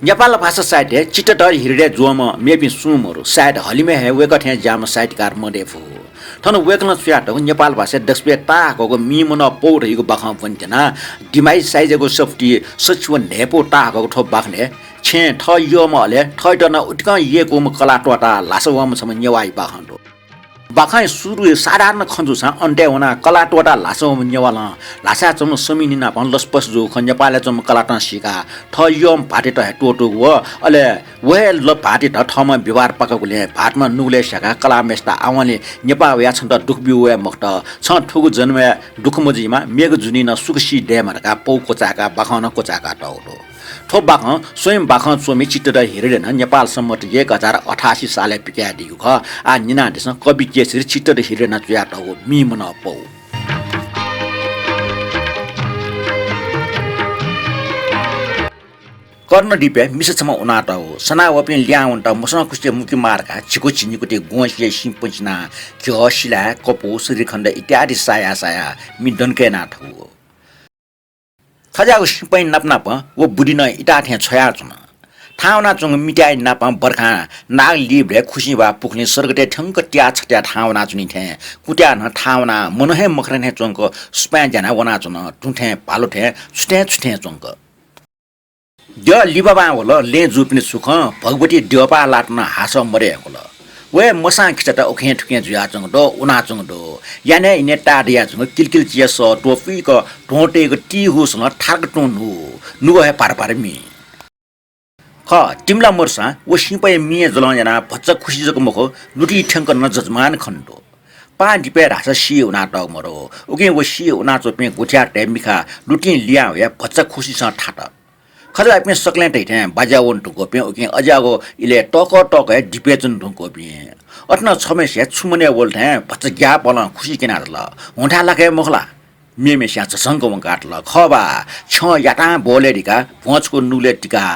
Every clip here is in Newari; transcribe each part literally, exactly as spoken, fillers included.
नेपाल भाषा साहित्यय् चित्तधर हिरिडे जूम्ह मेपिं सुं मरु। सायद हलिमय् हे वय्कः थें ज्याःम्ह साहित्यकार मदये फु। थन वय्कलं च्वयातःगु नेपाल भाषाय् दसपय् ताःहाकःगु मीमनं पौ धइगु बाखं ब्वने त्यना। डिमाइज साइजय्गु सफुतिइ सछि व न्हय्पौ ताःहाकःगु थ्व बाखनय् छेँय् थः यःम्ह अले थःत नं उतिकं यय्कूम्ह कलाः त्वःताः ल्हासा वःम्ह छम्ह नेवाःया बाखं दु। बाखंया सुरुइ साधारण खँ जूसां अन्तय् वनाः कलाः त्वःताः ल्हासा वःम्ह नेवालं ल्हासाय् च्वंम्ह समिनि नाप लसपस जूगु खँ नेपालय् च्वंम्ह कलातं सीकाः थः यःम्ह भाःतयात हे त्वःतूगु व अले व हे ल भाःतयात थःम्हं व्यवहार पाकागुलिं भाःतम्हं नुगलय् स्याकाः कलाःम्हय्सित आवंलि नेपाः वयाः छन्त दुःख ब्यू वये मखुत। छं थुगु जन्मय् दुःख मजुइमा, मेगु जुनिं नं सुख सी दयेमा धकाः पौ क्वचाय्काः बाखं नं क्वचाय्कातःगु दु। थ्व बाखं स्वयं बाखं च्वमि चित्तधर हिरिडं नेपाल सम्बत एक हजार अठासी सालय् पिकयादीगु खः। आः न्यनादिसँ कवि केसरी चित्तधर हिरिडं च्वयातःगु मीमनं पौ। कर्णद्वीपय् मिसा छम्ह वनातःगु। सनाः वःपिं लिहां वनेत मसंकुसितय् मुकी माः धकाः झिगू झिंनिकुति ग्वंसिया सिँ पचिनाः घ्यः, सिलाय्, कपु, श्रीखण्ड इत्यादि सायाः सायाः मि दंके यानातःगु। थज्याःगु सिँपँया नाप नाप व बुद्धि नं इताः थें छ्वयाच्वन। थाहां वनाच्वंगु मित्याःया नाप बर्खां नाग लिबलय् खुसिं वा पुखुलिं सर्गतय् थ्यंक त्याः छत्याः थाहां वनाच्वनी थें कुत्याः नं थाहां वनाः मन हे मखुथें च्वंक सुपाँय् ज्यानाः वनाच्वन, धुँ थें भालु थें छु थें छु थें च्वंक। द्यः लिबाबां वल, लँय् जूपिनि सुखं भगवती द्यःपाः लात नं हासः मदयेकुल। व हे मसां खिचात उखें थुखें जुयाच्वंगु दु, वनाच्वंगु दु। यानय् इनय् ताः दयाच्वंगु किलकिल चिया सः त्वपुइक ध्वं तयेगु ती हुसलं थारक तुं न्हू, नुगः हे पार पार मि। खः, तिमिला मरुसां व सिँपँया मिया जलं यानाः भचा खुसि जक मखु, लुतिइ थ्यंक नं जजमान खने दु। पाहां द्वीपय् धाःसा सी वनातःगु मरु। उकिं व सी वनाच्वंपिं गुथियारतय् मिखा लुतिं लिहां वयाः भचा खुसिसं थात। खजाःपिं सकलें धइथें बाज्या वने धुंकूपिं, उकिं अज्याःगु इलय् तःकः तःकः हे द्वीपय् च्वने धुंकूपिं। अथे नं छम्हय्सिया छु मनय् वल थें भचा ग्याःपलं खुसि क्यनातल। हुंथाय् लाक हे मखु ला? मेम्हय्सिया झसंक वंकातल। खः बा, छ्यं यातां ब्वलय् दिकाः भ्वं छकू नुगलय् तिकाः।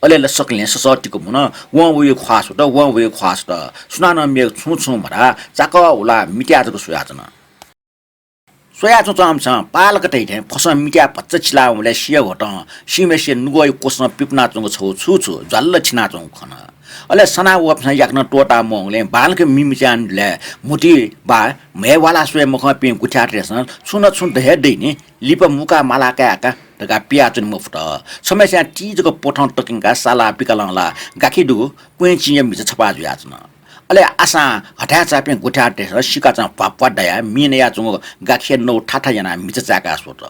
अले ला सकलें ससः तिकु मुन, वं वइगु ख्वाः स्वत, वं वइगु ख्वाः स्वत। सुनानं मेगु छुं छुं मधाः, चाकः उलाः मित्याः जक स्वयाच्वन। स्वयाच्वंच्वंम्हय्सिनं पालक धइथें फसं मित्याः भचा चिलावंबलय् सिया ह्वतं सिंम्हय्सिया नुगःया क्वसलं पिपुनाच्वंगु छगू छुछु ज्वाल्ल थिनाच्वंगु खन। अले सनाः वःपिन्सं याकनं त्वःता मवंगुलिं बांलाक मिमिच्यां नुगलय् म्हुतुइ बा म्हय् वाला स्वये मखंपिं गुथियारतय्सं छुं न छुं दये दइ नि, लिपा मुका माला काये का धकाः पियाच्वने मफुत। छम्हय्सिनं ती जक प्वथं ततिंकाः सालाः बिकालं ला गाखी दुगु क्वँय्चिंया म्हिचा छपाः जुयाच्वन। अले आशां हथाय् चाःपिं गुथियारतय्सं सिकाचं भ्वाभ्वा दयाः मिं नयाच्वंगु गाखिया नौ थाथा यानाः म्हिचा चाय्काः स्वत।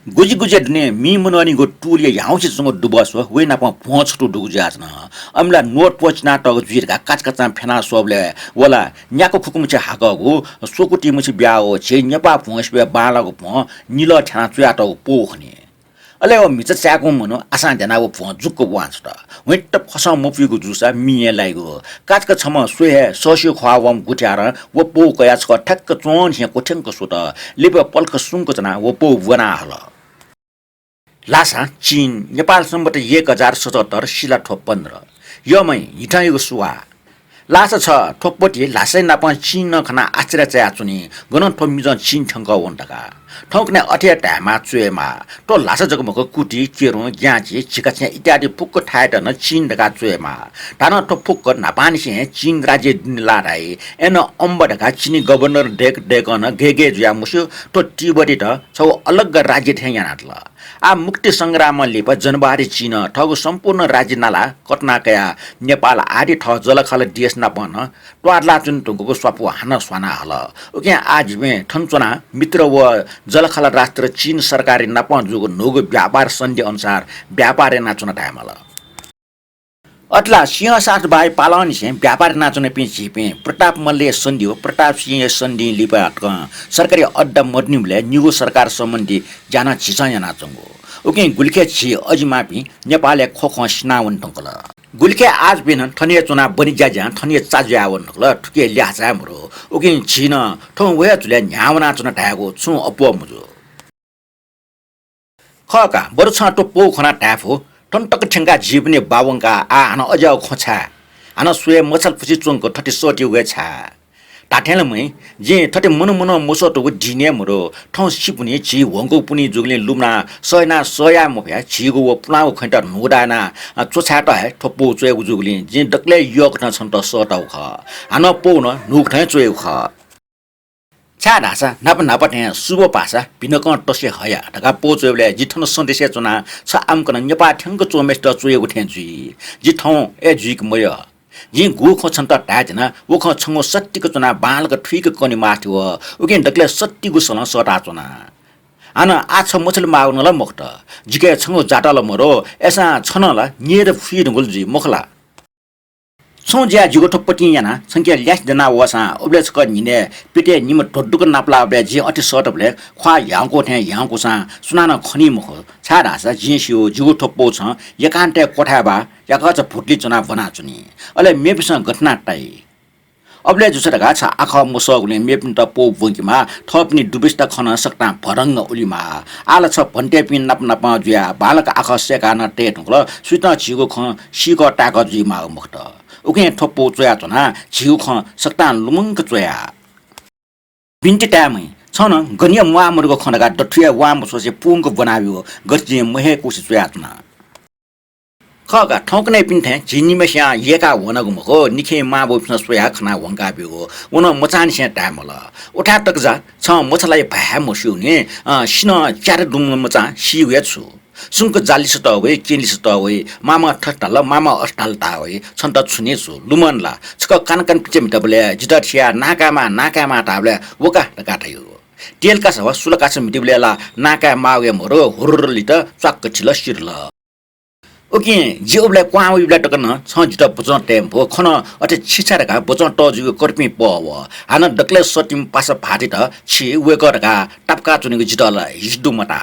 गुजिगुजिया दुने मिं मननिगु तुलया ह्याउँसे च्वंगु दुबस व वइ नाप भ्वं छतु दुगु जुयाच्वन। अमिला नोट प्वचिनातःगु जुइ धकाः काचाकाचां फ्यना स्वःबलय् व ला न्याक्व खुकुमछि हाकःगु स्वकुतिमछि ब्याः व झी नेपाः भ्वंसिबय् बांलाःगु भ्वं निलः थ्यानाः च्वयातःगु पौ खनी। अले व म्हिचा चाय्कूम्ह मनू आशां ध्यानाः व भ्वं जुक्क वां छ्वत। वइत फसं मपुइगु जूसा मिं हे लाइगु। काचाक्क छम्हं स्वये हे सःस्यू ख्वाः वंम्ह गुथियारं व पौ कयाः छकः ठ्याक्क च्वंनिसें क्वथ्यंक स्वत। लिपा पलख सुंक च्वनाः व पौ ब्वना हल। ल्हासा चिन, नेपाल सम्बत एक हजार सतहत्तर, सिला थ्व पन्ध्र। यःमय् हिथंयागु सुवाः। ल्हासा छ, थ्व पति ल्हासाया नापं चिं नं खनाः आश्चर्य चायाच्वनी, गनं थ्व मिजं चिं थ्यंकः वन धकाः। थौंकन्हय् अथे हे धायेमाः, च्वयेमाः। थ्व ल्हासा जक मखु, कुति, केरुँ, ग्याँचि, झिकाछेँ इत्यादि फुक्क थाय्‌त नं चिन धकाः च्वयेमाः। धानं थ्व फुक्क न्हापांनिसें हे चिन राज्य दुने लाः धाइ। अय्‌नं अम्ब धकाः चिनी गभर्नर दय्‌क दय्‌कं नं गय्‌गय् जुयाः मस्यू, थ्व तिब्बतीत छगू अलग राज्य थें यानातल। आः मुक्ति संग्रामं लिपा जनवादी चिनं थःगु सम्पूर्ण राज्य नाला कथना कयाः नेपाल आदि थः जःलाखःला देश नाप नं त्वाःदलाच्वने धुंकूगु स्वापू हानं स्वाना हल। उकिं आः जिपिं थन च्वनाः मित्र व जःलाखःला राष्ट्र चिन सरकारया नाप जूगु न्हूगु व्यापार सन्धि अनुसार व्यापार यानाच्वना धायेमाल। अथे ला सिंहशासक बाःया पालंनिसें व्यापार यानाच्वनापिं झीपिं प्रताप मल्लया सन्धि व प्रताप सिंहया सन्धिं लिपा तकं सरकारी अड्डा मदुनिबलय् निगू सरकार सम्बन्धी ज्या नं झीसं यानाच्वंगु। उकिं गुलिखय् झी अजिमापिं नेपालय् ख्वख्वं सिनावने धुंकल। गुलिखय् आः जूपिं नं थन हे च्वनाः बनिज्या ज्यां थन हे चा जुयावने धुंकल, थुकी ल्याः चाये मदु। उकिं झी नं थौं व हे झ्वलय् न्ह्याः वनाच्वना धायेगु छुं अप्वः मजू। खः का, बरु छं थ्व पौ खनाः धाये फु, थन तक थ्यंकाः जीवनय् बावंकाः आः हानं अज्याःगु खँ छाय्? हानं स्वये मछालापुसे च्वंक थथे सःते वये छाय्? धात्थें ला मखु, जिं थथे मनं मनं मसःतूगु दिनय् मदु। थौं सिपुन्हि झी ह्वंकूपुन्हि जूगुलिं लुमनाः सह यानाः सह याये मफयाः झीगु व पुलांगु खँयात न्हूदाय् यानाः, अ, च्वछायेत हे थ्व पौ च्वयागु जूगुलिं जिं दकलय् यःकथं छन्त सःतागु खः। हानं पौ नं न्हूकथं हे च्वयागु खः। छाय्धाःसा न्हापा न्हापा थें सुबः पासा भिनकं तसे हया धकाः पौ च्वयेबलय् जि थन सन्देशय् च्वनाः छ आम्कन न्यपाः थ्यंक च्वंम्हय्सित च्वयागु थें जुइ। जि थौं अय् जुइक मयः। जिं गुगु खँ छन्त धायेत्यना, व खँ छंगु सत्तिक च्वनाः बांलाक थुइक कनेमास्ति वः। उकिं दकलय् सत्तिगु सलं सःताच्वना। हानं आः छ मछले माःगु नं ला मखुत। जिके छंगु जात ला मदु, अय्सां छ नं ला न्यय्त फुइ धुंकल जुइ, मखु ला? छुं ज्या जिगु थ्व पतिं यानाः छंके ल्यासे दना वःसां उबलय् छकः न्हिनय् प्यतय् निम्ह ध्वदुक नापलाःबलय् जिं अथे सःताबलय् ख्वाः ह्याउँकू थें ह्याउँकूसां सुनानं खनी मखु, छाय्धाःसा जिं स्यू, जिगु थ्व पौ छं एकान्तय् क्वथाय् बाः याकःचा भुतुलि च्वनाः ब्वनाच्वनी। अले मेपिन्सं गथे यानाः ताइ। अबलय् जूसा धकाः छ आखः मसःगुलिं मेपिन्त पौ ब्वंकेमाः, थःपिनि दुबिस्ता खँ नं सकतां भदंगं उलिमाः। आः ला छ भन्तेपिं नाप नापं जुयाः बांलाक आखः सय्काः नं तये धुंकल, सुयातं झीगु खँ सीकः ताय्कः जुइमाःगु मखुत। उकिं थ्व पौ च्वयाच्वनाः झीगु खँ सकतां लुमंक च्वया। बिन्ति ताये मखु, छं नं गन हे म्वाः मदुगु खँ धकाः दथुया वां मछ्वसे पुंक ब्वनाब्यु, गथे जिं म्हय्कुसे च्वयाच्वना। खः का, थौंकन्हय्‌पिं थें झी निम्हय्सियां यय्काः ह्वनागु मखु, निखें मांबौपिन्सं स्वयाः खनाः ह्वंकाब्यूगु। व नं मचांनिसें धाये माल। उथाय् तक जा, छं मछालाइ भाय् मस्यूनि, अँ, सिनं च्यात दुम्ह मचां सीगु हे छु। सुंक जालिसे तः वइ, केलिसे तः वइ, मामं थथे धाल, मामं अथे धाल धाः वइ, छन्त छु नि छु, लुमन ला? छकः कान कान पिचे म्हिताबलय् जितः थियाः नां कायेमाः, नां कायेमाः धाःबलय् व का धकाः धाइगु। तेल कासा वा सुला कासा म्हितीबलय् ला नां काये माःगु हे मदु, हुर्र लित च्वाक्क थिल सिरल। उकिं जि उबलय् क्वहां वइबलय् तक नं छं जितः बचं तये मफु। खन अथे छि छाय् धकाः बचं तःजुइगु कर्पिं पः वः। हानं दकलय् सःतिम्ह पासा भाःतयात छि वय्कः धकाः तापाकाच्वनीगु जितः ला हिस दु मता।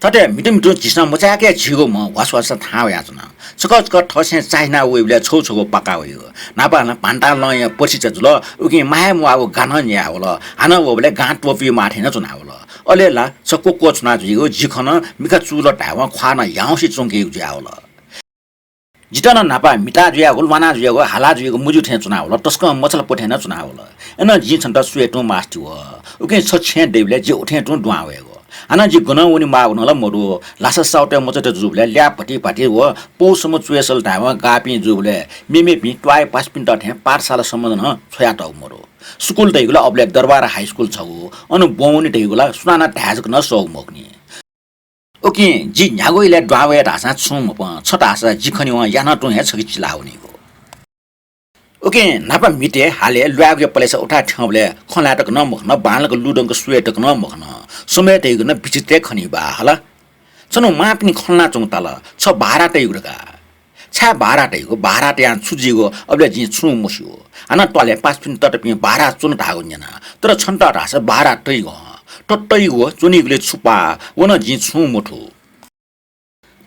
थथे म्हितु म्हितु झीसं मचाय्क हे झीगु म्ह ह्वास ह्वासं थाहां वयाच्वन। छकः छकः थःथें चाःहिना वइबलय् छगू छगू पाका वइगु। न्हापां ला भान्ता लँया परिक्षा जुल, उकिं माः हे म्वाःगु गां नं न्याः वल। हानं वःबलय् गां त्वपुइ माः थें नं च्वना वल। अले ला छ क्वक्वःछुना जुइगु, जि खन मिखा चूल धायेवं ख्वाः नं ह्याउँसे च्वंकीगु जुयावल। जितः नं न्हापा म्हिता जुयागु, ल्वाना जुयागु, हाला जुयागु मजू थें च्वना वल, तसकं मछालापु थें नं च्वना वल। अय्नं जिं छन्त स्वये तुं मास्ति वः। उकिं छ छेँय् दइबलय् जि उथें तुं दुहां वयेगु। हानं जि गनं वने माःगु नं ला मदु। लासा साहुतय् मचात जूबलय् ल्याः भति भति व पौ सम्म च्वय्सल धायेवं गाःपिं जूबलय् मेमेपिं त्वाःया पासापिन्त थें पाठशाला सम्म नं छ्वयातःगु मदु। स्कुल धइगु ला अबलय् दरबार हाइस्कुल छगू, अन ब्वं वने धइगु ला सुनानं धाये जक नं सःगु मखुनि। उकिं जि न्ह्यागु इलय् दुहां वये धाःसां छुं मपं, छ धाःसा जि खनेवं यानां तुं हे छखे चिलाः वनीगु। उकिं न्हापा म्हितय् हालय् ल्वायेगुया पलेसा उथाय् थ्यंबलय् खँ ल्हाये तक नं मखन, बांलाक लुधंक स्वये तक नं मखन। समय धइगु नं बिचित्रय् खनी बा हला। छन्हु मांपिनि खँ ल्हानाच्वंगु ताल, छ बाःराः तइगु धकाः। छाय् बाःराः तइगु, बाःराः तयां छु जुइगु अबलय् जिं छुं मस्यू। हानं त्वालय् पासापिं ततापिं बाःराः च्वन धाःगु न्यना, तर छन्त धाःसा बाःराः तइगु हं। थ्व तइगु च्वनीगुलय् छु पाः, व नं जिं छुं मथू।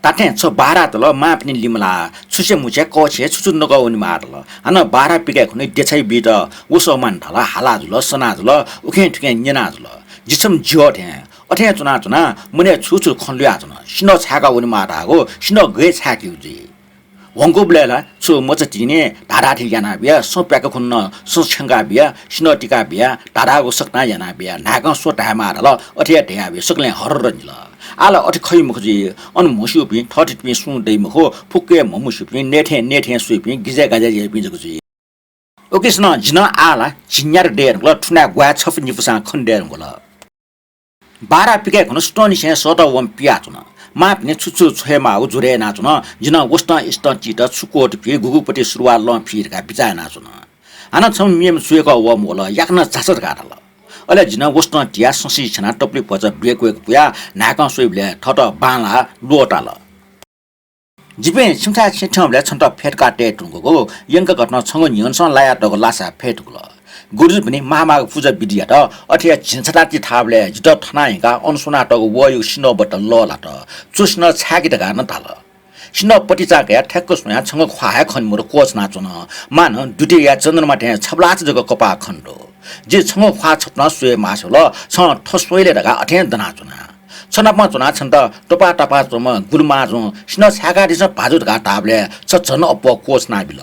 धात्थें छ बाःराः तल, मांपिनि लिमलाः, छुसे मुछे कःछिं छु छु नकः वनेमाः तल। हानं बाःराः पिकाये खुन्हु देछाइ बीत वसः म्वाने धाल, हाला जुल, सना जुल, उखें थुखें न्यना जुल। जि छम्ह ज्यः थें अथें च्वनाच्वनाः मनय् छु छु खँ ल्हुयाच्वन। सिन्धः छाय्का वनेमाः धाःगु सिन्धः गय् छाय्केगु जुइ। ह्वंकूबलय् ला छु मचा तिनि धाधाथें यानाबिया, सँ प्याका खुन्हु नं सँ छ्यंकाबिया, सिन्धः तिकाबिया, धाधागु सकतां यानाबिया, न्हाय्कं स्व धायेमाः धाल, अथे हे धयाबिया, सकलें हर्र निल। आः ला अथे खइ मखु जुइ, अन म्हस्यूपिं थःथितिपिं सुं दइ मखु, फुक्क हे म्हमस्यूपिं, नयेथें नयेथें स्वइपिं, गिजय् गाजय् याइपिं जक जुइ। उकिसनं जि नं आः ला झिंन्यात दये धुंकल, थुनाय् ग्वाय् छपु निपुसां खने दये धुंकल। बाःराः पिकाये खुन्हु सुथंनिसें सःतः वं पियाच्वन। मांपिनि छु छु छ्वयेमाःगु ज्वरय् यानाच्वन। जि नं वसतं इसतं तीत छु क्वतुफी, गुगुपति सुरुवाः लं फी धकाः बिचाः यानाच्वन। हानं छम्ह मेम्ह स्वय्कः वःम्ह वल, याकनं झासँ धकाः धाल। अले जि नं वसतं तियाः संसि छ्यनाः तपुलि भचा ब्रेक वेक पुयाः न्हाय्कं स्वइबलय् थःत बांलाः ल्वःताल। जिपिं छिमिथाय् छेँ थ्यंबलय् छन्त फय् धकाः तये धुंकूगु, यंकगथनं छंगु न्ह्यःनेसं लायातःगु लासा फय् धुंकल। गुरुजुपिनि माःमाःगु पुजा विधि यात। अथे हे झिंछता ति थाःबलय् जितः थनाः हिंकाः अन स्वनातःगु वःयागु सिन्धः बट्टा लःल्हात। च्व सिन्धः छाय्के धकाः नं धाल। सिन्धः पतिचां कयाः ठ्याक्क स्वयां छंगु ख्वाः हे खने मदु, क्वःछनाच्वन। मां नं द्युतिया चन्द्रमा थें छबलाच जक कपाः खने दु। जिं छंगु ख्वाः छपनं स्वये मास्ति वल, छं थ्व स्वइले धकाः अथें दनाच्वना। छ नाप च्वनाः छन्त त्वपाः तापाः च्वंम्ह गुलुमाजुं सिन्धः छाय्कादिसँ भाजु धकाः धाःबलय् छ झन अप्वः क्वःछनाबिल।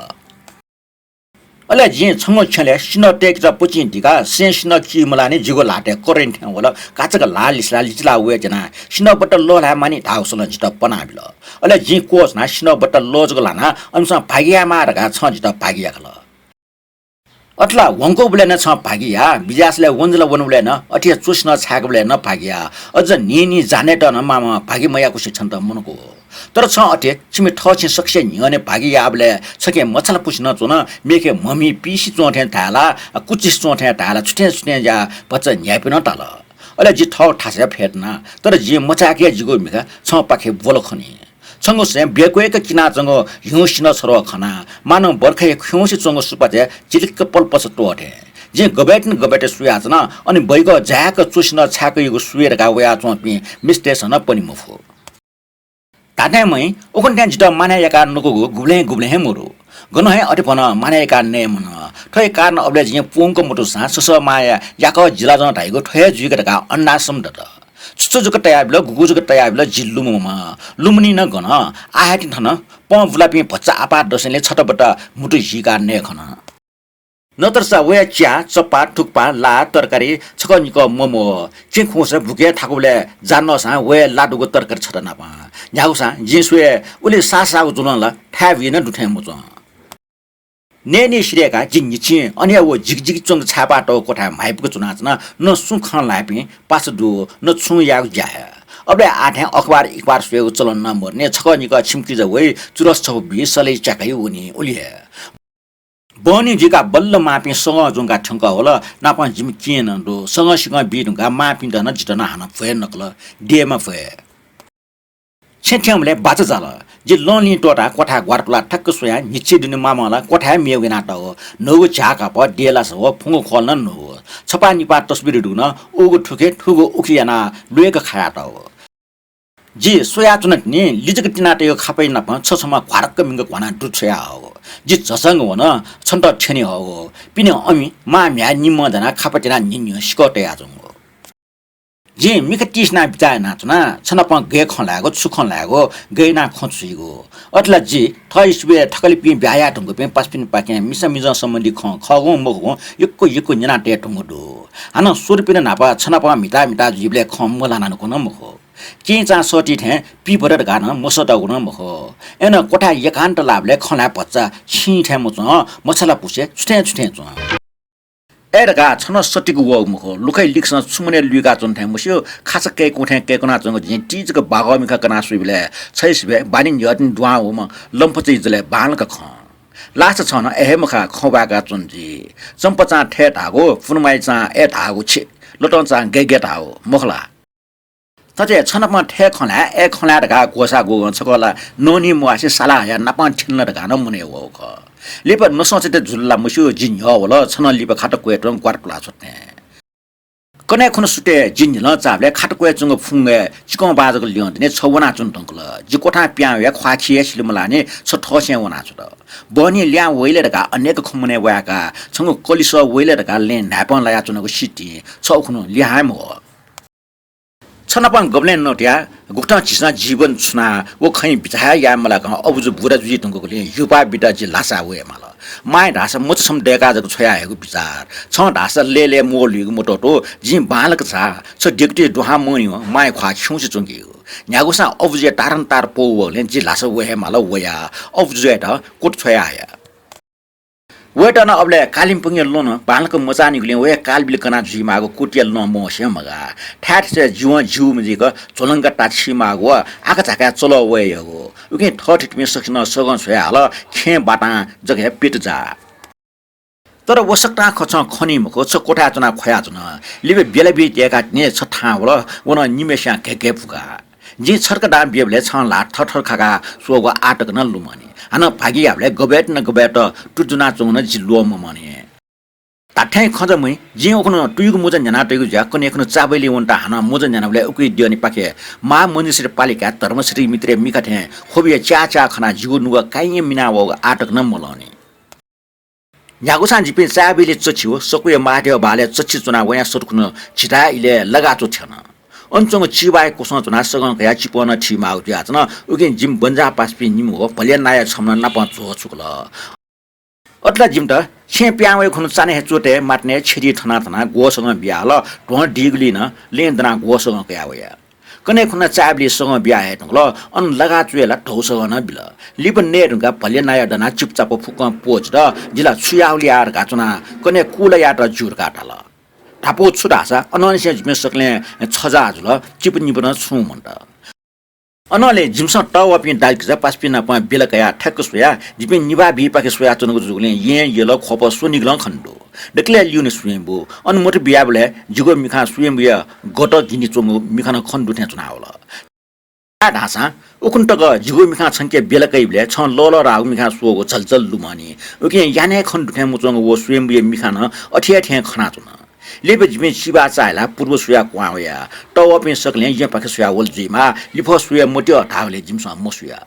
अले जिं छंगु छ्यलय् सिन्हः तय्‌केत पुचिं दिकाः सें सिन्हः की मलाःनि जिगु ल्हातय् करेन्ट थें वल। काचाक्क ल्हाः लिसलाः लिचिलाः वये त्यनाः सिन्हःबट्ट लः ल्हाये मानि धाःगु सलं जितः पनाबिल। अले जिं क्वःछुनाः सिन्हःबट्ट लः जक ल्हानाः अमिसं भागि यायेमाः धकाः छं जितः भागि याकल। अथे ला वंकूबलय् नं छं भागि या, बिज्यासलय् वंजल वनबलय् नं अथे हे च्वसिन्हः छाय्‌कूबलय् नं भागि या। अझ न्हिं न्हिं जानेत नं मामं भागि मयाकूसे छन्त मनकू। तर छं अथे छिमि थःछिं सकसिया न्ह्यःने भागि याःबलय् छखे मछालापुसे नं च्वन, मेखे म्हमि पिइसे च्वं थें धाये ला, कुचिसे च्वं थें धाये ला, छुथें छुथें ज्या भचा न्ह्याइपिं नं ताल। अले जि थःगु थासय् फ्यतुना, तर जिं मचाय्‌क हे जिगु म्हिगः छंपाखे ब्वल खनी। छंगु सें ब्यक्वय्‌क किनाच्वंगु ह्युँ सिन्हः छरों खनाः मानं बर्खाया खिउँसे च्वंगु सुपाँचय् झिलिक्क पलपस त्वः थें। जिं गबय्‌तिनि गबय्‌ति सुयाच्वना, अन बैगः जाय्‌क च्वसिन्हः छाय्‌कूयागु सुइ धकाः वयाच्वंपिं मिस्तय्‌सं नं पने मफु। धात्थें महि, उखुन्हु थें जितः मानय् याकाः नकूगु गुबलें गुबलें हे मरु। गनं हे अथे भनं मानय् याकाः नये मन। थ्व हे कारण अबलय् जिं पूवंक मतूसां ससः मांया याकः जिलाजं धाइगु थ्व हे जुइक धकाः अन्दाज सम दत। छु छु जक तयाबिल, गुगु जक तयाबिल, जि लुमंम्ह। लुमनी नं गन। आः हे तिनि थन पं बुलापिं भचा आपाः दसेंलि छतबत म्हुतु हिकाः नये खन। नतरसा वया च्या, चप्पा, थुक्पा, ला, तरकारी छकः निकः ममवः। चिं खुंसा भुखे थाकुबलय् जा नःसां वया ला दुगु तरकारी छता नाप। न्ह्यागुसां जिं स्वये उलि साःसाःगु जुलं ला थाय् बुइ नं दुथें मच्वं। नयेनी सिधय्‌काः जि न्हिच्छि अन हे व जिगजिगि च्वंक छाय्‌पाः तःगु क्वथाय् म्हाइपुक च्वनाच्वना, न सुं खँ ल्हायेपिं पासा दु, न छुं यायेगु ज्या हे। अबलय् आः थें अखबार इखबार स्वयेगु चलन नं मदु नि, छकः निकः छिमि किजा वइ, चुरस छपु बी, सलय् च्याकाइ वनी, उलि हे। बहनी जुइकाः बल्ल मांपिं सगं ज्वंकाः थ्यंकः वल, नापं जिमि केहेँ नं दु, सगं सिगं बी धुंकाः मांपिन्त नं जितः नं हानं भ्वय् नकल, देमा भ्वय्। छेँ थ्यंबलय् बाचा जाल। जि लंलिं त्वःताः क्वथाय् ग्वारातुलाः ठ्याक्क स्वयाः न्हिच्छि दुने मामं ला क्वथाय् मेगु यानातःगु। न्हूगु झ्याः कापः, देलासा व फुंगु ख्वल नं न्हूगु। छपाः निपाः तस्बिर दुगु नं उगु थुखे, थुगु उखे यानाः ल्वय्‌क खायातःगु। जि स्वयाच्वना तिनि, लिजक तिनातःगु खापय् नाप छछम्ह घ्वारक्क मिंक घ्वानाः दु छ्वयाहःगु। जि झसंक वन, छन्त थ्यने हःगु। पिने अमि, मां म्ह्याय् निम्हं जानाः खापा तिनाः न्हिन्हिं सिकः तयाच्वंगु। जिं मिखा तिसिनाः बिचाः यानाच्वना, छ नाप गय् खँ ल्हायेगु, छु खँ ल्हायेगु, गय् यानाः खँ छुइगु। अथे ला जि थः स्वीया थकालिपिं ब्याहा याये धुंकूपिं पासापिनिपाखें मिसा मिजं सम्बन्धी खँ खःगुं मखुगुं यक्व यक्व न्यना तये धुंकू दु। हानं स्वदुपिं नं न्हापा छ नाप म्हिता म्हिता जुइबलय् खँ मल्हानागु नं मखु। केहेँचां सःती थें पीभत धकाः नं मसःतागु नं मखु। अय्‌नं क्वथाय् एकान्त लाःबलय् खँ ल्हाये भचा छिं थें मच्वं, मछालापुसे छुथें छुथें च्वं। अय् धकाः छन्हु सःतीक वःगु मखु, लुखय् लिकसं छु मनय् लुइकाच्वन थें मस्यू, खासा कय्‌कुं थें कय्‌कुनाच्वंगु जिं तिजक बागः मिखा कनाः स्वइबलय् छय्‌सिबय् बानी न्ह्यः तिनि दुहां वःम्ह लम्फचि जलय् बांलाक खं। लासा छं नं अय् हे मखा खँ बाय्‌काच्वन जुइ। चम्पचां थय् धाःगु, पुनमाइचां अय् धाःगु छि, लतंचां गय् गय् धाःगु, मखु ला? थथे छ नाप थय् खँ ल्हाये, अय् खँ ल्हाये धकाः ग्वसाः ग्वगं छकः ला नःनि म्वाःसे साला हयाः नापं थ्यन ला धकाः नं मनय् वःगु खः। लिपा नसंचि जुल ला मस्यू, जि न्ह्यः वल, छन्हु लिपा खात क्वय् तुं ग्वारातुलाः छ्वत थें। कन्हय् खुन्हु सुथय् जि न्हिलं चाःबलय् खात क्वय् च्वंगु फुंगय् चिकं बां जक ल्यं तिनि छ वनाच्वने धुंकल। जि क्वथां पिहां वयाः ख्वाः खिये सिल मलाःनि छ थःसें वनाच्वत। बहनी ल्याहां वइले धकाः अनेक खँ मनय् वयाकाः छंगु कलिसः वइले धकाः लँय् न्हाय्पं लायाच्वनागु सितिं छ उखुन्हु लिहां हे मवः। छ नाप गबलें नतया, गुकथं झीसं जीवन छुना व खँय् बिचाः हे याये मलाकं अबुजु बुरा जुइ धुंकूगुलिं हिउपाः बिदा जि ल्हासाय् वये माल। मांय् धाःसा मचा छम्ह दय्‌काः जक छ्वया हयेगु बिचाः। छं धाःसा लय्‌लय् मोलुइगु मत्वःतू, जिं बांलाक झाः। छ देगुति दुहां मवनीवं मांया ख्वाः खिउँसे च्वंकीगु। न्ह्यागुसां अबुजुया तारन्तार पौ वःगुलिं जि ल्हासा वये हे माल, वयाः अबुजुयात कोट छ्वया हया। वय्‌त नं अबलय् कालिम्पोङया लँ नं बांलाक मचाःनिगुलिं वया कालबिल कना जुइमाःगु कोटया लँ मवसे मगाः। थाय् थासय् जिवं जिउ मजुइक झ्वलंक ताछी माःगु व आकाझाकाय् चलः वये यःगु। उकिं थःथितिपिं सकसिनं सगं छ्वया हल, खेँ बातां जक हे प्यत जा। तर व सकतां खँ छं खनी मखु, छ क्वथाय् च्वनाः ख्वयाच्वन। लिपा ब्यला बी तय्‌काः तिनि छ थाहां वल, व नं निम्हय्‌सियां घय्‌घय् फुकाः। जिं छर्क दां बियाबलय् छं ल्हाः थरथर खाकाः स्वःगु आः तक नं लुमंनि। हानं भागि याःबलय् गबय्‌त न गबय्‌त तुतुनाच्वंगु नं जि ल्वः ममंनि। धात्थें खँ जक महि, जिं उखुन्हु तुयुगु मुजा न्ह्यानातयागु जुयाः कन्हय् खुन्हु चाबैली वनेत हानं मुजा न्ह्यानाबलय् उकिया द्यःनिपाखे महामञ्जुश्री पालिकाय् धर्मश्री मित्रे मिखा थें ख्वबिया च्याः च्याः खनाः जिगु नुगः काइँया मिना वःगु आः तक नं मल्वःनि। न्ह्यागुसां जिपिं चाबैली चच्छि व सकूया महादेव बहालय् चच्छि च्वनाः वयां सत खुन्हु झिताः इलय् लगाच्वः थ्यन। अन च्वंगु चिबाया क्वसं च्वनाः सगं कयाः चिपं नं थी माःगु जुयाच्वन। उकिं जिमि बन्जाः पासापिं निम्ह व भल्या नायः छम्ह नं नापं झ्वः छुकल। अथे ला जिमित छेँ पिहां वये खुन्हु चान्हय् हे च्वतय् मातानय् छेँतिइ थनाथना ग्वःसगं बियाहल, ध्वं दीगुलिं नं लँय् दनाः ग्वःसगं कयावया। कन्हय् खुन्हु चाय्‌बलय् सगं बिया हये धुंकल, अन लागा च्वय् ला धौसगं नं बिल। लिपा नये धुंकाः भल्या नायः दनाः चिपुचापु फुक्कं प्वःचित, जि ला छु याःगु ले याः धकाः च्वनाः कन्हय् कुलायात ज्यू धकाः धाल। धापू छु धाःसा अनंनिसें जिपिं सकलें छजा जुल, चिपु निपु नं छुं मन्त। अनंलि जिमिसं तःवाःपिं दाजुकिजा पासापिं नाप बेला कयाः ठ्याक्क स्वयाः जिपिं निभाः बीपाखे स्वयाच्वनागु जूगुलिं येँ, यल, ख्वप स्वनिगलं खने दु। दकलय् लिउने स्वयम्भू। अन मत बियाबलय् जिगु मिखां स्वयम्भूया गत गिनि च्वंगु मिखा नं खने दु थें च्वनावल। आः धाःसां उखुन्हु तक जिगु मिखां छंके बेला कइबलय् छं लःल्हाःगु मिखां स्वःगु झलझल लुमंनि। उकिं यानाः खने दु थें मच्वंगु व स्वयम्भूया मिखां नं अथे हे थें खनाच्वन। लिपा जिपिं चिबाः चाःहिलाः पूर्व स्वयाः क्वहां वया। तःवाःपिं सकलें येँपाखे स्वयाः वल जुइमाः, लिफः स्वये मत्यः धाःगुलिं जिमिसं मस्वया।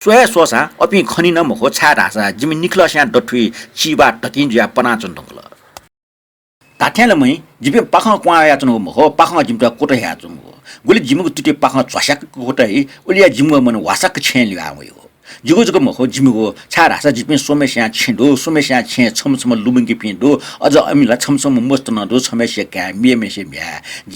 स्व हे स्वःसां अपिं खनी नं मखु, छाय्‌धाःसा जिमि निखलःस्यां दथुइ चिबाः तकिं जुयाः पनाच्वने धुंकल। धात्थें ला मुइ, जिपिं पाखं क्वहां वयाच्वनागु मखु, पाखं जिमित क्वतः हयाच्वंगु। गुलि जिमिगु तुति पाखं झ्वास्याक क्वतः ही, उलिया जिमिगु मन वासाक छेँय् लिहां वइगु। जिगु जक मखु, जिमिगु, छाय्‌धाःसा जिपिं स्वम्हेस्यां छेँ दु, स्वम्हेस्यां छेँय् छम्ह छम्ह लुमंकीपिं दु, अझ अमिला छम्ह छम्ह मस्त नं दु, छम्हेस्या काय्, मेम्हेस्या म्ह्याय्।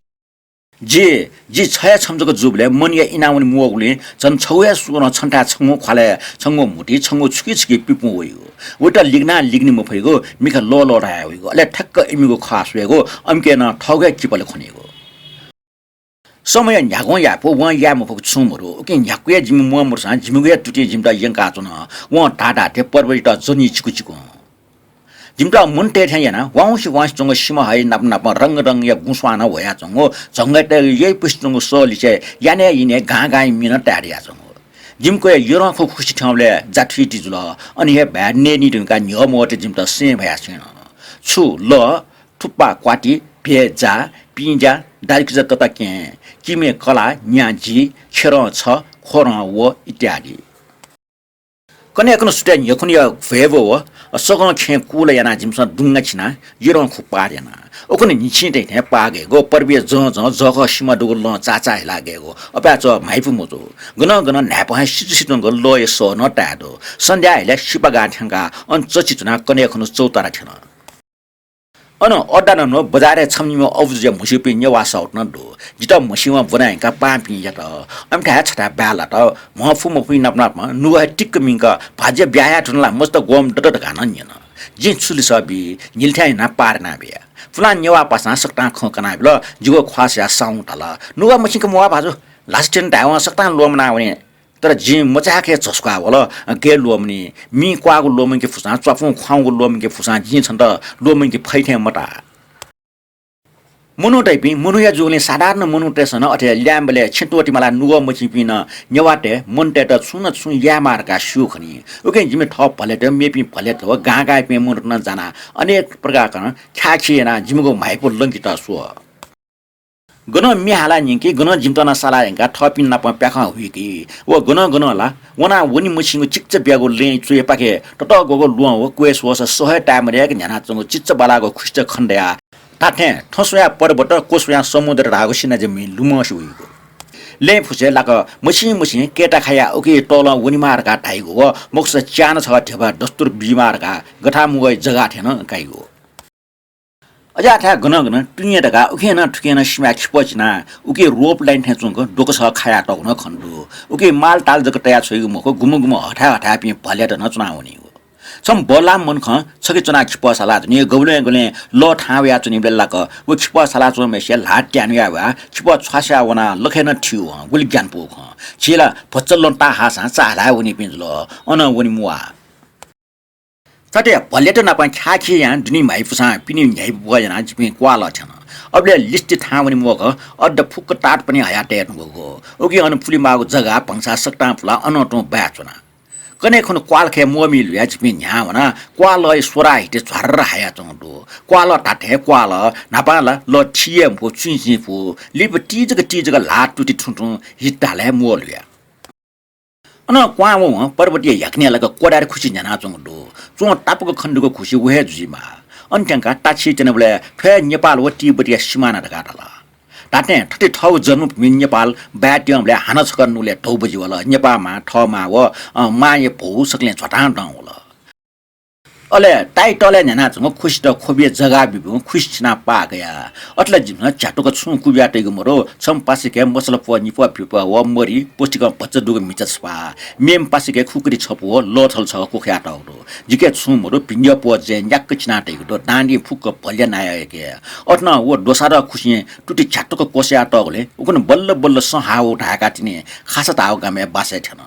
जि, जि छ हे छम्ह जक जूबलय् मनया इनावने म्वःगुलिं झन छगू हे स्वरं छन्थाय् छंगु ख्वालय् छंगु म्हुतुइ, छंगु छुकिछुकिइ पिपुं वइगु। वइत लिगनाः लिगने मफइगु, मिखा लःल्हाः धाये वइगु, अले ठ्याक्क इमिगु खः स्वयेगु, अमिके नं थःगु हे किपलय् खनीगु। समयं न्ह्यागुं यायेफु, वं याये मफुगु छुं मदु। उकिं न्ह्याक्व हे जिमि म्वःमदुसां जिमिगु हे तुतिं जिमित यंकाच्वन। वं धाधात्थें पर्वतयात जनी चिकुचिकुं। जिमित मन तये थें यानाः वाउँसे वाउँसे च्वंगु सिमा हइ नाप नापं रंग रंगया गुँस्वां नं ह्वयाच्वंगु, झंगःयात यइपुसे च्वंगु सः लिसे यानय् यिनय् गां गांया मि नं ताये दयाच्वंगु। जिमि क्वय् यःदँ खुखुसे थ्यंबलय् जाथुइति जुल। अन हे भाय् नयेनी धुंकाः न्ह्यः मवःते जिमित सें भयाः स्यन। छु लः, थुप्पा क्वाति, भ्यय् जा, पिंज्या, दाजुकिजा तताकेहेँ, किमे कलाः, न्यां जी, खेरं छ, ख्वरं व इत्यादि। कन्हय् खुन्हु सुथय् न्ह्यखुन्हुया भ्वय् व सगं खेँय् कुला यानाः जिमिसं दुंगा छिनाः यःदँ खु पार याना। उखुन्हु न्हिच्छिं तइथें पाः गयेगु, पर्वया जं जं जःखः सिमा दुगु लँ चाःचाः हिला गयेगु, अपाय्‌चः म्हाइपु मजू। गनं गनं न्हाय्‌पं हे सिचुसिच्वंगु लःया सः नं ताये दु। सन्ध्या हिलय् सिपागां थ्यंकाः अन चच्चिच्वनाः कन्हय् खुन्हु चौतारा थ्यन। अन अड्डा नन्हु बजारय् छम्ह निम्ह अबुझ्वः जुया म्हस्यूपिं नेवाः साहुत नं दु। जितः म्हसीवं ब्वना यंकाः पाहांपिं यात। अमिथाय् छथाय् बाय् लात। म्ह फु मफुपिं नाप नापं नुगः हे टिक्क मिंक भाज्य ब्याहा याये धुन ला, मस्त ग्वःम्ह दत धकाः नं न्यन। जिं छु लिसः बी, न्हिलिथाय् यानाः पार यानाबिया। पुलां नेवाः पासां सकतां खँ कनाबिल। जिगु ख्वाः स्वयाः साहुं धाल, नुगः मछिंक म्वाः भाजु, ल्हासा थ्यन धायेवं सकतां ल्वःमना वने। तर जिं मचाय्‌क हे झसुकाः वल, गय् ल्वःमनी, मिं क्वाःगु ल्वःमंके फुसां, च्वापुं ख्वाउँगु ल्वःमंके फुसां जिं छन्त ल्वःमंके फइ थें मताः। मनू दइपिं मनूया जूगुलिं साधारण मनूतय्‌सं नं अथे ल्याय्‌म्हबलय् छेँ त्वःते मालाः नुगः मछिंपिं नं नेवाःतय् मनूतय्‌त छुं न छुं यायेमाः धकाः स्यू खनी। उकिं जिमि थः भलय्‌त, मेपिं भलय्‌त व गां गांयापिं मनूत नं जानाः अनेक प्रकारकं ख्याःखी यानाः जिमिगु म्हाइपु लंकेत स्व। गनं म्ये हालाः न्यंकी, गनं जिमित नं साला यंकाः थःपिं नाप प्याखं हुइकी। व गनं गनं ला वनाः वने मछिंगु चिकिचा बियागु लँय् च्वय्‌पाखे ततःग्वःगु ल्वहं व क्वय् स्वःसा सह हे ताये मदय्‌क न्ह्यानाच्वंगु चिच्चा बालाःगु खुसित खने दयाः धात्थें थँ स्वयाः पर्वत, क्व स्वयाः समुद्र धाःगु सिनाज्या मिं लुमंसे वइगु। लँय् फुसय् लाक मछिं मछिं कय्‌ता खायाः उकी तलं वनेमाः धकाः धाइगु व मखुसा च्यान्हु छगः ध्यबा दस्तुर बीमाः धकाः गथामुगः जगाः थें नं काइगु। अज्याःथाय् गनं गनं तुंये धकाः उखें नं थुखें नं सिमाय् खिपः चिनाः उकी रोप लाइन थें च्वंक द्वकसः खायातःगु नं खने दु। उकी मालताल जक तया छ्वइगु मखु, गुम्ह गुम्ह हथाय् हथाय्‌पिं भलय्‌त नं च्वनावनीगु। छम्ह बल्लाःम्ह मनुखं छखे च्वनाः खिपः सालाच्वनी। गबलें गबलें लः थाहां वयाच्वनीबलय् लाक व खिपः सालाच्वंम्हय्‌सिया ल्हाः त्यानुया वयाः खिपः छ्वास्याः वनाः लखय् नं थिउ हं, गुलि ग्यानापु खँ। झी ला भचा लँ ताहाःसां चाःहिलाय् वनीपिं जुल, अनं वने म्वाः। थथे भलय्‌त नाप ख्याःखी यानाः दुने म्हाइपुसां पिने न्ह्याइपु यानाः जिपिं क्वालः थ्यन। अबलय् लिस्ति थाहां वने म्वःक अड्डा फुक्क तातपनि हयातये धुंकूगु। उकिं अन पुलेमाःगु जगाः भंसाः सकतां पुलाः अनं तुं बाय् च्वना। कन्हय् खुन्हु क्वालखय् म्वःमि लुयाः जिपिं न्ह्याः वनाः क्वालःया स्वराः हित झ्वार्र हायाच्वंगु दु। क्वालः धात्थें क्वालः, न्हापां ला लः थी हे मखु, चुइँचिं पु। लिपा तिजक तिजक ल्हाः तुति थुं तुं हित धालय् म्वः लुया। अनं क्वहां वंवं पर्वतया ह्याकनय् लाक कोदारि खुसि न्ह्यानाच्वंगु दु। च्वं तापाक खनेदुगु खुसि व हे जुइमाः। अन थ्यंकाः ताछि त्यनाबलय् थ्व हे नेपाल व तिब्बतया सिमाना धकाः धाल। धात्थें थथे थःगु जन्मभूमि नेपाल बाय् त्यंबलय् हानं छकः नुगलय् धौ बजि वल। नेपाःमां, थःमां व, अ, मांया भौ सकलें झ्वतां दं वल। अले title-य् न्ह्यानाच्वंगु खुसित ख्वबिया जगाः बिब्यूगु खुसि छिनाः पाः कया। अथे ला जिमिसं झ्यातुक छुं कुबिया तइगु मदु, छम्ह पासाके मसला प्वः निप्वः पिप्वः व मरि पौष्टिकं भचा दुगु म्हिचा छपाः, मेम्ह पासाके खुकुति छपु व लःथल छगः क्वखाया तःगु दु। जिके छुं मदु, भिंद्यः प्वः जँय् न्याक्क चिना तइगु दु, दांदिं फुक्क भल्या नायःयाके। अथे नं व द्वसादँ खुसिं तुति झ्यातुक क्वसाया तःगुलिं उखुन्हु बल्ल बल्ल सँ हाः वःगु धाय्‌काः तिनि खासा धाःगु गामय् बासय् थ्यन।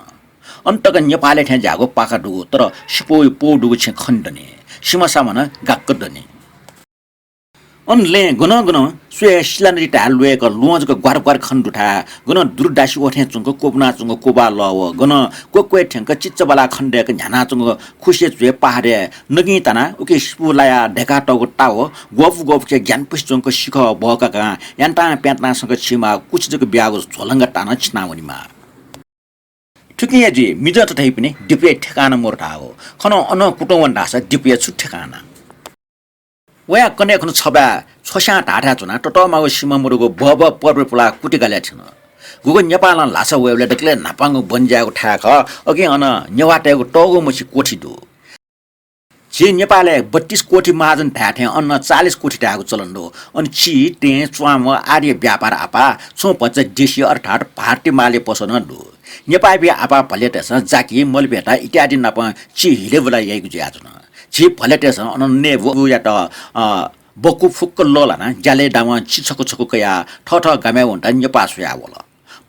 अन तक नेपालय् थें ज्याःगु पाखा दुगु, तर सिपौया पौ दुगु छेँ खने दनि। सिमा सामा नं गाक्क दनि। अन लँय् गनं गनं स्वये सिला नदी धाये ल्वय्‌क ल्वहं जक ग्वार ग्वार खने दुथाय्, गनं दुरुदासि ओथें च्वंक क्वपुनाच्वंगु क्वबाः लः व गनं क्वक्वय् थ्यंक चिच्चबालाः खने दय्‌क न्ह्यानाच्वंगु खुसिया च्वय् पहाडय् नकिं तानाः उकी सिपू लायाः दय्‌कातःगु ताः व ग्वःपु ग्वःपुसे ग्यानापुसे च्वंक सिखः बहकाकां यान्तां प्यान्तां संक छिमाः कुछि जक ब्याःगु झ्वलंगा ताः नं छिना वनेमाः। थुकिया जुइ मिजंत धइपिनि दिपय् ठेकाना मदु धाःगु। खनं अनं कुतुं वन धाःसा दिपया छु ठेकाना? वया कन्हय् खुन्हु छबाय् छ्वस्यां धाःथाय् च्वनाः ततःमाःगु सिमा मदुगु बहबह पर्वय् पुलाः कुति गालय् थ्यन। गुगु नेपालं ल्हासा वयेबलय् दकलय् न्हापांगु बन ज्याःगु थाय् खः। अकिं अन नेवाःतय्‌गु तःगु मछि कोठी दु। झी नेपालय् बत्तीस कोठी महाजन धाये थें अन चालीस कोठी धायेगु चलन दु। अन चिं, तें, च्वाम्ह आदिया व्यापार आपाः छुं भचा देशी अर्थात् भारतीय मालया पसः नं दु। नेपाःपिं आपाः भल्यातय्‌सं जाकि, मलभेटा इत्यादि नाप चिं हिलेबुला याइगु जुयाच्वन। झी भल्यातय्‌सं अन नयेबुयात, अ, बकु फुक्क लःल्हानाः ज्यालय् दावं चिं छकू छकू कयाः थःथः गामय् वनेत नेपाः स्वयाः वल।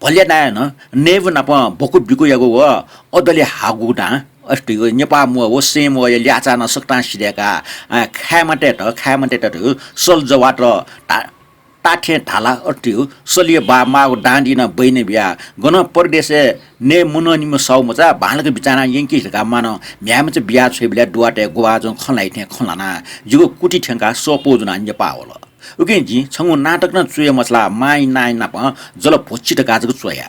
भल्या नायः नं नयेबु नाप बकु बिकुयागु व अदलय् हाःगु दां, अथे धइगु नेपाः म्वः व सें म्वःया ल्याःचाः नं सकतां सिधय्‌काः, अ, खाय्‌मातय्‌त, खाय्‌मातय्‌त धइगु सल जवात ता-, ताथें धाला, अथे धइगु सलया बाः माःगु दांदिं नं बहिनी बियाः गनं परदेशय् नये मननिम्ह साहुमचा बांलाक बिचाः यानाः यंकि धकाः मानं म्ह्याय्‌मचा बिया छ्वइबलय् दुवातय् ग्ववाः जूगु खँ ल्हाइ थें खँ ल्हानाः जिगु कुति थ्यंकाः सःपौ जुनाः नेपाः वल। उकिं जिं छंगु नां तक नं च्वये मछालाः मांया नांया नाप जलभोच्छि धकाः जक च्वया।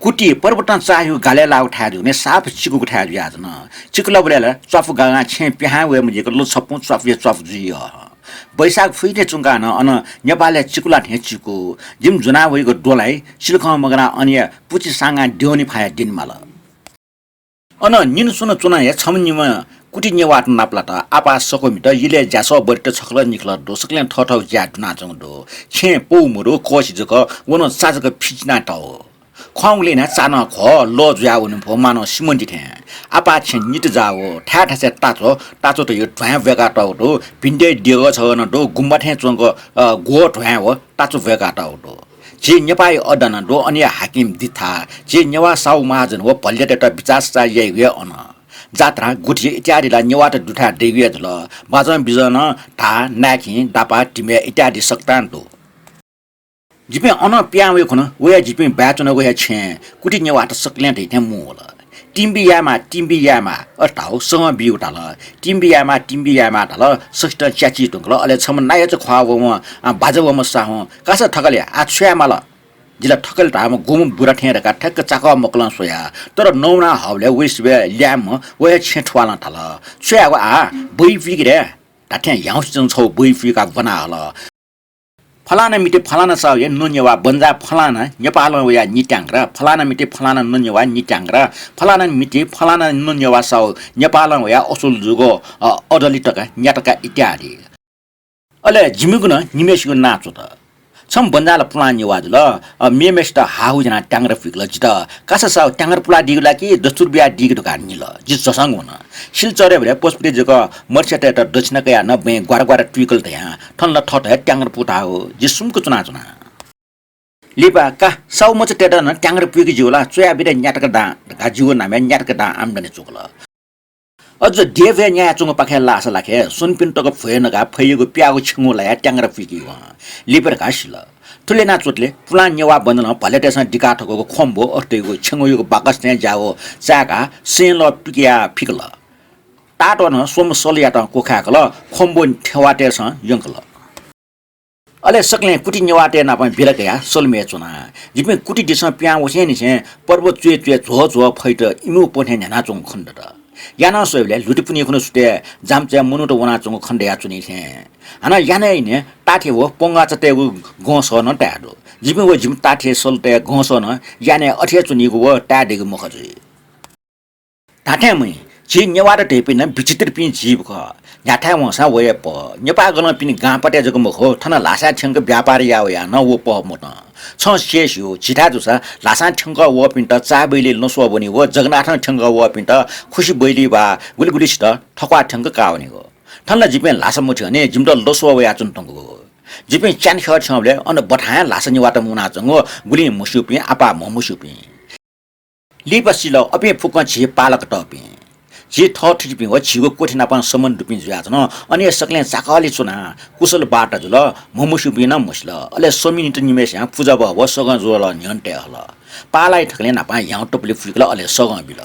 कुति पर्वतं चाःहिउ गालय् लाःगु थाय् जूगुलिं साप चिकुगु थाय् जुयाच्वन। चिकुलाबलय् ला च्वापु गागां छेँय् पिहां वये मजिक लछपुं च्वापुया च्वापु जुइ यः। बैशाख फुइथें चुंकाः नं अन नेपालय् चिकुला थें चिकु। जिमि ज्वनाः वइगु द्वलाइ सिलखं मगानाः अनया पुचि साँगां द्यःने फायाः द्यनेमाल। अन निन्हु स्वन्हु च्वनाः हे छम्ह निम्ह कुति नेवाःत नापलात। आपाः सकमित, इलय् ज्यासः बरित छकलं निखलं दु, सकलें थःथःगु ज्याय् दुनाच्वंगु दु। छेँय् पौ मदु, कःसि जक, व नं चा जक फिचिनातः। खंगुलिं नं चा नं घः लः जुयाः वने फु, मानव सिमन्ति थें। आपाः छेँ नित जाः व थाय् थासय् ताच्व, ताच्व धइगु ध्वाँय् ब्वय्‌कातःगु दु। भिंतय् देगः छगः नं दु, गुम्बा थें च्वंक, अ, ग्वः ध्वाँय् व ताच्व ब्वय्‌कातःगु दु। झी नेपाःया अड्डा नं दु, अनया हाकिम दिथा। झी नेवाः साहु महाजन व भल्यातय्‌त बिचाः सचाः याइगु हे अन। जात्रा, गुथि इत्यादि ला नेवाःत दुथाय् दइगु हे जुल। बाजं बिजं नं धा, नाय्‌खिं, दापा, धिमय् इत्यादि सकतां दु। जिपिं अनं पिहां वइगु खन, वया जिपिं बाय् च्वनागु हे छेँय् कुति नेवाःत सकलें धइथें मुं वल। तिम्बि यायेमाः, तिम्बि यायेमाः, अथे धाःगु सं बीगु धाल। तिम्बि यायेमाः, तिम्बि यायेमाः धाल, सकसितं च्याची धुंकल। अले छम्ह नायःचा ख्वाः वःम्ह, अ, बाजा वःम्ह साहुं, "कासा थकालि, आः छु यायेमाल?" जिं ला थकालि धाःम्ह गुम्ह बुरा थें धकाः ठ्याक्क चाकः मकलं स्वया। तर नवानाः हःबलय् वइसिबय् ल्याय्म्ह व हे छेँ थुवालं धाल, "छु यायेगु आः? बहि पुइकि रे।" धात्थें ह्याउँसेंच्वं छगू बहि पुइकाः ब्वना हल। फलाना मिति फलाना साहुया नुनेवाः बन्जाः फलाना नेपालं वया नित्यांग्रा, फलाना मिति फलाना नुनेवाः नित्यांग्रा, फलाना मिति फलाना नुनेवाः साहु नेपालं वया असुल जूगु, अ, अदलि तक न्यातका इत्यादि। अले जिमिगु नं निम्हय्‌सिगु नां च्वत। छम्ह बन्जाः ला पुलां नेवाः जुल, अ, मेम्हय्‌सित हाःहु यानाः त्यांग्रा पुइकल। जितः कासा साहु त्यांग्रा पुलादीगु ला कि दस्तुर बियादीगु धकाः न्हिल। जि झसंक वन। सिलचरय् बलय् पशुपति जक मर्स्यातय्‌त दक्षिणा कयाः नं बँय् ग्वारा ग्वारा तुइकल धयां थन ला थःत हे त्यांग्रा पु धाःगु। जि सुम्क च्वनाच्वना। लिपा का, साहुमचातय्‌त नं त्यांग्रा पुइके ज्यू ला, च्वयाबियादे न्यातका दां धकाः जिगु नामय् न्यातका दां आम्दानी च्वकल। अझ देय् भ्वय् न्यायाच्वंगु पाखें लाःसा ला खः, स्वन्पिं तक भ्वय् नकाः फैयागु प्याःगु छेँगू लायाः त्यांग्रा पुइके वं। लिपा धकाः सिल। थुलि यानाच्वंतले पुलां नेवाः बन्जालं भल्यातय्‌सं दिका थकूगु ख्वम्बु अथे धइगु छेँगूयागु बाकस थें ज्याःगु चाय्‌काः सें लः पिकयाः फिकल। ताःतः नं स्वम्ह सलयात क्वखाय्‌कल, ख्वम्बु थेवातय्‌सं यंकल। अले सकलें कुति नेवाःतय् नाप बिदा कयाः सलमय् च्वना। जिपिं कुति दिसं पिहां वसेंनिसें पर्व च्वय् च्वय् झ्वः झ्वः फैत इमिगु प्वथें न्ह्यानाच्वंगु खने दत। यानाः स्वयेबलय् ल्हुतिपुन्हिइ खुन्हु सुथय् जामचाय् मनूत वनाच्वंगु खने दयाच्वनी थें। हानं यानाः इने ताथे व पंगाचातय्‌गु गंसः नं ताये दु। जिपिं व जिमि ताथे सलतय् गंसः नं यानाः अथे हे च्वनीगु व ताये दइगु मखु जुइ। धात्थें मुइ, झी नेवाःत धइपिं नं विचित्रपिं जीव खः। न्ह्याथाय् वंसां वये पः। नेपाःगलंपिनि गांपातय् जक मखु, थन ल्हासाय् थ्यंक व्यापार याः वयाः नं व पः मतं। छं स्यू, झीथाय् जूसा ल्हासां थ्यंक वःपिन्त चाबैली लँस्वः वनीगु, जगनाथं थ्यंक वःपिन्त खुसि बैली वा गुलि गुलि सित थक्वाः थ्यंक काः वनीगु। थन ला जिपिं ल्हासा मथ्यंनि, जिमित लँस्वः वयाच्वनातंगु। जिपिं च्यान्हय् थ्यंबलय् अन बथां हे ल्हासा नेवाःत मुनाच्वंगु, गुलिं मस्यूपिं, आपाः म्हमस्यूपिं। लिपा सिल, अपिं फुक्कं झी पालक तःपिं। झी थःथितिपिं व झीगु क्वथि नाप सम्बन्ध दुपिं जुयाच्वन। अन हे सकलें चाकःलि च्वनाः कुशल वार्ता जुल। म्हमस्यूपिं नं म्हसिल। अले स्वमिनित निम्हय्सियां पुजाभः व सगं ज्वः न्ह्यःने तये हल। पालाया थकलिं नाप ह्याउँ तपुलि फुइकल, अले सगं बिल।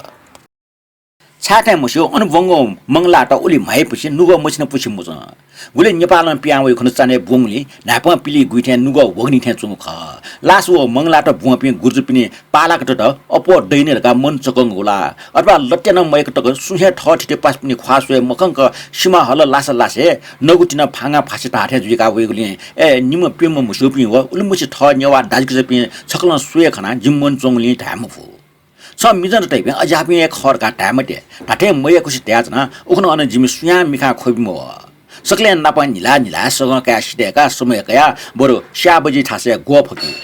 छाय् थें म्हस्यू, अन ब्वंगु मंगलात उलि म्हाइपुसे नुगः मछिनापुसे मुँच्वन। गुलि नेपालं पिहां वइगु खँ चान्हय् ब्वंगुलिं न्हाय्पं पिलिइ गुइ थें नुगः ह्वःगु निं थें च्वंगु खः। ला छु व मंगलात ब्वंपिं गुर्जुपिनि पालाकतय्त अप्वः दइगु धकाः मन चकंगु ला? अथवा लत्या नं मय्क तक सुं हे थःथिति पासापिनि ख्वाः स्वये मखंक सिमा हल लासा लासे नगु तिनि फांगा फासे धाःथें जुइका वइगुलिं, ए, निम्ह प्यम्ह म्हस्यूपिं व उलिमछि थः नेवाः दाजुकिजापिं छकलं स्वये खनाः जिमि मन च्वंगुलिं धाये मफु। छं मिजंत तइपिं अज्याःपिं हे खः धकाः धाये मते। धात्थें मयय्कुसे धयाच्वना, उखुन्हु अन जिमि सुयां मिखां ख्वबि मवः। सकलें नाप न्हिला न्हिला सगं काय् सिधय्काः समय कयाः बरु स्याः बजि थासय् ग्वः फ्वकि।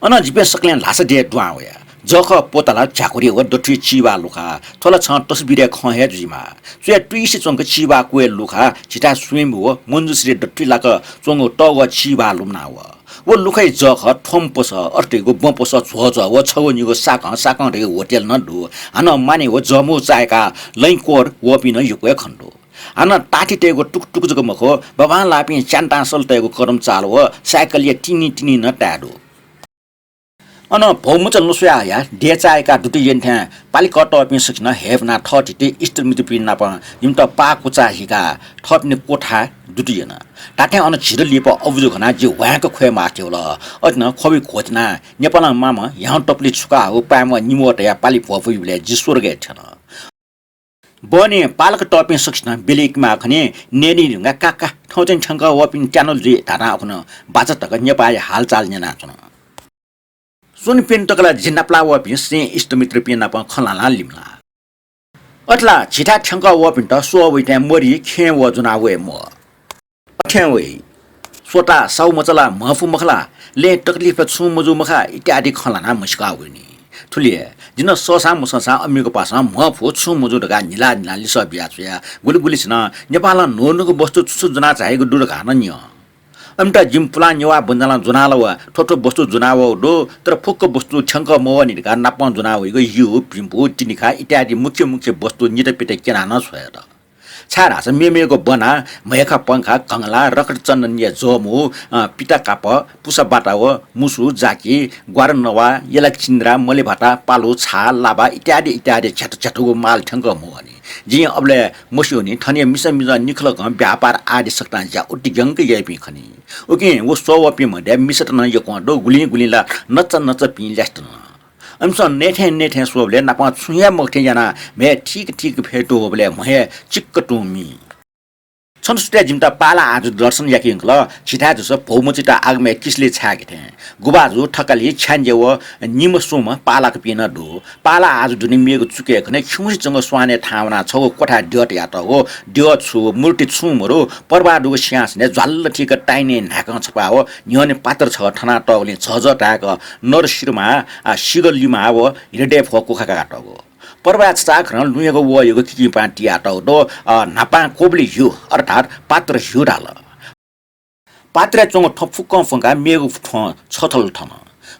अन जिपिं सकलें ल्हासा देय् दुहां वया। जःखः पोताला झ्याकुरी व दथुइ चिबाः लुखा। थ्व ला छं तस्बिरय् खं हे जुइमाः। च्वय् तुइसे च्वंक चिबाः क्वय् लुखा, झीथाय् स्वयम्भू व मञ्जुश्री दथुइ लाक च्वंगु तःग्वः चिबाः लुमना वः। व लुखय् जःखः थ्वम्ह पसः, अथे धइगु ब्वँ पसः झ्वःझ्वः व छगू निगू साकं, साकं धइगु होटेल नं दु। हानं माने व जःमू चाय्काः लँय् क्वःर वःपिं नं यक्व हे खने दु। हानं ताःथि तयेगु टुक टुक जक मखु, बांबांलाःपिं च्यान्तांसल तयेगु कदम चाल व साइकलया तिनि तिनि नं ताये दु। अन भौमचा लँस्वया हयाः देय् चाय्काः दुत यने थें पालिकतःपिं सकसिनं हय्पुनाः थःथिति इष्टमित्रपिं नाप जिमित पाः कुचा हिकाः थःपिनि क्वथाय् दुत यन। धात्थें अन झिदँ लिपा अबुजु खनाः जि ह्वाँय्क ख्वये मास्ति वल। अथे नं ख्वबि क्वःतिनाः नेपालं माःम्ह ह्याउँ तपुलि छुकाः हाःगु पाय्म्ह निम्ह तयाः पालि भ्वपुइबलय् जि स्वर्गय् थ्यन। बहनी पालकतःपिं सकसिनं ब्यलय्केमाः खनी, नयेनी धुंकाः का का, थौंतुं थ्यंक वःपिं त्यानुल जुइ धाधां उखुन्हु बाचा तक नेपाःया हालचाल न्यनाच्वन। स्वनिपिं तक ला जि नापलाः वःपिं स्नेही इष्टमित्रपिं नाप खँ ल्हानाः लिमलाः। अथे ला झीथाय् थ्यंक वःपिन्त स्वः वइथें मरि खेँ वः ज्वनाः वये म्वः। अथें वइ। स्वता, साहु मचा ला, म्हफु मखु ला, लँय् तकलिफ छुं मजू मखा इत्यादि खँ ल्हानाः म्हसीका वइनि। थुलि हे जिं सःसां मसःसां अमिगु पासां म्हफु छुं मजू धकाः न्हिला न्हिला लिसः बियाच्वया। गुलि गुलिसिनं नेपालं न्हू न्हूगु वस्तु छु छु ज्वनाः झाइगु दु धकाः नं न्यं। अमित जिमि पुलां नेवाः बंजालं ज्वनाः ला व थ्व थ्व वस्तु ज्वनाः वःगु दु, तर फुक्क वस्तु थ्यंक मवःनि धकाः नापं ज्वनाः वइगु यु, पिम्पु, तिनिखा इत्यादि मुख्य मुख्य वस्तु नित पित क्यनाः नं छ्वयात। छाय्धाःसा मेमेगु बना, म्हय्खा पंखा, कंगला, रकत चन्दनया जःमू, अ, पिता कापः, पुसा बाता व मुसु, जाकि, ग्वारनवा, यलाचिन्द्रा, मलेभाता, पालु, छाः, लाबा इत्यादि इत्यादि झ्यात झ्यातुगु माल थ्यंक मवःनि। जिं अबलय् मस्यूनि, थनया मिसा मिजं निखलकं व्यापार आदि सकतां ज्या उतिग्यंक याइपिं खनी। उकिं व स्वः वःपिं मध्य मिसात नं यक्वं दु, गुलिं गुलिं ला नचा नचापिं ल्यासेत नं। अमिसं नयेथें नयेथें स्वःबलय् नापं छुं हे मखु थें यानाः म्हय् ठीक ठीक फय् त्वःबलय् म्हय् चिक्क तुं मी। छन्हु सुथय् जिमित पाला आजु दर्शन याके यंकल। झीथाय् जूसा भौमचायात आगमय् किसलय् छाय्के थें। गुभाजु, थकालि, छ्याञ्जे व निम्ह स्वम्ह पालाकपिं नं दु। पाला आजु दुने मेगु चुकय् खने खिउँसे च्वंगु स्वानय् थाहां वनाः छगू क्वथाय् द्यः तयातःगु। द्यः छु, मूर्ति छुं मरु, परवाः दुगु सिंहासनय् ज्वाल्ल थीक ताइने न्हाय्कं छपाः व न्ह्यःने पात्र छगः थनातःगुलिं झःझः धाय्क नर सिरमाः, आ, सिगः लिमाः व हृदय भ्वः कुखा काकातःगु। परवाय् छचाःखरं लुँयागु वःयागु किकिपां तियातःगु दु, अ, न्हापां कोबलि ह्यू अर्थात् पात्र ह्यू धाल। पात्रय् च्वंगु थ्व फुक्कं फ्वंकाः मेगु थ्वँ छथल थन।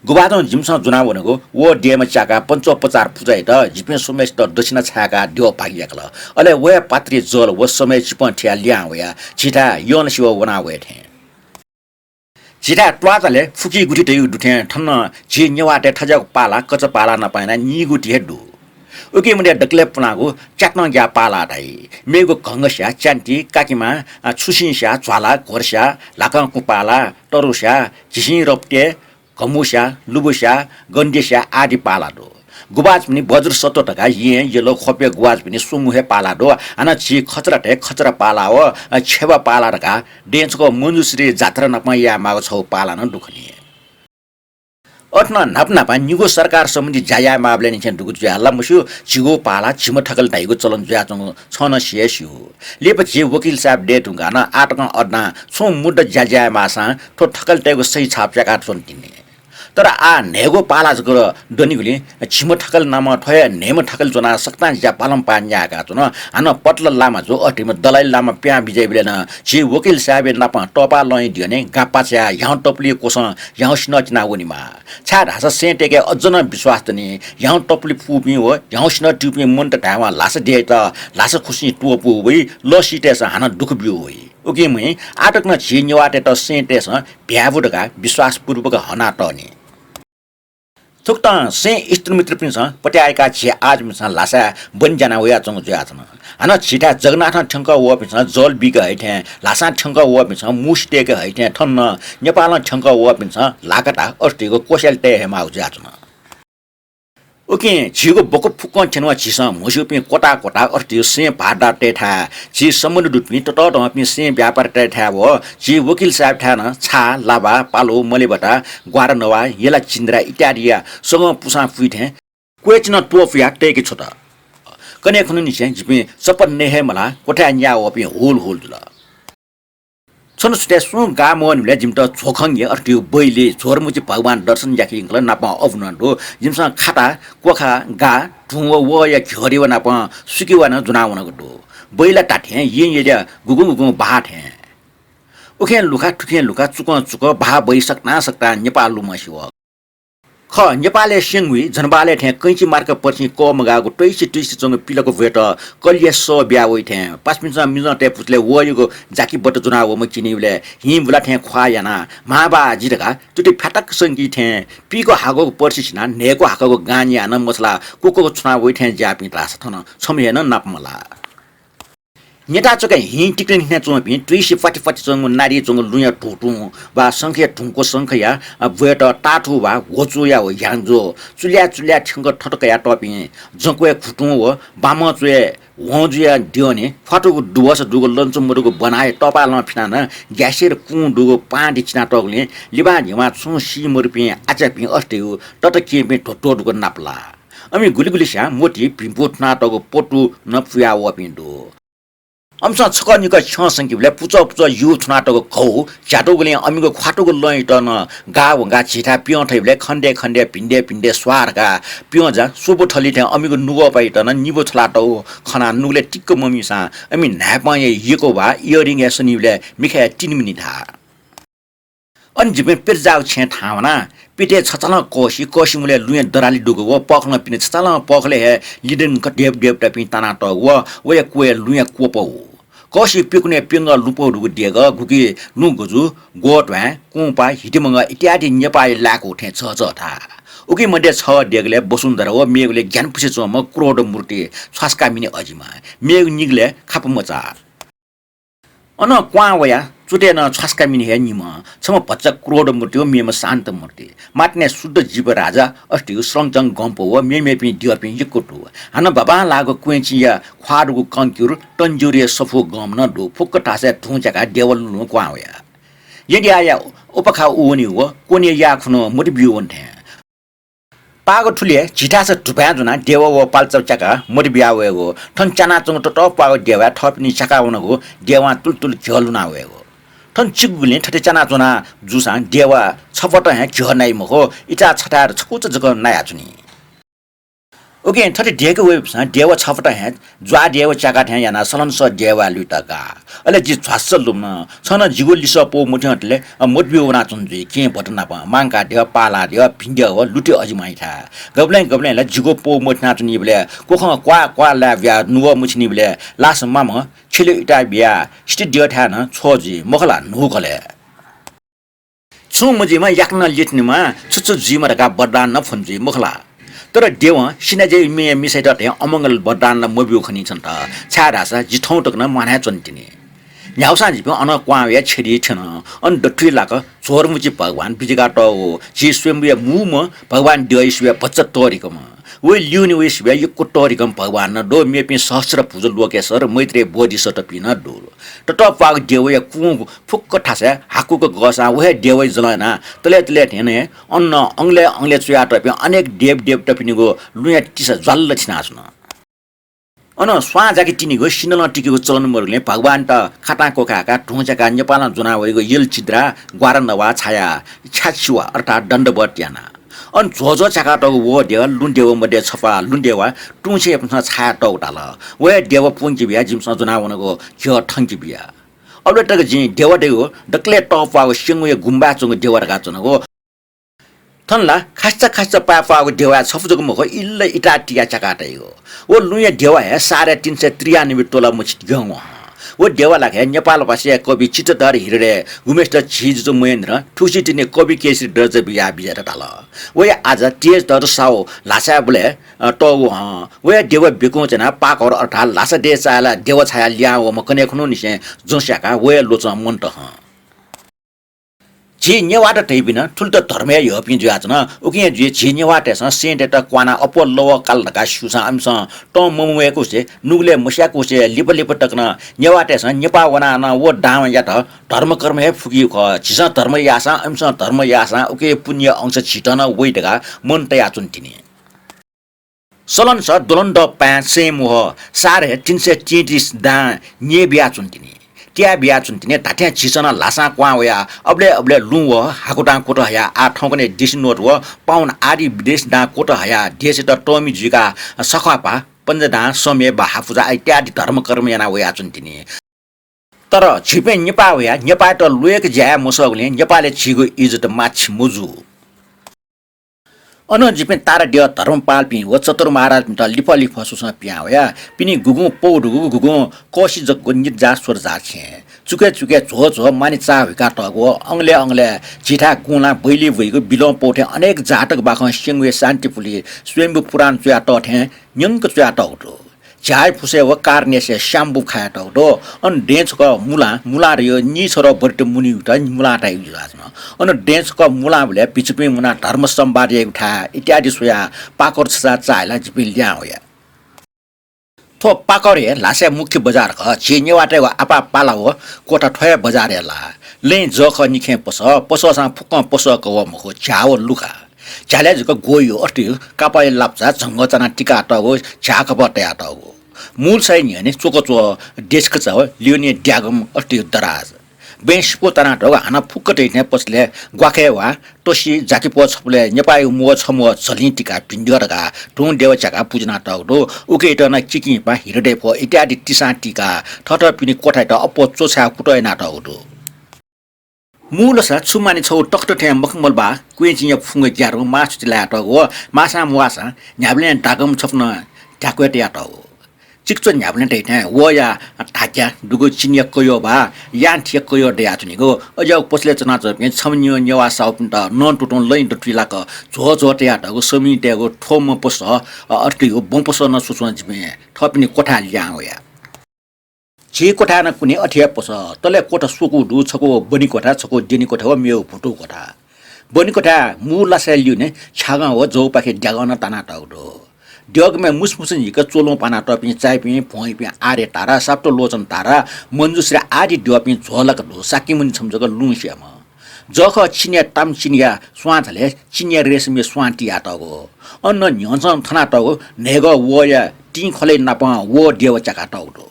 गुभाजं जिमिसं ज्वनावनेगु वः देय्मा च्याकाः पञ्चोपचार पुजा यात। जिपिं स्वम्हय्सित दक्षिणा छाय्काः द्यः भागि याकल। अले वया पात्रया जल व समय चिपं थियाः लिहां वयाः झीथाय् यःलासेवः वना वये थें। झीथाय् त्वाःचालय् फुकी गुथि धइगु दु थें थन नं झी नेवाःतय् थज्याःगु पाला, कचा पाला नाप यानाः नीगुथि हे दु। उकी मध्य दकलय् पुलांगु च्यातं ग्याः पाला धाइ। मेगु घंघस्याः च्यान्ति, काकिमा, अ, छुसिंस्याः झ्वाला, घोरस्याः, ल्हाकंकुँ पाला, तरुस्याः, झिसिं रप्ते, घमुस्याः, लुबुस्याः, गन्देस्याः आदि पाला दु। गुभाजपिनि वज्र सत्व धकाः येँ, यल, ख्वपय् गुभाजपिनि स्वंगू हे पाला दु। हानं झी खच्चरातय् खच्चरा पाला व, अ, छेबा पाला धकाः दँय् छकः मञ्जुश्री जात्रा नाप यायेमाःगु छगू पाला नं दु खनी। अथे नं न्हापा न्हापा निगू सरकार सम्बन्धी ज्या यायेमाःबलय् निसें दुगु जुयाः ला मस्यू, झीगु पाला झिम्ह थकल धाइगु चलन जुयाच्वंगु छं नं सि हे स्यू। लिपा झी वकिल साहेब दये धुंकाः नं आः तकं अड्डां छुं मुद्दा ज्या ज्या यायेमाःसां थ्व थकलतय्गु सही छाप च्याकाच्वंतिनि। तर आः न्हय्गू पाला जक दनिगुलिं झिम्ह थकल नामं थ्व हे न्हय्म्ह थकल च्वनाः सकतां ज्या पालंपाः न्यायेकाच्वन। हानं पतला लामा जु अतिम्ह दलाइ लामा पिहां बिज्याइबलय् नं झी वकिल साहेबया नापं तःपाः लँया द्यने गापाचाया ह्याउँतपुलिया क्वसं ह्याउँसिनं तिना वनेमाः। छाय्धाःसा सें तय्के अज्ज नं विश्वास दनि। ह्याउँतपुलि पूपिं व ह्याउँसिनं त्यूपिं मनूत धायेवं ल्हासा द्यःयात ल्हासा खुसिं त्वःपू वइ, लःसितय्सं हानं दुःख ब्यू वइ। उकिं महि आः तक नं झी नेवाःतय्त सें तय्सं भ्याय्बु धकाः विश्वासपूर्वक हनातःनि। थुकथं सें इष्टमित्रपिन्सं पत्याय्काः झी आजुपिन्सं ल्हासाय् बने ज्याना वयाच्वंगु जुयाच्वन। हानं झीथाय् जगन्नाथं थ्यंकः वःपिन्सं जल बीके हइ थें, ल्हासां थ्यंकः वःपिन्सं मुसि तय्के हइ थें थन नं नेपालं थ्यंकः वःपिन्सं ल्हाकाताः अथे धइगु क्वस्यालि तये हे माःगु जुयाच्वन। उकिं झीगु बखु फुक्कं थ्यनेवं झीसं म्हस्यूपिं क्वता क्वता अथे धइगु सें भाःदारतय्थाय्, झी सम्बन्ध दुपिं ततःधंपिं सें व्यापारीतय्थाय् व झी वकिल साहेबथाय् नं छाः, लाबा, पालु, मलेबटा, ग्वारा नवाः, यला चिन्द्रा इत्यादिया सगं पुसां पुइ थें क्वय्चिनं त्वपुयाः तय्के छ्वत। कन्हय् खुन्हुनिसें जिपिं चपा नये हे मलाः क्वथाय् न्याः वःपिं हुल हुल जुल। छन्हु सुथय् सुं गाः मवःनिबलय् जिमित झ्वखंगि अथे धइगु बैलय् झोरमुचि भगवान दर्शन याके यंकल नापं अबु नं दु। जिमिसं खाता, क्वखा, गाः, धुं व वहःया घ्यःरेवा नापं सुकेवा नं ज्वनावनागु दु। बैला धाथें येँ यलया गुगुं गुगुं बाः थें। उखें लुखा, थुखें लुखा, चुकं चुक, बाः बै सकतां सकतां नेपाः लुमंसे वः। खः, नेपालय् स्यंगुइ जनबालय् थें कैंची मार्का पर्सिं कःमगाःगु त्वइसे त्वइसे च्वंगु पिलाक भ्वय्त कलिया सः बिया वइ थें, पासापिन्सं मिजंतय् पुचलय् वःयागु जाकि बत ज्वना वःम्ह किनिबलय् हिं बुला थें ख्वाः यानाः म्हाःबा जि धकाः तुति फ्यातक संकी थें पीक हाकःगु पर्सि सिनाः न्हय्क हाकःगु गां न्याः नं मछालाः क्वक्वक छुना वइ थें ज्याःपिं धाःसा थन छम्ह हे नं नाप मलाः। न्यताच्वका हिं तिकनं हिना च्वंपिं त्वइसे प्वाति प्वाति च्वंगु नारिइ च्वंगु लुँया धुतुं वा शंखया धुंक्व शंखया, अ, भ्वय्त ताथु वा ह्वचुया व ह्याङ्जो, चुल्याः चुल्याः थ्यंक थत कयातःपिं जंक्वय् खुतुं व बामं च्वय् ह्वँजुया द्यःने ख्वातुगु दुवस दुगु लँचु मदुगु बनाय् तःपालं फिनाः नं ग्यासेर कुं दुगु पाँति चिनातःगुलिं लिबां धिबां छुं सी मरुपिं आच्यापिं अथे धइगु ततकेहेँपिं ध्वत्वः दुगु नापलाः। अमि गुलिगुलिस्यां मोति भिंपु थुनातःगु पटु नं पुया वःपिं दु। अमिसं छकः निकः छ्यं संकीबलय् पुचः पुचः यू थुनातःगु घौ झ्यातुगुलिं अमिगु ख्वातुगु लँयात नं गाः वंकाः झीथाय् प्यं थइबलय् खन्डय् खन्डय् भिन्डय् भिन्डय् स्वाः धकाः प्यं जा स्वपु थलिथें अमिगु नुगःपायात नं निबू छलातःगु खनाः नुगलय् तिक्क ममिसां अमि न्हाय्पंया यक्व वा earring-या सनीबलय् मिखाय् तिनिमिनि धाः। अन जिपिं पिरजाःगु छेँय् थाहां वना। पितय् छचालं कःसि, कःसिमुलय् लुँया दरालि दुगु व पखलं पिने छचालं पखलय् हे लिदंक देव देवतापिं तानातःगु व वया क्वय् लुँया क्वपौ। कःसि पिकुनय् प्यंगः लुपौ दुगु देगः, गुकी लुँ गजु, ग्वःत्वाँय्, कुंपा, हितिमंगः इत्यादि नेपाःया लाय्कू थें झःझः धाः। उकी मध्ये छगः देगलय् वसुन्धरा व मेगुलय् ग्यानापुसे च्वंम्ह क्रोध मूर्ति छ्वासकामिनि अजिमा, मेगु निगलय् खापा मचा। अनं क्वहां वयाः चुतय् नं छ्वासकामिनि हे निम्ह, छम्ह भचा क्रोध मूर्ति व मेम्ह शान्त मूर्ति। मातनय् शुद्ध जीव राजा, अथे धइगु स्रंचं गंपौ व मेमेपिं द्यःपिं यक्व दु। हानं बाबांलाःगु क्वय्चिंया ख्वाः दुगु कंक्युर तंज्युरया सफू गंम्ह नं दु। फुक्क थासय् धुं च्याकाः देवा लुँ लुँ क्वहां वया। यदियाया उपखा उवनी व क्वने या खुन्हु मति ब्यू वन थें। पागु थुलि हे झीथासय् धुपाँय् ज्वनाः देवा व पाल्चा च्याकाः मति बिया वयेगु। थन च्यानाच्वंगु ततःप्वाःगु देवाय् थःपिनि च्याका वनागु देवां तुलतुल घ्यः लुना वयेगु। थन चिकुगुलिं थथे च्यानाच्वना जूसां देवा छपतं हे घ्यः नाइ मखु, इचा छथाय् छकुचा जक नायाच्वनी। उकिं थथे देके वइपिन्सं देवा छपतं हे ज्वाः देवा च्याका थें यानाः सलंसः देवाय् लुइत गाः। अले जि झ्वास्स लुमन। छं नं जिगु लिसः पौ मथ्यंतले, अ, मत ब्यू वनाच्वन जुइ। केहेँ भत नाप मांका द्यः, पाला द्यः, भिं द्यः व लुति अजिमाइथाय्। गबलें गबलें ला जिगु पौ मथ्यनाच्वनीबलय् क्वखं क्वाः क्वाः लाय् ब्याः नुगः मछिनीबलय् लास मामं खिलय् इता बियाः सिति द्यःथाय् नं छ्वः जुइ, मखु ला न्हूकलय्। छुं मजुइमा, याकनं लिथ्यनेमा, छु छु जुइमा धकाः वरदान नं फ्वन जुइ, मखु ला? तर देवं सिनाज्याया मेया मिसायात थें अमंगल वरदान ला मब्यू खनी छन्त, छाय्धाःसा जि थौं तक नं म्वाना हे च्वनातिनि। न्ह्यागुसां जिपिं अन क्वहां वयाः छ्यदी थ्यन। अन दथुइ लाक झोरमुचि भगवान बिजिका तःगु, झी स्वयम्भूया मू म्ह भगवान देवया सिबय् भचा तःधिकम्ह, वया ल्यूने वया सिबय् यक्व तःधिकम्ह भगवान नं दु। मेपिं सहस्रभुज लोकेश्वर, मैत्रेय बोधिसत्वपिं नं दु। ततःप्वाःगु देवया कुं फुक्क थासय् हाकुक गःसां व हे देवया जलं यानाः तले तले थें हे अन अँगलय् अँगलय् च्वयातःपिं अनेक देवदेवतापिनिगु लुँया तिसा ज्वाल्ल थिनाच्वन। अन स्वां जाके तिनिगु सिन्हलं तिकेगु चलन मदुगुलिं भगवानत खातां क्वखाय्काः धुं च्याकाः नेपालं ज्वना वइगु यल चिद्रा ग्वारा नवाः छायाः छ्याछिवा अर्थात् दण्डवत याना। अन झ्वःझ्वः च्याकातःगु वहः देवा, लुँ देवा मध्ये छपा लुँ देवा तुं छेँय् छायातःगु धाल। व हे देवा प्वंके बियाः जिमिसं ज्वना वनागु झ्यः थंके बिया। अबलय् तक जिं देवा धइगु दकलय् तःप्वाःगु स्यंगूया गुम्बाय् च्वंगु देवा धकाः च्वनागु। थन ला खास्चा खास्चा पाय्पाःगु देवाया छपु जक मखु, इल्ल इताः तियाः च्याकाः तइगु। व लुँया देवा हे साढे तीन सय त्रियानब्बे तोला मछि द्यंगु हं। व देवा लाखे नेपालभाषाया कवि चित्रधर हृदय गुम्हेसित झी जुजु महेन्द्रं थुगुसी तिनि कवि केसरी दर्जा बियाः बिज्यात धाल। वया आजा तेजधर साहु ल्हासाय् बलय्, अ, तःगु हं। वया देवा बेकुं च्वनाः पाकर अर्थात् ल्हासा देय् चाःहिला देवा छायाः लिहां वःम्ह कन्हय् खुन्हुनिसें जँ स्याकाः वया ल्वचं मन्त हं। झी नेवाःत धइपिं नं थुलित धर्मया यःपिं जुयाच्वन। उकिं जुइ झी नेवाःतय्सं सेंतय्त क्वानाः अप्वः लवः काल धकाः स्यूसां अमिसं तं ममवय्कुसे, नुगलय् मस्याकुसे लिपा लिपा तक नं नेवाःतय्सं नेपाः वनाः नं व दांयात धर्मकर्म हे फुकीगु खः। झीसं धर्म याःसां अमिसं धर्म याःसां उकिया पुण्य अंश झीत नं वइ धकाः मन तयाच्वन तिनि। सलनस द्वलंदः पाँय् सें म्वहः साढे तीन सय तेत्तिस दां न्यये बियाच्वन तिनि, त्याये बियाच्वन तिनि। धात्थें झीसं नं ल्हासां क्वहां वयाः अबलय् अबलय् लुँ वहः हाकुदां क्वतः हयाः आः थौंकन्हय् देशी नोट व पाउन आदि विदेशी दां क्वतः हयाः देशयात तःमि जुइकाः सखःपाः, पञ्चदान, समय्, बहापुजा इत्यादि धर्मकर्म याना वयाच्वन तिनि। तर झीपिं नेपाः वयाः नेपाःयात ल्वय्क ज्या याये मसःगुलिं नेपालय् झीगु इज्जत माछ्छि मजू। अनं जिपिं ताराद्यः धर्मपालपिं व चतुर महाराजपिन्त लिफः लिफः स्वसं पिहां वयाः पिने गुगुं पौ दुगु, गुगुं कःसि जकगु निज्जा स्वरजा छेँ। चुकय् चुकय् झ्वः झ्वः माने चाः हुइकातःगु, अँगलय् अँगलय् झीथाय् गुंलां बैली वइगु बिलं पौ थें अनेक जातक बाखं स्यंगुया शान्तिपुलि स्वयम्भू पुराण च्वयातः थें न्यंक च्वयातःगु दु। झ्याःया फुसय् व कारनेसय् स्याम्बु खायातःगु दु। अन दँय् छकः मुलां, मुलां धइगु नीछदँ बर्त मुनियात मुलां धाइगु जुयाच्वन। अन दँय् छकः मुलांबलय् भिक्षुपिं मुनाः धर्म संवाद याइगु थाय् इत्यादि स्वयाः पाकर छचाः चाःहिलाः जिपिं लिहां वया। थ्व पाकर हे ल्हासाया मुख्य बजार खः। झी नेवाःतय्गु आपाः पाला व क्वथा थ्व हे बजारय् लाः। लँय् जःखः निखें पसः, पसःसां फुक्कं पसः कवः मखु, झ्याः व लुखा। झ्यालय् जक ग्वःयु अथे कापाया लापचा झंगः चानाः तिकातःगु झ्याःकपः तयातःगु। मूल साइ न्ह्यःने च्वकच्वः, देछकचा व ल्यूने द्यागम अथे दराज। बँय् सिपु तानातःगु हानं फुक्क तइथें पसलय् ग्वाखय् वा, तसि, जाकिपः छपलय् नेपाःया म्वः छम्वः झलिं तिकाः भिंद्यः धकाः धुं देवा च्याकाः पुज्यानातःगु दु। उकियात नं किकिंपाः, हृदयफः इत्यादि तिसां तिकाः थःथःपिनि क्वथायात अप्वः च्वछाय् कुतः यानातःगु दु। मूलस छु माने छगू तख्त थें मखमलबा क्वँय्चिंया फुंगः ग्यारु माःछुति लायातःगु व माःसां म्वाःसां न्ह्याबलें दागम छपु नं ध्याक्वय् तयातःगु। चिकिचा न्ह्याबलें तइथें वःया धाग्या दुगु चिनिया कयः वा यान्थिया कयः दयाच्वनीगु। अज्याःगु पसलय् च्वनाच्वंपिं छम्ह निम्ह नेवाः साहुपिन्त नं तुतुं लँय् दथुइ लाक झ्वः झ्वः तयातःगु समिं तयेगु थ्वम्ह पसः, अ, अथे धइगु बँ पसः नं स्वस्वं जिपिं थःपिनि क्वथाय् लिहां वया। झी क्वथाय् नं कुने अथे हे पसः। तले क्वथा स्वकू दु, छकू बनि क्वथा, छकू द्यने क्वथा व मेगु भुतू क्वथा। बनि क्वथाय् मू लासाया ल्यूने छ्यागं व जौपाखे द्यागं नं तानातःगु दु। द्यःगमय् मुसमुस न्हिक च्वलुं पानातःपिं चायापिं, भ्वंयापिं आर्य तारा, साप्त लोचन तारा, मञ्जुश्री आदि द्यःपिं झ्वःलाक दु। साकिमुनि छम्ह जक लुँ स्यःम्ह। जःखः चिनिया ताम्हचिनिया स्वां झालय् चिनिया रेशमया स्वां तियातःगु। अन न्ह्यःचं थनातःगु न्हय्गः वःया तिंखलय् नापं वः देवा च्याकातःगु दु।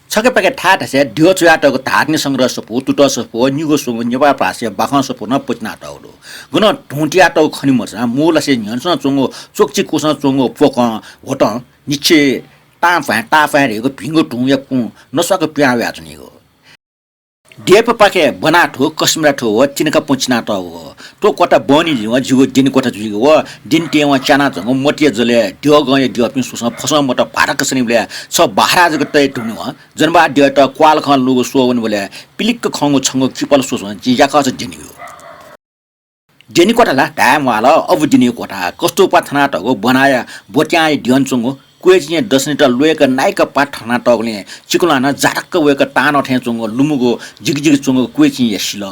छखेपाखे थाय् थासय् द्यः च्वयातःगु धार्मिक संग्रह सफू, तुतः सफू व निगू स्वंगू नेपाल भाषाया बाखं सफू नं पतिनातःगु दु। गनं धुं तियातःगु खने मजूसां मू लासाया न्ह्यःनंसं च्वंगु च्वकचि कुसं च्वंगु प्वकं ह्वतं निच्छे तांपाँय् तापाँय् धइगु भिंगु धुंया कुं नस्वाक पिहां वयाच्वनीगु। देपापाखे ब्वना थ्व, कस्मिरा थ्व व तिनका प्वँ चिनातःगु। थ्व क्वथा बहनी जुइवं जिगु द्यने क्वथा जुइगु व द्यने तयेवं च्यानाच्वंगु मतिया जलय् द्यःगंया द्यःपिं स्वस्वं फसं मत भाःत कसनीबलय् छ बहारा जक तये धुनेवं जनबार द्यःयात क्वाःलखं लूगु स्वः वनेबलय् पिलिक्क खंगु छंगु किपाल स्वस्वं जिं याकःचा द्यनीगु। द्यने क्वथा ला धाये म्वाःल, अबु द्यनीगु क्वथा। कस्तुपा थनातःगु ब्वनाया ब्वत्यांया द्यःने च्वंगु क्वय्‌चिंया दसनीत ल्वय्‌क नाइक पात थनातःगुलिं चिकुलां नं जारक्क वय्‌क तानं थें च्वंगु लुमुगु जिगजिग च्वंगु क्वय्‌चिं यसिल।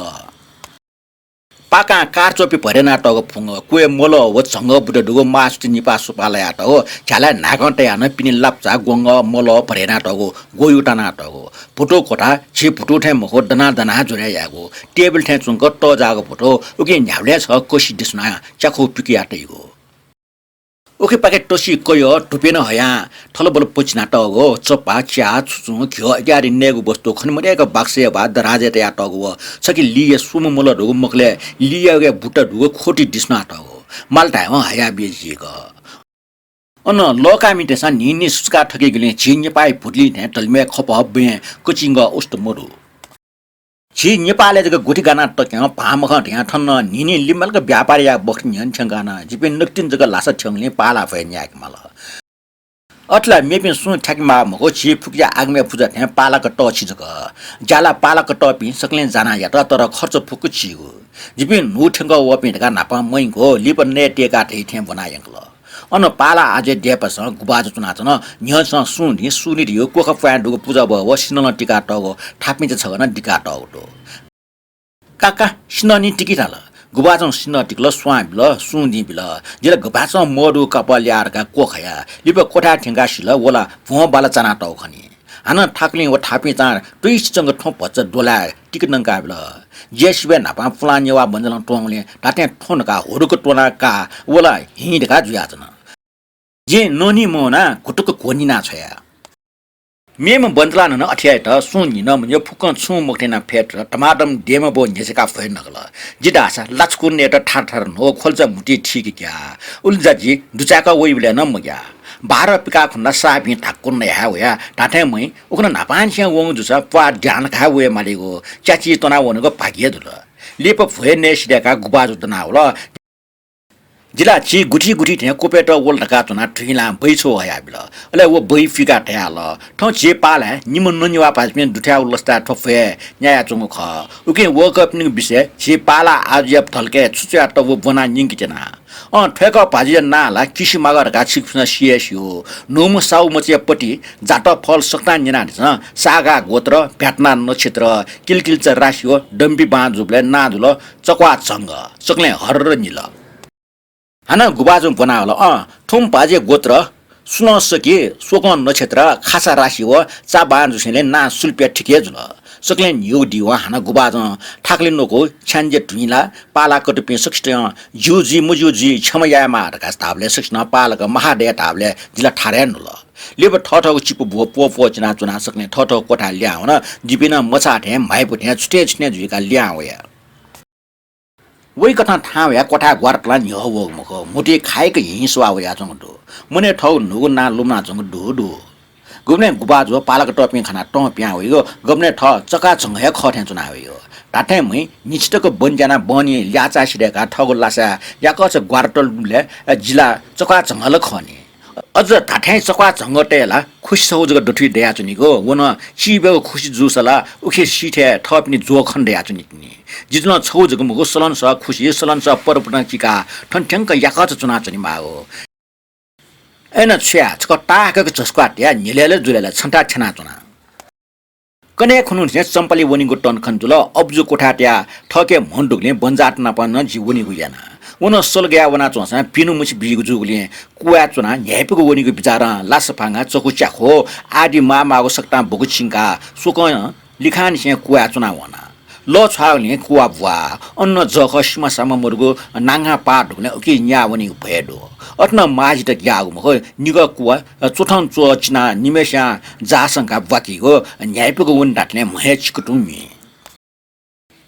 पाकां कार च्वपि भरेनातःगु फुंग, क्वय् मलः व झंगः बुट दुगु मासुति निपा सुपा लायातःगु झ्यालाय् न्हाय्कं तयाः नं पिने लापचा, ग्वंगः, मलः भरेनातःगु ग्वयु तानातःगु भुतू क्वथा, झी भुतू थें मखु दनाः दनाः ज्वरय् यायेगु, टेबल थें च्वंक तःजाःगु भुतू, उकिं न्ह्याबलें छगः कसि दिसुनाः च्याखु पिकया तइगु। उखेपाखे तसि कयः धुप्यनं हयां थलबल पचिनातःगु चप्पा, च्या, छुचुं, घ्यः इत्यादि नयेगु वस्तु खनेमदय्क बाक्सय् वा दराजय् तयातःगु व छकि लिया स्वम्ह मलः दुगु मखुलय् लियाया बुट दुगु खोति दिसुनातःगु माल धायेवं हयाबिया जीगु। अन लःकामितय्‌सं न्हिं न्हिं सुचुका थकेगुलिं झी नेपाःया भुतुलिं थें तलिमय् खपः बँय् कचिंगः उस्त मदु। झी नेपालय् जक गुथि गानाः तक्यं भाःमखं धयां थन नं न्हिं न्हिं लिमालक व्यापार याये बखत न्ह्यःने थ्यंकाः नं जिपिं नकतिनि जक ल्हासा थ्यंगुलिं पाला भ्वय् न्यायेके माल। अथे ला मेपिं सुं थ्याके माः मखु, झी फुक्कया आगमय् पुजा थें पालाक तःछि जक। ज्याला पालाक तःपिं सकलें जानाः यात, तर खर्च फुक्क झीगु। जिपिं न्हू थ्यंक वःपिं धकाः न्हापां मयंकू, लिपा नये त्यय्‌काः धइ थें ब्वना यंकल। अन पाला आज्वये द्यःपासां गुभाजु च्वनाच्वन। न्ह्यःनं सुंदिं, सुनिधियो, क्वखा प्वाँय् दुगु पुजाभः व सिन्हलं तिकातःगु थापिंचा छगः नं दिकातःगु दु। का का, सिन्हः निं तिकि धाल। गुभाजुं सिन्हः तिकल, स्वां बिल, सुंदिं बिल। जिं ला गपाचं मदुगु कापः ल्याः धकाः क्वखाया। लिपा क्वथाय् थ्यंकाः सिल, व ला भ्वं बाला चानातःगु खनी। हानं थाकुलिं व थापिंचां तुइसिचंक थ्वँ भचा द्वलाः तिकि नंकाबिल। ज्याय् सिबय् न्हापां पुलां नेवाः बञ्जालं त्वंगुलिं धात्थें थ्वँ धकाः हुरुक्क त्वनाः काः, व ला हिं धकाः जुयाच्वन। जिं ननी मवनाः घुटुक्क घ्वनिना छ्वया। मेम्ह बञ्जालं नं अथे यात, सुं न्हि नं मन्यं, फुक्कं छुं मखुथें यानाः फ्यतुल, धमाधम देमा ब्व न्ह्यचिकाः भ्वय् नकल। जि धाःसा लाचुकुन्हु नयेत थार थार न्हू, ख्वल्चा म्हुतुइ थीकि ग्याः। उलिज्या जि दुचाय्क वइबलय् नं मग्याः। बाह्र पिकाः खुन्हु ला साःपिं धाक्कुन नये हे वया, धात्थें महि, उखुन्हु न्हापांनिसें वंगु जूसा प्वाः द्यां नकाः हे वये मालीगु, च्याचिइ त्वना वनेगु भाग्य हे जुल। लिपा भ्वय् नये सिधय्काः गुभाजु दनावल। जि ला झी गुथि गुथि थें क्वपय्त वल धकाः च्वनाः धुइँलां बहि छगू हयाबिल। अले व बहि पुइकाः धयाहल, थौं झी पालाय् निम्ह ननिवाः भाजपिं दुथ्याःगु लसताय् थ्व भ्वय् न्यायाच्वंगु खः। उकिं वय्कःपिनिगु विषयय् झी पाला आजुया धलखय् छु च्वयातःगु ब्वनाः न्यंके त्यना। अँ, थ्वय्कः भाजुया नां ला किसिमागः धकाः छिकपिन्सं सि हे स्यू। न्हूम्ह साहुमचाया पति जातः फल सकतां न्यनादिसँ। सागा गोत्र, भ्यातना नक्षत्र, किलकिल्चा राशि व दम्पी बां जूबलय् नां जुल चक्वाः झंगः, सकलें हर्र निल। हानं गुभाजुं ब्वनावल, अँ, थुम्ह भाजुया गोत्र, सुलं सखि, स्वकं नक्षत्र, खासा राशि व चा बां जूसेंलि नां सुलुप्या ठीक हे जुल। सकलें न्ह्यू दिवं हानं गुभाजुं थाकुलि न्वकू छ्याञ्जे धुइँलाः पाला कतुपिं सकसितं ज्यू जुइ मज्यू जुइ क्षमा यायेमाः धकाः धाःबलय् सकसितं पालाक महादया धाःबलय् जि ला थारय् न्हुल। लिपा थःथःगु चिपु ब्व प्वःप्वः चिनाच्वनाः सकलें थःथःगु क्वथाय् लिहां वन। जिपिं नं मछाः थें म्हाइपु थें छुथें छुथें जुइकाः लिहां वया। वइकथं थाहां वयाः क्वथाय् ग्वारातलां न्ह्यः वःगु मखु, म्हुतुइ खाइक हिं स्वाः वयाच्वंगु दु। मनय् थःगु न्हूगु नां लुमनाच्वंगु दु दु। गुबलें गुभाजु पालाक तःपिं खनाः तं पिहां वइगु, गुबलें थः चक्वाः झंगः हे खः थें च्वना वइगु। धात्थें महि, न्हिच्छि तक बन्दी यानाः बहनी ल्याःचाः सिधय्काः थःगु लासाय् याकःचा ग्वारातल दुबलय् जि ला चक्वाः झंगः ला खः नि। अझ धात्थें चक्वाः झंगःतय् ला खुसि छगू जक दथुइ दयाच्वनीगु, व नं चिबय्गु खुसि जूसा ला उखे सिथय् थःपिनि ज्वः खने दयाच्वनीतिनि। जि जुलं छगू जक मखु, सलनसः खुसि, सलनसः परपतं चिकाः थन थ्यंक याकःचा च्वनाच्वनेमाःगु। अय्नं छु याये, छकः ताहाकक झसुकाः तयाः न्हिलय् ला जुलय् ला छन्थाय् थ्यनाच्वना। कन्हय् खुन्हु निसें चम्पालय् वनीगु तन खने जुल। अबुजु क्वथाय् तयाः थःके म्हो दुगुलिं बन्जाःत नाप नं जि वनीगु याना। व नं सल गयाः वनाच्वंसां पिने मछि बीगु जूगुलिं कुवाय् च्वनाः न्ह्याइपुक वनीगु बिचारं लासा फांगा, चकु च्याख्वः आदि माःमाःगु सकतां बकु छिंकाः स्वकं लिखांनिसें कुवाय् च्वना वना। लः छ्वाःगुलिं कुवा ब्वाः। अन जःखः सिमा सामा मदुगु नांघां पाः दुगुलिं उकी न्याः वनीगु भय दु। अथे नं माझित ग्याःगु मखु, निगः कुवा च्वथं च्वः चिनाः निम्हय्सियां जासंकाः ब्वाकीगु, न्ह्याइपुक वने धात्थें म्ह हे चिकुतुं म्ये।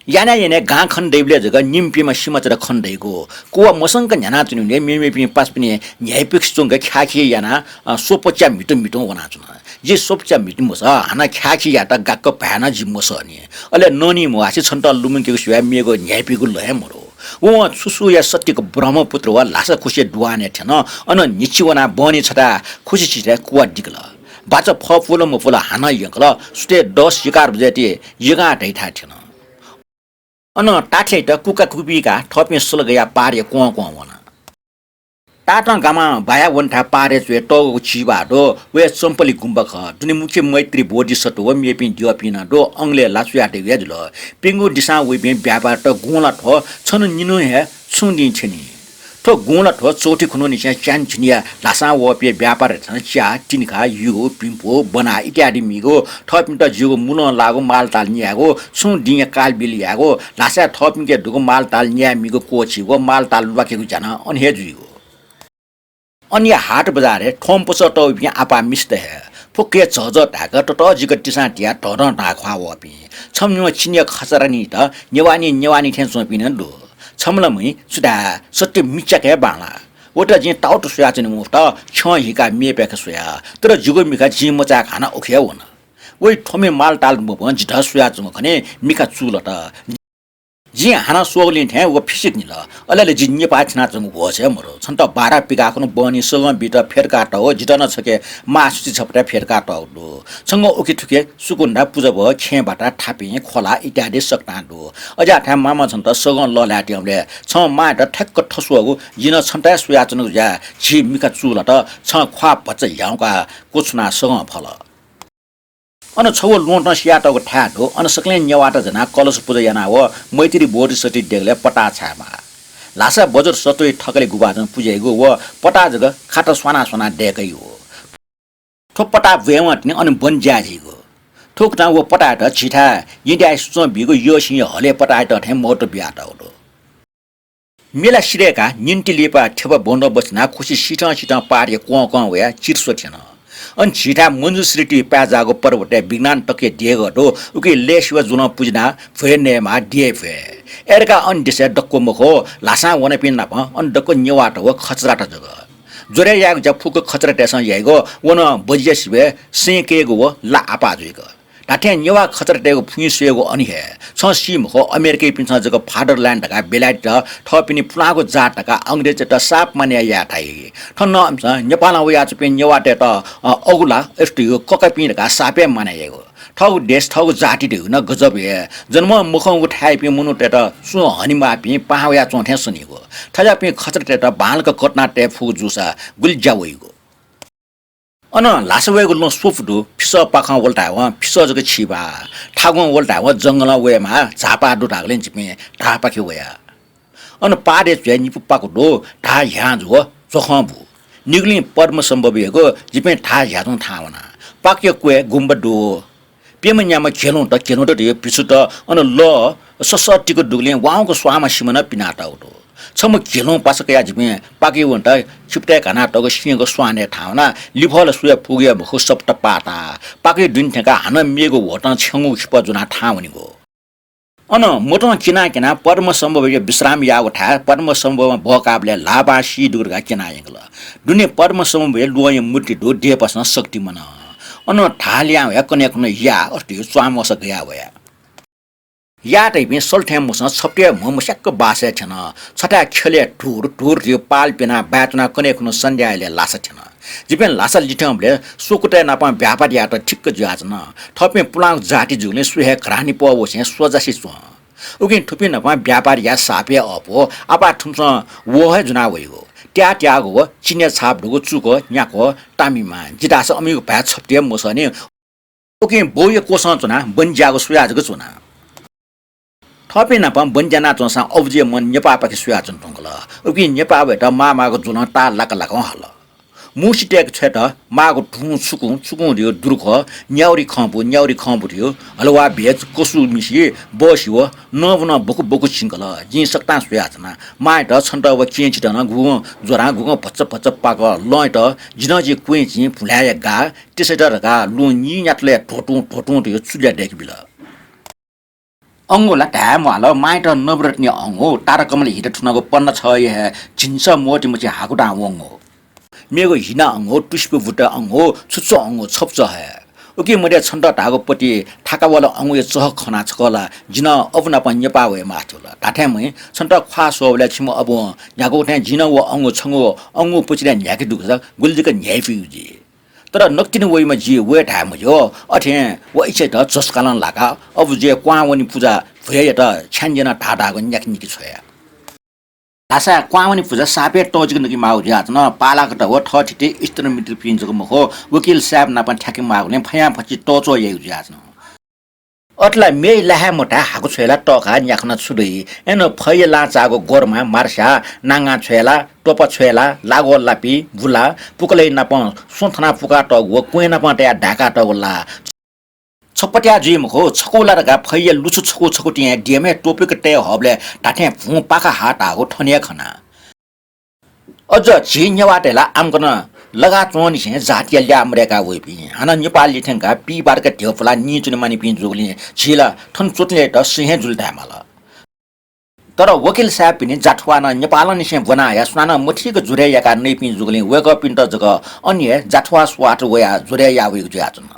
यानाः यानाः गां खने दइबलय् जक निम्हपिंम्ह सिमाचार खने दइगु। कुवा मसंक न्ह्यानाच्वनीबलय् मेमेपिं पासापिनि न्ह्याइपुक च्वंक ख्याःखी यानाः, अ, स्वपच्या म्हितुं म्हितुं वनाच्वन। जि स्वपच्या म्हितुं मसः, हानं ख्याःखी यायेत गाक्क भाय् नं जि मसःनि। अले ननी म्वाःसे छन्त लुमंकेगु सिवाय् मेगु न्ह्याइपुक लँ हे मदु। वं छु सुया सत्यक ब्रह्मपुत्र व ल्हासा खुसिया दुहानय् थ्यन। अन न्हिच्छि वनाः बहनी छथाय् खुसि सिथय् कुवा दिकल। बाचा फः पुल मपुल हानं यंकल। सुथय् दस एघार बजेति यगां धइथाय् थ्यन। अन ताथ्याइत कुका कुपिकाः थःपिं सल गयाः पारया क्वं क्वं वन। तातं गामा बाया वनेथाय् पाहाडय् च्वय् तःगु झीबाः दु। वय् चम्पली गुम्बा खः। दुने मुख्य मैत्री बोधिसत्व व मेपिं द्यःपिं नं दु। अंगलय् ला सुयातयागु हे जुल। प्यंगू दिसां वइपिं व्यापारीत गुँला थ्व छन्हु निन्हु हे छुं दिं थ्यनी। थ्व गुँला थ्व चौथि खुन्हुनिसें च्यान्हु झिन्हुया ल्हासां वःपिं व्यापारीतय्सं च्या, तिनिखा, यु, पिम्पु, बना इत्यादि मीगु, थःपिन्त ज्यूगु मुलं लाःगु मालताल न्यायेगु, छुं दिंया कालबिल यायेगु, ल्हासाय् थःपिन्के दुगु मालताल न्यायेमीगु क्वःछीगु, मालताल ल्वाकेगु ज्या नं अन हे जुइगु। अनया हाट बजारय् थ्वंपसः तःपिं आपाः मिस्त हे फुक्क हे झःझः धाय्क ततःजिक तिसां तियाः धःधं धाः ख्वाः वःपिं। छम्ह निम्ह चिनिया खचरा नित नेवाः नि नेवाः नि थें च्वंपिं नं दु। छम्ह ला मुइ छु धाये, सत्य मिच्याक हे बांलाः। वयात जिं ताउत स्वयाच्वने मफुत, छ्यं हिकाः मेपियाके स्वया। तर जिगु मिखा जिं मचाय्क हानं उखे हे वन। वइ थ्वम्ह मालताल मबं जितः स्वयाच्वंगु खने मिखा चूलात। जिं हानं स्वःगुलिं थें व फिसिक निल। अले ला जि नेपाः थ्यनाच्वंगु होश हे मदु। छन्त बारा पिकाः खुन्हु बहनी सगं बीत फ्यतुकाः तःगु, जितः नं छखे मासुछि छपटाय् फ्यतुकाः तःगु दु। छंगु उखे थुखे सुकुन्दा, पुजाभः, खेँबाटा, थापिं, खोला इत्यादि सकतां दु। अज्याःथाय् मामं छन्त सगं लःल्हायेत्यंबलय् छं मांयात ठ्याक्क थस्वःगु, जिं नं छन्त हे स्वयाच्वनागु जुयाः झी मिखा चूलात। छं ख्वाः भचा ह्याउँकाः क्वछुनाः सगं फल। अन छगू ल्वहंतं सियातःगु थाय् दु। अन सकलें नेवाःत ज्वनाः कलश पुजा यानाः व मैत्री बोधिसत्वया देगलय् पताः छायेमाः। ल्हासा बज्र सत्वया थकालि गुभाजं पुजा याइगु व पताः जक खात स्वाना स्वाना दय्काइगु। थ्व पताः ब्वयेवं तिनि अन बन ज्याय् जुइगु। थुकथं व पताःयात झीथाय् येँ द्याः सुचं बीगु यःसिंया हलय् पताःयात थें महत्व बियातःगु दु। मेला सिधय्काः निन्ति लिपा थेपा बन्दोबस्त यानाः खुसि सिथं सिथं पाहाडया क्वं क्वं वयाः चिर्स्व थ्यन। अन झीथाय् मञ्जुश्री तुइ पाय्जाःगु पर्वतय् विज्ञान तकया देगः दु। उकी लय्सिबा जुलं पुज्यानाः भ्वय् नयेमाः, द्यः भ्वय्। अय्‌धकाः अन देशय् दक्व मखु, ल्हासां वनापिं नाप अन दक्व नेवाःत व खच्चरात जक। ज्वरय् यायेगु ज्या फुक्क खच्चरातय्सं याइगु, व नं बजिया सिबय् सें कयेगु व ला आपाः जुइगु। धात्थें नेवाः खच्चरातय्गु फुइँ स्वयेगु अन हे। छं सी मखु, अमेरिकीपिन्सं जक fatherland धकाः बेलायतीत थःपिनि पुलांगु जात धकाः अंग्रेजतय्त साप मानय् याये धाइ। थन नं इमिसं नेपालं वयाच्वंपिं नेवाःतय्त, अ, अगुला, अथे धइगु ककापिं धकाः साप हे मानय् याइगु। थःगु देश, थःगु जाति धइगु नं गजब हे। जन्मं मखंगु थाय्‌यापिं मनूतय्त सुं हनेमाःपिं पाहां वयाच्वं थें सनीगु। थज्याःपिं खच्चरातय्त बांलाक कतुना तये फुगु जूसा गुलि ज्या वइगु। अन ल्हासा वयेगु लँ स्वपु दु। फिसः पाखं वल धायेवं फिसः जक छिबा। थागुं वल धायेवं जंगलं वयेमाः, झापा दु धाःगुलिं जिपिं धाःपाखे वया। अन पाहाडय् च्वय् निपु पाकु दु, धाः ह्यां जु व च्वखं बु। निगुलिं पद्मसम्भवयागु जिपिं धाः ह्याचुं थाहां वना। पाकया क्वय् गुम्बा दु। प्यम्ह न्याम्ह घेलुंत, घेलुंत धइगु भिक्षुत अन लः ससःतिक दुगुलिं वाउँक स्वांम्ह सिमा नं पिनातःगु दु। छम्ह घेलुं पासा कयाः जिपिं पाकय् वनेत खिपतय् घानातःगु सिंहगु स्वानय् थाहां वनाः लिफः ला स्वये फुगु हे मखु, सपता पाः ताः। पाकय् दुने थ्यंकाः हानं मेगु ह्वतं छ्यंगू खिपः ज्वनाः थाहां वनेगु। अन मतं किनाः किनाः पद्मसम्भवया विश्राम याःगु थाय् पद्मसम्भवं बहकाःबलय् ल्हाःबां सी दुगु धकाः क्यनाः यंकल। दुने पद्मसम्भवया ल्वहंया मूर्ति दु, देपासं शक्तिमान। अन धाः ल्याहां वयाः कन्हय् खुन्हु याः, अथे धइगु च्वांम्वःसा गयाः वया। याः तइपिं सल थें मसं छपटय् म्हं मस्याक्क बासय् थ्यन। छथाय् ख्यलय् धुर धुर धइगु पाल प्यनाः बाय् च्वनाः कन्हय् खुन्हु सन्ध्यायलय् ल्हासा थ्यन। जिपिं ल्हासा लिथ्यंबलय् स्वकुतय् नाप व्यापार यायेत ठिक्क जुयाच्वन। थःपिं पुलांगु जाति जूगुलिं सु हे घरानी पः वसें स्वजासि च्वं। उकिं थुपिं नाप व्यापार याये साप हे अःपु। आपाः थुमिसं वहः हे ज्वना वइगु। त्याः त्याःगु व चिन्हय् छाप दुगु चुक, न्याक्व, तामिमा। जि धाःसा अमिगु भाय् छपटय् मसःनि। उकिं बौया क्वसं च्वनाः बन ज्याःगु स्वयाः जक च्वना। थःपिं नाप बन ज्यानाच्वंसां अबुजुया मन नेपाःपाखे स्वयाच्वने धुंकल। उकिं नेपाः वयेत माःमाःगु जुलं ताः लाकालाकं हल। मुसितय्के छ्वयेत माःगु धुं छुकुं, छुकुं धइगु दुरुख्व, न्याउरी खंपु, न्याउरी खंपु धइगु हलवा भेज, कसु मिसी, बहसि व नंबु नं बकु बकु झिंकल। जिं सकतां स्वयाच्वना। मांयात, छन्त व केहेँचित नं गुगुं ज्वरां गुगुं भचा भचा पाक लंयात, जि नं जि क्वँय् चिं भुलाय्या गाः, तिसय्त धकाः लुँ नीन्यातलय् ध्वतुं ध्वतुं धइगु चुल्या दय्के बिल। अंगु ला धाये म्वाल, मांयात नवरत्नया अंगु, ताराकमल हित थुनागु पन्ना छगःया हे झिंछगः मोतिमछि हाकुदां वंगु। मेगु हिना अंगु, तुसिपु बुट अंगु, छुच्च अंगु, छपुच हे। उकी मध्ये छन्त धाःगु पति थाकावाल अंगुया चह खना छकः ला जि नं अबु नाप नेपाः वये मास्ति वल। धात्थें मुइ, छन्त ख्वाः स्वःबलय् छिमि अबुं न्ह्याकूगु थें जिं नं व अंगु छंगु अंगु पचिलय् न्ह्याके दुगु सा गुलि जक न्ह्याइपुइगु जुइ। तर नकतिनि वइम्ह जि वये धाये मज्यू। अथें व इच्छायात झसुकालं लाकाः अबुजुया क्वहां वनी पुजा भ्वय्यात छ्याञ्जेनं धाःधाःगु न्याकेनिके छ्वया। धाःसा क्वांवनी पुजा सापय् तःजिक नके माःगु जुयाच्वन। पालागत व थःथिति इष्टमित्रपिं जक मखु, वकिल साहेब नाप थ्याके माःगुलिं फयांफच्छि तःच्वः याइगु जुयाच्वन। अथे ला म्ये लाये मताय् हाकु छ्वये ला तःकाः न्याखना छु दइ? अय्नं फैया लां चाःगु गोरमा, मार्सा, नांगां छ्वये ला, त्वपा छ्वये ला, लागः लापि, बुला, पुकलय् नाप स्वँ थनाः पुकातःगु व क्वँय् नाप तयाः दाय्कातःगु ला छपत्या जुइ मखु, छकू ला धकाः फैया लुछु छकू छकू तिहां दियमय् त्वपुक तये हःबलय् धात्थें भुं पाखा हाः धाःगु थन हे खना। अझ झी नेवाःतय् ला आम्कन लगा च्वंनिसें जातिया ल्याः मदय्का वइपिं, हानं नेपालय् थ्यंकाः पीबारक ध्यबा पुलाः नीच्वने मानिपिं जूगुलिं झी ला थन च्वंतले तसकं हे जुल धायेमाल। तर वकिल साहेबपिनि जाथ्वाः नं नेपालंनिसें ब्वना हयाः सुनानं मथीक जुरे याकाः नइपिं जूगुलिं वय्कःपिन्त जक अन हे जाथ्वाः स्वार्थ वयाः जुरे याः वइगु जुयाच्वन।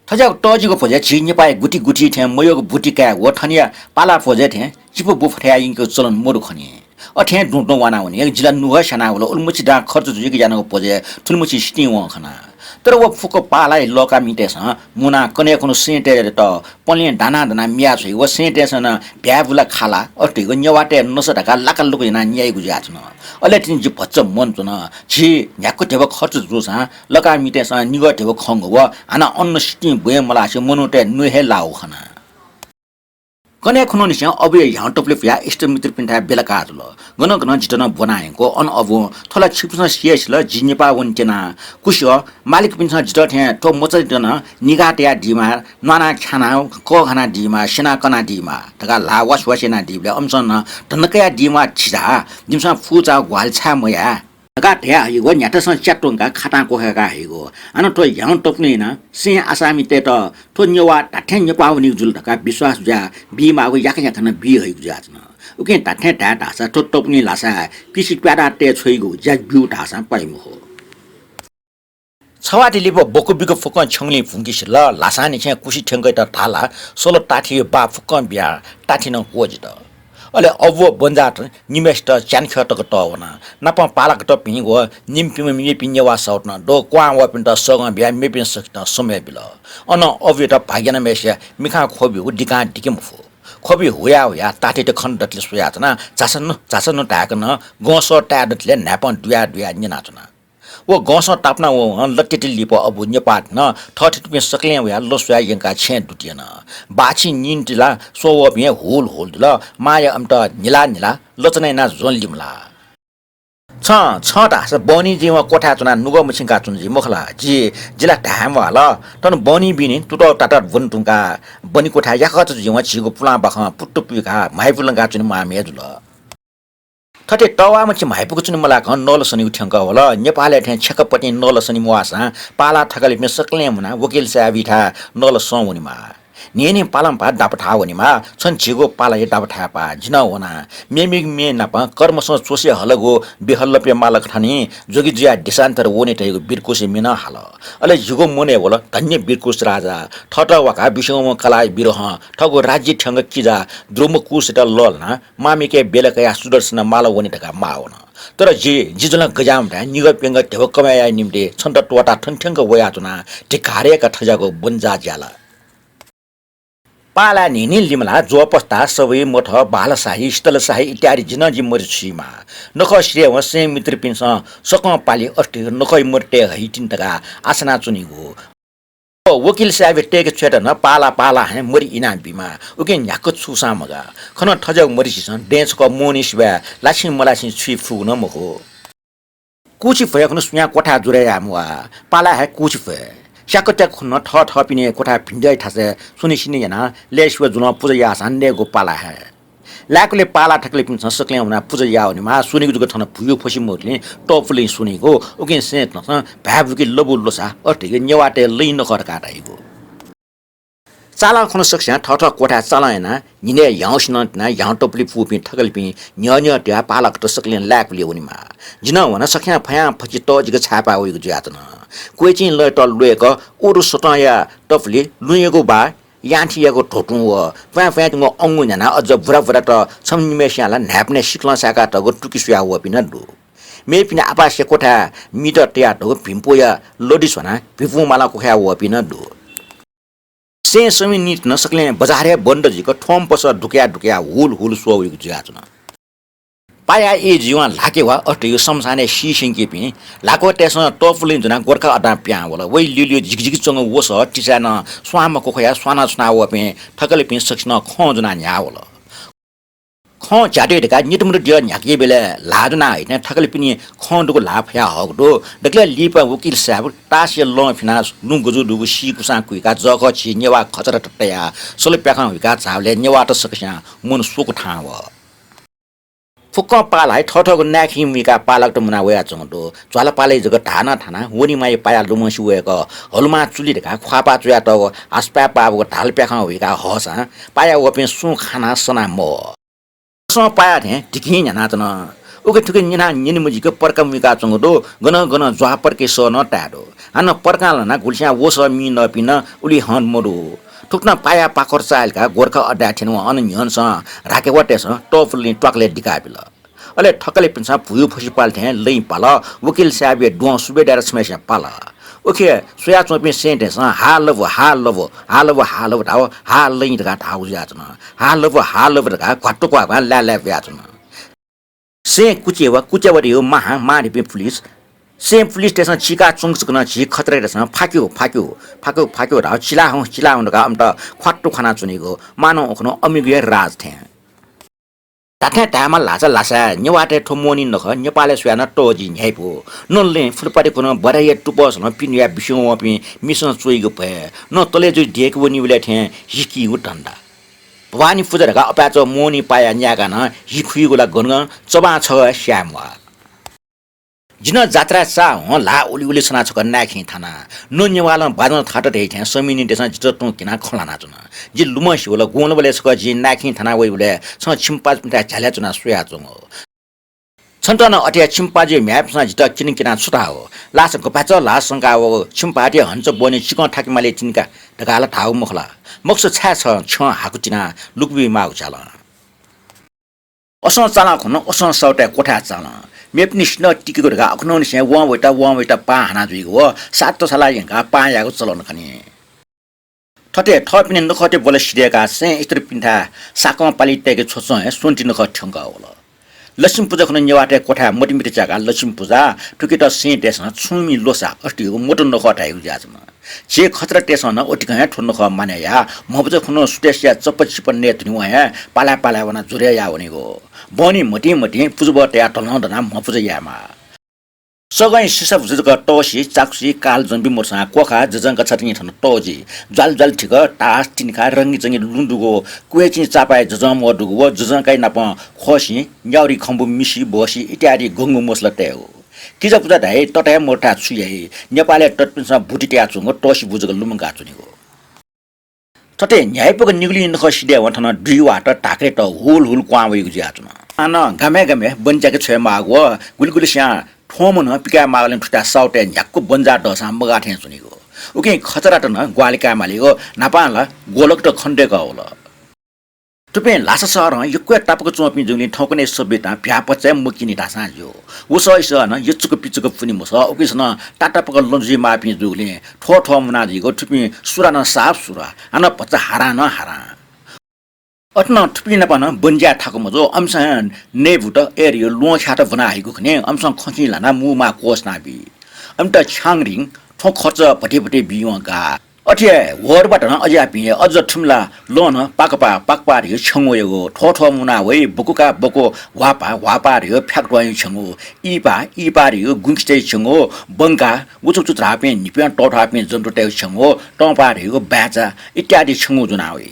थज्याःगु तःजिगु भ्वजय् झी नेपाःया गुति गुति थें मयःगु बुति काये व थनया पाला भ्वजय् थें चिपु बुफथया यंकेगु चलन मदु खनी। अथें दुं दुं वानावनी। जिला नुगः स्यानावल, उलिमछि दां खर्च जुइक यानागु भ्वजय् थुलिमछि सितिं वं खना। तर व फुक्क पालाया लःकामितय्सं मुनाः कन्हय् खुन्हु सेंतय्त पलें दानाः दानाः मियाछ्वइ व सेंतय्सं नं भ्याय् बुला खाला अथे धइगु नेवाःतय् नसा धकाः लाकालुक यानाः न्याइगु जुयाच्वन। अले तिनि जि भचा मन च्वन। झी न्ह्याक्व ध्यबा खर्च जूसां लःकामितय्सं निगः ध्यबा खंगु व हानं अन सितिं ब्वये मलासे मनूतय् न्वय् हे लाःगु खना। कन्हय् खुन्हुनिसें अबुया ह्याउँतपुलि पुयाः इष्टमित्रपिन्थाय् बेला काः जुल। गनं गनं जितः नं ब्वना यंकू। अन अबुं थ्व ला छिकपिन्सं सि हे सिल, जि नेपाः वने त्यना। कुसि, मालिकपिन्सं जितः थें थ्व मचायात नं निगाः तयादीमा, न्वानाः ख्यानाः कःघानादीमा, स्यनाः कनादीमा धकाः ल्हाः वासवास यानादीबलय् अमिसं नं धन्दा कयादीमा थिसा, जिमिसं फुचाःगु ग्वाहालि छाय् मयाये धकाः धयाहइगु न्ह्याथासं च्यात्वंकाः खातां क्वखाय्काहइगु। हानं थ्व ह्याउँतपुलिं नं सें आसामितय्त थ्व नेवाः धात्थें नेपाः वनीगु जुल धकाः विश्वास जुयाः बीमाःगु याकनं याकनं बीहइगु जुयाच्वन। उकिं धात्थें धाये धाःसा थ्व तपुलिं ल्हासाय् कुसि त्वाःदाः तये छ्वइगु ज्या ब्यू धाःसां पाइ मखु। छवाति लिपा बकु बिकु फुक्कं छ्यंगुलिं भुंके सिल। ल्हासांनिसें कुसि थ्यंकेत धाल ला, सल ताथि बाः फुक्कं बियाः ताथि नं क्वःजित। अले अबु व बन्जाःत निम्हय्सित च्यान्ख्यः तक तःवना। नापं पालागतपिं व निम्हपिंम्ह मेपिं नेवाः साहुत नं दक्व क्वहां वःपिन्त सगं बियाः मेपिं सकसितं समय बिल। अनं अबुयात भाग्यानाम्हय्सिया मिखां ख्वबि हु दिकां दिके मफु। ख्वबि हुया हुया ताथि खने दतले स्वयाच्वनाः झासँ नु, झासँ नु धाय्कं गंसः ताये दतले न्हाय्पं दुया दुया न्यनाच्वना। व गंसः तापाना वंवं लत्याति लिपा अबु नेपाः थन। थःथितिपिं सकलें वयाः लँ स्वयाः यंकाः छेँय् दुति यन। बाःछि निन्ति ला स्ववःपिं हे हुल हुल जुल। मांया अमित न्हिला न्हिला लचना यानाः ज्वँ लिमलाः। छं, छं धाःसा बहनी जुइवं क्वथाय् च्वनाः नुगः मछिंका च्वन जुइ मखु ला? जि, जि ला धाये म्वाःल। थन बहनी बिनि तुतः तातः ब्वने धुंकाः बहनी क्वथाय् याकःचा जुइवं झीगु पुलां बाखं पुत्तु पुइकाः म्हाइपुलंका च्वनेमाःम्ह हे जुल। थथे तःवाःम्ह छि म्हाइपुक च्वने मलाकं नल सनीगु थ्यंकः वल। नेपालय् थें छ्याकपतिं नल सनी म्वाःसां पालाः थकालिपिं सकलें मुनाः वकिल साहेबयाथाय् नल सं वनेमाः। न्हिं न्हिं पालंपाः दापथाय् वनेमाः। छन्त झीगु पालाया दापथाय् पाः। जि नं वना। मेमेगु म्ये नाप कर्मसं च्वसे हलगु बिहलपे मालक थनिं जोगी जुयाः देशान्तर वने धइगु बिरकुसे म्ये नं हाल। अले झीगु मनय् वल धन्य बिरकुस राजा। थःत वाकाः बिस्युंम्ह कलाःया बिरोहं थःगु राज्य थ्यंक किजा द्रुमकुसयात लःल्हानाः मांम्हेके बेला कयाः सुदर्शन माला वने धकाः माः वन। तर जि, जि जुलं गज्याःम्ह धाये, निगः प्यंगः ध्यबा कमय् यायेगु निंतिं छन्त त्वःताः थन थ्यंक वयाच्वना। धिक्कार हे का थज्याःगु बन्जाः ज्या ला। पालाः न्हिं न्हिं लिमलाः ज्वः पस्ता, सवइ, मथः, बालशाही, शीतलशाही इत्यादि जि नं जि मरि छुइमाः। नखः सिधयेवं सें मित्रपिन्सं सकं पालि अथे नखःया मरि तये हइतिनि धकाः आशा यानाच्वनीगु। वकिल साहेबया तय्के छ्वयेत नं पालाः पालाः हे मरि इनाबीमाः। उकिं न्ह्याक्व छुसां मगाः। खनं थज्याःगु मरि झीसं दँय् छकः मोहनी सिबय् लाछिं मलाछिं छुइ फुगु नं मखु। कुछि भ्वय् खुन्हु सुयां क्वथाय् जुरे याये म्वाः। पालाः हे कुछि भ्वय्। स्याक्क त्याक्क खुन्हु नं थःथःपिनि क्वथाय् भिंतुया थासय् स्वने सिने यानाः लय् सिबय् जुलं पुजा याःसां नयेगु पालाः हे। लाय्कुलय् पालाः थकालिपिन्सं सकलें वनाः पुजा याः वनेमाः। स्वनेगु जक थन भुयु फसि मदुलिं तःपुलिं स्वनेगु। उकिं सें तसं भाय् बुकी लबु ल्वसा अथे धइगु नेवाःतय् लँय् नखः धकाः धाइगु। चालं खुन्हु सकसियां थःथः क्वथाय् चालं यानाः न्हिनय् ह्याउँसिनं तिनाः ह्याउँतपुलि पूपिं थकालिपिं न्ह्यः न्ह्यः तयाः पालागत सकलें लाय्कुलय् वनेमाः। जि नं वन। सकसियां फयांफच्छि तःजिक छाय्पाः वइगु जुयाच्वन। क्वय्चिं लय्त ल्वय्क उरु सतंया तपुलि लुँयागु बाः यान्थियागु ध्वतुं व प्वाँय् प्वाँय् तुंगु अंगु न्ह्यानाः अझ बुरा बुरात छम्ह निम्हय्सियां ला न्हाय्पनय् सिखलं साय्कातःगु तुकि स्वयाः वःपिं नं दु। मेपिनि आपासे क्वथाय् मित तयातःगु भिंपुया लदि स्वानाः भिंपुं मालां क्वखाय् वःपिं नं दु। सें संगि निंतिं नं सकलें बजारय् बन्द जुइक थ्वंपसः दुकया दुकया हुल हुल स्वः वइगु जुयाच्वन। पाया ई जुयाः ल्हाके वा अथे समसानय् सी स्यंकीपिं ल्हाकःतय्सं तःपुलिं जुनाः गोर्खा अड्डां पिहां वल। वइ ल्यूल्यू झिकझिक च्वंगु वसः तिसाय् नं स्वां मखु ख्वयाः स्वाना छुना वःपिं थकालिपिं सकसिनं खं ज्वनाः न्ह्याः वल। खं झ्यातुइ धकाः नितुमुतु द्यः न्ह्याकीबलय् ल्हाः ज्वनाः हइथें थकालिपिनि खं दुगु ल्हाः फयाहःगु दु। दकलय् लिपा वकिल साहेब तासया लं फिनाः लुँ गजू दुगु सीकुसां कुइकाः जःखः झी नेवाः खचरात तयाः सल प्याखं हुइकाः झाःबलय् नेवाःत सकस्यां मन स्वकू थाहां वः। फुक्कं पालाइ थःथःगु नाय्‌खिं मुइकाः पालाकत मुना वयाच्वंगु दु। ज्वालापालय् जक धाः नं थानाः वनेमाःया पाया लुमंसे वय्‌कः हलुमां चुलि धकाः ख्वाःपाः च्वयातःगु हासपाय् पाःबुगु धाल प्याखं हुइकाः हःसां पाया वःपिं सुं खानाः सना मवः। वसं पाया थें धिकिं न्ह्यानाच्वन। उखे थुखे न्यनाः न्यने मजिक पर्का मुइकाच्वंगु दु। गनं गनं ज्वाः पर्के सः नं ताये दु। हानं पर्कां ल्हानाः गुलिस्यां वसः मि नःपिं नं उलि हं मदु। थुकथं पाया पाखर चाःहिलाः गोर्खा अड्डाय् थ्यनेवं अन न्ह्यःनेसं ल्हाके वाःतय्सं तःपुलिं त्वाकलय् दिका बिल। अले थकालिपिन्सं भुयु फसि पाल थें लँय् पाल। वकिल साहेबया द्वहं सुबेदार छम्हय्‌सिया पाल। उखे स्वयाच्वंपिं सेंतय्‌सं हा लव, हा लव, हा लव, हा लव धाव, हा लँय् धकाः धाःगु जुयाच्वन। हा लव, हा लव धकाः घ्वात्तु क्वाः क्वाः लाय् लाय् वयाच्वन। सें कुचे वा, कुचे वा धयागु माहां मांधिपिं पुलिस। सें पुलिसतय्‌सं चीका च्वंक च्वंक नं झी खतरातय्‌सं फाक्यु, फाक्यु, फाक्यु, फाक्यु धाव चिलाहुँ, चिलाहुँ धकाः अमित ख्वात्तु ख्वानाच्वनीगु मानं उखुन्हु अमिगु हे राज थें। धात्थें धायेमाल धाःसा लासाय् नेवाःतय् थ्व मोहनि नखः नेपालय् स्वयाः नं तःजि न्ह्याइपु। न लँय् फुलपाति खुन्हु बधाइया तुपःसलं पिने वयाः बिस्युं वंपिं मिसं च्वइगु भ्वय्, न तले जुइ देय्‌के वनीबलय् थें हि कीगु धन्दा। भवानी पुजा धकाः अपाय्‌चा मोहनि पाया न्यायेकाः नं हि खुइगु ला गन गन चबां छगः हे स्याये म्वाः। जि नं जात्राय् चाःहं ल्हाः उलि उलि सनाः छकः नाय्‌खिं थाना। न नेवालं बाजं थात धइथें समिनितय्‌सं जितः तुं क्यनाः खँ ल्हानाच्वन। जि लुमंसे वल, गुंलबलय् छकः जिं नाय्‌खिं थाना वइबलय् छं छिमपाजुपिन्थाय् झ्यालय् च्वनाः स्वयाच्वंगु। छन्त नं अथे हे छिमपाजुया म्ह्याय्‌पिन्सं जितः क्यनाक्यनाः छु धाः हो? लासा गपाय्‌चा ल्हाः संकाः वःगु छिमपाजुया हन्च ब्वने चिकं थाके माली तिनि का धकाः ला धाःगु मखु ला? मखुसा छाय् छं छ्यं हाकु तिनाः लुकुबी माःगु झाल? असं चालं खुन्हु असं साहुतय् क्वथाय् चालं। मेपिनि सिन्हः तिकेगु धकाः अखनूनिसें वं वइत, वं वइत पाहां हाना जुइगु व सात तसाला यंकाः पाहां यायेगु चलन खनी। थथे थःपिनि नखःतय् ब्वल सिधय्‌काः सें स्त्रीपिन्थाय् साकं पालि तय्‌के छ्वछ्वं हे स्वन्ति नखः थ्यंकः वल। लक्ष्मी पुजा खुन्हु नेवाःतय् क्वथाय् मतिमिति च्याकाः लक्ष्मी पुजा, थुकित सेंतय्‌सं छुंमि ल्वसा अथे धइगु मत नखः धाइगु जुयाच्वन। झी खतरातय्‌सं नं अतिकं हे थ्व नखः मानय् याः। म्हपुजा खुन्हु सुथसिया चप्पचिप्प नये धुनेवं हे पालाय् पालाय् वनाः ज्वरय् याः वनीगु। बहनी म्हतिं म्हतिं पुजाभः तयाः दलं दनाः म्हपुजा यायेमाः। सगं सिसा भुजा जक तःसि, चाकुसि, काल जंपिं मरुसां क्वखा, जजंका छतिं थन तःजि। ज्वालि ज्वालि थिक, तास, तिनिखा, रंगिचंगि लुँ दुगु, क्वय्‌चिं चापाय् जजंम्वः दुगु व जजंकाइ नापं ख्वःसिं, न्याउरी खंबु मिसि, बहसि इत्यादि गंगु मसला तयेगु। किजा पुजा धाइ, तताया मरुथाय् छु याइ, नेपालय् ततपिन्सं बुद्धि तयाच्वंगु तःसि बु जक लुमंकाच्वनीगु। थथे न्ह्याइपुक निगुलिं नखः सिधय्‌वं थन दुइवाःत धाकरेत हुल हुल क्वहां वइगु जुयाच्वन। हानं गामय् गामय् बन ज्याके छ्वयेमाःगु व गुलिगुलिस्यां थ्वंम्ह नं पिकायेमाःगुलिं थुथाय् साहुतय् न्ह्याक्व बन ज्या दःसां मगाः थें च्वनीगु। उकिं खतरात नं ग्वाहालि कायेमालीगु न्हापां ला ग्वलकत खनेदय्‌कः वल। थुपिं ल्हासा शहरं यक्व हे तापाक च्वंपिं जूगुलिं थौंकन्हय् सब्यतां भ्याःपचय् मक्यनी धाःसां ज्यू। वसः इसः नं यचुक पिचुक पुने मसः, उकिसं नं तातापाक लँ जुइमाःपिं जूगुलिं थ्वः थ्वः मुना जुइगु। थुपिं सुरा नं साफ सुरा, हानं भचा हारां नं हारां। अथे नं थुपिं नाप नं बन ज्याय् थाकु मजू। अमिसं नयेबुत अय् धयागु ल्वहं ख्यात ब्वना हइगु खनी। अमिसं खँखिं ल्हानाः मू माः क्वःछिना बी। अमित छ्याङरिङ थ्व खर्च भति भति बीवं गाः। अथे हे ह्वःदुबा धनं अज्याःपिं हे अझ थुमि ला लँ नं पाकपाः, पाकपाः धयागु छ्यंगु वइगु। थ्वः थ्वः मुना वइ, बकुका बकु, ह्वाःपाः, ह्वाःपाः धयागु फ्याक त्वाःया छ्यंगु, इपाः, इपाः धयागु गुँखिचाया छ्यंगु, बंका, उचुकुचु धाःपिं न्हिप्यं तःथाःपिं जन्तुतय्‌गु छ्यंगु, तंपाः धयागु बाय्‌चा इत्यादि छ्यंगु ज्वना वइ।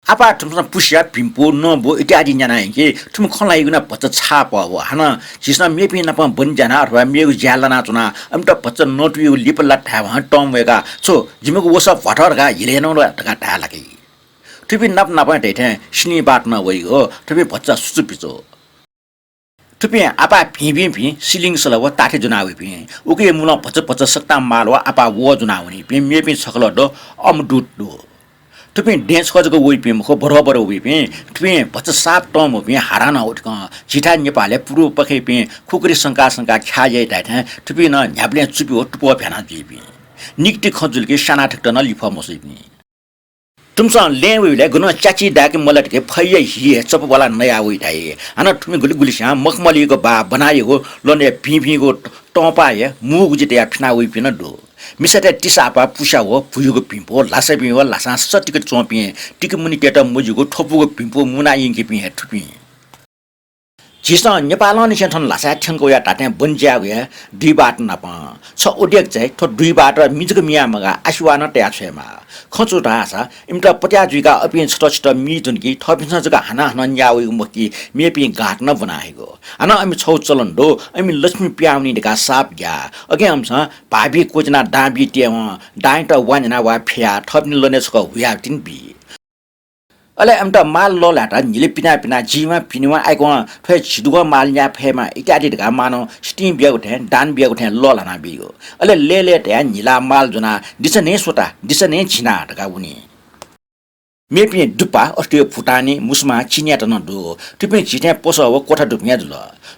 आपाः थुमिसं पुस्या, भिंपु, नँबु इत्यादि न्याना यंकी। थुमि खँ ल्हाइगु नं भचा छाप व हानं झीसं मेपिं नाप बन ज्या यानाः अथवा मेगु ज्याय् लानाच्वनाः अमित भचा नतुइगु लिपा ला धायेवं तंम्वय्‌काः छु जिमिगु वसः भ्वाथः धकाः हिले नं धकाः धाये लाकी। थुपिं नाप नापं धइथें सिलिं बात नं वइगु, थुपिं भचा सुचुपिचु। थुपिं आपाः भिं भिं भिं सिलिं सल व ताथे ज्वना वइपिं, उकिया मुलं भचा भचा सकतां माल व आपाः वः ज्वना वनीपिं मेपिं छकल दु, अमदूत दु। थुपिं दँय् छकः जक वइपिं मखु, बरह बरह वइपिं। थुपिं भचा साप तंम्वःपिं हारां नं उतिकं। झीथाय् नेपालय् पूर्वपाखेपिं खुकुरी संका संका ख्याः याइ धाइथें थुपिं नं न्ह्याबलें चुपि व तुपः भ्याना जुइपिं। निकति खँ जुल कि स्यानाः थुकित नं लिफः मछुइपिं। थुमिसं लँय् वइबलय् गनं च्याची दाय्‌के मल्ला धकाः फैया हि हे चपवाला नया वइ धाइ। हानं थुमि गुलि गुलिस्यां मखमलीगु बाः ब्वनायागु लनय् भिंभिंगु तंपाः हे मुगु जि तयाः फिना वइपिं नं दु। मिसातय् तिसाःपाः पुस्याः व भुइगु भिंपु, ल्हासाभिं व ल्हासां सतिक च्वंपिं, तिकिमुनितय्‌त मज्यूगु थ्वपुगु भिंपु मुना यंकीपिं हे थुपिं। झीसं नेपालंनिसें थन ल्हासाय् थ्यंक वया धात्थें बन ज्याःगु हे दुई बाट नाप। छ उदेक चाहिँ थ्व दुई बाट मिजक मियाः मगाः आशिवानं तया छ्वयेमाः। खँ छु धाःसा इमित पत्याः जुइकाः अपिं छत छत मी धुनकी थःपिन्सं जक हानं हानं न्याः वइगु मखु कि मेपिं घात नं ब्वना हइगु। हानं अमि छगू चलन दु, अमि लक्ष्मी पिहां वनी धकाः साप ग्याः। अकिं अमिसं भाःबी क्वचिनाः दां बी तयेवं दांयात वा न्ह्यानाः वा फ्ययाः थःपिनि लनय् छकः हुयावतिनि बी। अले अमित माल लःल्हायेत न्हिले पिना पिना जीवं पिनेवं आइकवं थ्व हे झिदुगं माल न्याये फयेमा इत्यादि धकाः मानव सितिं बियागु थें दान बियागु थें लःल्हाना बीगु। अले लय्‌लय् तयाः न्हिलाः माल ज्वनाः दिसनय् स्वता, दिसनय् झिना धकाः वनी। मेपिं दुप्पा अथे हे भुटानी, मुस्मा, चिनियात नं दु। थुपिं झी थें पसः व क्वथा दुपिं हे जुल।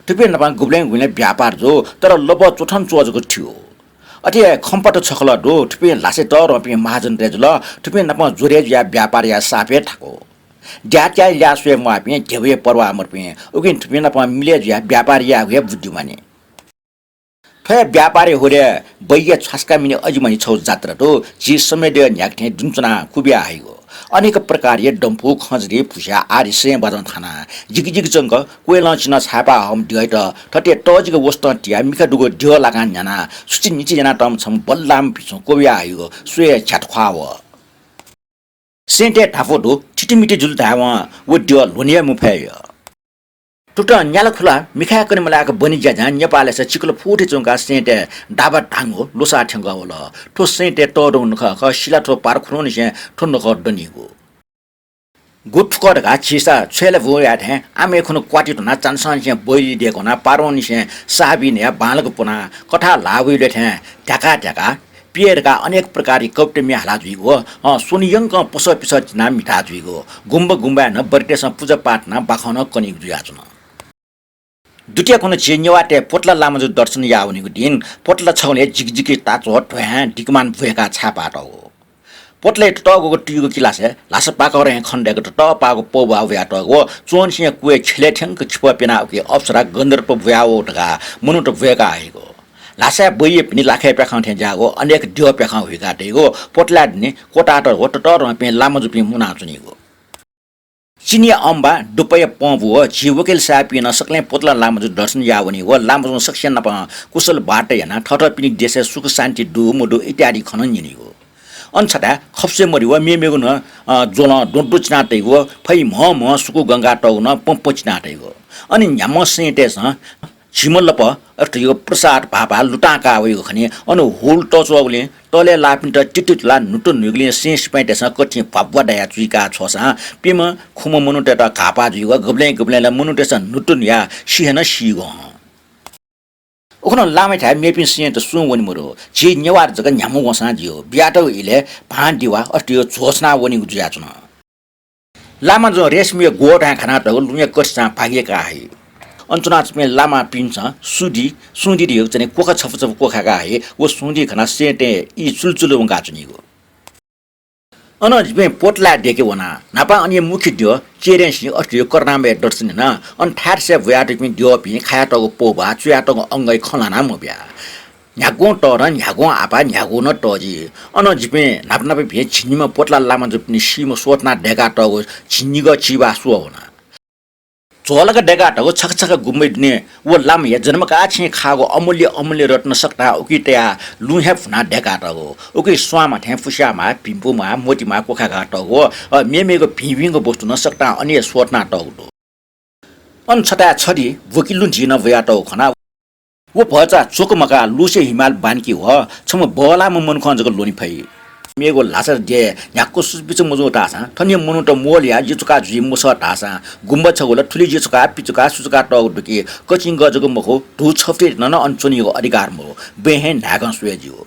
थुपिं नाप गुबलें गुबलें व्यापार जू, तर लबः च्वथन च्वः जक थ्यू। अथे हे खम्पत छकलं दु, थुपिं ल्हासय् तःधंपिं महाजनतय् जुल, थुपिं नाप ज्वरय् जुयाः व्यापार याये साप हे थाकु। द्याःत्याःया ल्याः स्वये म्वाःपिं, ध्यबया परवाः मदुपिं, उकिं थुपिं नाप मिलय् जुयाः व्यापार यायेगु हे बुद्धि मानि। थ्व हे व्यापारया हुरे बैया छ्वासका मिने अजिमनि छगू जात्रा दु। झी समय्‌द्यः न्ह्याके थें दुने च्वनाः क्वबिया हइगु। अनेक प्रकारया डम्फु, खँजडी, भुस्या आदि सय् बाजं थानाः जिगि जिगि च्वंक क्वय्‌लं चिनं छाय्‌पाः हःम्ह द्यःयात थथे तःजिक वसतं तियाः मिखा दुगु द्यः लाकां न्ह्यानाः सुचि निचि यानातःम्ह छम्ह बल्लाःम्ह भिक्षुं क्वबिया हइगु स्वयाः झ्यात ख्वाः वः। सय्‌तय् धापू दु, थितिमिति जुल धायेवं व द्यः ल्ह्वने हे मफय्। थुकथं न्यालाखुला मिखाय् कने मलाय्‌क बने ज्याज्यां नेपालय्‌स चिकल फुथय् च्वंकाः सय्‌तय् दाबा धांगु लुसाः थ्यंकः वल। थ्व सय्‌तय् तःधंगु नखः खः, सिलाथ्व पारखुरुंनिसें थ्व नखः दनीगु। गुथुकः धकाः झीसं छ्वय् ला ब्वया थें आमय् खुन्हु क्वाति धुनाः चान्हसंनिसें बैली दय्‌कः वनाः पारौंनिसें साः बी नयाः बांलाक प्वनाः कथाः ल्हाः वइबलय् थें ध्याका ध्याका पिये धकाः अनेक प्रकारया कबिता म्ये हाला जुइगु, अँ, स्वन्हु यंकं पसः पिसः चिनाः म्हिता जुइगु, गुम्बा गुम्बाय् नं बरेतय्‌सं पुजा पाठ यानाः बाखं नं कनीगु जुयाच्वन। दुतिया खुन्हु झी नेवाःतय् पोतला लामाजु दर्शन याः वनीगु दिं पोतला छगलय् जिकिजिकि ताच्वः ध्वाँय् दिकमान ब्वय्‌काः छाय्‌पाः तःगु। पोतलय् ततःग्वःगु तुयुगु किलासय् ल्हासा पाकःरं हे खनेदय्‌क ततःपाःगु पौभाः वयातःगु व च्वंनिसें कुँय् ख्यलय् थ्यंक खिपः प्यनाः उकी अप्सरा गन्धर्प ब्वयावःगु धकाः मनूत ब्वय्‌का हइगु। ल्हासाय् बैया पिने लाखय् प्याखं थें ज्याःगु अनेक द्यः प्याखं हुइका तइगु पोतलाया दुने क्वतातःगु ततःधंपिं लामाजुपिं मुनाच्वनीगु। चिनिया अम्बा, दुप्पाया पंबु व झी वकिल साहेबपिं नं सकलें पोतला लामाजु दर्शन याः वनी व लामाजुं सकसिया नाप कुशल वार्ता यानाः थःथःपिनि देशय् सुख शान्ति दु मदु इत्यादि खँ नं न्यनीगु। अन छथाय् खप्से मरि व मेमेगु नं, अ, ज्वलं द्वँद्वँ चिना तइगु व फै म्हं म्हं सुकु गंगा तःगु नं पँ पँ चिना तइगु। अन न्ह्याम्ह सय्‌तय्‌सं झिम्ह लपः अथे धइगु प्रसाद भाःभाः लुतां काः वइगु खनी। अन हुल तच्वःगुलिं तलय् लाःपिन्त तितितुलाः न्हुतु न्हुइगुलिं सय् सिपाइँतय्‌सं कथिं भ्वाभ्वा दयाः चुइका छ्वःसां प्यम्ह खुम्ह मनूतय्‌त घाःपाः जुइगु, गबलें गबलें ला मनूतय्‌सं न्हुतु न्हुयाः सी हे नं सीगु हं। उखुन्हु लामायाथाय् मेपिं सय्‌त सुं वने मदु। झी नेवाःत जक न्ह्याम्ह वंसां ज्यू। बियातःगु इलय् भां दिवा अथे धइगु झ्वः छनाः वनीगु जुयाच्वन। लामाजुं रेशमया ग्वःधाँय् घानातःगु लुँया कथिचां भागि काः हइ। अन च्वनाच्वंपिं लामापिन्सं सुँधि, सुँधि धइगु चाहिँ क्वखा छपु छपु क्वखाय् काः हइ। व सुँधि घनाः सय्‌तय् ई चुलचुल वंकाच्वनीगु। अनं जिपिं पोतलाय् दय्‌के वना। न्हापां अन मुख्य द्यः चेरेंसिं अथे धइगु करुणामय दर्शन याना। अन थाय्‌थासय् ब्वयातःपिं द्यःपिं खायातःगु पौभाः, चुयातःगु अंगःया खँ ल्हानाः मब्या। न्ह्यागुं तःधं, न्ह्यागुं आपाः, न्ह्यागुं नं तःजि। अनं जिपिं न्हापा न्हापा भिं झिंनिम्ह पोतला लामाजुपिनि सीम्ह स्वथनाः दय्‌कातःगु झिंनिगः चिबाः स्वः वना। झ्वलक दय्‌कातःगु छखा छखा गुम्बया दुने व लामाया जन्मकाः छेँय् खाःगु अमूल्य अमूल्य रत्न सकतां उकी तयाः लुँ हे भुनाः दय्‌कातःगु। उकी स्वांमा थें पुस्याःमाः, भिंपुमाः, मोतिमाः क्वखाय् कातःगु व, अ, मेमेगु भिंभिंगु वस्तु नं सकतां अन हे स्वथनातःगु दु। अन छथाय् छधि भुकिलुँ धि नं ब्वयातःगु खनाः व भचा च्वक मकाः लुसे हिमाल बांलाकी व छम्ह बल्लाःम्ह मनुखं जक ल्वने फइ। मेगु ल्हासा देय् न्ह्याक्व सुचुपिच मजू धाःसां थनिया मनूत मोलया जिचुका जुइ मसः धाःसां गुम्बा छगू ला थुलि जिचुका पिचुका सुचुका तःगु दु कि कचिंगः जक मखु, धू छफुति नं अन च्वनीगु अधिकार मदु। बँय् हे न्हाय्‌कं स्वये ज्यू।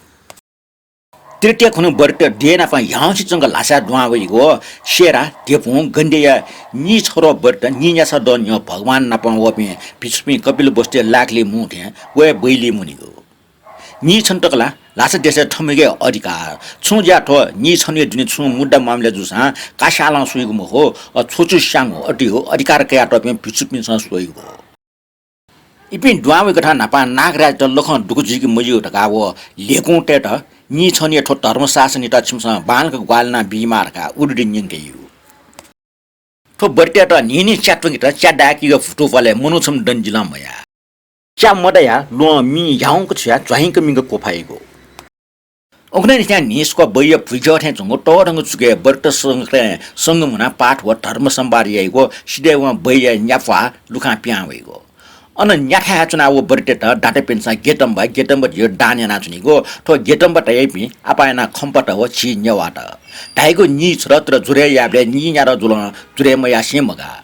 तृतीया खुन्हु बरेत देय् नाप ह्याउँसे च्वंक ल्हासाय् दुहां वइगु सेरा, धेपुं, गन्देया नीछगू बरेत नीन्यासः दँ न्ह्यः भगवान नाप वःपिं भिक्षुपिं कपिल वस्तुया लाय्‌कलिइ मुं थें व हे बैलिइ मुनीगु। नीछन्हु तक ला ल्हासा देशय् थम्हय्के अधिकार। छुं ज्या थ्व नीछन्हुया दुने छुं मुद्दा मामला जूसां कास्यालं स्वइगु मखु, अ, छ्वचु स्याङु अति हो, अधिकार कयातःपिं भिक्षुपिन्सं स्वइगु हो। इपिं दुहां वइगु थाय् न्हापां नागराजयात लखं दुःख जुइके मज्यू धकाः व ल्हेकुंतय्त नीछन्हुया थ्व धर्मशासनयात छिमिसं बांलाक ग्वाहालि याना बीमाः धकाः उदुदि न्यंके यू। थ्व बरितय्त न्हिं न्हिं च्या त्वंकेत च्या दाय्कीगु भुतुपलय् मनू छम्ह दनि जिलं मयाः। च्या मदयाः ल्वहं मिं ह्याउँक छुयाः झ्वाहिंक मिंक क्वफाइगु। उखुन्हु निसें न्हिसक्व बहिया भुइख्यः थें च्वंगु तःधंगु चुकय् बरित संगतय् संगम हुनाः पाठ व धर्म संवाद याइगु सिधय् वं बहिया न्याप्वाः लुखां पिहां वइगु। अन न्याथाय् च्वनाः व बरितय्त दातापिन्सं गेतम्बा, गेतम्बा धयाः दान यानाच्वनीगु। थ्व गेतम्बा धयाइपिं आपाः यानाः खम्पत व झी नेवाःत। धाइगु नीछदँ, तर ज्वरय् याःबलय् नीन्यादँ जुलं ज्वरय् मयासें मगाः।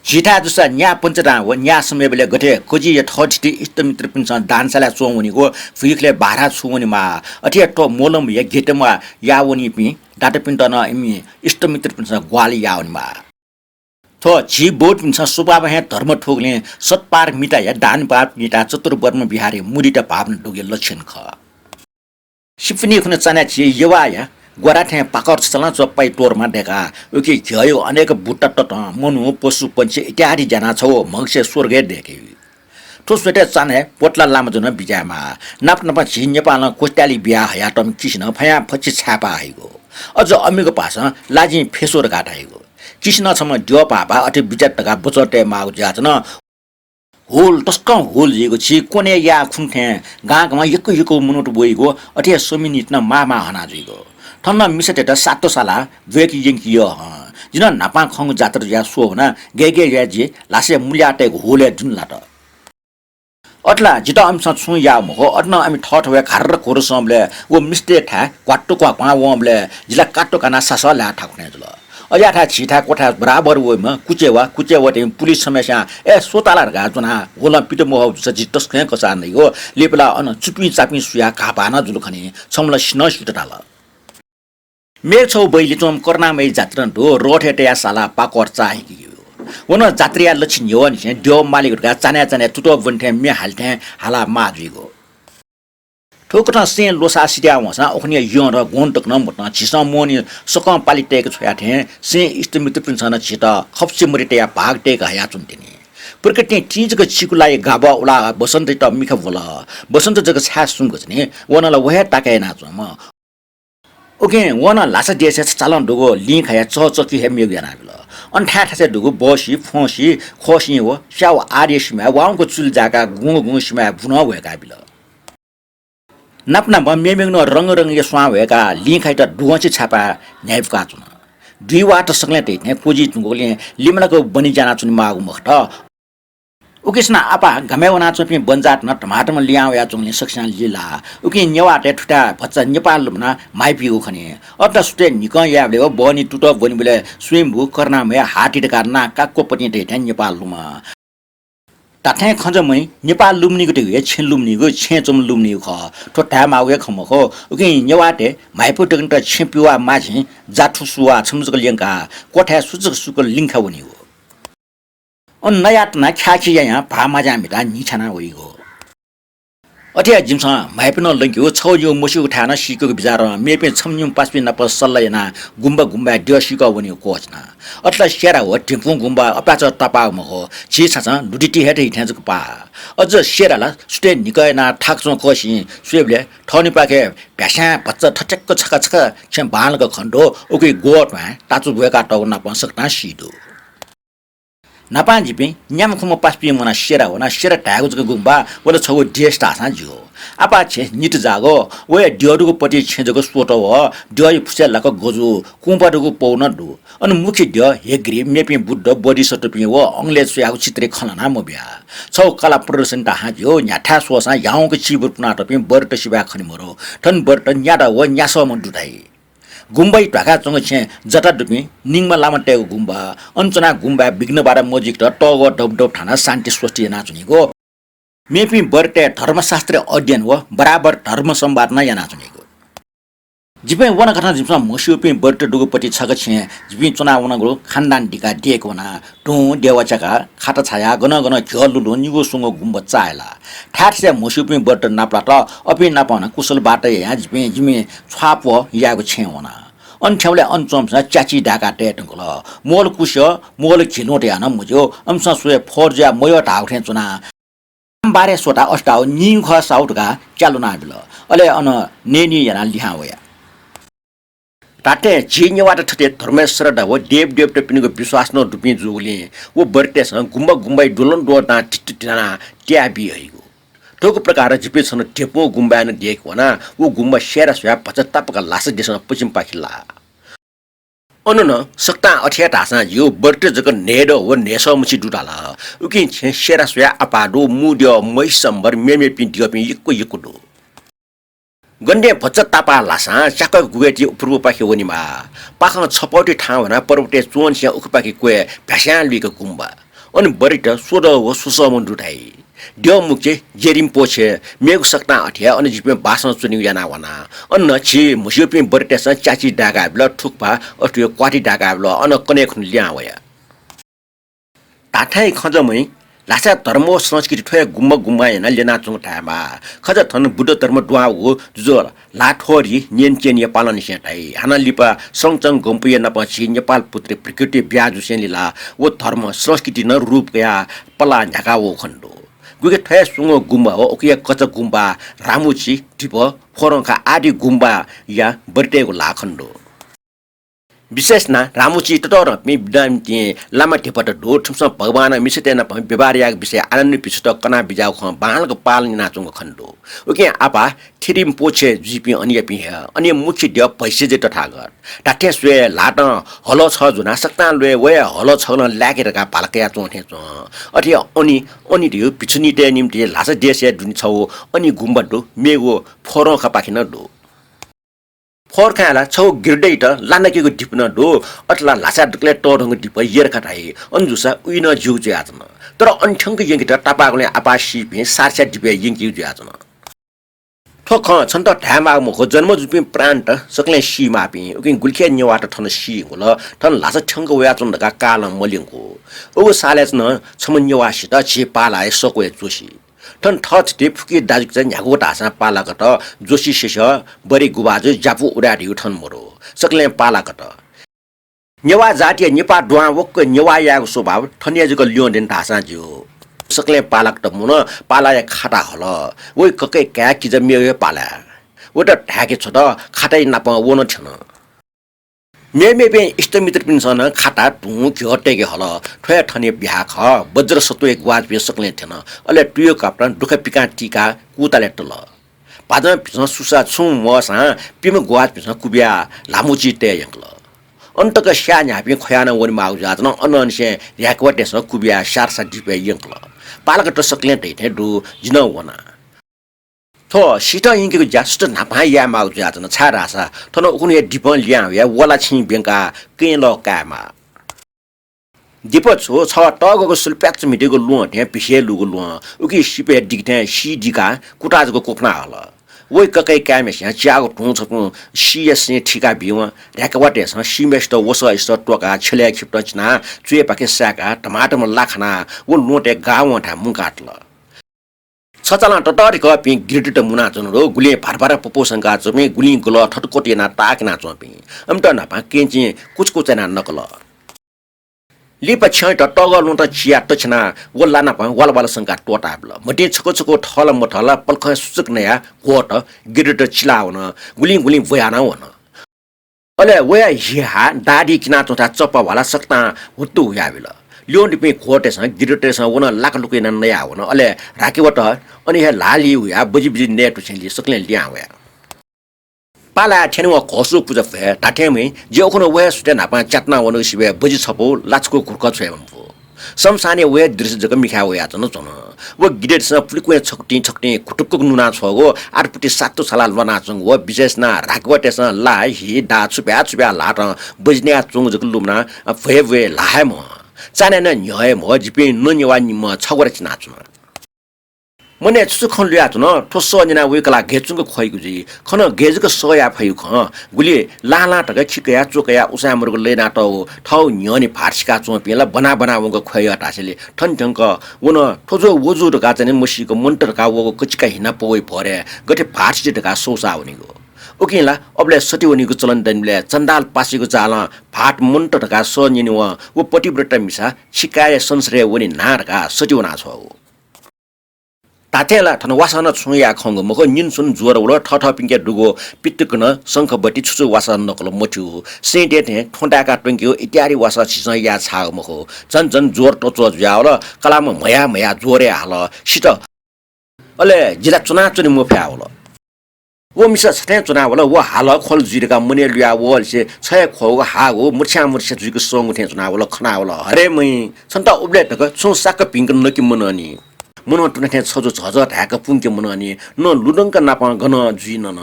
झीथाय् जूसा न्याः पञ्चदां व न्याः समय्‌बलय् गथे कजिया थःथिति इष्टमित्रपिन्सं दानशालाय् च्वंवनीगु भुइखलय् भाराय् छुवनेमाः, अथे हे थ्व मोलम्बया गेतम्बा याः वनीपिं दातापिन्त नं इमि इष्टमित्रपिन्सं ग्वाहालि याः वनेमाः। थ्व झी बौद्धपिन्सं स्वभावं हे धर्म थूगुलिं सत्पारमिताया दान पाप निता चतुर्वर्म विहारय् मुदित भावना दुगु लक्षण खः। सिपनिखुन्हु चान्हय् झी यवाःया ग्वारा थें पाकर छचालं च्वः पाइ तोरमा दय्काः उकी घ्यःया अनेक बुट्टा ततं मनू, पशु, पंक्षी इत्यादि ज्यानाः छगू म्हगसय् स्वर्गय् दय्के यू। थ्व स्वयाः चान्हय् पोतला लामा जुनं बिज्यायेमाः। नाप नापं झी नेपालं कोस्तालि बियाः हयातःम्ह किसिनं फयां फच्छि छाय्पाः हइगु। अझ अमिगु भाषां लाजिं फेस्व धकाः धाइगु। किसिनं छम्ह द्यः भाःपाः अथे बिज्यात धकाः बचं तयेमाःगु जुयाच्वन। हुल, तसकं हुल जुइगु। झी क्वनय् याः खुन्हु थें गां गामं यक्व यक्व मनूत वइगु, अथे हे स्वमिनित नं माः माः हना जुइगु। थन नं मिसातय्त सात्तो सालाः ब्वय्के यंके यः हं। जिं नं न्हापां खंगु जात्रा जुयाः स्वः वना, गय् गय् याये जि ल्हासय् मुल्या तयेगु हुलय् दुने लात। अथे ला जितः अमिसं छुं याः मखु, अथे नं अमि थःथवय् घार्र घुर्र संबलय् व मिस्तय् थाय् घ्वात्तु घ्वाक्वां वंबलय् जि ला कात्तु कानाः सासः ल्हाये थाकु थें जुल। अज्याःथाय् झीथाय् क्वथाय् बराबर वइम्ह कुचेवा, कुचेवातय् पुलिस छम्हस्यां "ए, स्वता ला?" धकाः ज्वनाः हुलं पित मह्वःगु जूसा जि तसकं कचाः नइगु। लिपा ला अन चुपिं चापिं सुयाः घाःपाः नं जुल खनी। छम्ह ला सिनं सित धाल। मेगु छगू बहिली च्वंम्ह करुणामयी जात्रा नं दु, रथय् तयाः सालाः पाकर चाःहिकेगु। व नं जात्राया लच्छिन न्ह्यवंनिसें द्यः मालीगु धकाः चान्हय् चान्हय् तुतः ब्वने थें म्ये हाले थें हालाः माः जुइगु। थुकथं सें ल्वसाः सिधयाः वंसां उखुन्हुया यंधं ग्वन्हु तक नं मतं। झीसं मोहनी सकं पालि तय्के छ्वया थें सें इष्टमित्रपिन्सं नं झीत खप्से मते तयाः भाग तय्के हयाच्वन तिनि। प्रकृतिं तिंजक चिकुलाया गाबः उलाः बसन्तयात मिखा ब्वल। बसन्त जक छाय् सुम्क च्वनी, व नं ला व हे ताका यानाच्वंम्ह। उकिं व नं ल्हासा देशय् छचालं दुगु लिंखाया चहचकी हे मेगु यानाबिल। अन थाय् थासय् दुगु बहसि, फ्वंसि, ख्वःसिं व स्याउ आदिया सिमाय् वाउँक चुलि जाकाः गुंग गुंग सिमाय् बुनं वय्काबिल। नाप नापं मेमेगु नं रंग रंगया स्वां वय्काः लिंखायात दुवंसे छाय्पाः न्ह्याइपुकाच्वन। दुइवात सकलें तइ थें क्वजि धुंकूगुलिं लिमालाक बने ज्यानाच्वनेमाःगु मखुत। उकिसनं आपाः गामय् वनाच्वंपिं बन्जाःत नं धमाधम लिहां वयाच्वंगुलिं सकसियां लिला। उकिं नेवाःतय् थुथाय् भचा नेपाः लुमनाः म्हाइपुइगु खनी। अथे ला सुथय् न्हिकं यायेबलय् व बहनी तुतः ब्वनीबलय् स्वयम्भू करुणामय हाथी धकाः नां काक्वपतिं तइ थें नेपाः लुमं। धात्थें खँ जमय् नेपाः लुमनीगु धइगु हे छेँ लुमनीगु, छेँ च्वंम्ह लुमनीगु खः। थ्व धायेमाःगु हे खँ मखु। उकिं नेवाःतय् म्हाइपु दकनित छेँ पिवाः माझिं जाथुसुवाः छम्ह जक ल्यंकाः क्वथाय् सुचुक सुचुक लिंखा वनीगु। अन नयाः तनाः ख्याःखि यायां भाः माज्यां म्हिताः न्हि छ्याना वइगु। अथे हे जिमिसं म्हाइपु नं लंकेगु, छगू निगू मस्यूगु थाय् नं सीकेगु बिचारं मेपिं छम्ह निम्ह पासापिं नाप सल्लाह यानाः गुम्बा गुम्बाय् द्यः सीकः वनेगु क्वःछिना। अथे ला सेरा व धिंकुं गुम्बा अपाय्‌चं तापाःगु मखु, झी छाछां लुतिति हे दइ थें जक पाः। अझ सेरा ला सुथय् न्हिकः यानाः थाकु च्वंकःसिं स्वयेबलय् थःनिपाखे भ्यास्यां भचा थथ्याक्क छखा छखा छेँ बांलाक खने दु, उकी ग्वः ध्वाँय् ताचु ब्वय्‌कातःगु नापं सकतां सी दु। न्हापां जिपिं न्याम्ह खुम्ह पासापिं मुनाः सेरा वना। सेरा धायेगु जक गुम्बा, व ला छगू देश धाःसां ज्यू। आपाः छेँ नित जाःगु, वया द्यः दुगु पति छेँ जक स्वतः वः, द्यःया फुसय् लाक गजु, कुंपा दुगु पौ नं दु। अन मुख्य द्यः हेग्री, मेपिं बुद्ध, बोधिसत्वपिं व अंगलय् च्वयागु चित्रय् खँ ल्हाना मबिया। छगू कला प्रदर्शनी धाःसां ज्यू, न्ह्याथाय् स्वःसां ह्याउँक चिबुर पुनातःपिं बरित सिबाय् खने मरु। थन बरित न्यादँ व न्यासःम्ह दु धाइ। गुम्बाइ ध्वाखाय् च्वंगु छेँ जता दुपिं निंग्‌मा लामा तयेगु गुम्बा। अन च्वनाः गुम्बाय् विघ्न बाधा मजुइकेत तःग्वः दबदब थानाः शान्ति स्वस्ति यानाच्वनीगु। मेपिं बरितय् धर्मशास्त्र अध्ययन व बराबर धर्म संवाद नं यानाच्वनीगु। जिपिं वन कथं जिमिसं म्हस्यूपिं बरिट दुगु पति छगः छेँ जिपिं च्वनावनागु खानदान दिकाः देके वना। तुं देवा च्याकाः खाटा छायाः गनं गनं घ्यः लुलुं निगू स्वंगू गुम्बा चाःहिला। थाय् थासय् म्हस्यूपिं बरिट नापलात। अपिं नाप नं कुशल बात यायां जिपिं जिमि छ्वाःपः यायेगु छेँय् वना। अन थ्यंबलय् अन च्वंपिन्सं च्याची दाय्काः तये धुंकल। मोल कुस्यः, मोल घिलुं तयाः नं मज्यू। अमिसं स्वयाः फोहोर जुयाः मयः धाःगु थें च्वनाः बारे स्वता अष्टाव निं खः साउ धकाः च्याल्वना बिल। अले अन नयेनी यानाः लिहां वया। धात्थें झी नेवाःत थथे धर्मय् श्रद्धा व देवदेवतापिनिगु विश्वास नं दुपिं जूगुलिं व बरितय्सं गुम्बा गुम्बाइ द्वलंद्वः दां टित्तु तिनाः त्याये बी हइगु। थुगु प्रकार जिपिं छन्हु ध्यपुं गुम्बाय् नं देके वना। व गुम्बा सेरा स्वयाः भचा तापाक ल्हासा देशं पश्चिमपाखे लाः। अन नं सकतां अथे हे धाःसां ज्यू, बरित जक न्हय्दँ व न्हय्सः मछि दु धाल। उकिं छेँ सेरा स्वयाः आपाः दु, मू द्यः, महिषम्बर, मेमेपिं द्यःपिं यक्व यक्व दु। गन दें भचा तापाः ल्हासां च्याकः गुगय् ति उपुर्बुपाखे वनेमाः। पाखं छपौति थाहां वनाः पर्वतय् च्वंनिसें उखेपाखे क्वय् भ्यास्यां लुइक गुम्बा। अन बरित स्वदँ व स्वसःम्ह दु धाइ। द्यः मुक्ति, जेरिम्पोछे, मेगु सकतां अथे हे अन जिपिं बासं च्वनेगु यानाः वना। अन नं झी म्हस्यूपिं बरितय्सं च्याची दाय्काः बिल, थुकफा अथवा क्वाति दाय्काः बिल, अन कन्हय् खुन्हु लिहां वया। धात्थें खँ जःम्हं ल्हासाय् धर्म व संस्कृति थ्व हे गुम्बा गुम्बां यानाः ल्यनाच्वंगु धायेमाः। खँ जः थन बुद्ध धर्म दुहां वःगु जुजुं ल्हाथ्वरि न्यनचेनया पालंनिसें धाइ। हानं लिपा संचङ गम्पुया नाप झी नेपाल पुत्री प्रकृति ब्याहा जूसेंलि ला व धर्म संस्कृति नं रूप कयाः पलाः न्ह्याका वःगु खने दु। गुकी थ्व हे स्वंगू गुम्बा व उकिया कचा गुम्बा, रामुची, धिप, फोरंखा आदि गुम्बाया बरितय्गु ल्हाः खने दु। विशेष यानाः रामुची ततःधंपिं विद्वानपिं लामा धिपत दु। थुमिसं भगवानं मिसातय् नाप व्यवहार यायेगु विषयय् आनन्द पिसुत कना बिज्याःगु खँ बांलाक पालन यानाच्वंगु खने दु। उकिं आपाः थेरिम्पोछे जुइपिं अनयापिं हे। अनया मुख्य द्यः भैषज्य तथागत। धात्थें स्वये ल्हातं हलः छगः ज्वनाः सकतां ल्वय् वये हलः छगलं लाय्के धकाः भाला कयाच्वं थें च्वं। अथे अन, अन धइगु भिक्षुणीतय् निंतिं ल्हासा देशय् दुने छगू अन गुम्बा दु, मेगु फोरंखापाखे नं दु। फोरंखाय् ला छगू गिरिडीत लानाकेगु धिप नं दु। अथे ला ल्हासाय् दकलय् तःधंगु धिप येर्खा धाइ। अन जूसा उइ नं ज्यू जुयाच्वन। तर अन थ्यंक यंकेत तापाःगुलिं आपाः सीपिं सारस्या धिपय् यंकीगु जुयाच्वन। थ्व खँ छन्त धायेमाःगु मखु, जन्म जूपिं प्राणीत सकलें सीमाःपिं। उकिं गुलिखे नेवाःत थन सीधुंकल, थन ल्हासा थ्यंक वयाच्वन धकाः कालं मल्यंकू। उगु सालय् नं छम्ह नेवाःसित झी पालाया सक्वय् जोशी। थन थःथिति फुकी दाजुकिजा न्ह्यागु धाःसां पालाकत, जोशी सिसः, बरि गुभाजु, ज्यापु उदाय् धइगु थन मदु। सकलें पालाकत। नेवाः जातिया नेपाः दुहां वक्व नेवाः यायेगु स्वभाव थनया जक ल्यं दनि धाःसां ज्यू। सकलें पालाकत मुन, पालाया खाता हल। वइ ककय् काय् किजा मेगु हे पालाय्। वइत धाय्के छ्वत, खाताइ नापं व नं थ्यन। मेमेपिं इष्टमित्रपिन्सं नं खाता, धुं, घ्यः तय्के हल। थ्व हे थनया ब्याहा खः। बज्र सत्वया गुभाजुपिं सकलें थ्यन। अले तुयु कापतं दुःख पिकां तीकाः कुतालय् तल। भाजंपिन्सं सुसा छुं मवःसां पिम्ह गुभाजुपिन्सं कुबियाः ल्हामुची तये यंकल। अन तक स्याः न्ह्याःपिं ख्वयाः नं वनेमाःगु जुयाच्वन। अनंनिसें ह्याकेवातय्सं कुबियाः सारसा धिपय् यंकल। पालाकत सकलें धइथें दु, जि नं वना। थ्व सीथं यंकेगु ज्या सुथ न्हापां यायेमाःगु जुयाच्वन, छाय्धाःसा थन उखुन्हुया धिपं लिहां वयाः वला छिं ब्यंकाः कँय् लः कायेमाः। धिप छु, छगः तःगःगु सुलुप्याच्च म्हितेगु ल्वहं थें भिसे लूगु ल्वहं, उकी सिपय् दिके थें सी दिकाः कुता जक क्वफुना हल। वइ ककय् काय्म्हेस्यां च्याःगु धुं छपुं सीया सें थीका बीवं, ह्याकेवातय्सं सीम्हेसित वसः इसः त्वकाः छ्यलय् खिपतं चिनाः च्वय्पाखे साय्काः धमाधम ला खानाः व ल्वहंतय् गावंथाय् मुंकातल। छचालं ततःधिकःपिं गिरिडीत मुनाच्वन दु, गुलिं भाराभारा पपू संकाच्वंपिं, गुलिं गलः थतकोत यानाः ताःक्यनाच्वंपिं। अमित न्हापां केंचिं कुचकुच यानाः नकल। लिपा छ्यंइत तःगः ल्वहंतं चियाः तछ्यानाः व ला नापं वालवाल संकाः त्वःताबिल। म्हतिं छकू छकू थःला मथःला पलखं सुचुक नयाः घ्वःत गिरिडीत चिलाः वन, गुलिं गुलिं ब्वयाः नं वन। अले वया हि हा दादी किनाच्वंथाय् चप्पा ह्वालाः सकतां हुत्तु हुयाबिल। ल्यं दुपिं घ्वःतय्सं गिरिडीतय्सं व नं लाकलुक यानाः नयाः वन। अले ह्याकेवात अन हे ल्हाः लिइ हुयाः बजिबजि नये तुसेंलि सकलें लिहां वया। पालाय् थ्यनेवं घःसू पुजा फये धात्थेंम्हं जि उखुन्हु व हे सुथय् न्हापां च्यातना वनागु सिबय् बजि छपु ला छकू घुर्कः छ्वये मफु। समसानय् व हे दृश्य जक मिखाय् वयाच्वन च्वन। व गिरिडीतय्सं पुलिकुँया छकुतिं छकुतिं घुटुक्क नुनाच्वंगु, आतपुति सात्तु छलाः ल्वानाच्वंगु व विशेष यानाः ह्याकेवातय्सं ला, हि, दाः छु ब्याहा छु ब्याहा ल्हातं बजि नयाच्वंगु जक लुमनाः भ्वय् भ्वय् ल्हाः हे म्ह। चान्हय् नं न्ह्यः हे म्ह, जिपिं ननेवाः निम्ह छग्वरा चिनाच्वन। मनय् छु छु खँ लुयाच्वन, थ्व सः न्यनाः वय्कः ला गय् च्वंक ख्वइगु जुइ। खँ गय् जक सः याये फइगु खँ। गुलि लां लां धकाः खि कयाः च्व कयाः उसाँय् मरुक लय्नातःगु थःगु न्ह्यःने भाःत सिकाच्वंपिं ला ब्वना ब्वना वंक ख्वये यः धासेंलि थन थ्यंक व नं थ्व जू व जू धकाः चाहिँ मसीक मन्त धकाः वःगु कचिका हिना पवइ भरय् गथे भाःत सित धकाः सःसाः वनीगु। उकिं ला अबलय् सति वनीगु चलन दनिबलय् चण्डाल पासायागु जालं भाःत मन्त धकाः सः न्यनेवं व पतिव्रता मिसा छि काय्‌या संसारय् वने नां धकाः सति वनाछ्वःगु। धात्थें ला थन वासः नं छुं याये खंगु मखु, निन्हु स्वन्हु ज्वर वल, थःथःपिन्के दुगु पित्तकनं शंखबत्ती छु छु वासः नकल मथ्यू, सेंटय् थें थ्वँ ताय्‌काः त्वंकेगु इत्यादि वासः झीसं याये छाःगु मखु। झन झन ज्वर त्वःत्वः जुयावल, कलाःम्ह म्हया म्हया ज्वरय् हाल, सित। अले जि ला च्वनाच्वने मफयावल। व मिसा छथें च्वनावल, व हाल ख्वल जुइ धकाः मनय् लुयावःलिसे छ हे ख्वःगु हाःगु मुर्छ्या मुर्छ्या जुइक सःगु थें च्वनावल, खनावल। हरे महि, छन्त उबलय् तक छुं साक्क भिंक नके मनंनि। मनूं तुना थें छजु झःझः धाय्‌क पुंके मनंनि, न लुधंक नापं गनं जुइ नं।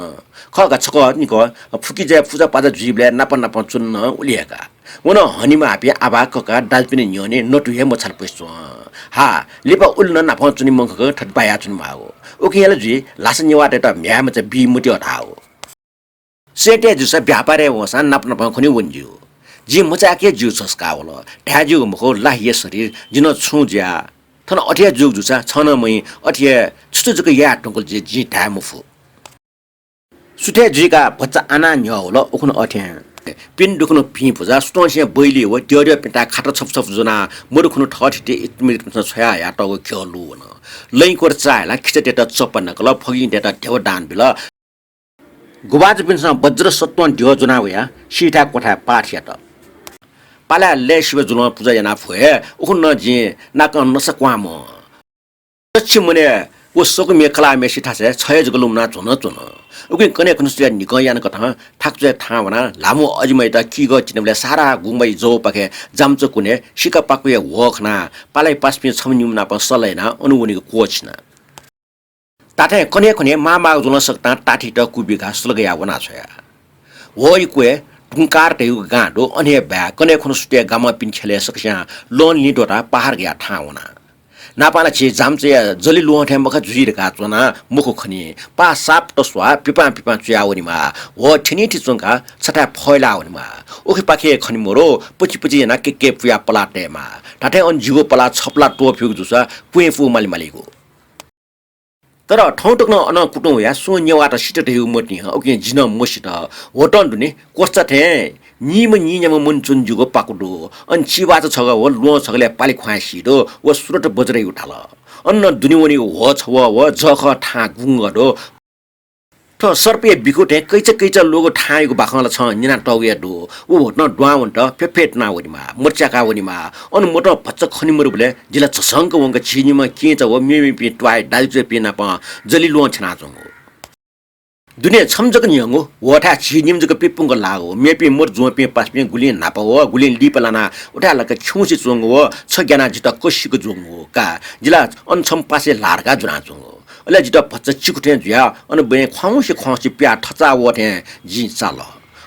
खः का, छकः निकः फुकिजाय् पुजापाजा जुइबलय् नाप नापं च्वन नं उलि हे का। व नं हनेमाःपिं आबा कका दाजुपिनि न्ह्यःने नतु हे मछाल पसे च्वं। हा, लिपा उलि नं नापं च्वने मंखंक थथे बायाच्वने माःगु। उकिं हे ला जुइ, ल्हासा नेवाःतय्‌त म्ह्याय्‌मचा बी मत्यः धाःगु। सेंटय् जूसा व्यापारय् वंसां नाप नापं खने वने ज्यू। जिं मचाय्‌क हे ज्यू छसकाः वल। धाये ज्यूगु मखु, ला हे सरी, जि नं छुं जुया। थन अथे हे जूगु जूसा छं नं महि अथे हे छु छु जक याये धुंकल जि, जिं धाये मफु। सुथय् जुइकाः भचा आनाः न्ह्यः वल, उखुन्हु अथें। पिने दुखुन्हु भिं पुजा, सुथंसिया बैली व द्यःद्यः पिन्थाय् खात छपु छपु ज्वनाः मरुखुन्हु थःथिति इतमितपिन्सं छ्वया हयातःगु घ्यः लू वन। लँय्‌क्वर चाःहिलाः खिचातय्‌त चप्पा नकल, फगिंतय्‌त ध्यबा दान बिल। गुभाजुपिन्सं वज्र सत्वं द्यः ज्वना वयाः सीथाय् क्वथाय् पाठ यात। पालाय् लय् सिबा जुलं पुजा यानाः फु हे, उखुन्हु नं जिं नाकं नसा क्वहां मवं। दच्छि मनय् व सकम्ह कलाःम्ह सिथासय् छ हे जक लुमनाः च्वन च्वन। उकिं कन्हय् खुन्हु सुयाः निकं यानाकथं थाकुचाय् थाहां वनाः ल्हामु अजिमायात किगः तिनाबलय् सारा गुंबाइ जवपाखे जामचा कुने सिका पाकुया ह्वः खनाः पालाया पासापिं छम्ह निम्ह नाप सल्लाह यानाः अन वनेगु क्वःछिना। धात्थें कन्हय् खुन्हु माःमाःगु जुलं सकतां ताःथित कुबिकाः सलगया वनाछ्वया। ह्वःया क्वय् धुंकार धयागु गां दु, अन हे बाय् कन्हय् खुन्हु सुथय् गामं पिने ख्यलय् सकस्यां ल्वहं लिं त्वःताः पहार गयाः थाहां वना। न्हापां ला झी जामचाया जलि ल्वहं थें मखा जुइ धकाः च्वनाः मखु खनी। पाः साप तस्वाः पिपां पिपां चुयाः वनेमाः। ह्वः थ्यनीथि च्वंकाः छथाय् फय्लाः वनेमाः। उखेपाखे खने मरु, पचि पचि यानाः केके पुयाः पलाः तयेमाः। धात्थें अन जिगु पलाः छपलाः त्वःफिउगु जूसा क्वँय् पू माली मालीगु। तर थौं तक नं अनं कुतुं वयाः सुं नेवाःत सित धयागु मतिनि हं, उकिं जि नं मसित। ह्वतं दुने क्वस्चा थें नीम्ह नीन्याम्ह मनू च्वने ज्यूगु पाकु दु। अन चिबाचा छगः व ल्वहं छगलय् पाले ख्वाँय् सी दु। व सुरत बज्रयागु धाल। अन नं दुने वनीगु ह्वः छवः व जःखः थाहां गुंगः दु। थ्व सर्पया बिखु थें कैचा कैचा ल्वःगु थाहांयागु बाखं ला छं न्यनातःगु हे दु। व ह्वतं दुहां वनेत फ्यफ्यतुना वनेमाः, मचाय्‌का वनेमाः। अन मतं भचा खने मरुबलय् जि ला झसंक वंक झी निम्ह केंचा व मेमेपिं त्वाःया दाजुकिजापिं नाप जलि ल्वहं थ्यनाच्वंगु। दुने छम्ह जक न्ह्यंगु ह्वःथाय् झी निम्ह जक पिपुंक लाःगु। मेपिं मत ज्वंपिं पासापिं गुलिं न्हापा व गुलिं लिपा लानाः उथाय् लाक खिउँसे च्वंगु व छ ग्यानाः जितः कसिक ज्वंगु का। जि ला अन छम्ह पासाय् ल्हाः धकाः ज्वनाच्वंगु। अले जितः भचा चिकु थें जुयाः अन बँय् ख्वाउँसे ख्वाउँसे पिहां थचा वः थें जिं चाल।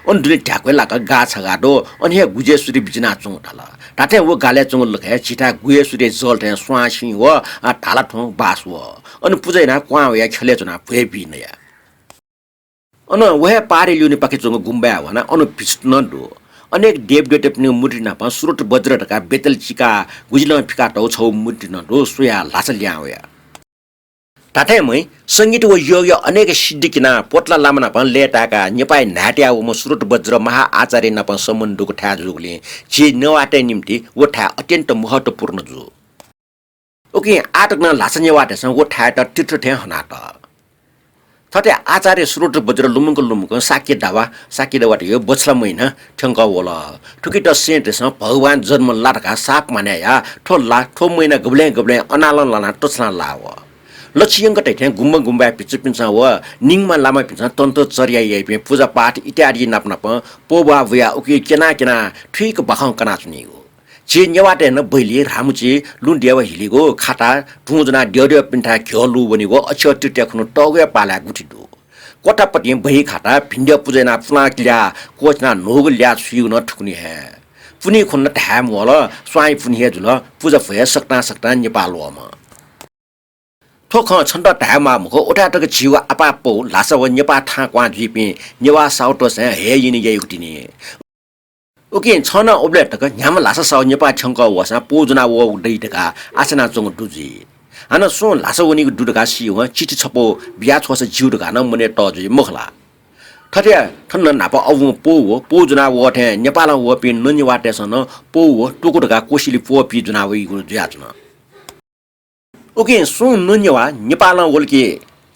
अन दुने ध्याक्वय् लाक गाः छगाः दु, अन हे गुजेश्वरी बिज्यानाच्वंगु धाल। धात्थें व गालय् च्वंगु लखय् झीथाय् गुजेश्वरीया जल थें स्वांसिं व, आ, धालाथ्वँ बास वः। अन पुजा यानाः क्वहां वयाः ख्यलय् च्वनाः भ्वय् बी नया। अन व हे पहाडया ल्यूनेपाखे च्वंगु गुम्बाय् वनाः अन भिक्षुत नं दु। अनेक देवदेवतापिनिगु मूर्ति नाप सुरत बज्र धकाः बेतले चिकाः गुजिलं फिकातःगु छगू मूर्ति नं दु, स्वयाः ल्हासा ल्याहां वया। धात्थें महि संगीत व योगया अनेक सिद्धि किनाः पोतला लामा नाप लय्ताय्काः नेपाःया न्हाय् तयाः वःम्ह सुरत बज्र महाआचार्य नाप सम्बन्ध दुगु थाय् जूगुलिं झी नेवाःतय् निंतिं व थाय् अत्यन्त महत्त्वपूर्ण जू। उकिं आः तक नं ल्हासा नेवाःतय्सं व थाय्‌यात तीर्थ थें हनातः। थथे आचार्य सुरत बज्र लुमंक लुमंक शाक्य दावा, शाक्य दावा धयागु बछला महिना थ्यंकः वल। थुकियात सेंटय्सं भगवान जन्म ला धकाः शाप मानय् याः। थ्व ला, थ्व महिना गबलें गबलें अनालं लानाः तछलां लाः वः। लच्छि यंक धइथें गुम्बा गुम्बाय् भिक्षुपिन्सं व निंग्‌म्ह लामापिन्सं तन्त्र चर्या याइपिं पुजापाठ इत्यादि नाप नापं प्वब्वाः बुयाः उकी क्यना क्यना थुइक बाखं कनाच्वनीगु। झी नेवाःतय् नं बैली, ह्रामुची, लुँ देवा हिलीगु खाता, धुँ ज्वनाः द्यःद्यःपिन्थाय् घ्यः लू वनीगु अक्षय तृतीया खुन्हु तःगुया पालाय् गुथि दु। क्वथापतिं बही खाताः भिंद्यः पुजा यानाः पुलां किल्याः क्वःछिनाः न्हूगु ल्याः छुइगु नं थुकुन्हु हे। पुन्हि खुन्हु ला धाये म्वाःल, स्वांया पुन्हि हे जुल, पुजा भ्वय् सकतां सकतां नेपाः ल्वःमं। थ्व खँ छन्त धायेमाः मखु, उथाय् तक झीगु आपाः पौ ल्हासा व नेपाः थाहां क्वहां जुइपिं नेवाः साहुतय्सं हये यनि याइगु तिनि। उकिं छं नं उबलय् तक न्ह्याम्ह ल्हासा साहु नेपाः थ्यंकः वःसां पौ ज्वना वःगु दइ धकाः आशा यानाच्वंगु दु जुइ। हानं सुं ल्हासा वनीगु दु धकाः सीवं चिठी छपौ बिया छ्वःसा ज्यू धकाः नं मनय् तःजुइ मखु ला? थथे थन न्हापा अबुं पौ व पौ ज्वना वः थें नेपालं वःपिं ननेवाःतय्सं नं पौ व त्वकु धकाः कोसिलि प्वःपी ज्वना वइगु जुयाच्वन। उकिं सुं ननेवाः नेपालं वल कि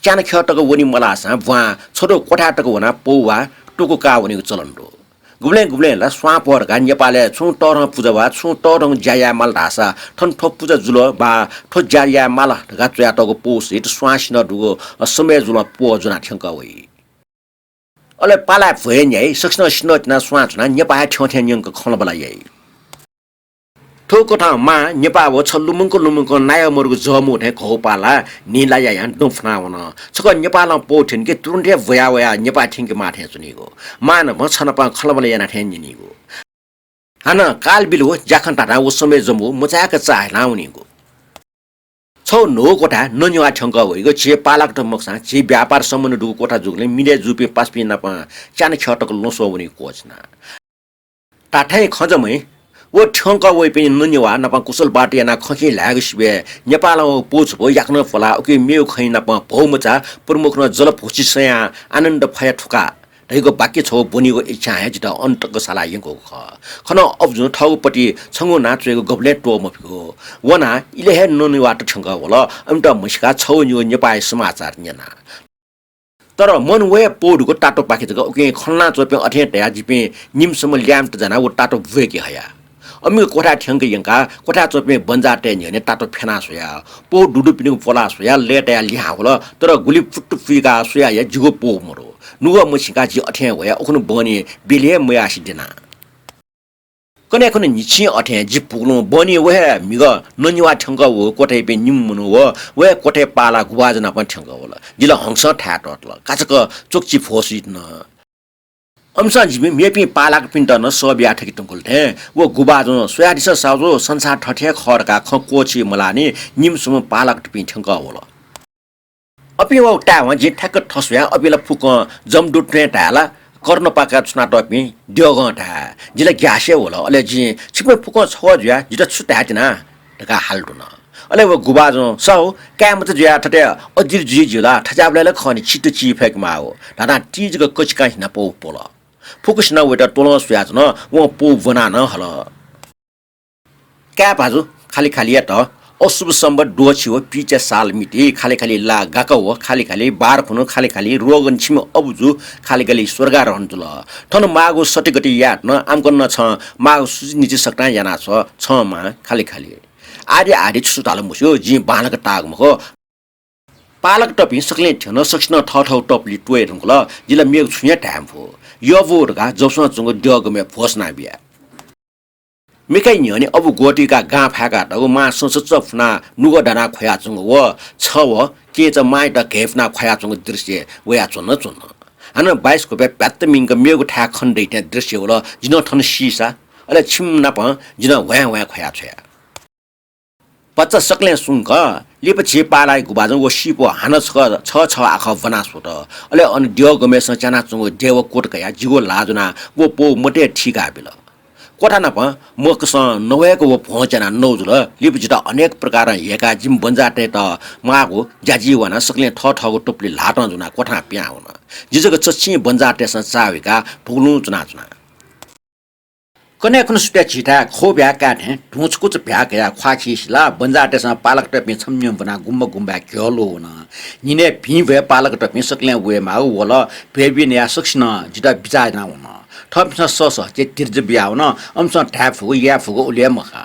च्यान्हय् तक वने मलाःसां ब्वां छधौ क्वथाय् तक वनाः पौ वा त्वकु काः वनेगु चलन दु। गुबलें गुबलें ला स्वां पौ धकाः नेपालय् छुं तःधं पुजा वा छुं तःधं ज्या याये माल धाःसा थन थ्व पुजा जुल वा थ्व ज्या याये माल धकाः च्वयातःगु पौ सहित स्वां सिन्हः दुगु समय जुलं पौ ज्वनाः थ्यंकः वइ। अले पालाय् भ्वय् न्याइ, सकसिनं सिन्हः तिनाः स्वां च्वनाः नेपाः हे थ्यं थें न्यंक खँल्हाबल्हा याइ। थुकथं मां नेपाः व छ लुमंक लुमंक नायः मरुगु जःमू थें घौ पालाः न्हिला यायां दुं फुना वन। छकः नेपालं पौ थ्यन कि तुरुन्त हे ब्वया वयाः नेपाः थ्यंके माः थें च्वनीगु। मां नाप छ नाप खँल्हाबल्हा याना थें न्यनीगु। हानं काल बिल व ज्याखँ धाधां व समय जमू मचाय्क चाःहिलां वनीगु। छौ न्हू क्वथाय् ननेवाः थ्यंकः वइगु झी पालाकत मखुसां झी व्यापार सम्बन्ध दुगु क्वथा जूगुलिं मिलय् जूपिं पासापिं नाप च्यान्हय् तक ल्वसः वनीगु क्वःछिना। धात्थें खँ जमय् व थ्यंकः वइपिं ननेवाः नाप कुशल बात यानाः खँखिं ल्हायेगु सिबय् नेपालं व पौ छपौ याकनं प्वलाः उकी मेगु खँय् नाप भौमचा प्रमुखं जलभोसी सयां आनन्द फया थुका धइगु वाक्य छगू ब्वनीगु इच्छां हे जितः अन तक साला यंकूगु खः। खनं अबुजुं थःगु पति छंगु नां च्वयेगु गबलें त्वःमफिगु। वनाः इलय् हे ननेवाःत थ्यंकः वल। अमित म्हसीकाः छगू निगू नेपाःया समाचार न्यना। तर मन व हे पौ दुगु तातोपाखे जक। उकिं खँ ल्हानाच्वंपिं अथें तयाः जिपिं निम्हसिम्ह ल्याय्म्हत जानाः व तातो ब्वय्के हया। अमिगु क्वथाय् थ्यंक यंकाः क्वथाय् च्वंपिं बन्जाःतय् न्ह्यःने तातो फ्यना स्वया। पौ दुदुपिनिगु प्वला स्वयाः लय्तायाः लिहां वल, तर गुलि फुत्तु पुइकाः स्वयाया जिगु पौ मदु। नुगः मछिंकाः जि अथें वया उखुन्हु बहनी बेले हे मयासें द्यना। कन्हय् खुन्हु न्हिच्छिं अथें जि पुकलुं बहनी व हे म्हिगः ननेवाः थ्यंकः वःगु क्वथाय्पिं निम्ह मनू व व हे क्वथाय् पालाः गुभाजु नाप थ्यंकः वल। जि ला हंसं थाय् त्वःतल। काचाक्क च्वकचि भ्वसुइत नं। अमिसं जिपिं मेपिं पालाकपिन्त नं सः बिया थके धुंकल थें व गुभाजुं स्वयादिसँ साहुजु, संसार थथे हे खः धकाः खँ क्वःछी मलाःनि निम्हसिम्ह पालाकतपिं थ्यंकः वल। अपिं व ताय्वं जिं ठ्याक्क थस्वया, अपिं ला फुक्कं जमदूत थें धाये ला, कर्णपाकाय् च्वनातःपिं द्यःगं धाये। जि ला ग्यासे वल। अले जिं छिपिं फुक्कं छगः जुयाः जितः छु धाये तिनि धकाः हालादिल। अले व गुभाजुं साहु, काय् मचा जुयाः थथे अजिर जुइ ज्यू ला, थज्याःबलय् ला खः नि चित्त ची फय्केमाःगु धाधां ति जक कचिकां हिनापौ प्वल। फुक्कसिनं वयात त्वलं स्वयाच्वन। वं पौ ब्वनाः नं हल। काय् भाजु खालि खालियात अशुभ संवत् द्वःछि व पीच्या साल मिति खालि खालि ला गाक व खालि खालि बार खुन्हु खालि खालि रोगन छिमि अबुजु खालि खालि स्वर्गारोहण जुल। थन माःगु सत्यगति यायेत नं आम्कन नं छं माःगु सुचिनिति सकतां याना छ्व, छं मां खालि खालि। आदि आदि छु छु धाल मस्यू, जिं बांलाक ताःगु मखु। पालाकतपिं सकलें थ्यन, सकसिनं थःथःगु तपुलि त्वये धुंकल। जि ला मेगु छुं हे धाये मफु। यःबु धकाः जवसं च्वंगु द्यःगमय् भ्वसुना बिया। मिखाया न्ह्यःने अबु ग्वतुइकाः गां फाय्कातःगु, मां संसच्च फुनाः नुगः दानाः ख्वयाच्वंगु व छ व केंचा मांयात घय्पुनाः ख्वयाच्वंगु दृश्य वयाच्वन च्वन। हानं बाइस्कोपय् भ्यात्त मिंक मेगु थाय् खने दइथें दृश्य वल। जि नं थन सीसा, अले छिमि नाप जि नं ह्वाँय् ह्वाँय् ख्वया छ्वया। भचा सकलें सुंक लिपा झी पालाया गुभाजुं व सीपौ हानं छकः छगः छगः आखः ब्वना स्वत। अले अन द्यःगमय्सं च्यानाच्वंगु देव कोट कयाः जिगु ल्हाः ज्वनाः व पौ मतय् थीका बिल। क्वथा नाप मखुसां नवय्क व भ्वं च्यानाः नौ जुल। लिपा जितः अनेक प्रकारं ह्यय्काः जिमि बन्जाःतय्त माःगु ज्याझी वानाः सकलें थःथःगु तपुलि ल्हातं ज्वनाः क्वथां पिहां वन। जि जक चच्छि बन्जाःतय्सं चाःहुइकाः भुगलुं च्वनाच्वना। कन्हय् खुन्हु सुथय् झीथाय् खौ ब्याहा काये थें धुंछुकुछ ब्याहा कयाः ख्वाः खीसिला बन्जाःतय्सं पालाकतपिं छम्ह निम्ह ब्वनाः गुम्बा गुम्बाय् घ्यः ल्वः वन। न्हिनय् भिंभ्वय् पालाकतपिं सकलें वयेमाःगु वल। भ्वय् ब्वनेया सकसिनं जितः बिचाः याना वन। थःपिन्सं सःसःचे धीरज बिया वन। अमिसं धाये फुगु, याये फुगु उलि हे मखा।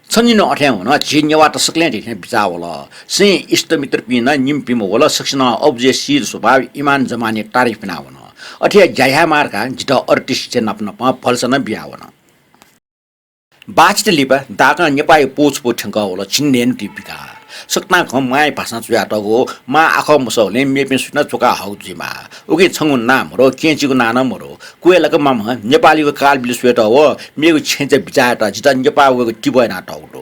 छन्हिन्हु अथें वन, झी नेवाःत सकलें धइथें बिचाः वल। शीं इष्टमित्रपिं नं निम्ह पिम्ह वल, सकसिनं अबुजुया शील स्वभाव, इमान जमानया तारिफ याना वन। अथे हे ज्या यायेमाः धकाः जितः अरति सिचे नाप नाप भलसा नं बिया वन। बाःचित लिपा दाकं नेपाःया पौ छपौ थ्यंकः वल, झिंन्हय्न्हु ति बिकाः। सकतां खँ मांया भाषां च्वयातःगु, मां आखः मसःगुलिं मेपिं सुनां च्वका हःगु जुइमाः। उकिं छंगु नां मदु, केंचिगु नां नं मदु। क्वय् लाक मांम्ह नेपालयागु कालबिल स्वयेत व मेगु छेँय् बिचाः यायेत जितः नेपाः वयेगु तिबः यानातःगु दु।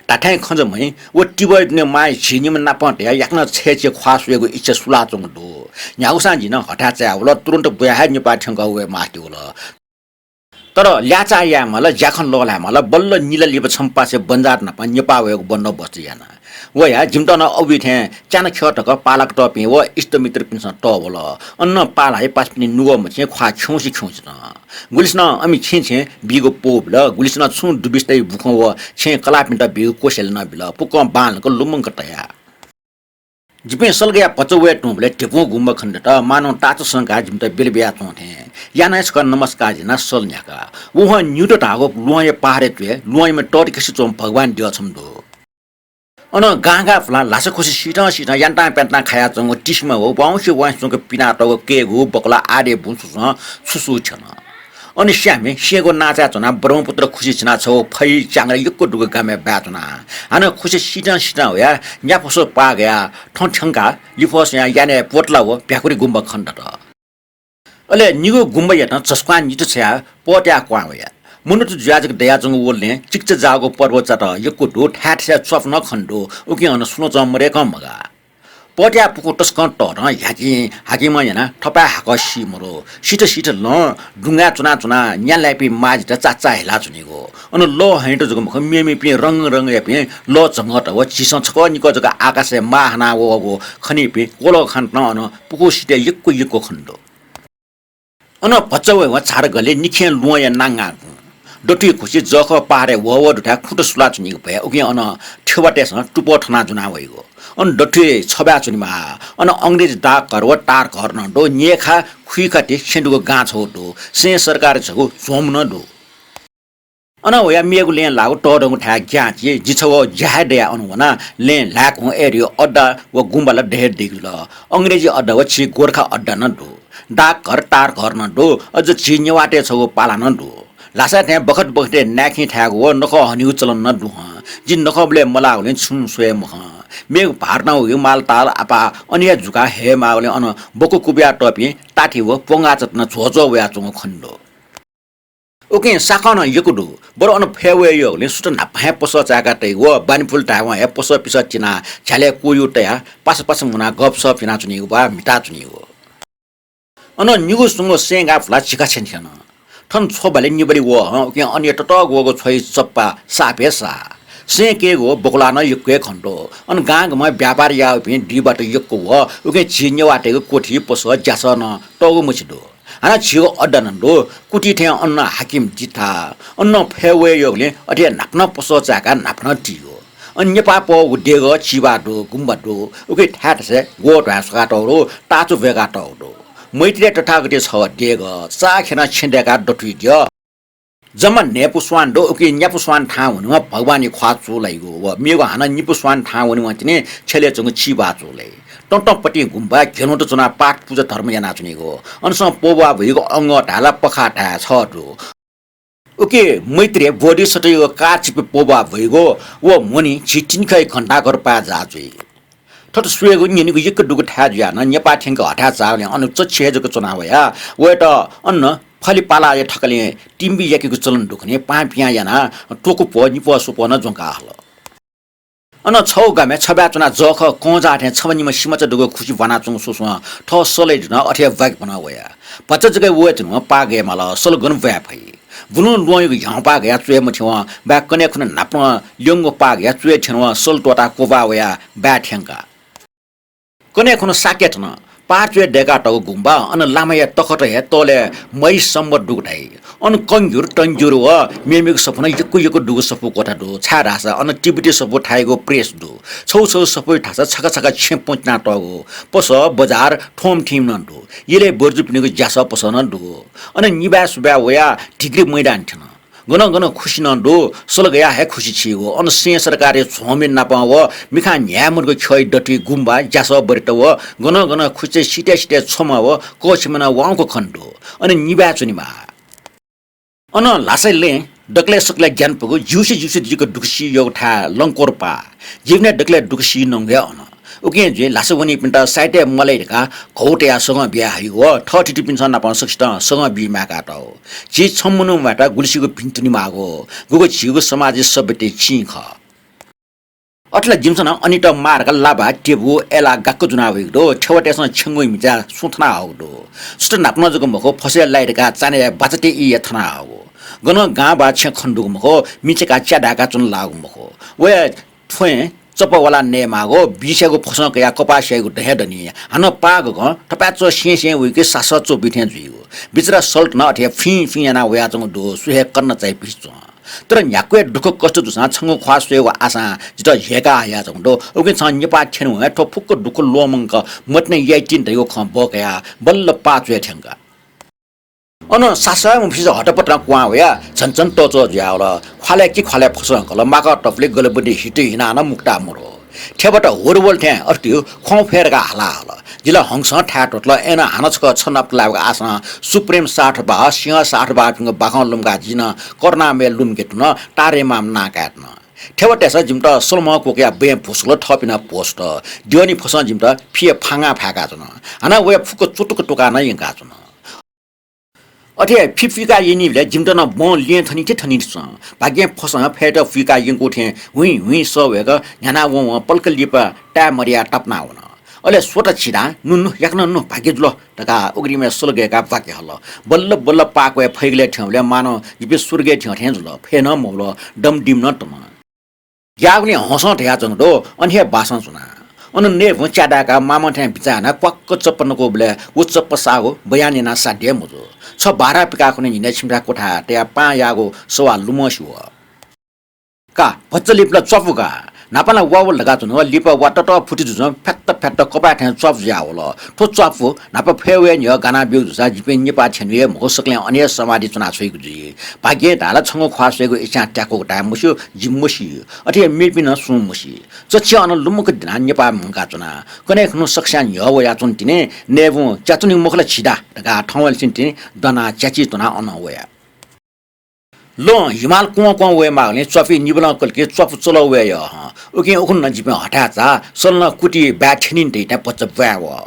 धाथें खँ जमय् व तिबः दुने मांया झी निम्ह नापं तयाः याकनं छय्‌चे ख्वाः स्वयेगु इच्छा सुलाच्वंगु दु। न्ह्यागुसां जिं नं हथाय् चायावल, तुरुन्त बुयाः हे नेपाः थ्यंकः वये मास्ति वल। तर ल्याःचाः याये माल, ज्याखँ लःल्हाये माल, बल्ल निला लिपा छम्ह पासाया बन्जाःत नाप नेपाः वयेगु बन्दोबस्त याना। वयाः जिमित नं अबुइ थें च्यान्हु ख्यः तक पालाक तःपिं व इष्टमित्रपिन्सं तःवल। अन नं पालाया पासापिनि नुगः मछिं ख्वाः खिउँसे खिउँसे नं। गुलिसिनं अमि छेँय् छेँय् बीगु पौ बिल, गुलिसिनं छुं दुबिस्ताया बुखँ व छेँय् कलाःपिन्त बीगु कोसेली नं बिल, फुक्कं बांलाक लुमंक तया। जिपिं सलगया भचा वये तुंबलय् धिपुं गुम्बा खनेदत, मानौं ताःचा संकाः जिमित बिल बियाच्वं थें। यानाः छकः नमस्कार यानाः सल न्ह्याका। वहं न्यूत धाःगु ल्वहंया पहाडय् च्वय्, ल्वहंयाम्ह तःधिकसे च्वंम्ह भगवान द्यः छम्ह दु। अन गां गां पुलां ल्हासा खुसि सिथं सिथं यान्तां प्यान्तां खायाच्वंगु तिसिमा व वाउँसे वाउँसे च्वंक पिनातःगु कय्‌गू, बकुला आदि बुँ सुसं छुसु थ्यन। अन स्याम्हे स्यंगू नांचाय् च्वनाः ब्रह्मपुत्र खुसि छिनाः छगू फै च्याङ्ग्रा यक्व दुगु गामय् बाय् च्वना। हानं खुसि सिथं सिथं वयाः न्यापसः पाः गयाः थौं थ्यंकाः लिफः स्वयाः यानय् पोतला व भ्याकुरि गुम्बा खनेदत। अले निगू गुम्बायात झसुक्वां नित छ्वयाः पःत्याः क्वहां वया। मनूत जुयाः जक दयाच्वंगु व लँय् चिकिचा जाःगु पर्वचात यक्व दु, थाय् थासय् च्वापु नं खनेदु, उकिं अन सुलुचं मदय्‌कं मगाः। पःत्याः पुखू तसकं तःधं, ह्याकिं हाकिमं यानाः थपाय् हाकः सी मरु। सिथ सिथ लँ, दुंगाय् च्वनाच्वनाः न्यालाइपिं माझित चाचा हिलाच्वनीगु। अन लः हँयात जक मखु, मेमेपिं रंग रंगयापिं लः झंगःत व झीसं छकः निकः जक आकाशय् माः हाना वःगु खनीपिं क्वलः खानत नं अन पुखू सिथय् यक्व यक्व खनेदु। अन भचा वयेवं झार गलय् निखें ल्वहंया नांगां गुँ। दथुइ खुसि जःखः पहाडय् वहवह दुथाय् खुँत सुलाच्वनीगु भय, उकिं अन थेबातय्‌सं टुप्पः थना ज्वना वइगु। अन दथुइ छब्वाय् च्वनेमाः। अन अंग्रेजी डाकघर व तारघर नं दु। न्यय्‌खा, खुइखा थें छेँ दुगु गां छगू दु। सैं सरकारया छगू झ्वंम्ह नं दु। अन वयाः मेगु लँय् लाःगु तःधंगु थाय् ग्यानाच्वना। जि छगू ज्या हे दयाः अन वनाः लँय् ल्हाय्‌कूगु एरियो अड्डा व गुम्बा ला दये दइगु जुल। अंग्रेजी अड्डा व झी गोर्खा अड्डा नं दु। डाकघर, तारघर नं दु। अझ झी नेवाःतय् छगू पाला नं दु। ल्हासाय् थें बखत बखतय् नाय्‌खिं थायेगु व नखः हनेगु चलन नं दु हं। जि नखःबलय् मलाःगुलिं छुं स्वये मखं। मेगु भारतं वइगु मालताल आपाः अन हे जुकाः हयेमाःगुलिं अन बकु कुबिया तःपिं ताथि व प्वंगाःचात नं झ्वःझ्वः वयाच्वंगु खनेदु। उकिं साखं नं यक्व दु, बरु अन फय् वये यःगुलिं सुथ न्हापां हे पसः चाय्‌का तइगु व बानीपुल धायेवं हे पसःपिसः तिनाः झ्यालय् क्वयु तयाः पासा पासा मुनाः गपसप यानाच्वनीगु वा म्हिताच्वनीगु। अन निगू स्वंगू सैं गाः पुलाः झिखा छेँ थ्यन। थन छ्वबालय् निबालि वः हं, उकिं अन हे ततःग्वःगु छ्वइ चप्पा साप हे साः। सैं कय्‌गू व बकुला नं यक्व हे खनेदु। अन गांगामं व्यापार याःपिं दुइबाट यक्व वः, उकिं झी नेवाःतय्‌गु क्वथि, पसः, ज्यासः नं तःगु मछि दु। हानं झीगु अड्डा नं दु। कुतुं थें अन नं हाकिम ति थाः। अन नं फय् वये यःगुलिं अथे हे न्हापा नं पसः चाय्‌काः न्हापा नं तीगु। अन नेपाः पहःगु देगः चिबाः दु, गुम्बा दु। उकिं थाय् थासय् ग्वः ध्वाँय् स्वकातःगु दु, ताःचु ब्वय्‌कातःगु दु। मैत्रेय तथागतया छगः देगः, चाःख्यलं छेँ दय्‌काः दथुइ द्यः। जम्मा न्हय्‌पु स्वान दु, उकिं न्यापु स्वान थाहां वनेवं भगवानया ख्वाः चूलाइगु व मेगु हानं निपु स्वान थाहां वनेवं तिनि छ्यलय् च्वंगु चिबाः चूलाइ। तँ तँ पतिं गुम्बा, घेलुँत च्वनाः पाठ पुजा धर्म यानाच्वनीगु। अनसं प्वब्वाः ब्वइगु अंगः धाये ला पखाः धाये छगः दु। उकिं मैत्रेय बोधिसत्वयागु कारचिपय् प्वब्वाः ब्वइगु व न्ह्यःने झी तिनिखय् घण्टाघरपाय् जाः जुइ। थथे स्वयेगु न्यनेगु यक्व दुगु थाय् जुयाः नं नेपाः थ्यंक हथाय् चाःगुलिं अन चच्छि हे जक च्वना वया। वयात अन फलिपालाया थकालिं तिम्बी याकेगु चलन दुखुनि पाहां पिहां यानाः त्वकुप्वः निप्वः स्वप्वः नं ज्वंका हल। अन छगू गामय् छब्वाय् च्वनाः जःखः कंजाः थें छम्ह निम्ह सिमाचा दुगु खुसि ब्वानाच्वंगु स्वस्वं थः सलय् दुथां अथे हे ब्वाके ब्वना वया। भचा जक वये धुनेवं पाः गये माल, सल गन ब्वाये फइ? बुलुं ल्वहंयागु ह्याउँपाः गयाः च्वये मथ्यंवं बाय् कन्हय् खुन्हु न्हापां ल्यंगु पाः गयाः च्वये थ्यंवं सल त्वःताः क्वब्वाः वयाः बाय् थ्यंका। कन्हय् खुन्हु साक्यथन पार च्वय् दय्‌कातःगु गुम्बा, अन लामाया तखत हे तलय् महि सम्बत दुगु धाइ। अन कंग्युर, तंग्युर व मेमेगु सफू नं यक्व यक्व दुगु सफू क्वथा दु, छाय्‌धाःसा अन तिब्बती सफू थाइगु प्रेस दु। छगू छगू सफूइ धाःसा छखा छखा छेँ प्वँ तिनातःगु, पसः, बजार, थ्वंम्ह थीम्ह नं दु। यलय् बर्जुपिनिगु ज्यासः पसः नं दु। अन निबाय् सुबाय् वयाः ढिक्री मैदान थ्यन। गनं गनं खुसि नं दु, सल गयाः हे खुसि छीगु। अन सैं सरकारया झ्वंम्ह नापं व मिखां न्ह्याये मदुगु ख्यःया दथुइ गुम्बा, ज्यासः बरेत व गनं गनं खुसिया सिथय् सिथय् छ्वमा व कःछिमा नं वाउँक खनेदु। अन निबाय् च्वनेमाः। अन ल्हासा लँय् दकलय् सकलय् ग्यानापुगु ज्यूसे ज्यूसे जुइक दुःख सी यःगु थाय् लंकोर पाः। जीवनय् दकलय् दुःख सी नंगु हे अन। उकिं जुइ ल्हासा वनीपिन्त साहित्यय् मलाइ धकाः घौ तयाः सगं बिया हइगु व थःथितिपिन्सं नापं सकसितं सगं बी माय्‌कातःगु। झी छम्ह मनू म्वायेत गुलिसिगु भिंतुने माःगु, गुगु झीगु समाजया सभ्यतय् चिं खः। अथे ला जिमिसं नं अनित माः धकाः लाबा, टेबु, अय्‌लाः गाक्क ज्वना वइगु दु। थेवातय्‌सं छेंगू म्हिचाय् सुं थना हःगु दु। सुथ न्हापां जक मखु, फसय् लाइ धकाः चान्हय् बाचा तय् ई हे थना हःगु। गनं गां बाः छेँ खने दुगु मखु, मिचय् का च्या धाय्‌का च्वना लाःगु मखु। वया थ्वँय् चप्पा वाला नये माःगु, बिस्यागु फसं कयाः कपास याइगु दँ हे दनि। हानं पाः गकं थपाय्‌च्वः स्यें स्यें वइके सासः च्वबी थें जुइगु। बिचरा सल्ट नं अथे फिं फिं यानाः वयाच्वंगु दु, सु हे कन्ना चाइपिं च्वं। तर न्ह्याक्व हे दुःख कष्ट जूसां छंगु ख्वाः स्वयेगु आशां जितः ह्यय्‌का हयाच्वंगु दु। उकिं छं नेपाः थ्यनेवं हे थ्व फुक्क दुःख ल्वःमंक मतिना याइतिनि धइगु खँ बःकयाः बल्ल पाः च्वय् थ्यंका। अन सासः मफिसा हतपतनं क्वहां वयाः झन झन तःच्वः जुयावल। ख्वालय् कि ख्वालय् फसं कल, माकः तपुलि गलबुन्दी हितु हिनाः नं मुक्ता मरु। थेवात होरवल थें अथे ख्वं फय् धकाः हाला हल। जिं ला हंसं थाय् त्वःतल, अय्‌नं हानं छकः छनाप लायेगु आशां सुप्रेम सार्थबाह, सिंह सार्थबाहपिंगु बाखं लुमंकाः जिं नं करुणामय लुमंके धुन, तारे माम नां काये धुन। थेवातय्‌सं जिमित सलमं क्वकयाः बँय् भुसुकल, थःपिं नं भ्वसुत। द्यःनि फसं जिमित फिया फांगां फाय्‌काच्वन। हानं वया फुक्क चुतुक तुकाः नं यंकाच्वन। अथे हे फि फुइकाः यनीबलय् जिमित नं बँ ल्यं थनिथि थनिथि च्वं। भाग्यं फसं फय्‌त फुइकाः यंकू थें हुइँ हुइँ सः वय्‌क न्ह्यानाः वं वं पलख लिपा ताय् मदयाः तापाना वन। अले स्वत छिदा, नु नु, याकनं नु, भाग्य जुल धकाः उघ्रिमय् सल गय्‌काः बाकि हल। बल्ल बल्ल पाः क्वय् फइगलय् थ्यंबलय् मानं जिपिं स्वर्गय् थ्यंथें जुल। फय् नं मवल, दम दिम नं तमन। ग्याःगुलिं हंसं धयाच्वंगु दु, अन हे बासं च्वना। अन नयेभुं च्या धाय्‌काः मामं थें बिचाः यानाः क्वाक्क चप्पा नकूबलय् व चप्पा साःगु बयान यानाः साध्य मजू। छ बारा पिकाः खुन्हु न्हिनय् छिमिथाय् क्वथाय् तयाः पाहां याःगु सवाः लुमंसि वः। का, भचा लिपा ला च्वापु का। न्हापा ला वा वल धकाः च्वन, लिपा वा ततः फुति जुजुं फ्यात्त फ्यात्त कपाय् थें च्वापु जुयावल। थ्व च्वापु न्हापा फय् वये न्ह्यः गाना ब्यूगु जूसा जिपिं नेपाः थ्यने हे मखु, सकलें अन हे समाधि च्वना छ्वइगु जुइ। भाग्यं धाःला छंगु ख्वाः स्वयेगु इच्छां त्याकूगु धाये मस्यू, जि मस्यू। अथे हे मेपिं नं सुं मस्यू। चच्छि अन लुमंक दिनाः नेपाः मुंकाच्वना। कन्हय् खुन्हु सकस्यां न्ह्यः वयाच्वन तिनि, नयेभुं च्याच्वनीगु मखु ला छिदा धकाः थौंवंनिसें तिनि दनाः च्याचित्वनाः अनं वया। लँ हिमाल क्वं क्वं वये माःगुलिं च्वापुइ निबलं कल कि च्वापु चलः वये यः हं। उकिं उखुन्हु नं जिपिं हथाय् चाः, सलनं कुति बाय् थ्यनिनि धइथें भचा ब्वाँय् वः।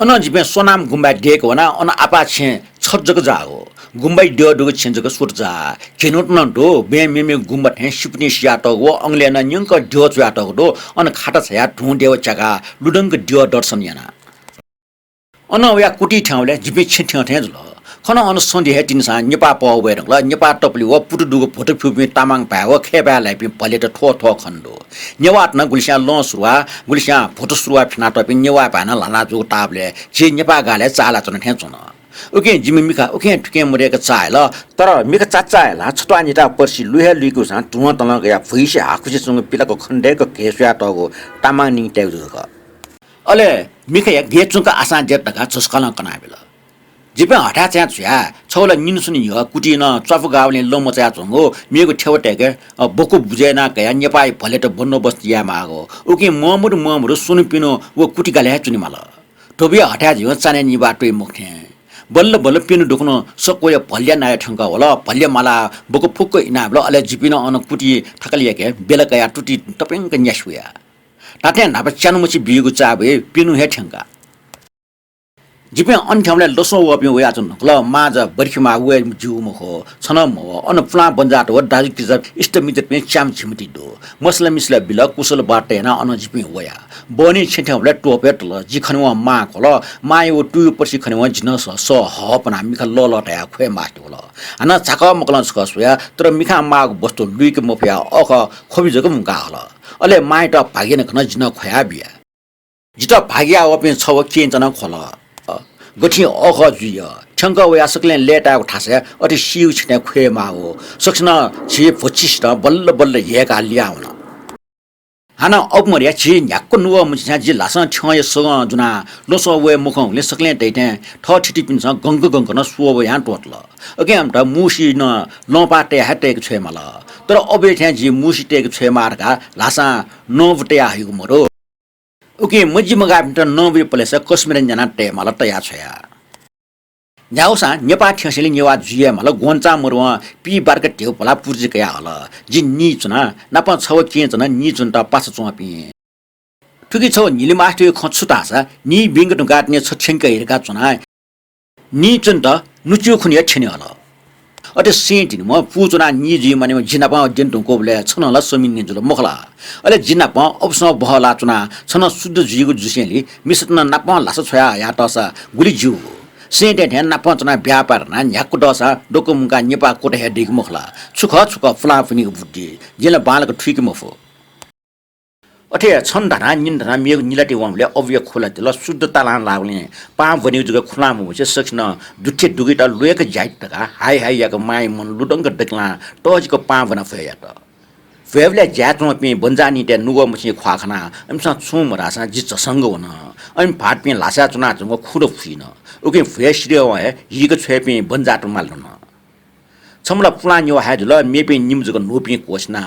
अनं जिपिं स्वनाम गुम्बाय् दय्‌के वनाः अन आपाः छेँ छत जक जाःगु। गुम्बाय् द्यः दुगु छेँ जक स्वत जाः। झिन्हुत नं दु, बँय् मेमेगु गुम्बा थें सिपुतिं सियातःगु व अंगलय् नं न्यंक द्यः च्वयातःगु दु। अन खाटा छ्वयाः धुं देव च्याकाः लुधंक द्यः दर्शन याना। अनं वयाः कुतिइ थ्यंबलय् जिपिं छेँ थ्यं थें जुल। खन अन सन्धि हे तिनिसं नेपाः पहः वये धुंकल। नेपाः तपुलि व पुतु दुगु भ्वत फ्यूपिं तामाङ भाय् व खय्‌भाय् लाइपिं भलेत थ्व थ्व खने दु। नेवाःत नं गुलिस्यां लं सुरुवाः, गुलिस्यां भ्वत सुरुवाः फिनातःपिं नेवाः भाय् नं ल्हाना जूगु ताःबलय् झी नेपाः गालय् चाःलाच्वन थें च्वन। उकिं जिमि मिखा उखें थुखें मदय्‌क चाःहिल, तर मिखा चाचाःहिलाः छत्वाः निता पर्सि लुँ हे लुइकूसां धुं तलं कयाः भुइसे हाकुसे च्वंगु पिलाक खनेदय्‌क घय् स्वयातःगु तामाङ निंतिइ तयेगु जुल। अले मिखाया गय् च्वंक आशां देत धकाः झसकलं कनाबिल। जिपिं हथाय् चायाः छु याये? छगू ला निन्हु स्वन्हु न्ह्यः कुतिइ नं च्वापु गावलिं लँ मचायाच्वंगु, मेगु थेवातय्‌के, अ, बकु बुझे यानाः कयाः नेपाःया भलेत बन्दोबस्त यायेमाःगु। उकिं म्वःमदु म्वःमदु स्वन्हु पिन्हु व कुति गालय् हे च्वनेमाल। धोबिया हथाय् जुयाः चान्हय् निभाः त्वइ मखु थें। बल्ल बल्ल पिन्हु दुखुन्हु सक्वया भल्या नायः थ्यंकः वल। भल्या मालाः बकु फुक्क इनाबिल। अले जिपिं नं अन कुति थाकलय्‌के बेला कयाः तुति तप्यंक न्यासि वया। धात्थें न्हापा च्यान्हु मछि बीगु चाबुइ पिन्हु हे थ्यंका। जिपिं अन थ्यंबलय् लसं वःपिं वयाच्वन धुंकल। मांजा बरिखिमा वये ज्यू मखु, छन मवः। अन पुलां बज्यात व दाजुकिजा इष्टमित्रपिं च्याम्ह झिम्ह ति दु। मसला मिसला बिल, कुशल बार्ता यानाः अनं जिपिं वया। बहनी छेँ थ्यंबलय् त्वःपे तल। जि खनेवं मां क्वल। मांया व तुयु पर्सि खनेवं जि नं स-, सः हःपनाः मिखा लःलः तयाः ख्वये मास्ति वल। हानं झाकः मकलं छकः स्वया, तर मिखां माःगु वस्तु लुइके मफयाः अःखः ख्वबि जक मुंकाः हल। अले मांयात भाग्यं खन, जि नं ख्वया बिया। जितः भाग्य याः वःपिं छव केहेँचा नं ख्वल। गथिं अःखः जुइ यः। थ्यंकः वयाः सकलें लय्तायेगु थासय् अथे सीगु छेँतय् ख्वये माःगु। सकसिनं झी भ्वतुसित बल्ल बल्ल ह्यय्काः लिहां वन। हानं अबु मदया झी न्ह्याक्व नुगः मछिंसां जि ल्हासं थ्यंया सगं जुनाः लसं वये मखंगुलिं सकलें धइथें थःथितिपिन्सं गंक गंक नं स्वः वयां त्वःतल। उकिं अम्त मुसि नं लंपाः तया हे तय्के छ्वयेमाल। तर अबुया थें जि मुसि तय्के छ्वयेमाः धकाः ल्हासां नंबु तया हइगु मदु। उकिं मजि मगाःपिन्त नंबुया पलेसा कस्मिरं न्यानाः तयेमाल, तया छ्वया। न्ह्यागुसां नेपाः थ्यंसेंलि नेवाः जुइ हे माल। ग्वंचां मरुवं पीबारक ध्यबा भलाः पुर्जी कया हल। जि नीच्वना, नापं छव केहेँचा नं नीच्वनेत पासा च्वंपिं। थुकी छव न्हिलिमास्तिया खँ छु धाःसा, नी ब्यंके धुंकाः तिनि छ थ्यंक हिरका च्वना। नीच्वनेत नुच्यु खुन्हु हे थ्यने हल। अथे सें तिनिम्ह पू च्वनाः नी जुइ मानिम्ह जि नाप द्यने धुंकूबलय् छं ला स्वमिने जुल मखु ला? अले जि नाप अबसं बहलाः च्वनाः छं शुद्ध जुइगु जुसेंलि मिसात नं नापं ल्हासा छ्वया हयातःसा गुलि ज्यू। सेंतय् थें नापं च्वनाः व्यापार यानाः न्ह्याक्व दःसां दक्व मुंकाः नेपाः क्वता हये दइगु मखु ला? छु खः छु खः पुलांपुनिगु बुद्धि, जिं ला बांलाक थुइके मफु। अथे छन्हु धनाः निन्हु धनाः मेगु निलाति वंबलय् अबुया खुलाति ला शुद्ध तालां लाःगुलिं पाहां ब्वनेगु जक खुलां मवसे सकसिनं दुथे दुगुइत ल्वय्क ज्याइत धकाः हाइ हाइ याक मांया मन लुधंक दकलां तःजिक पाहां ब्वना फय् यात। भ्वय्बलय् ज्याय् च्वंपिं बन्जाःनितय् नुगः मछिंया ख्वाः खनाः अमिसं छुं मधाःसां जि झसंक वन। अमि भाःतपिं ल्हासाय् च्वनाच्वंगु खुँ फुइन। उकिं भ्वय् सिधय्वं हे हीक छ्वय्पिं बन्जाःत माल वन। छम्ह ला पुलां नेवाः हे जुल, मेपिं निम्ह जक न्हूपिं क्वःछिना।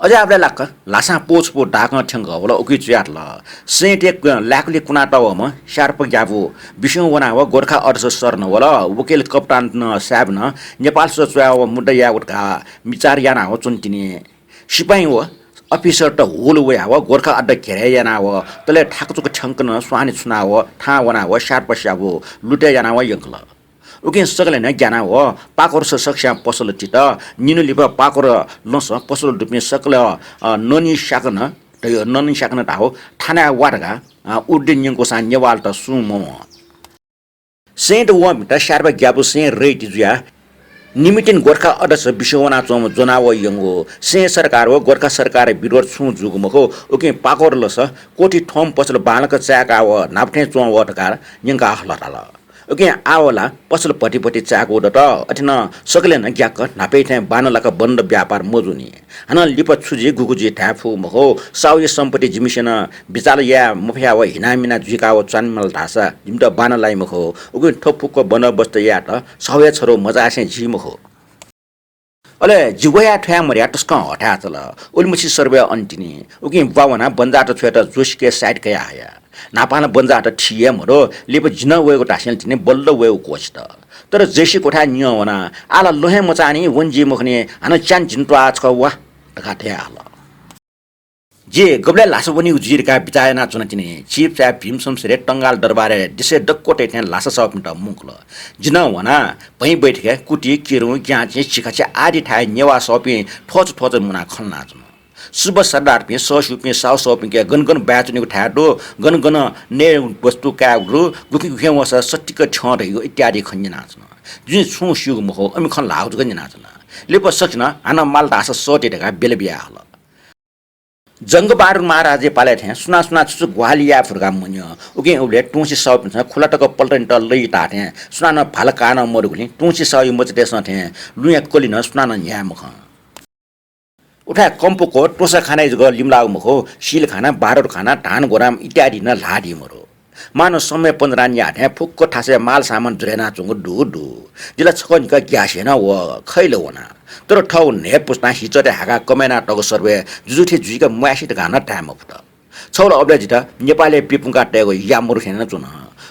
अज्याःबलय् लाक्क ल्हासां पौछपौ दाकं थ्यंक वल, उकी च्वयातल। सेंतय् लाय्कुलिइ कुनातःम्ह स्यार्पग्याःपु बिस्युं वनाः व गोर्खा अदर्स सरन वल। वकिल कप्तानं साहेबनं नेपाल स्वयाः व मुद्दा यायेगु धकाः बिचाः यानाः व च्वन तिनि। सिपाइँ व अफिसरत हुल वयाः व गोर्खा अड्डा घेराय् यानाः व तलय् थाकुचुक थ्यंकनं स्वाने छुनाः व थाहां वनाः व स्यार्पस्याःपु लुतय् यानाः व यंकल। उकिं सकलें नं ग्यानाः व पाकोरस सकस्यां पसल तित। निन्हु लिपा पाकोर लँस पसल दुपिं सकलें, अ, ननी स्याकन, ननी स्याकन धाःगु थानाय् वा धकाः, अ, उर्दी न्यंकूसां नेवाःत सुं मवं। सेंत वःपिन्त स्यार्पग्याःपु सें रैति जुयाः निम्हतिनि गोर्खा अदर्स बिस्युं वनाच्वंम्ह ज्वनाः व यंगु। सें सरकार व गोर्खा सरकार विरोध छुं जूगु मखु। उकिं पाकोर लँस क्वथि थ्वंम्ह पसल बांलाक चाय्काः व न्हापा थें च्वं वः धकाः न्यंकाः हल धाल। उकिं आः व ला पसल भतिभति चाय्कू दत। अथे नं सकलें नं ग्याक्क न्हापा थें बांलाक बन्द व्यापार मजूनि। हानं लिपा छु जुइ गुगु जुइ धाये फुगु मखु। साहुया सम्पत्ति जिमिसं नं बिचाल याये मफयाः व हिनामिना जुइकाः व च्वनेमाल धाःसा जिमित बांलाइ मखु। उकिं थ्व फुक्क बन्दोबस्त यायेत साहुया छरौ मचासें जुइ मखु। अले जि वयाः थ्वया मर्याः तसकं हथाय् चल। उलिमछि सर्वया अन्तिनि। उकिं ब्वा वनाः बन्जाःत छ्वयेत जोसिके साइत कयाः हया। न्हापां ला बन्जाःत थी हे मदु, लिपा जि नं वयेगु धासेंलि तिनि बल्ल वयेगु क्वःछित। तर जैसी क्वथाय् नियः वनाः आः ला लँ हे मचाःनि, वन जुइ मखुनि, हानं च्यान झिन्त्वाः छकः वा धकाः धयाः हल। जि गबलय् ल्हासा वनीगु जुइ धकाः बिचाः यानाच्वना तिनि। चीप चाय् भीम शमशेरया तंगाल दरबारय् देशय् दक्वतय् थें ल्हासा सःपिन्त मुंकल। जि नं वनाः भैं बैठकय् कुति, किरुं, ग्याँचि, झिखाछि आदि थाय् नेवाः सःपिं थ्वच थ्वच मुनाः खँ ल्हानाच्वन। सुब्बा सरदारपिं सःस्यूपिं साहु सःपिंके गन गन बाय् च्वनीगु थाय् दु, गन गन नये वस्तु कायेगु दु, गुकिं गुकिं वंसा सतिक थ्यं धइगु इत्यादि खँ न्यनाच्वन। जिं छुं स्यूगु मखु, अमि खँ ल्हाःगु जक न्यनाच्वना। लिपा सकसिनं हानं माल धाःसा सःते धकाः ब्यलय् बियाहल। जंगबहादुर महाराजया पालय् थें सुनां सुनां छु छु ग्वाहालि याये फु धकाः मन्यं। उकिं उबलय् तुंसि साहुपिन्सं खुला तक पल्टनेत लइ धाःथें सुनानं भाला काः नं मदुगुलिं तुंसि साहुया मचातय्सं थें लुँया कलि नं सुनानं न्ह्याये मखं। उथाय् कम्पक्व त्वँसा खानाइ जक लिमलाःगु मखु, सिल खाना, बारुद खाना, धान गोदाम इत्यादि नं ल्हाः दी मदु। मांनं समय पञ्जरानी याःथें फुक्क थासय् माल सामान जुरय् यानाच्वंगु दु दु। जि ला छकः निकः ग्यासे नं व खइल वना। तर थःगु न्हय्पुस्तां हिचःतय् हाकाः कमय् यानातःगु सर्वय् जुजुथें जुइक म्वाय्से धकाः नं धाये मफुत। छगू ला अबलय् जितः नेपालय् पिपुंका तयेगु या मरु थें नं च्वन।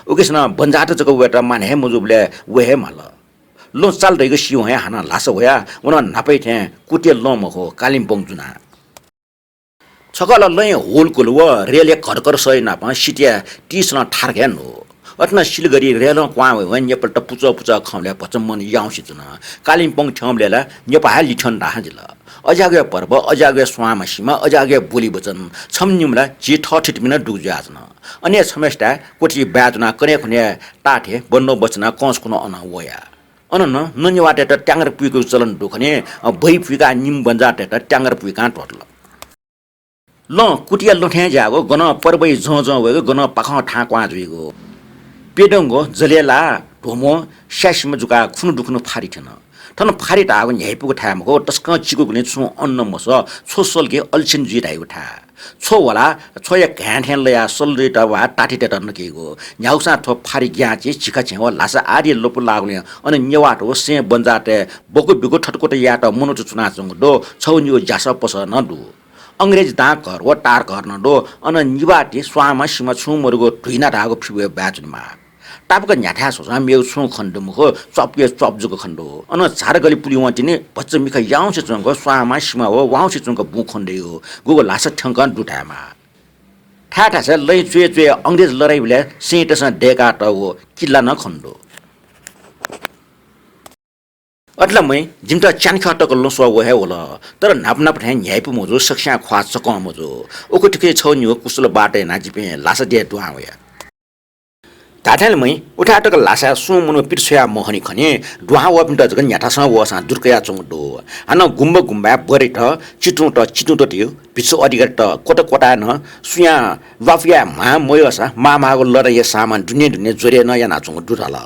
उकिसनं बन्जाःत जक वयेत मानय् हे मजूबलय् वये हे माल। लँ चाल दइगु सिवं हे हानं ल्हासा वया वन। न्हापा थें कुतिया लँ मखु, कालिम्पोङ जुना। छकः ला लँय् हुलकुल व रेलया घरकर सःया नापं सितिया तीसलं थारकय् न्हू। अथे नं सिलगढी रेलं क्वहां वयेवं नेपालत पुचः पुचः खंबलय् भचा मन याउँसे जुन। कालिम्पोङ थ्यंबलय् ला नेपाः हे लिथ्यन धाहां जिल। अज्याःगुया पर्व, अज्याःगुया स्वांमा सिमा, अज्याःगुया बोली वचन। छम्ह निम्ह ला झी थःथितिपिं नं दुगु जुयाच्वन। अन हे छम्हय्सिथाय् क्वथि बाय् च्वनाः कन्हय् खुन्हय् ताःथें बन्दोबस्त यानाः कंस खुन्हु अनं वया। अन नं ननिवातय्त त्याङर पुइकेगु चलन दु खनी, अ, बहि पुइकाः निम्ह बन्जाःतय्त त्याङर पुइकां त्वःतल। लँ कुतिया लँ थें ज्याःगु, गनं पर्वइ जं जं वयेगु, गनं पाखं थां क्वहां जुइगु। प्यदँगु जलय् ला ध्वमं स्यासिम्ह जुकाः खुन्हु दुखुन्हु फारि थ्यन। थन फारि धाःगु न्ह्याइपुगु थाय् मखु, तसकं चिकुगुलिं छुं अन नं मसः, छ्व सलके अल्छिन जुइ धाइगु थाय्। छ्व वलाः छ्वया घाँय् थें लयाः सलदइत वा तातितय्त नकेगु। न्ह्यागुसां थ्व फारि ग्याँचि, झिखाछि व ल्हासा आदि लँपु लाःगुलिं अन नेवाःत व सें बन्जाःतय् बकु बिकु थतकुत यायेत मनूत च्वनाच्वंगु दु। छगू निगू ज्यासः पसः नं दु। अंग्रेजी डाकघर व तारघर नं दु। अन निभाःति स्वांमा सिमा छुं मदुगु धुइना धाःगु फिबुया बाय् च्वनेमाः। तापाक न्ह्याथाय् स्वसां मेगु छुं खने दु मखु, च्वापुया च्वापु जक खने दु। अन झारगली पुलिवं तिनि भचा मिखा याउँसे च्वंक स्वांमा सिमा व वाउँसे च्वंक बुँ खने दइगु, गुगु ल्हासा थ्यंकं दु धायेमाः। थाय् थासय् लँय् च्वय् च्वय् अंग्रेज लडाइँबलय् सेंतय्सं दय्कातःगु किल्ला नं खने दु। अथे ला मय्, जिमित च्यान्हय् तक लँ स्वः वये हे वल। तर न्हापा न्हापा थें न्ह्याइपु मजू, सकसियां ख्वाः चकं मजू। उखे थुखे छगू निगू कुशल बात यानाः जिपिं ल्हासा देय् दुहां वया। धात्थें ला मय्, उथाय् तक ल्हासाय् सुं मनू पित छ्वयाः मवनी खनी, दुहां वःपिन्त जक न्ह्याथासं वःसां दुरु कयाच्वंगु दु। हानं गुम्बा गुम्बाय् बरैत, चितुंत, चितुंत धइगु भिक्षु अधिकारीत क्वता क्वताय् नं सुयां ल्वापु याये म्वाः मयःसा माःमाःगु लडाइया सामान दुने दुने ज्वरे नं यानाच्वंगु दु धाल।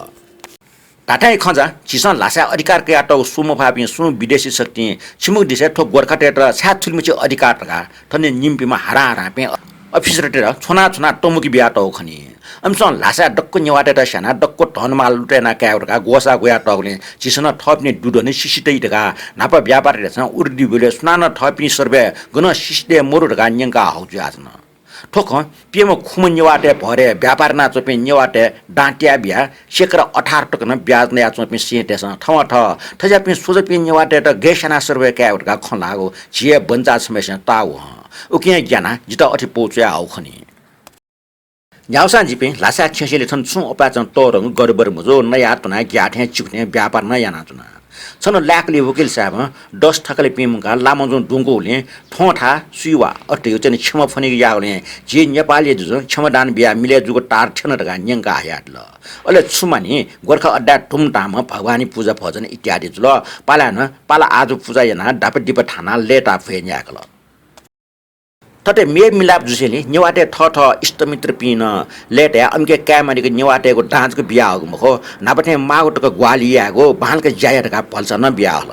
धात्थें हे खँ जा, झीसं ल्हासाय् अधिकार कयातःगु सू मफाःपिं सुं विदेशी शक्तिं छिमिगु देशय् थ्व गोर्खातय्त छाय् थुलिमछि अधिकार धकाः थन निंपिंम्ह हाराहारांपिं अफिसरतय्त छ्वना छ्वना तमुकि बियातःगु खनी। अमिसं ल्हासाय् दक्व नेवाःतय्त स्यानाः दक्व धनमाल लुत यानाः कायेगु धकाः ग्वसाः ग्वयातःगुलिं झीसं नं थःपिनि दुधने सिसितइ धकाः न्हापा व्यापारीतय्सं उरु दिबलय् सुनानं थःपिनि स्वरूपय् गनं सिसितये मरु धकाः न्यंका हःगु जुयाच्वन। थ्व खँ प्यम्ह खुम्ह नेवाःतय् भरय् व्यापार यानाच्वंपिं नेवाःतय् दां त्याये बियाः शंकरा अठार तक नं ब्याज नयाच्वंपिं सेंतय्सं थवं थः थज्याःपिं स्वजापिं नेवाःतय्त गय् स्यानाः स्वरूपय् कायेगु धकाः खँ ल्हाःगु झी हे बन्चा छम्हय्सिनं ताःगु हं। उकिं हे ग्यानाः जितः अथे पौ च्वयाहःगु खनी। न्ह्याःसां जिपिं ल्हासाय् थ्यंसेंलि थन छुं अपाय्चं तःधंगु गडबड मजू, नया त्वनाः ग्याः थें चिकु थें व्यापार नं यानाच्वना। छन्हु लाय्‌कलिइ वकिल साहेबं दस थकालिपिं मुंकाः लामंजुं दुंकूगुलिं थ्वं थाः सुइ वा अथे धइगु च्वने क्षमा फ्वनेगु याःगुलिं झी नेपालया जुजुं क्षमादान बियाः मिलय् जूगु तार थ्यन धकाः न्यंकाः हयादिल। अले छु मानि गोर्खा अड्डाय् धुमधामं भवानी पूजा भजन इत्यादि जुल। पालाय् नं पाला आजु पूजा यानाः दापा दिपा थानाः लय्‌ताः भ्वय् न्यायेकल। थथे मेलमिलाप जुसेंलि नेवाःतय् थःथः इष्टमित्रपिं नं लय्‌तायाः अमिके कायेमानिगु नेवाःतय्गु दां जक बियाहःगु मखु, न्हापा थें माःगु तक ग्वाहालि यायेगु बांलाक ज्या या धकाः भलसा नं बियाहल।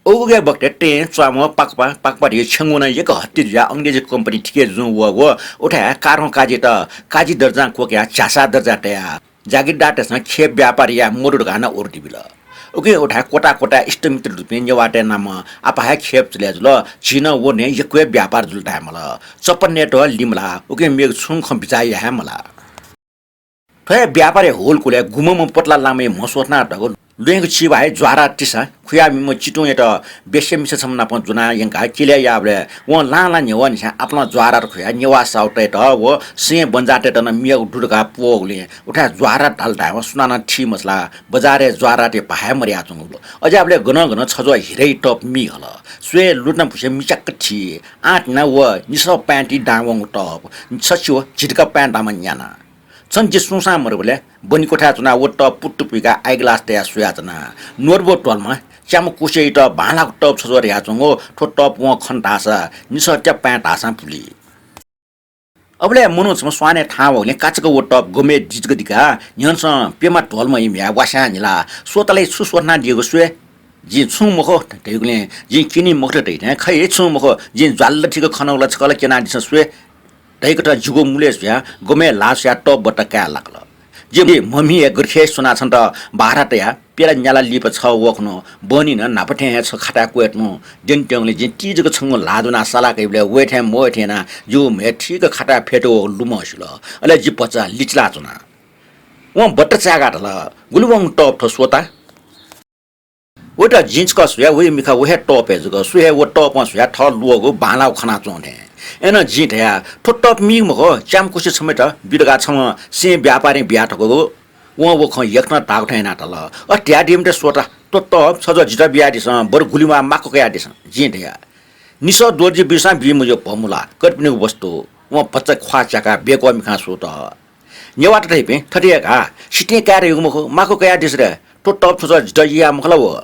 उगु बखतय् टें, च्वाम्ह, पाकपा, पाकपा धइगु छेंगू नं यक्व हत्ती जुयाः अंग्रेजी कम्पनी थिके जुं वःगु। उथाय् कारुं काजीत काजी दर्जां क्वकयाः झासा दर्जा तयाः जागिरदारतय्सं खेप व्यापार याये मदु धकाः नं उरु दिबिल। उकिं उथाय् क्वता क्वताय् इष्टमित्र दुपिं नेवाःतय् नामं आपाः हे खेप चले जुल। झी नं व नं यक्व हे व्यापार जुल धाये माल। चप्पा नयेत लिमलाः, उकिं मेगु छुं खँ बिचाः याये हे मलाः। थ्व हे व्यापारया हुलकुलय् गुम्हम्ह पोतला लामय् म्हस्वथनातःगु ल्वय्‌गु चिभाय् ज्वारात तिसा खुयामीम्ह चितुंयात वेश्या मिसा छम्ह नाप ज्वनाः यंकाः किलय् याःबलय् वं लां लां न्ह्यवंनिसें आपालं ज्वारात खुयाः नेवाः साहुतय्त व सें बन्जाःतय्त नं मियागु दु धकाः पूवंगुलिं उथाय् ज्वारात धाल धायेवं सुनानं थी मछालाः बजारय् ज्वारातया भाय् मदयाच्वंगु दु। अज्याःबलय् गनं गनं छज्वः हिराया तप मी हल। स्वये लुतना पुसे मिच्याक्क थी। आँट न्हिना व निसः पाँय्‌ति दां वंगु तप, सछि व झितिका पाँय् दांम्ह न्याना। छन्हु जि सुंसां मदुबलय् बनिकोठाय् च्वनाः व तप पुत्तु पुइकाः आइग्लास तयाः स्वयाच्वना। नोर्बो त्वलम्ह च्याम्ह कुसेइत बांलाःगु तप छज्वः धयाच्वंगु, थ्व तप वं खन धाःसा निसः त्या पाँय् धाःसां पुली। अबलय् मनू छम्ह स्वानय् थाहां वःगुलिं काचाक्क व तप गमय् दिजक दिकाः न्ह्यःनेसं प्यम्ह त्वलम्हया म्ह्याय् वास्यां न्हिलाः स्वतालय् छु स्वथनादीगु स्वये। जिं छुं मखु धइगुलिं जिं क्यनी मखुत धइथें खै छुं मखु, जिं ज्वाल्ल थिक खनागु ला छकः ला क्यनादिसँ स्वये धइकथं जिगु मुलय् जुयाः गमय् ल्हाः स्वयाः तप बट्टा काये लाकल। जि मम्हिया गुर्खे स्वनाः छन्त बाःठा तयाः प्यला न्याला लिपा छः वःखुन्हु बहनी नं न्हापा थें हे छ खाताय् क्वय् तुं द्यनेत्यंगुलिं जिं ति जक छंगु ल्हाः ज्वनाः साला कइबलय् वये थें मवये थें यानाः जिगु म्हय् ठीक खाताय् फ्यतुं वःगु लुमं सिल। अले जि भचा लिचिलाच्वना। वं बट्टा चाय्काः धाल, गुलि वंगु तप थ्व स्वता। वयात जिं छकः स्वया, वया मिखा व हे तप हे जक। सु हे व तपं स्वयाः थः ल्वःगु बांलाःगु खनाच्वं थें। अय्नं जिं धया, थ्व तप मीगु मखु, च्याम्ह कुसे छम्हयात बि धकाः छम्ह सें व्यापारीं बिया थकूगु। वं व खँ यकथं धाःगु थें यानाः धाल, अथे धयादीम्ह स्वता, थ्व तप छज्वः जितः बियादिसँ, बरु गुलि म्वाः माक्व कयादिसँ। जिं धया, निसः दोर्जी बिसां बी मज्यू, भमु ला, कर्पिनिगु वस्तु। वं भचा ख्वाः च्याकाः बेक्वः मिखां सुत। नेवाःत धइपिं थथे हे का, सितिं काये धइगु मखु, माक्व कयादिसँ रे, थ्व तप छज्वः जितः ययाः मखु ला व।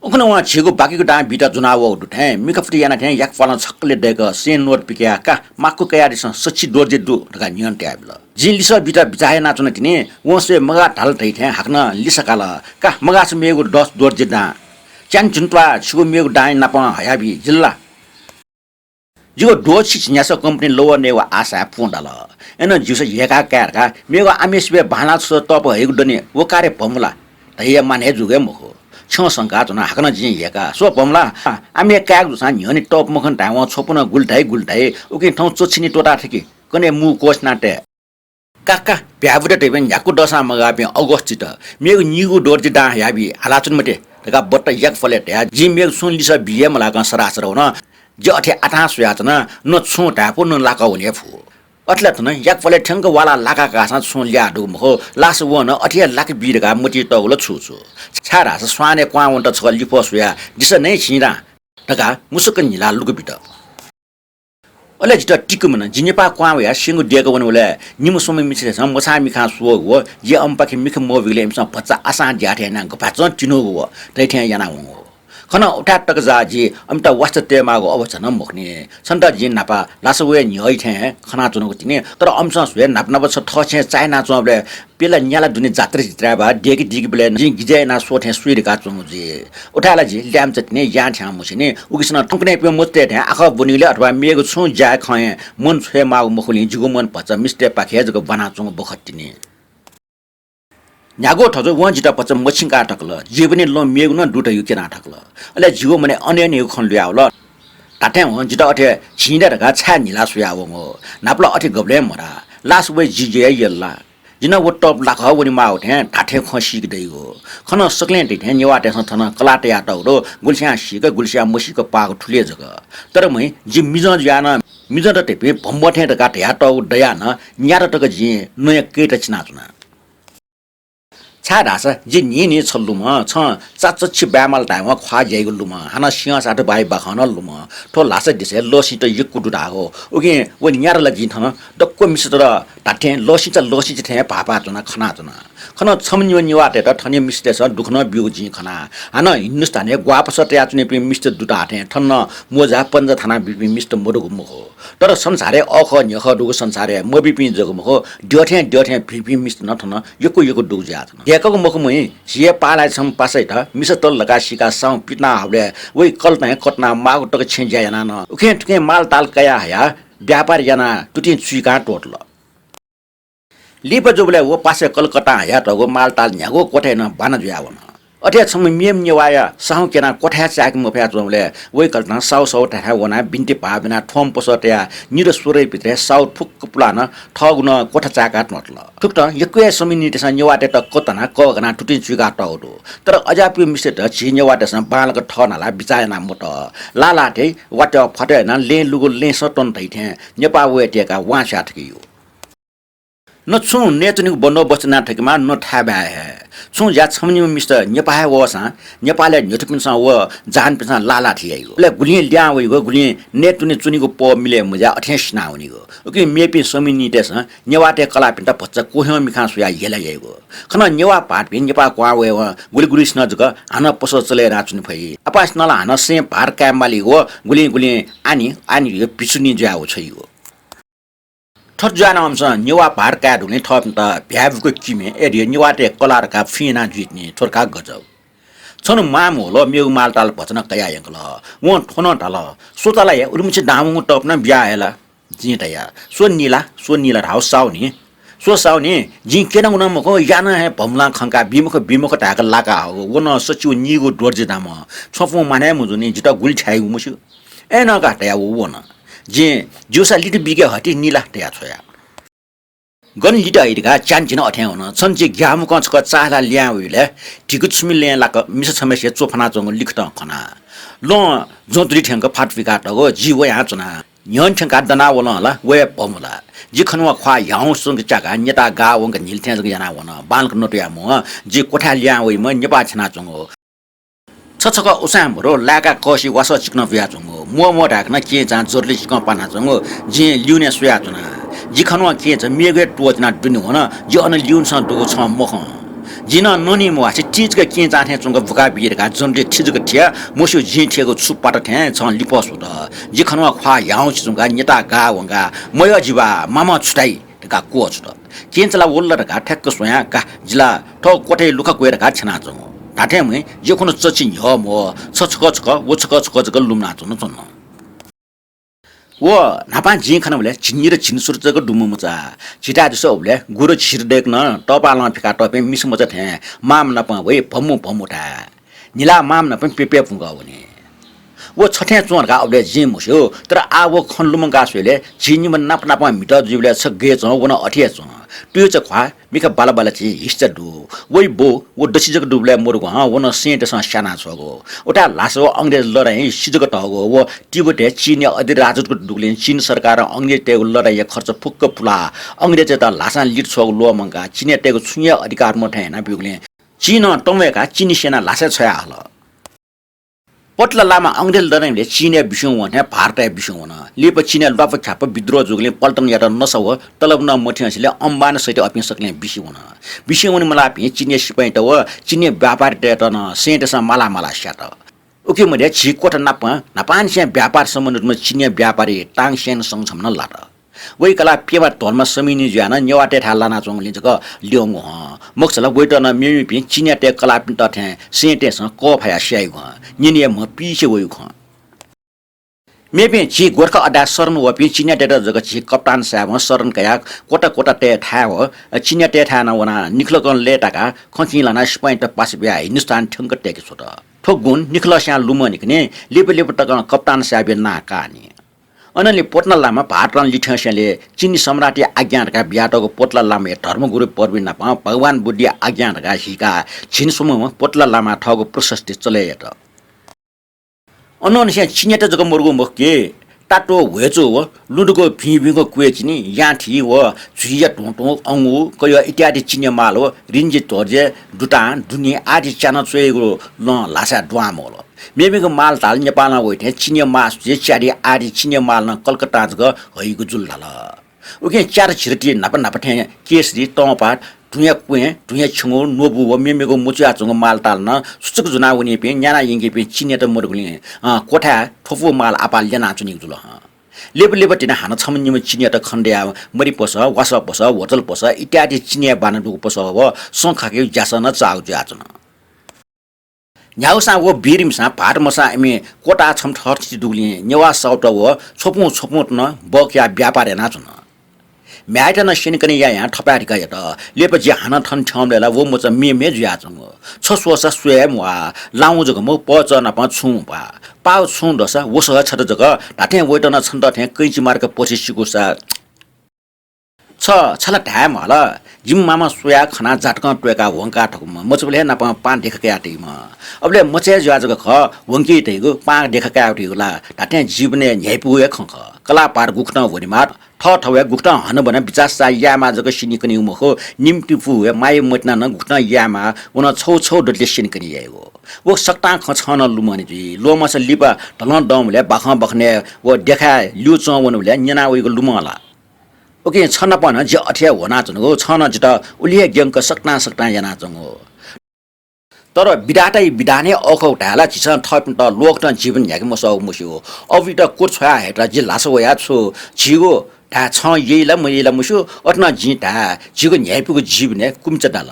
उखुन्हु वं झीगु बाकीगु दां बीत ज्वना वःगु दु थें मिखाफुति याना थें याकपालं छक्कले दय्क सें नोट पिकयाः का माक्व कयादिसँ, सछि दोर्जे दु धकाः न्ह्यःने तयाबिल। जिं लिसः बीत बिचाः यानाच्वना तिनि, वं स्वये मगाः धाल धइ थें हाकनं लिसः काल, का मगाःसा मेगु दस दोर्जे दां। च्यान्हय् झिन्त्वाः छिगु मेगु दांया नापं हयाबी, जिल्ला। जिगु द्वःछि झिंन्यासः कम्पनी लवः नयेगु आशाय् पुं दाल। अय्नं जिगुसं ह्यय्काः काये धकाः मेगु आम्हेसिबय् बांलाः छज्वः तप हइगु दनि, व का रे भमु ला धइया मान हे जूगु हे मखु। छ्यं संकाः च्वना हाकनं जिं ह्यय्काः, स्व भमु ला, आम्हें कायेगु जूसां न्ह्यःने तप मखन धायेवं छपु नं गुलि धाइ गुलि धाइ, उकिं थौं च्वछिने त्वःताः थकि, कन्हय् मू क्वःछिना तये। का का, भ्याःबुइदा धइपिं न्ह्याक्व दःसां मगाःपिं अगस्तीत मेगु निगू दोर्जे दां हयाबी, हालाच्वने मते धकाः बट्टा याकफलय् धयाः जिं मेगु छुं लिसः बी हे मलाकं सरासर वन। जि अथे आथां स्वयाच्वना, न छुं धायेफु न लाकः वने फु। अथे ला थन याकपालय् थ्यंक वाला लाका काःसां छुं ल्याः दुगु मखु, लास वं नं अथे हे लाके बी धकाः मतिइ तःगु ला छु छु। छाय्धाःसा स्वानय् क्वहां वनेत छकः लिफः स्वयाः दिसँ नं झिंदां धकाः मुसुक्क न्हिलाः लुकु बित। अले जितः तिकि मन। जि नेपाः क्वहां वयाः स्यंगू दय्क वनेबलय् निम्ह स्वम्ह मिस्तय्‌सं मछां मिखां स्वःगु व जि अम्पाखे मिखा मवःबिगलय् इमिसं भचा आसां ज्या थें यानाः गपाचं तिनूगु व धइथें यानावंगु। खन उथाय् तक जा जि अमित वास्ता तयेमाःगु अवस्था नं मखुनि। छन्त जिं न्हापा लास वये न्ह्यः थें खनाच्वनागु तिनि, तर अमिसं स्वये न्हापा न्हापा छ थःछेँ चाःहिनाच्वंबलय् प्यला न्याला दुने जात्रा जित्राय् बा दय्के दीकेबलय् जिं गिजय् यानाः स्वः थें स्वइ धकाः च्वंगु जुइ। उथाय् ला जि ल्याय्म्ह तिनि यां थ्यां मछिनि। उकिसनं थौंकन्हय्‌पिं मचातय् थें आखः ब्वनीगुलिं अथवा मेगु छुं ज्याय् खँय् मन छ्वये माःगु मखुलिं जिगु मनभचा मिस्तय् पाखे हे जक ब्वानाच्वंगु बखत तिनि। न्ह्यागु थजु वं जितः भचा मछिंका थकल, जीवनय् लँ मेगु नं दु धइगु क्यना थकल। अले जिगु मनय् अनेक निगू खँ लुयावल। धात्थें वं जितः अथे झिंदा धकाः छाय् न्हिलाः स्वयावंगु? न्हापा ला अथे गबलें मधाः। लास वये जि जुया यल ला? जि नं व तप लाकः वनेमाःगु थें धात्थें खँ सीके दइगु। खन सकलें धइथें नेवाःतय्‌सं थन कलाः तयातःगु दु, गुलिस्यां सीक गुलिस्यां मसीक पाःगु थुलि हे जक। तर मुइ जि मिजं जुयाः नं मिजंत धइपिं भम्बः थें धकाः धयातःगु दयाः नं न्यात तक जिं नँया कय्‌त चिनाच्वना। छाय्‌धाःसा जि न्हिं न्हिं छ लुमं, छं चाचाछि बाय्‌माल धायेवं ख्वाः ज्याइगु लुमं, हानं सिंहसाथ बाइ बाखं नं लुमं, थ्व ल्हासा देशय् लःसिंचा यक्व दु धाःगु। उकिं व न्यात ला जिं थन दक्व मिस्तत धात्थें लःसिंचा लःसिंचा थें भाःपाः च्वना खनाच्वना। खन छम्ह निम्ह नेवाःतय्‌त थनिया मिस्ततय्‌सं दुःख नं ब्यूगु जिं खना। हानं हिन्दुस्तानय् ग्वाःपसः तयाच्वनीपिं मिस्त दु धाःथें थन नं मोजा पन्जा थानाः बीपिं मिस्त मदुगु मखु। तर संसारय् अःखः न्ह्यखः दुगु संसारय् मबीपिं जक मखु, द्यःथें द्यःथें भिंपिं मिस्त नं थन यक्व यक्व दुगु जुयाच्वन। दय्‌कःगु मखु मुइ, झी हे पालाया छम्ह पासायात मिसा तल धकाः सीकाः साहुं पितिना हःबलय् वइ कलतां कतुना माःगु तक छेँ ज्या यानाः नं उखें थुखें मालताल कयाः हयाः व्यापार यानाः तुतिं चुइकां त्वःतल। लिपा जूबलय् व पासाया कलकतां हयातःगु मालताल न्ह्यागु क्वथाय् नं बाना जुयावन। अथे हे छम्ह मेम्ह नेवाःया साहुं क्यनाः क्वथाय् चाय्‌के मफया च्वंबलय् वइ कलतां साहु साहु धायेथाय् वनाः बिन्ति भाव ब्वनाः थ्वम्ह पसः तयाः निदँ स्वरय् पितले साहु फुक्क पुलाः नं थःगु नं क्वथा चाय्‌काः त्वःतल। थुकथं यक्व हे स्वम्ह नितेसं नेवाःतय्‌त कतुनाः कःघानाः तुतिं चुइकातःगु दु। तर अज्याःपिं मिस्तय्‌त झी नेवाःतय्‌सं बांलाक थः नालाः बिचाः याना मतः। लाः लाः थें वात्याः फत्याः यानाः लँय् लुगु लँय्‌सं त्वन धइथें नेपाः वये तयेकाः वां स्याः थकीगु। न छुं नयेत्वनेगु बन्दोबस्त याना थकेमाः, न थाय्‌बाय् हे। छुं ज्या छम्ह निम्ह मिस्त नेपाः हे वःसां नेपालय् न्ह्यथुपिन्सं व जहानपिन्सं लाः लाः थी याइगु। अले गुलिं ल्याहां वइगु, गुलिं नयेत्वने च्वनीगु पौ मिले मज्याः अथें सिनावनीगु। उकिं मेपिं स्वम्ह नितेसं नेवाःतय् कलाःपिन्त भचा क्वह्यंगु मिखां स्वयाः हेला याइगु। खन नेवाः भाःतपिं नेपाः क्वहां वयेवं गुलि गुलिसिनं जक हानं पसः चले यानाच्वने फइ। आपासिनं ला हानं सें भार काये मालीगु व गुलिं गुलिं आनि आनि धयाः पिछुनि जुयाः व छ्वइगु। थथे जुयाः नं अमिसं नेवाः भार काये धुंकूगुलिं थःपिन्त भ्याय्‌बुक किमे, अय्‌धुयो नेवाःतय् कलाः धकाः फुइँ याना जुइतिनि। थ्व धकाः गजब। छन्हु मांम्ह होलं मेगु मालताल भचा नं कयाः यंकल। वं थ्व नं धाल, स्वता ला हे उलिमछि दां वंगु तप नं बिया हये ला? जिं धया, स्व निला, स्व निला धाःगु साहुनि। स्व साहुनि, जिं क्यनागु नं मखु, यानाः हे भमुलां खंकाः बी मखु, बी मखु धाय्‌क लाका हःगु। व नं सच्छि व नीगू दोर्जी दामं। छ्वपुं मानय् मजूनि, जितः गुलि छ्याइगु मस्यू। अय्‌नं का धयाः व वन। जिं ज्यूसा लित बीके हति निला धयाः छ्वया। गन लित हइ धकाः च्यान्हय् झी नं अथें वन। छन्हु जि ग्याःमुखं छकः चाःहिलाः लिहां वइबलय् धिकु छुमि लँय् लाक मिसा छम्हय्‌सिया च्वफनाच्वंगु लिखतं खना। लँ ज्वँ दुरि थ्यंक फात पुइकातःगु। जि वयाच्वना। न्ह्यःने थ्यंकाः दनावलं ला व हे भमुला। जि खनेवं ख्वाः ह्याउँसे च्वंक च्याकाः न्यताः गाः वंक न्हिल थें जक यानावन। बांलाक नतुया म्वं जि क्वथाय् लिहां वइम्ह नेपाः थ्यनाच्वंगु। छछकः उसाँय् भरु लाय्‌काः कःसि वासः चिकनं पुयाच्वंगु। म्वः म्वः धाय्‌क नं केहेँचां जरलि चिकं पानाच्वंगु जिं लिउने स्वयाच्वना। जि खनेवं केहेँचा मेगु हे त्वःतिनाः दुने वन। जि अन लिउनेसं दुगु छं मखं। जिं नं ननी म्वाःसे ति जक केहेँचां थें च्वंक बुका बी धकाः जरलि थि जक थिया, मस्यू जिं थियागु छु पात थें छं लिफः स्वत। जि खनेवं ख्वाः ह्याउँसे च्वंकाः न्यताः गाः वंकाः मयः जिबा मामं छु धाइ धकाः क्वःछुत। केहेँचा ला वल ला धकाः ठ्याक्क स्वयां का, जि ला थः क्वथाय् लुखा क्वये धकाः थ्यनाच्वंगु। धात्थें मुइ, जि खुन्हु चच्छि न्ह्यः म्वः, छ छकः छकः, व छकः छकः जक लुमनाच्वन च्वन। व न्हापां जिं खनाबलय् झिंनिदँ झिंसुरु जक दुम्ह मचा। झिताय् दुसा उबलय् गुरु झिर दय्‌क नं तःपालं फिकातःपिं मिसा मचा थें मांम्ह नाप वइ भमु भमु धाये। न्हिलाः मांम्ह नाप प्यप्यपुंक वनी। व छथें च्वं धकाः अबलय् जिं मस्यू, तर आः व खँ लुमंकाः स्वयेबलय् झी निम्ह नाप नापं म्हितः जुइबलय् छ गय् च्वं व नं अथे हे च्वं। तुयुचा ख्वाः, मिखा बाला बाला चिं हिस्ता दु। वइ बौ, व दसि जक दुबलय् मरुगु हं, व नं सेंटय्‌सं स्यानाछ्वःगु। उथाय् ल्हासा व अंग्रेज लडाइँ सि जक तःगु, व तिब्बतय् चिनया अधिराजत्व दुगुलिं चिन सरकारं अंग्रेजतय्‌गु लडाइँया खर्च फुक्क पुलाः अंग्रेजयात ल्हासां लित छ्वःगु ल्वःमंकाः चिनयातय्‌गु छुं हे अधिकार मथें यानाब्यूगुलिं चिं नं तंम्वय्‌काः चिनि सेना ल्हासाय् छ्वयाहल। पोतला लामा अंग्रेज लडाइँबलय् चिनय् बिस्युं वं थें भारतय् बिस्युं वन। लिपा चिनय् ल्वापख्यापा विद्रोह जूगुलिं पल्टनयात नसा व तलब नं मथ्यंसेंलि अम्बान सहित अपिं सकलें बिस्युं वन। बिस्युं वने मलाःपिं चिनया सिपाइँत व चिनया व्यापारीतय्‌त नं सेंटय्‌सं माला माला स्यात। उकी मध्ये झी क्वथा नाप न्हापांनिसें व्यापार सम्बन्धितम्ह चिनया व्यापारी ताङ स्यान सङ छम्ह नं लात। वइ कलाः प्यम्ह ध्वलम्ह समिनि जुयाः नं नेवाःतय्‌थाय् लानाच्वंगुलिं जक ल्यंगु हं। मखुसा ला वइत नं मेमेपिं चिनियातय् कलाःपिन्त थें सेंटय्‌सं कःफायाः स्याइगु हं। न्यने हे म्ह पिसे वइगु खँ। मेपिं झी गोरखा अड्डाय् शरण वःपिं चिनियातय्‌त जक झी कप्तान साहेबं शरण कयाः क्वता क्वतातय्‌थाय् व चिनियातय्‌थाय् नं वनाः निखलकं लय्‌ताकाः खँ चिं ल्हानाः सिपाइँत पासा बियाः हिन्दुस्तान थ्यंक तय्‌के छ्वत। थ्व गुण निखलस्यां लुमंनि खनी, लिपा लिपा तकं कप्तान साहेबया नां काःनि। अनंलि पोतला लामा भारतं लिथ्यंसेंलि चिनी सम्राटया आज्ञा धकाः बियातःगु पोतला लामाया धर्मगुरु परवीन नाप भगवान बुद्धया आज्ञा धकाः हीकाः झिंस्वम्हम्ह पोतला लामां थःगु प्रशस्ति चले यात। अनंनिसें चिनियात जक मरुगु मखु कि, तातो, ह्वेचो व लुँधुगु भिं भिंगु क्वय् चिनि, याँथी व झुइया धुं धुं अंगू, कयः इत्यादि चिनिया माल व रिन्जी ध्वजे, दुतां, दुनी आदि च्यानं च्वयेगु नं ल्हासाय् दुहां मवल। मेमेगु माल धाल नेपालं वइथें चिनिया मासुति, च्यादि आदि चिनिया माल नं कलकत्तां जक हइगु जुल धाल। उकिं च्यादि झिदति न्हापा न्हापा थें केसरी, तंपात, धुँया क्वँय्, धुँया छ्यंगु, न्वबु व मेमेगु मचुयाच्वंगु मालताल नं सुचुक ज्वनाः वनीपिं न्याना यंकीपिं चिनियात मदुगुलिं, अँ, क्वथाय् थ्वपु माल आपाः ल्यनाच्वनीगु जुल हं। लिपा लिपा तिनि हानं छम्ह निम्ह चिनियात खनेदयाः मरि पसः, वासः पसः, होटल पसः इत्यादि चिनिया बाना दुगु पसः व सँ खाकेगु ज्यासः नं चाःगु जुयाच्वन। न्ह्यागुसां व वीरमिसां भाःत मसां इमि क्वताः छम्ह थःथिति दुगुलिं नेवाः साहुत व छ्वपुं छ्वपुंत नं बःकयाः व्यापार यानाच्वन। म्ह्याय्‌त नं स्यनेकने यायां थपाय्‌धिका यात। लिपा जि हानं थन थ्यंबलय् ला व मचा मेमे जुयाच्वंगु। छ स्वःसा स्वये हे म्वाः। लाउँ जक मखु, पहःचः नाप छुं म्वाः। पाव छुं दःसा वसः छता जक धात्थें वइत नं छन्त थें कैंची मार्क पछिं सिकूसा छ, छ ला धाये म्वाः ला, जिमि मामा स्वयाः खनाः जातकं त्वय्‌काः वंका धकूम्ह, मचाबलय् हे नापं पां देखा कयातइम्ह। अबलय् मचा हे जुया जक खः, वंकी धइगु, पां देखा कयातइगु ला धात्थें जीवनय् न्ह्याइपुगु हे खँ खः। कलाः भाःत गुकथं वनेमाः, थःथवय् गुकथं हनाबना बिचाः साः यायेमाः जक स्यनीकनीगु मखु, निम्तिपु हे माया मतिना नं गुकथं यायेमाः, व नं छगू छगू दतले स्यनीकने याइगु। व सकतां खँ छं नं लुमंनि जुइ। ल्वःमंसा लिपा धलं दंबलय् बाखं बखनय् व देखाय् ल्यूच्वं वनेबलय् न्यना वइगु लुमं ला। उकिं छ नाप नं जि अथे हे ह्वनाच्वनागु, छं नं जितः उलि हे ग्यंक सकतां सकतां यानाच्वंगु। तर विधाताया विधान हे अःखः धाये ला, झीसं थःपिन्त ल्वःकथं जीवन न्ह्याके मसःगु मस्यू। अबुइत क्वछ्वया हयेत जि ल्हासा वया छु, झीगु धाये, छं यइ ला मयइ ला मस्यू, अथे नं जिं धाये, झीगु न्ह्याइपुगु जीवनय् कुमिचा दाल।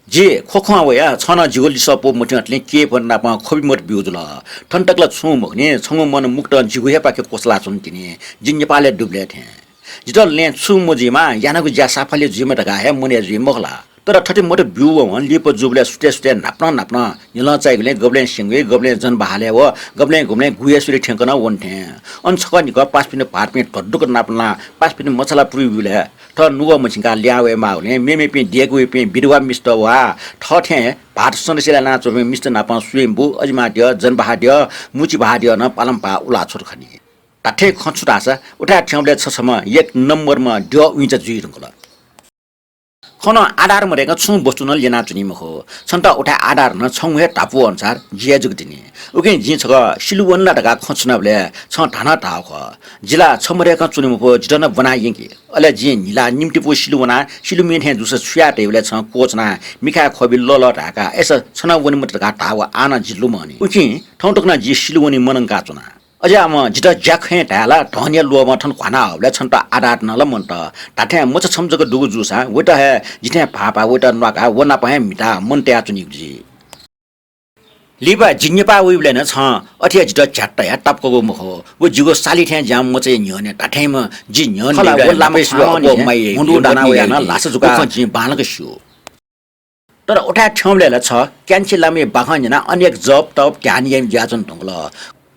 जि ख्वख्वं वया, छं नं जिगु लिसः पौ मथ्यंतले केहेँ नापं ख्वबि मत ब्यूगु जुल। थन तक ला छुं मखुनि, छंगु मन मुक्तं जिगु हे पाखे क्वसलाच्वन तिनि, जि नेपालय् दुबलय् थें। जितः लँय् छुं मजुइमा, यानागु ज्या साफल्य जुइमा धकाः हे मनय् जुइ मखु ला। तर थथे मत ब्यूवं लिपा जूबलय् सुथय् सुथय् न्हापनं न्हापनं न्ह्यलं चाइगुलिं गबलें स्यंगुइ, गबलें जनबहालय् व गबलें गुबलें गुहेश्वरी थ्यंकनं वन थें। अन छकः निकः पासापिनि भाःतपिं धद्दुक नापलाः पासापिनि मछालापुरी ब्यूबलय् थः नुगः मछिंकाः लिहां वयेमाःगुलिं मेमेपिं देय्‌के वइपिं विधवा मिस्त वा थःथें भाःत सन्देश यानाच्वंपिं मिस्त नापं स्वयम्भू, अजिमा द्यः, जनबहाः द्यः, मुचिबहाः द्यः नं पालंपाः उलाः छ्वत खनी। धात्थें खँ छु धाःसा उथाय् थ्यंबलय् छ छम्ह एक नम्बरम्ह द्यः उइँचा जुइ धुंकल। खँ नं आधार मदय्‌कं छुं वस्तु नं ल्यनाच्वनी मखु। छन्त उथाय् आधार नं छंगु हे धापू अनुसार जिया जक तिनि। उकिं जिं छकः सिलु वने ला धकाः खँ छुनाबलय् छं धानं धाःगु खः। जि ला छ मदय्‌कं च्वने मफु, जितः नं ब्वना यंकि। अले जिं न्हिला निम्तिपु सिलु वनाः सिलु म्ये थें जूसा छु याये धइबलय् छं क्वःछुनाः मिखाय् ख्वबि लःलः धाय्‌काः अय्‌सा छ नं वने मते धकाः धाःगु आः नं जि लुमंनि। उकिं थौं तक नं जि सिलु वने मनंकाच्वना। अज्याःम्ह, जितः ज्याखँय् धाये ला, धनया लोभं थन घ्वाना हःबलय् छन्त आधार नं ला मन्त। धात्थें मचा छम्ह जक दुगु जूसां वइत हे जिथें भाःपाः वइत न्वाकाः व नाप हे म्हिताः मन तयाच्वनीगु जुइ। लिपा जि नेपाः वइबलय् नं छं अथे हे जितः झ्यात तयाः तापाकूगु मखु। व जिगु साली थें ज्याःम्ह मचाया न्ह्यःने धात्थेंम्ह जि न्ह्यःने खला, व लामा ख्वाःम्हं निसें ल्हासा जुकाः व खँ जिं बांलाक स्यू। तर उथाय् थ्यंबलय् ला छ क्यान्छि लामाया बाखं न्यनाः अनेक जप तप ध्यान याइम्ह जुयाच्वने धुंकल।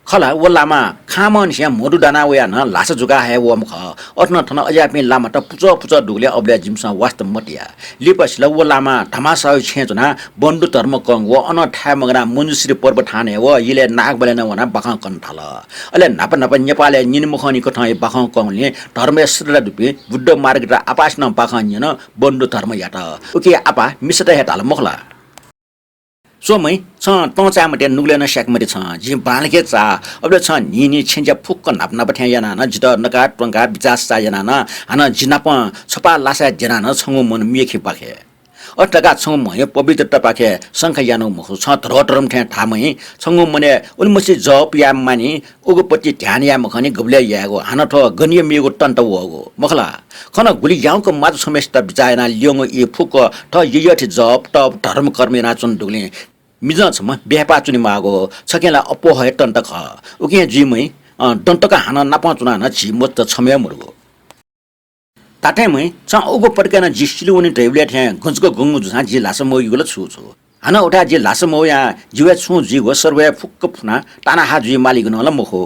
खला, व लामा खांम्हनिसें म्हुतु दाना वयाः नं ल्हासा जुकाः हये वःम्ह खः। अथे नं थन अज्याःपिं लामात पुचः पुचः दुगुलिं अबलय् जिमिसं वास्ता मतिया। लिपा सिल, व लामा धामासाहुया छेँय् च्वनाः बन्धु धर्म कंगु व अनं थाय् मगानाः मञ्जुश्री पर्व थानय् व इलय् नागबलय् नं वनाः बाखं कन थाल। अले न्हापा न्हापा नेपालय् निनिमखंनि कथंया बाखं कंगुलिं धर्मया श्रद्धा दुपिं बुद्ध मार्गयात आपासिनं बाखं न्यन बन्धु धर्मयात। उकिं आपाः मिसात हे धाल मखु ला? स्व महि, छं तं चाये मते, नुगलय् नं स्याके मते छं। जिं बांलाक चाः। अबलय् छं न्हिं न्हिं छेँज्या फुक्क न्हापा न्हापा थें यानाः नं जितः नका त्वंकाः बिचाः साः यानाः नं, हानं जि नाप छपाः लासाय् द्यनाः नं छंगु मन म्येखी बाखे। अथे धकाः छंगु मनय् पवित्रतापाखे शंका यानागु मखु। छं धरोधर्म थें धाःम्ह, छंगु मनय् उलिमछि जप याये मानि, उगुपति ध्यान याये मखंनि, गबलय् यायेगु, हानं थ्व गनिया मेगु तन्त वःगु, मखु ला? खन गुलि याउँक माजु छम्हय्सित बिचाः यानाः ल्यंगु ई फुक्क थः यःयःथें जप, तप, धर्म, कर्म यानाच्वन दुगुलिं मिजं छम्ह ब्याहा पाः च्वनेमाःगु, छखें ला अप्वः हे तन्त खः। उकिं जुइम्ह, अँ, दन्तक हानं नापं च्वनाः नं झी मजुत छम्ह हे मदुगु। धात्थें म्ह, छं उगु पतिकं नं जि सिलुवने धइबलय् थें गजक गंगु जूसां जि ल्हासा मवइगु ला छु छु। हानं उथाय् जि ल्हासा मवयां जि वय् छुं जुइगु सर्वया फुक्क फुनाः तानाहा जुइ मालीगु नं ला मखु।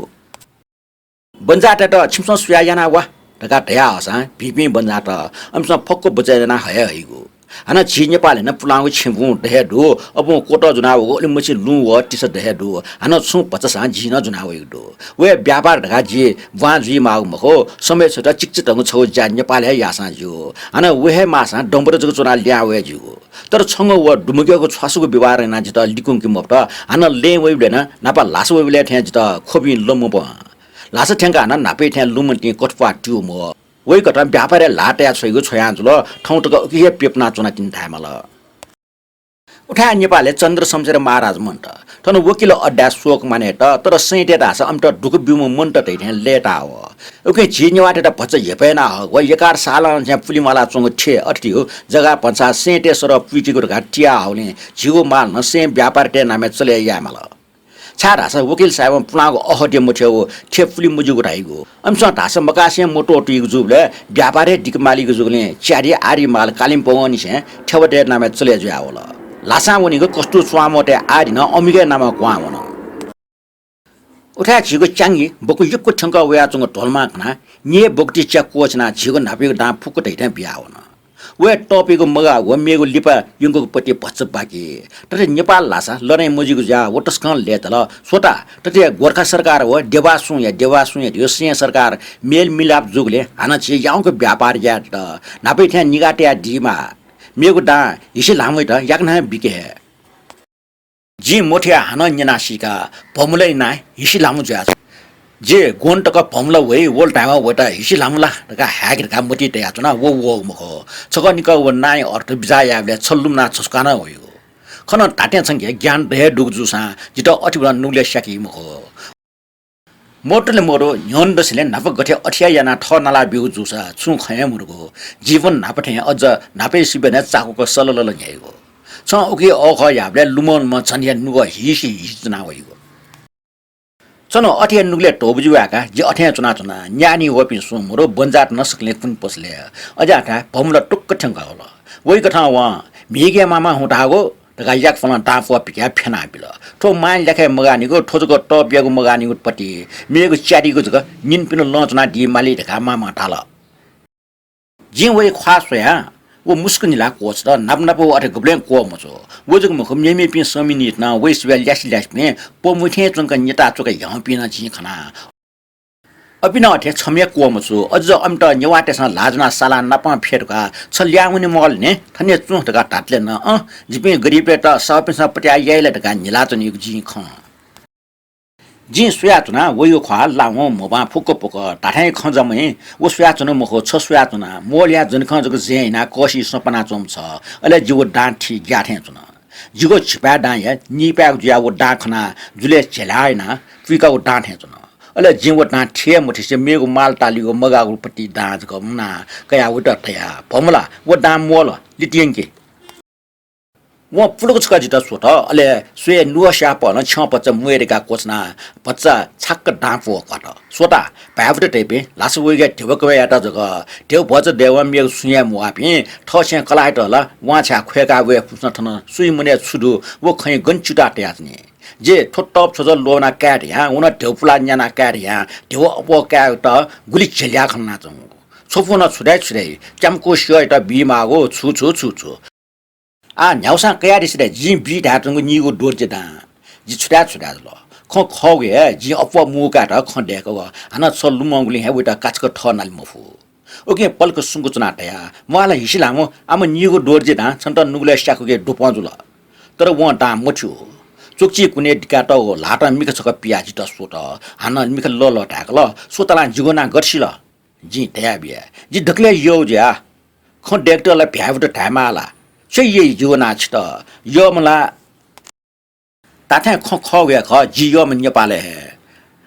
बन्जाःतय्त छिमिसं सुया याना वा धकाः धयाहःसां भिंपिं बन्जाःत अमिसं फक्व बचय् यानाः हये हइगु। हानं झी नेपालय् नं पुलांगु छेँबुँ दये दु, अबुं क्वतः ज्वनावःगु उलिमछि लुँ व तिसा दये दु, हानं छुं भचासां झी नं ज्वना वइगु दु। व हे व्यापार धकाः जि ब्वां जुइमाःगु मखु, समय छुत चिकचितंगु छगू ज्या नेपालय् हे याःसां ज्यू। हानं व हे माःसां दंबत जक च्वनाः ल्याहां वये ज्यूगु। तर छंगु व दुमुगय्गु छ्वासुगु व्यवहारं यानाः जितः लिकुंके मफुत। हानं लँय् वइबलय् नं न्हापा ल्हासा वइबलय् थें जितः ख्वबिं लँ मब्वं। ल्हासा थ्यंकाः हानं न्हापाया थें लुमन्तिं कथुप्वाः त्यू म्वः। वय्कथं व्यापारय् ल्हाः तया छ्वइगु छ्वयां जुल, थौं तक उकी हे प्यपुना च्वनातिनि धायेमाल। उथाय् नेपालय् चन्द्रशमशेर महाराज मन्त। थन वकिल अड्डाय् स्वःक मानय्त, तर सैँतय् धाःसा अमित दुःख ब्यूम्ह मन्त धइथें लय्ताः वः। उकिं झी नेवाःतय्त भचा हेपय् याना हःगु व एघार सालं झ्यां पुलिं म्वालाच्वंगु थ्यः अथे धइगु जगाः भचा सैँतय् सरह पुइकेगु धकाः तिया हःगुलिं झीगु माल नं सैँ व्यापारीतय् नामय् चले यायेमाल। छाय्धाःसा वकिल साहेबं पुलांगु अहद्यः मथ्यःगु थ्यः पुलिं मज्यूगु धाइगु। अमिसं धाःसा मकासें मत्वःतुइगु जूबलय् व्यापार हे दिके मालीगु जूगुलिं च्यादि आदि माल कालिम्पोङंनिसें थ्यःबातय् नामय् चले जुयावल। ल्हासां वनीगु कस्तुर च्वांम्वःतय् आदि नं अमिगय् नामं क्वहां वन। उथाय् झीगु च्याङ्गी बकु यक्व थ्यंकः वयाच्वंगु ध्वलमां खनाः निय् बकुति च्या क्वःछिनाः झीगु न्हापायागु दां फुक्क धइथें बियावन। व हे तःपिगु मगाःगु व मेगु लिपा यंकूगु पति भचा बाकी। थथे नेपाल ल्हासा लडाइँ मजुइगु जुयाः व तसकं लय्ताल। स्वता, थथे गोर्खा सरकार व देवासुंया, देवासुंया धइगु सैन्य सरकार मेलमिलाप जूगुलिं हानं झी याउँक व्यापार यायेत न्हापाया थें निगाः तयादीमाः। मेगु दां हिसि ल्हामुइत याकनं हे बिके हे। जिं मथुया हानं न्यना सीका, भमुलय् नां हिसि ल्हामु जुयाच्वन। जि ग्वन्त तक भमुला वइ, वल धायेवं वयात हिसि ल्हामु ला धकाः हाय्के धकाः मतिइ तयाच्वना, व वःगु मखु। छकः निकः व नांया अर्थ बिचाः यायेबलय् छलुमनाः छसुकाः नं वइगु। खन धात्थें छंके ज्ञान दये दुगु जूसां जितः अथे वनाः नुगलय् स्याकी मखु। मदुले मदु, न्ह्यःने दसेंलि न्हापा गथे अथे यानाः थः नाला ब्यूगु जूसा छुं खँ हे मदुगु। जीवन न्हापा थें अझ न्हापाया सिबेनय् चाकुक सललल न्ह्याइगु। छं उकी अःखः याःबलय् लुमं लुमं झन हे नुगः हिसि हिसि च्वना वइगु। छन्हु अथे हे नुगलय् धोबुजि वय्काः जि अथें च्वनाच्वना। न्याः नि वःपिं सुं मदु, बन्जाःत नं सकलें कुने पसलय्। अज्याःथाय् भमुला टुक्क थ्यंकः वल। वइकथं वं म्हिगय् मामा हुँ धाःगु धकाः याकफलं दां प्वः पिकयाः फ्यना बिल। थ्व मांया ल्याखय् मगाःनिगु, थ्व जक तःपियागु मगाःनिगु पति, मेगु च्यादीगु जक निन्पिन्त लँ च्वनादी माली धकाः मामं धाल। जिं वया ख्वाः स्वयाः व मुसुक निलाः क्वःछत। नाप नाप व अथे गुबलें क्वः मच्वः। व जक मखु, मेमेपिं संमिनित नं वया सिबय् ल्यासे ल्यासेपिं प्वमि थें च्वंक न्यता च्वक ह्याउँपिं नं जिं खना। अपिं नं अथे छम्ह हे क्वः मच्वः। अझ अमित नेवाःतय्सं ल्हाः ज्वनाः सालाः नापं फ्ये धकाः छ ल्याहां वने म्वाःल ने, थन हे च्वँ धकाः धातले नं, अँ, जिपिं गरिबतय्त साहुपिन्सं पत्याः याइ ला धकाः न्हिलाच्वनीगु जिं खं। जिं स्वयाच्वना, वया ख्वाः, लावं, म्होबां फुक्क प्वकः। धात्थें खँ जमय् व स्वयाच्वनागु मखु, छ स्वयाच्वना। मोलया जनिखं जक जँय् हिनाः कःसिइ सँ पानाच्वंम्ह छ। अले जि व दां थी ग्याः थें च्वन। जिगु झिपाय् दांया निपाय् जुयाः व दां खनाः जुलय् झ्यालाः यानाः पुइकाः व दां थें च्वन। अले जिं व दां थी हे मथीसे मेगु माल तालीगु मगाःगु पति दां जक मुनाः कयाः वयात धया, भमुला, व दां मोल, लित यंकि। वं पुलुक छकः जितः स्वत, अले स्वयाः नुगः स्याःपहलं छ्यं भचा म्वये धकाः क्वछुनाः भचा छाक्क दां प्वः क्वात। स्वता, भाय्‌बुत धइपिं ल्हासा वइगु ध्यबा कबय् यात जक। ध्यबा भचा दयेवं मेगु सुं याये म्वाःपिं थःछेँ कलाःयात ला वां छाय् ख्वय्काः वये फुसा थन सुइ मनय् छु दु, व खँय् गन च्युताः तयाच्वनी। जि थ्व तप छ्वजः ल्वःना काये धयां, व नं ध्यबा पुलाः न्याना काये धयां, ध्यबा अप्वः कायेत गुलि झेल्या खनाच्वंगु। छपु नं छु धाइ छु धाइ, च्याम्कू स्यःयात बीमाःगु छु छु छु छु। आः न्ह्याउसां कयादिसँ रे, जिं बी धायेच्वंगु निगू दोर्जे दां। जि छु धाये छु धाये जुल। खँ खःगु हे जिं अप्वः मुकायेत खँ दय्‌कल। हानं छ लुमंगुलिं हे वयात काछ्याक थः नाले मफु। उकिं पलख सुंक च्वनाः धया, म्वाः ला हिसि ला मु, आम निगू दोर्जे दां, छन्त नुगलय् स्याकुके दुपं जुल। तर वं दां मथ्यू। च्वकचिकुनय् दिकातःगु ल्हातं मिखा छकः पियाः जितः स्वत। हानं मिखा लःल्हाः धाय्‌कल, स्वतालां जिगु नां गथे सिल? जिं धयाबिया, जि दकलय् यःगु जुया। खँ दय्‌केत ला भ्याय्‌बुत धायेमाः ला? छु याइ जिगु नां छितः? यःम्ह ला धात्थें खँ खःगु हे खः, जि यःम्ह नेपालय् हे।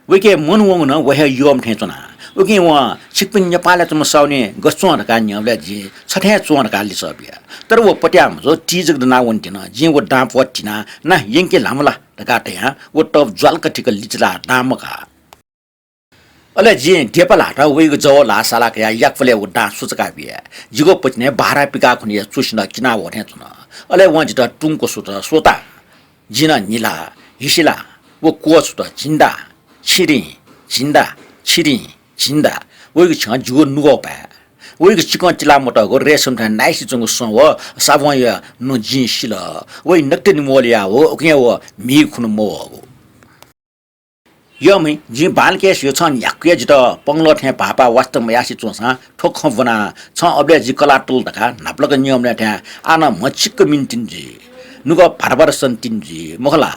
वय्‌के मन वंगु नं व हे यःम्ह थें च्वना। उकिं वं छिकपिं नेपालय् च्वंम्ह साहुनी गथे च्वं धकाः न्यंबलय् जिं छ थें च्वं धकाः लिसः बिया। तर व पत्याः मजू, ति जक दनाः वने तिनि। जिं व दां प्वः तिनाः ना यंके ल्हाः मु ला धकाः धयां व तप ज्वालक थिक लिचिलाः दां मकाः। अले जिं देपा ल्हातं वइगु जव ल्हाः साला कयाः याकफलय् व दां सुचुका बिया। जिगु पतिनय् बारा पिकाः खुन्हुया च्वसि नं किना वः थें च्वन। अले वं जितः टुंक स्वत, स्वता। जिं नं न्हिला, हिसिला, व क्वःछुत, झिंदा, छिरिं, झिंदा, छिरिं, झिंदा। वइगु छ्यं जिगु नुगः पाय्। वइगु चिकं तिला मतःगु रेशम थें नाइसि च्वंगु सँ व साबुनया नु जिं सिल। वइ नकतिनि मोलया व उकिं व म्हि खुन्हु मवःगु। यःम्ह, जिं बांलाक हे स्यू, छं न्ह्याक्व हे जितः पंगलः थें भाःपाः वास्ता मयासें च्वंसां थ्व खँ ब्वना। छं अबलय् जि कलाः तल धकाः न्हापालाक न्यंबलय् थें आः नं म्हचिक्क मिन तिनि जुइ। नुगः भार भार सन तिनि जुइ, मखु ला?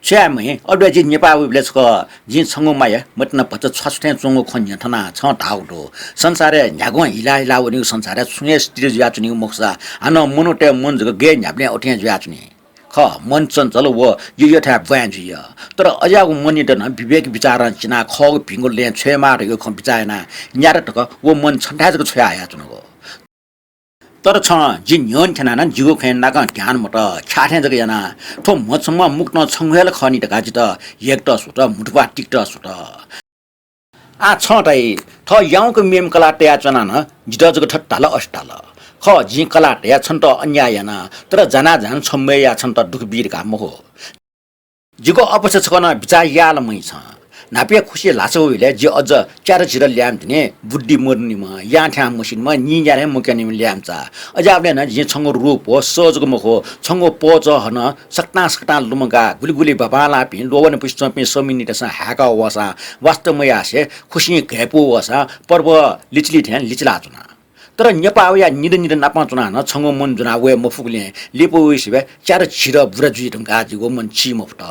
छु याये म्ह, अबलय् जि नेपाः वइबलय् छकः जिं छंगु माया मतिना भचा छ्वाछु थें च्वंगु खँ न्ह्यथनाः छं धाःगु दु। संसारय् न्ह्यागुं हिला हिला वनीगु संसारय् छुं हे स्थिर जुयाच्वनीगु मखुसा, हानं मनूतय् मन जक गय् न्ह्याबलें अथे हे जुयाच्वनी। खः, मन चञ्चल व यःयःथाय् ब्वाँय् जुइ। तर अज्याःगु मनयात नं विवेक बिचारं चिनाः खःगु भिंगु लँय् छ्वयेमाः धइगु खँ बिचाः यानाः न्यात तक व मन छन्थाय् जक छ्वया हयाच्वनागु। तर छं जि न्ह्यःने थ्यनाः नं जिगु खँय् नाकं ध्यान मत, ख्याः थें जक यानाः थ्व म्हछम्ह मुक्तं छंगु हे ला खः नि धकाः जितः हेकेत स्वत, म्हुतुप्वाः तिकेत स्वत। आः छं धाइ, थः याउँक मेम्ह कलाः तयाच्वनाः नं जितः जक थथे धाल अथे धाल। खः, जिं कलाः तयाः छन्त अन्याय याना, तर जानाः जानाः छम्हय्‌या छन्त दुःख बी धकाः मखु। जिगु अवस्था छकः नं बिचाः याः ला मयाः छं। न्हापाया खुसिया ल्हासा वइबलय् जि अझ च्यारझिर ल्याय्म्ह तिनि, बुद्धि मदुनिम्ह, यां थ्यां मसिनिम्ह, निं न्यारे मक्यनिम्ह ल्याय्म्ह चा। अज्याःबलय् नं जिं छंगु रूप व सः जक मखु, छंगु पहःचहः नं सकतां सकतां लुमंकाः गुलि गुलि बांबांलाःपिं ल्वःवने पुसे च्वंपिं समिनितय्‌सं हाय्‌काः वःसां वास्ता मयासें खुसिं घय्‌पू वःसां पर्व लिचिली थें लिचिलाच्वना। तर नेपाः वयाः निदँ निदँ नापं च्वनाः नं छंगु मन ज्वना वये मफुगुलिं लिपा वइसिबय् च्यारझिर बुरा जुइ धुंकाः जिगु मन ची मफुत,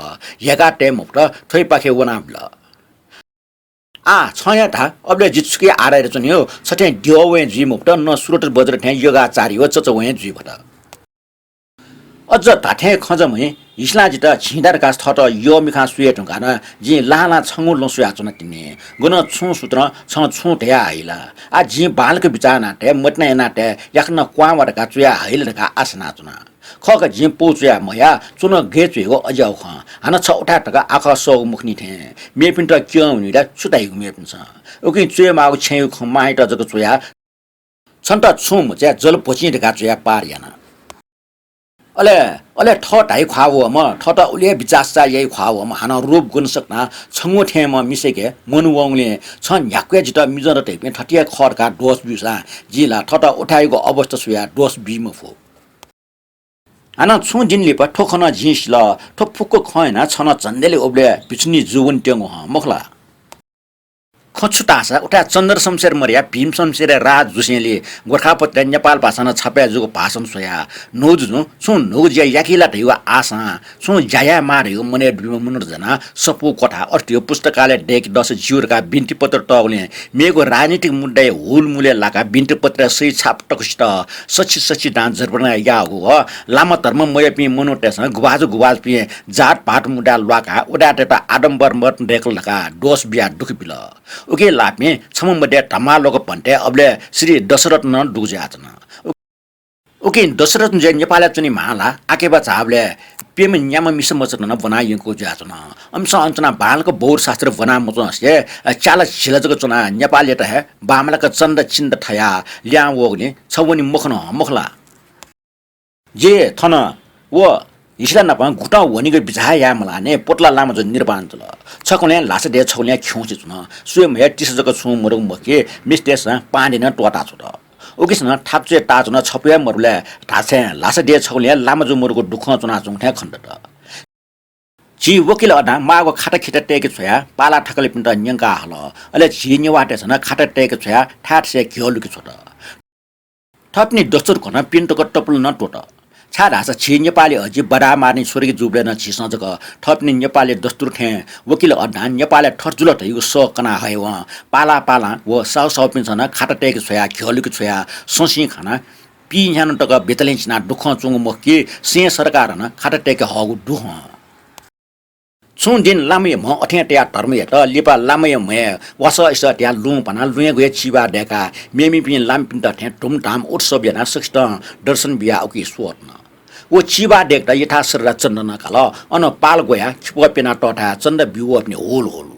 हेका तये मफुत, थ्वइपाखे वनाबिल। आः छं हे धा, अबलय् जि छुकिया आधारय् च्वने हो, छथें द्यः वँय् जुइ मफुत, न सुरत बज्र थें यगाचारी व चचा वँय् जुइ फत। अझ धात्थें खँ जक मखु, हिसलां जितः झिंदा धकाः थःत यःमिखां स्वये धुंकाः नं जिं लाहां लाहां छंगु लँ स्वयाच्वना तिनि। गनं छुं सूत्रं छं छुं धया हइ ला? आः जिं बांलाक बिचाः याना तये, मतिना याना तये, याकनं क्वहां वा धकाः च्वया हइ ला धकाः आशा यानाच्वना। खः का, जिं पौ च्वया मया, च्वन गय् च्वयेगु अज्याःगु खँ। हानं छ उथाय् तक आखः सःगु मखुनि थें। मेपिन्त क्यं वनी ला छु धाइगु मेपिन्सं। उकिं च्वयेमाःगु छेँय् खँ मांयात जक च्वयाः छन्त छुं म्हचाय् जल भचिं धकाः च्वयाः पार याना। अले, अले थः धाइ ख्वाः वःम्ह, थःत उलि हे बिचाः सिचाः याइ ख्वाः वःम्ह, हानं रूप गुण सकतां छंगु थेंम्ह मिसाके मन वंगुलिं छं न्ह्याक्व हे जितः मिजं दत धइपिं थथे हे खः धकाः दोष ब्यूसां जिं ला थःत उथाय्‌यागु अवस्था स्वयाः दोष बी मफु। हानं छुं दिं लिपा थ्व खँ नं जिं सिल, थ्व फुक्क खँ यानाः छ नं झन्डैले उबलय् भिक्षुणी जूवनेत्यंगु हं, मखु ला? खँ छु धाःसा उथाय् चन्द्र शमशेर मदयाः भीम शमशेरया राज जूसेंलि गोरखापत्रय् नेपाल भाषां नं छापय् जूगु भाषण स्वयाः न्हूगु जुजुं छुं न्हूगु ज्या याकी ला धइगु आशां छुं ज्या यायेमाः धइगु मनय् दुम्ह मनूत ज्वनाः सफू क्वथाय् अथे धइगु पुस्तकालय दय्‌के दस ज्यू धकाः बिन्तिपत्र तःगुलिं मेगु राजनीतिक मुद्दाया हुलमुलय् लाकाः बिन्तिपत्रया सही छाप तक्वसित सछि सछि दां जर्पणा याःगु व लामा धर्म मयाःपिं मनूतय्‌सं गुभाजु गुभाजुपिं जातभात मुद्दा ल्वाकाः उदाय्‌तय्‌त आडम्बर मत दय्‌कल धकाः दोष बियाः दुःख बिल। उकिं लाःपिं छम्ह मध्ये धमालोक भन्ते अबलय् श्री दशरथ नं दुगु जुयाच्वन। उकिं दशरथ जुयाः नेपालय् च्वने म्वाः ला आकेबा झाःबलय् प्यम्ह न्याम्ह मिसा मचात नं ब्वना यंकूगु जुयाच्वन। अमिसं अन च्वनाः बांलाक बौद्ध शास्त्र ब्वना मच्वंसे च्याला झिला जक च्वनाः नेपालयात हे बांमलाक चन्दा चिन्दा थयाः ल्याहां वःगुलिं छ वने मखन हं, मखु ला? जि थन व हिसिला नाप गुकथं वनीगु बिचाः याये मलाःनि पोतला लामा जु निर्वाण जुल। छकलय् ल्हासा दये छकलय् खिउँसे च्वन। स्वये म्हया तिसा जक छुं मरुगु मखु कि मिस्तय्‌सं पाँधय् नं त्वःता छ्वत। उकिसं थाकुच्वय् ताःच्वन छपु हे मरुबलय् धाःसां ल्हासा दये छकलय् लामा जु मरुगु दुःखं च्वनाच्वंगु थें खनेदत। झी वकिल अड्डां माःगु खाताखिता तय्‌के छ्वयाः पाला थाकालिपिन्त न्यंका हल। अले झी नेवाःतय्‌सं नं खाता तय्‌के छ्वयाः थाय्‌थासय् घ्यः लुके छ्वत। थःपिनि दस्तुर कथं पिने तक तपुल नं त्वःत। छाय्‌धाःसा झी नेपाली अजि बदामारनि स्वर्गीय जूबलय् नं झीसं जक थःपिनि नेपाली दस्तुर थें वकिल अड्डां नेपालय् थथे जुल धइगु सः कना हयेवं पाला पालां व साहु साहुपिन्सं नं खाता तय्‌के छ्वयाः घ्यः लुके छ्वयाः संसिं खानाः पीन्ह्यान्हु तक बेतलय् चिनाः दुःखं च्वंगु मखु कि सें सरकारं नं खाता तय्‌के हःगु दु हं। छुं दिं लामाया म्ह अथें तयाः धर्म यात। लिपा लामाया म्हय् वासः इस तयाः लुँ पानाः लुँयागु हे चिबाः दय्‌काः मेमेपिं लामापिन्त थें धुमधाम उत्सव यानाः सकसितं दर्शन बियाः उकी स्वः तन। व चिबाः दय्‌केत यथाश्रद्धा चन्दा नं काल। अन पाल ग्वयाः खिपः प्यना तःथाय् चन्दा ब्यूवःपिनि होल होल।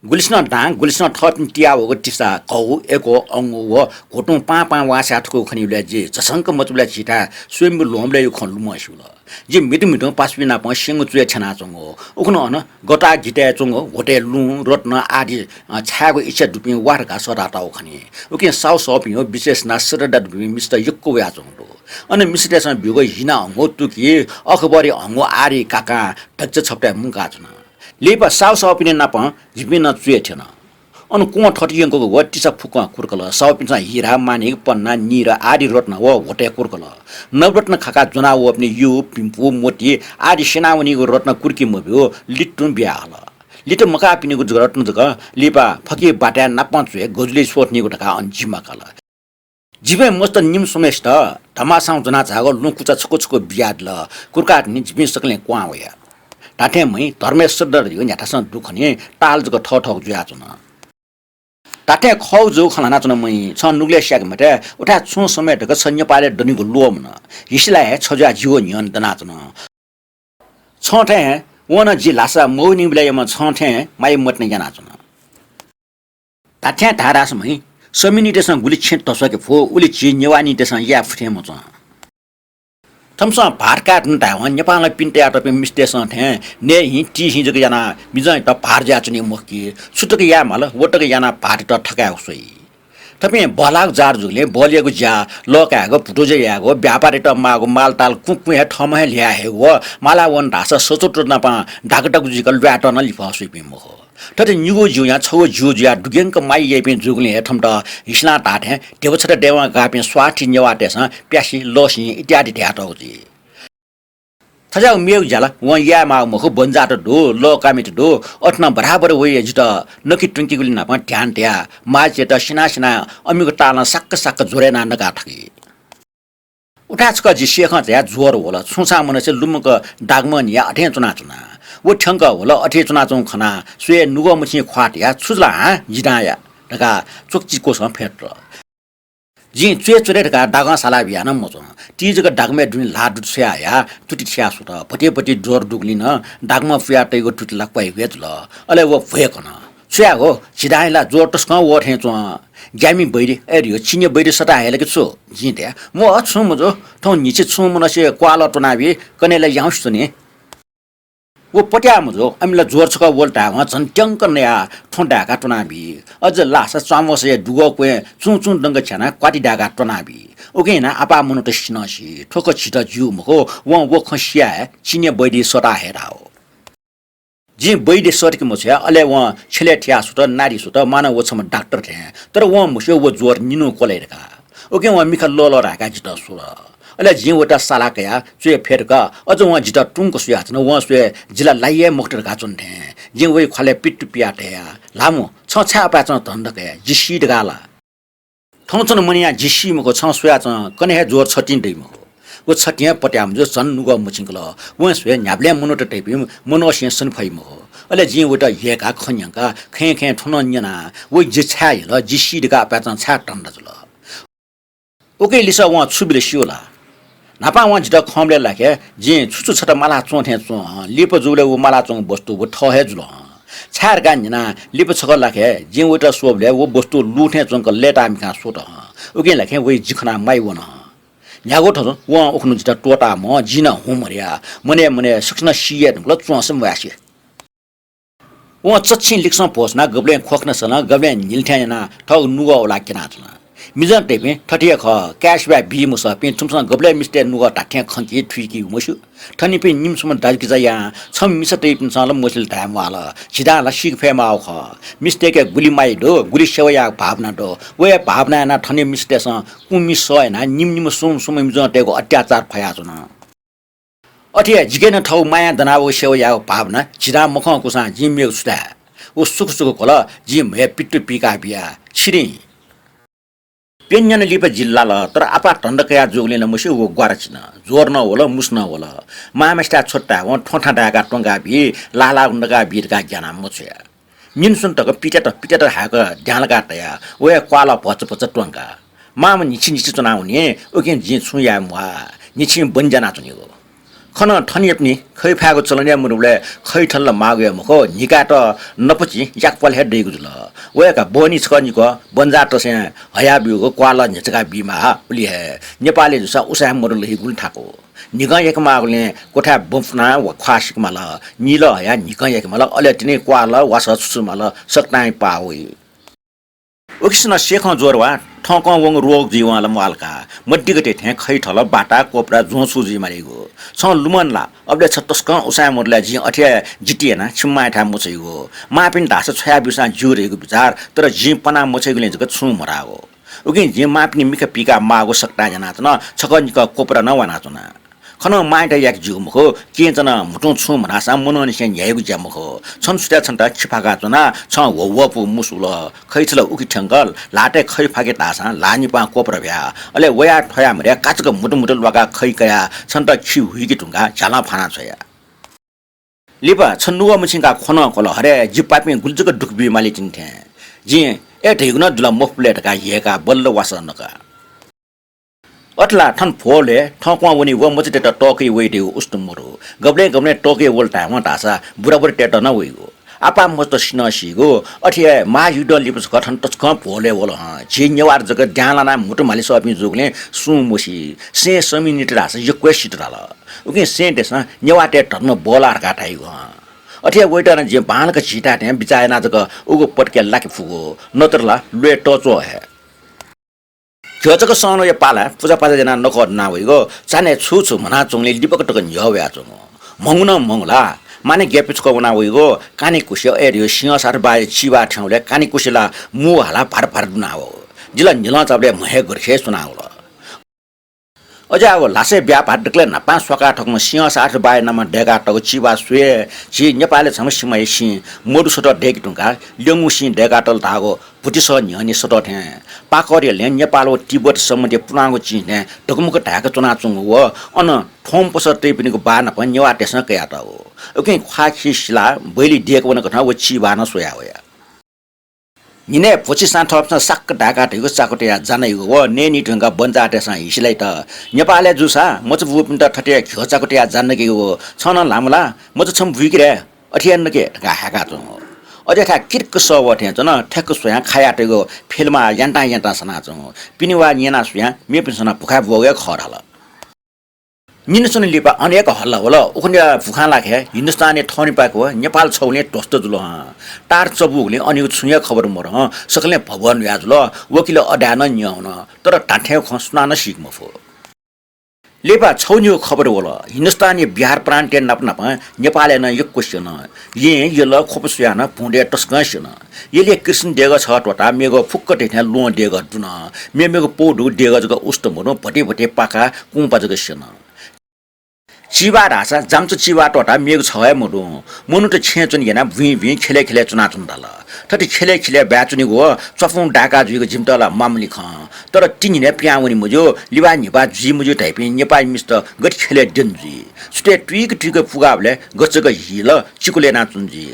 गुलिसिनं दां, गुलिसिनं थःपिं तियावःगु तिसा, घौ, यक्व, अंगु व घुतुं पां पां वाःसाय् थुकू खनीबलय् जि झसंक मचुबलय् झीथाय् स्वयम्भू ल्वहंबलय् यु खँ लुमं स्यूल। जि म्हितु म्हितुं पासापिं नाप स्यंगु चुय् थ्यनाच्वंगु। उखुन्हु अन गताः गिताय् च्वंगु घोतय् लुँ, रत्न आदि, अ, छायेगु इच्छा दुपिं वा धकाः सःतातःगु खनी। उकिं साहु साहुपिं व विशेष यानाः श्रद्धा दुपिं मिस्त यक्व वयाच्वंगु दु। अन मिस्ततय्‌सं ब्यूगु हिना हंगु तुकि, अखबारय् हंगु आदि काकां धक्चा छपताय् मुंकाच्वन। लिपा साहु साहुपिनि नाप जिपिं नं चुय् थ्यन। अन क्वं थथे यंकूगु व तिसा फुक्कं कुर्कल। साहुपिन्सं हिरा, मानिक, पन्ना, नीर आदि रत्न व घोतय् कुर्कल। नवरत्न खाकाः ज्वनावःपिनि यु, पिम्पु, मोती आदि स्यनावनीगु रत्न कुर्के मब्यू लित तुं बियाहल। लित मकाःपिनिगु जक रत्न जक लिपा फकिया बाताय् नापं चुय् गजुलिइ स्वः तनीगु धकाः अन जिम्मा काल। जिपिं मस्त निम्ह स्वम्हसित धमासां ज्वनाच्वंगु लुँकुचा छकू छकू बियादिल। कुर्काः तिनि जिपिं सकलें क्वहां वया। धात्थें म्हइ धर्मय् श्रद्धा धइगु न्ह्याथासं दु खनी, ताल जक थःथःगु जुयाच्वन। धात्थें खःगु जूगु खँ ल्हानाच्वन म्हइ, छं नुगलय् स्याके मते, उथाय् छुं समय तक छ नेपालय् दनिगु ल्वःमन। हिसिला हे छ जुयाः जिगु न्ह्यःने दनाच्वन। छं थें हे वं नं जि ल्हासा मवनीबलय् याःम्ह छं थें हे माया मतिना यानाच्वन। धात्थें धाःसा म्हइ, समिनितय्‌सं गुलि छेँ तस्वाके फु, उलि झी नेवाःनितय्‌सं याये फु थें मच्वं। थम्हसं भाःत काये धुन धायेवं नेपालं पिने तयातःपिं मिस्तय्‌सं थें नये हिं ति हिं जक यानाः मिजंयात भाःत जुयाच्वनी मखु कि, छु तक याये माल व तक यानाः भाःतयात थकायेगु स्वइ। थपिं बहलाःगु जात जूगुलिं बहलयागु ज्या, लः कायेगु, भुतुज्या यायेगु, व्यापारयात माःगु मालताल कुँकुँ हे थःम्हं हे ल्ह्या हयेगु व माला वन धाःसा सचोट नापं धाकधाक जुइक ल्वायेत नं लिफः स्वइपिं मखु। थथे निगू ज्यूयां छगू ज्यू जुयाः दुग्यंक माया याइपिं जूगुलिं हे थःम्हत हिसलां धाःथें ध्यबा छता दयेवं गाःपिं स्वार्थी नेवाःतय्‌सं प्यासि, लसिं इत्यादि धयातःगु जुइ। थज्याःगु मेगु ज्या ला वं याये माःगु मखु, बन्जाःत दु, लःकामित दु, अथे नं बराबर वया जितः नके त्वंकीगुलिं नापं ध्यान तयाः माःजितय्‌त स्यना स्यना अमिगु तालं साक्क साक्क ज्वर यानाः नका थकी। उथाय् छकः जि सेखं झायाः ज्वर वल। छुं छां मनसे लुमंक दागमं न्हियाः अथें च्वनाच्वना। व थ्यंक वल, अथे च्वनाच्वंगु खनाः स्वयाः नुगः मछिं ख्वाः तयाः छु जुल हां जिदांया धकाः च्वकचिक्वसं फ्यतुल। जिं च्वय् च्वरे धकाः दागं साला बिया नं मच्वं। ति जक दागमय् दुने ल्हाः दुत स्वयाः हयाः तुति थियाः स्वत। भति भति ज्वर दुगुलिं नं दागमं पुयाः तइगु तुति ला क्वाइ हे जुल। अले व भ्वय् कन। छु यायेगु, झिदांया ला ज्वर तसकं वः थें च्वं। ग्यामि बैद्य, अय् धियो चिनिया बैद्य सःता हये ला कि छु? जिं धया, म्वाः, छुं मजू, थौं न्हिच्छि छुं मनसे क्वाःलः त्वनाबी, कन्हय् ला याउँसे च्वनी। व पत्याः मजू, अमि ला ज्वर छकः वल धायेवं झन त्यंक नयाः थ्वँ दाय्‌काः त्वनाबी। अझ लाःसा च्वांवसया दुगः क्वँय् चुं चुं दंक छ्यानाः क्वाति दाय्‌काः त्वनाबी। उकिं यानाः आपाः मनूत सिनं सी। थ्व खँ झीत ज्यू मखु, वं व खँ सियाः हे चिनिया बैद्य सःता हये धाःगु। जिं बैद्य सःतके मछ्वया, अले वं छ्यलय् थियाः स्वत, नारि स्वत, मानं व छम्ह डाक्टर थें। तर वं म्हस्यू व ज्वर निन्हु क्वलय् धकाः। उकिं वं मिखा लःल्हाय्‌काः जितः स्वल। अले जिं वयात साला कयाः च्वय् फ्यतुका, अझ वं जितः तुंक स्वयाच्वन। वं स्वये जि ला लाइ हे मखुत धकाः च्वन थें। जिं वया ख्वालय् पित्तु पियाः धया, ल्हामु, छं छाय् अपाय्‌चं धन्दा कया, जि सी धकाः ला? थौं च्वन मनया जि सी मखु, छं स्वयाच्वं, कन्हय् हे ज्वर छतिं दइ मखु। व छतिं हे पत्याः मजू, झन नुगः मछिंकल। वं स्वये न्ह्याबलें मनूत तइपिं मनूसिं सने फइ मखु। अले जिं वयात यय्‌काः खँ न्यंका, खँय् खँय् थ्व नं न्यना, वइ जि छाय् हिल, जि सी धकाः अपाय्‌चं छाय् धन्दा जुल? उकिं लिसः वं छु बिल स्यू ला? न्हापां वं जितः खंबलय् लाखे जिं छु छु छता मालाच्वं थें च्वं हं। लिपा जूबलय् व मालाच्वंगु वस्तु व थः हे जुल हं। छाय् धकाः न्यनाः लिपा छकः लाखे जिं वयात स्वःबलय् व वस्तु लू थें च्वंक लय्‌ताः मिखां स्वत हं। उकिं लाखें वइ जि खनाः माइ वन हं। न्ह्यागु थन वं उखुन्हु जितः त्वःताः म्वः, जिं नं हुँ मदया। मनय् मनय् सकसिनं सी हे धुंकल, च्वंसे म्वाय्से। वं चच्छि लिक्सं भ्वसुनाः गबलें ख्वखना सन, गबलें न्हिल थें यानाः थःगु नुगः वलाः क्यनाच्वन। मिजंतय्‌पिं थथे हे खः, काय् सिबाय् बी मसःपिं थुमिसं गबलें मिस्तय् नुगः धात्थें खंकी थुइकी मस्यू। थनिपिं निम्हसिम्ह दाजुकिजायां छम्ह मिसातय्‌पिन्सं ला मसिल धाये म्वाःल। झिदां ला सीके फयेमाःगु खः। मिस्तय्‌के गुलि माया दु, गुलि सेवा यायेगु भावना दु। व हे भावना यानाः थनया मिसातय्‌सं कुमि सः यानाः निम्ह निम्ह स्वम्ह स्वम्ह मिजंतय्‌गु अत्याचार फयाच्वन। अथे हे जिके नं थःगु मायां दनावःगु सेवा यायेगु भावना झिदां मखंकुसां जिं मेगु छु धाये? व सुख सुख कल, जिं म्हय् पित्तु पीका बिया। छिरिं। प्यन्हु न्यान्हु लिपा जि लाल, तर आपाः धन्दा कया जूगुलिं ला मस्यू व ग्वाराचिन। ज्वर नं वल, मुसु नं वल। मांम्हेसिथाय् छ्वत धायेवं थ्वंथां दाय्‌काः त्वंका बी, लाः लाःगु नका बी धकाः ग्यानाः मछ्वया। निन्हु स्वन्हु तक पित्यात पित्यात हाय्‌क द्यांलाकाः तया, व हे क्वाःलः भचा भचा त्वंका। मांम्ह न्हिच्छि न्हिच्छि च्वनावनी, उकिं जिं छुं याये म्वाः। न्हिच्छि बन्दी यानाच्वनीगु। खनं थनियापिनि खै फायेगु चलन हे मदुबलय् खै थल ला माःगु हे मखु, न्हिकायेत नपचिं याकपाल हे दइगु जुल। वय्‌कः बहनी छकः निकः बन्जातसं हयाब्यूगु क्वाःलः न्ह्यचका बीमाः, उलि हे नेपालय् जूसा उसाँय् मदु ला हि गुलि थाकु। न्हिकं याकेमाःगुलिं क्वथाय् बँ पुनाः व ख्वाः सिकेमाल। निलः हयाः न्हिकं याकेमाल, अले तिनि क्वाःलः वासः छुछुमाल, सकतां पाः वइ। उकिसनं सेखं ज्वर वा थौंकं वंगु रोग जुइवं ला म्वाःल का। मदिगते थें खै थल, बाता, कोपरा, ज्वंछु जुइमालीगु। छं लुमन ला? अबलय् छ तसकं उसाँय् मदु ला जिं अथे हे जिति यानाः छिमि मांयाथाय् मछ्वइगु? मांपिनि धाःसा छ्वया ब्यूसां ज्यू धइगु बिचाः, तर जिं पनाः मछ्वइगुलिं जक छुं मधाःगु। उकिं जिं मांपिनि मिखा पीकाः माःगु सकतां यानाच्वन, छकः निकः कोपरा नं वानाच्वना। खनं मांयात याके ज्यू मखु, केहेँचन म्हुतुं छुं मधाःसां मनंनिसें न्ह्याइगु ज्या मखु। छन्हु सुथय् छन्त खि फाकाच्वना, छं ह्वःह्वःपु मुसु वल। खै थल उखे थ्यंक ल्हातय् खै फाके धाःसां ल्हाः निपां कोपरा भ्या। अले वयाः थ्वयाः मध्याः काचाक्क म्हुतु म्हुतु ल्वाकाः खै कयाः छन्त खि हुइके धुंकाः झ्यालं फाना छ्वया। लिपा छ नुगः मछिंकाः ख्वनं कल, हरे, जि पापिं गुलि जक दुःख बी माली तिनि थें। जिं ए धइगु नं दुला मफुबलय् धकाः ह्यय्काः बल्ल वासः नका। अथे ला थन भ्वलय् थौंकं वनी व मचातय्त तःकय् वइ धइगु उस्त मदु। गबलें गबलें तःकय् वल धायेवं धाःसा बुराबुरीतय्त नं वइगु। आपाः मचात सिनं सीगु। अथे हे महायुद्धं लिपा छकः थन तसकं भ्वलय् वल हं। झी नेवाःत जक द्यांलानाः म्हुतु म्हाले सःपिं जूगुलिं सुं मसी। सें समिनित धाःसा यक्व हे सित धाल। उकिं सेंतय्सं नेवाःतय् धर्म ब्वला धकाः धाइगु हं। अथे हे वइत नं जिं बांलाक झीथाय् थें बिचाः यानाः जक उगु पदकय् लाके फुगु, नत्र ला ल्वय् तःच्वः हे। घ्यःचाक सं नं या पालाय् पुजापाजा यानाः नखः दुना वइगु, चान्हय् छु छु म्हनाच्वंगुलिं लिपा तक न्ह्यः वयाच्वंगु। म्हंगु नं म्हंगु ला, माने ग्यापि छकः वना वइगु, कानेकुसे अय् धइगु सिंहसाथ बाःया चिबाः थ्यंबलय् कानेकुसे ला मू हालाः भार भार दुना वःगु। जि ला न्हिलं चाःबलय् म्हय् गथे हे च्वना वल। अज्याःगु ल्हासय् ब्याहा भाः दकलय् न्हापां स्वाकाः थकम्ह सिंहसाथ बाःया नामं दय्कातःगु चिबाः स्वये हे झी नेपालय् छम्ह सिमाया सिं मधु सतः दय्के धुंकाः ल्यंगु सिं दय्कातल धाःगु भुतिसः न्ह्यःने सतः थें पाकःरिया ल्हें नेपाल व तिब्बत सम्बन्धी पुलांगु चिं थें धुकुमुक धाय्का च्वनाच्वंगु व अन थ्वंपसः तइपिनिगु बाः नाप नेवाःतय्सं कयातःगु। उकिं ख्वाः खि सिलाः बैली दय्के वनाकथं व चिबाः नं स्वया वया। न्हिनय् भ्वचिसां थःपिन्सं साक्क धाय्काः धइगु चाकु तयाः जा नइगु व नयेनी धुंकाः बन्जाःतय्सं हिसिलाइत नेपालय् जूसा मचा बूपिन्त थथे घ्यः चाकु तयाः जा नकेगु व छं नं ल्हाःम्ह ला, मचा छम्ह बुइके रे, अथे हे नके धकाः हाय्काच्वंगु। अज्याःथाय् किर्क सः वः थें च्वन, थ्याक्क स्वयां खायातःगु फिल्म यान्तां यान्तां सनाच्वंगु। पिने वा न्यना स्वयां मेपिन्सं नं भुखाय् ब्वःगु हे खः धाल। निन्हु स्वन्हु लिपा अन एक हल्ला वल। उखुन्हुया भुखां लाखे हिन्दुस्तानय् थौंनिपाखे व नेपाल छगुलिं ध्वस्त जुल हं। तार चबूगुलिं अनयागु छुं हे खबर मदु हं। सकलें भभुवा न्हुया जुल। वकिल अदाय् नं न्यं वन। तर धात्थें खँ सुनानं सीके मफु। लिपा छगू निगू खबर वल। हिन्दुस्तानया बिहार प्रान्तय् नाप नाप नेपालय् नं यक्व स्यन। येँ, यल, ख्वप स्वयाः नं भुँडय् तसकं स्यन। यलय् कृष्ण देगः छगः त्वःताः मेगु फुक्क धइथें ल्वहं देगः दुन। मेमेगु पौ दुगु देगः जक उस्त मदुं भति भति पाकाः कुंपा जक स्यन। चिबाः धाःसा जामचा चिबाः त्वःताः मेगु छगः हे मदुं। मनूत छेँय् च्वने ग्यनाः भुइँ भुइँ ख्यलय् ख्यलय् च्वनाच्वन धाल। थथे ख्यलय् ख्यलय् ब्वाँय् च्वनीगु व च्वापुं दाय्का जुइगु जिमित ला मामूली खँ। तर तिनि न्हिनय् पिहां वने मज्यू, लिबाः न्हिबाः जुइ मज्यू धइपिं नेपाःमिस्त गथे ख्यलय् द्यने जुइ? सुथय् तुइक तुइक पुगाःबलय् गच्चक हिल चिकुल यानाच्वने जुइ।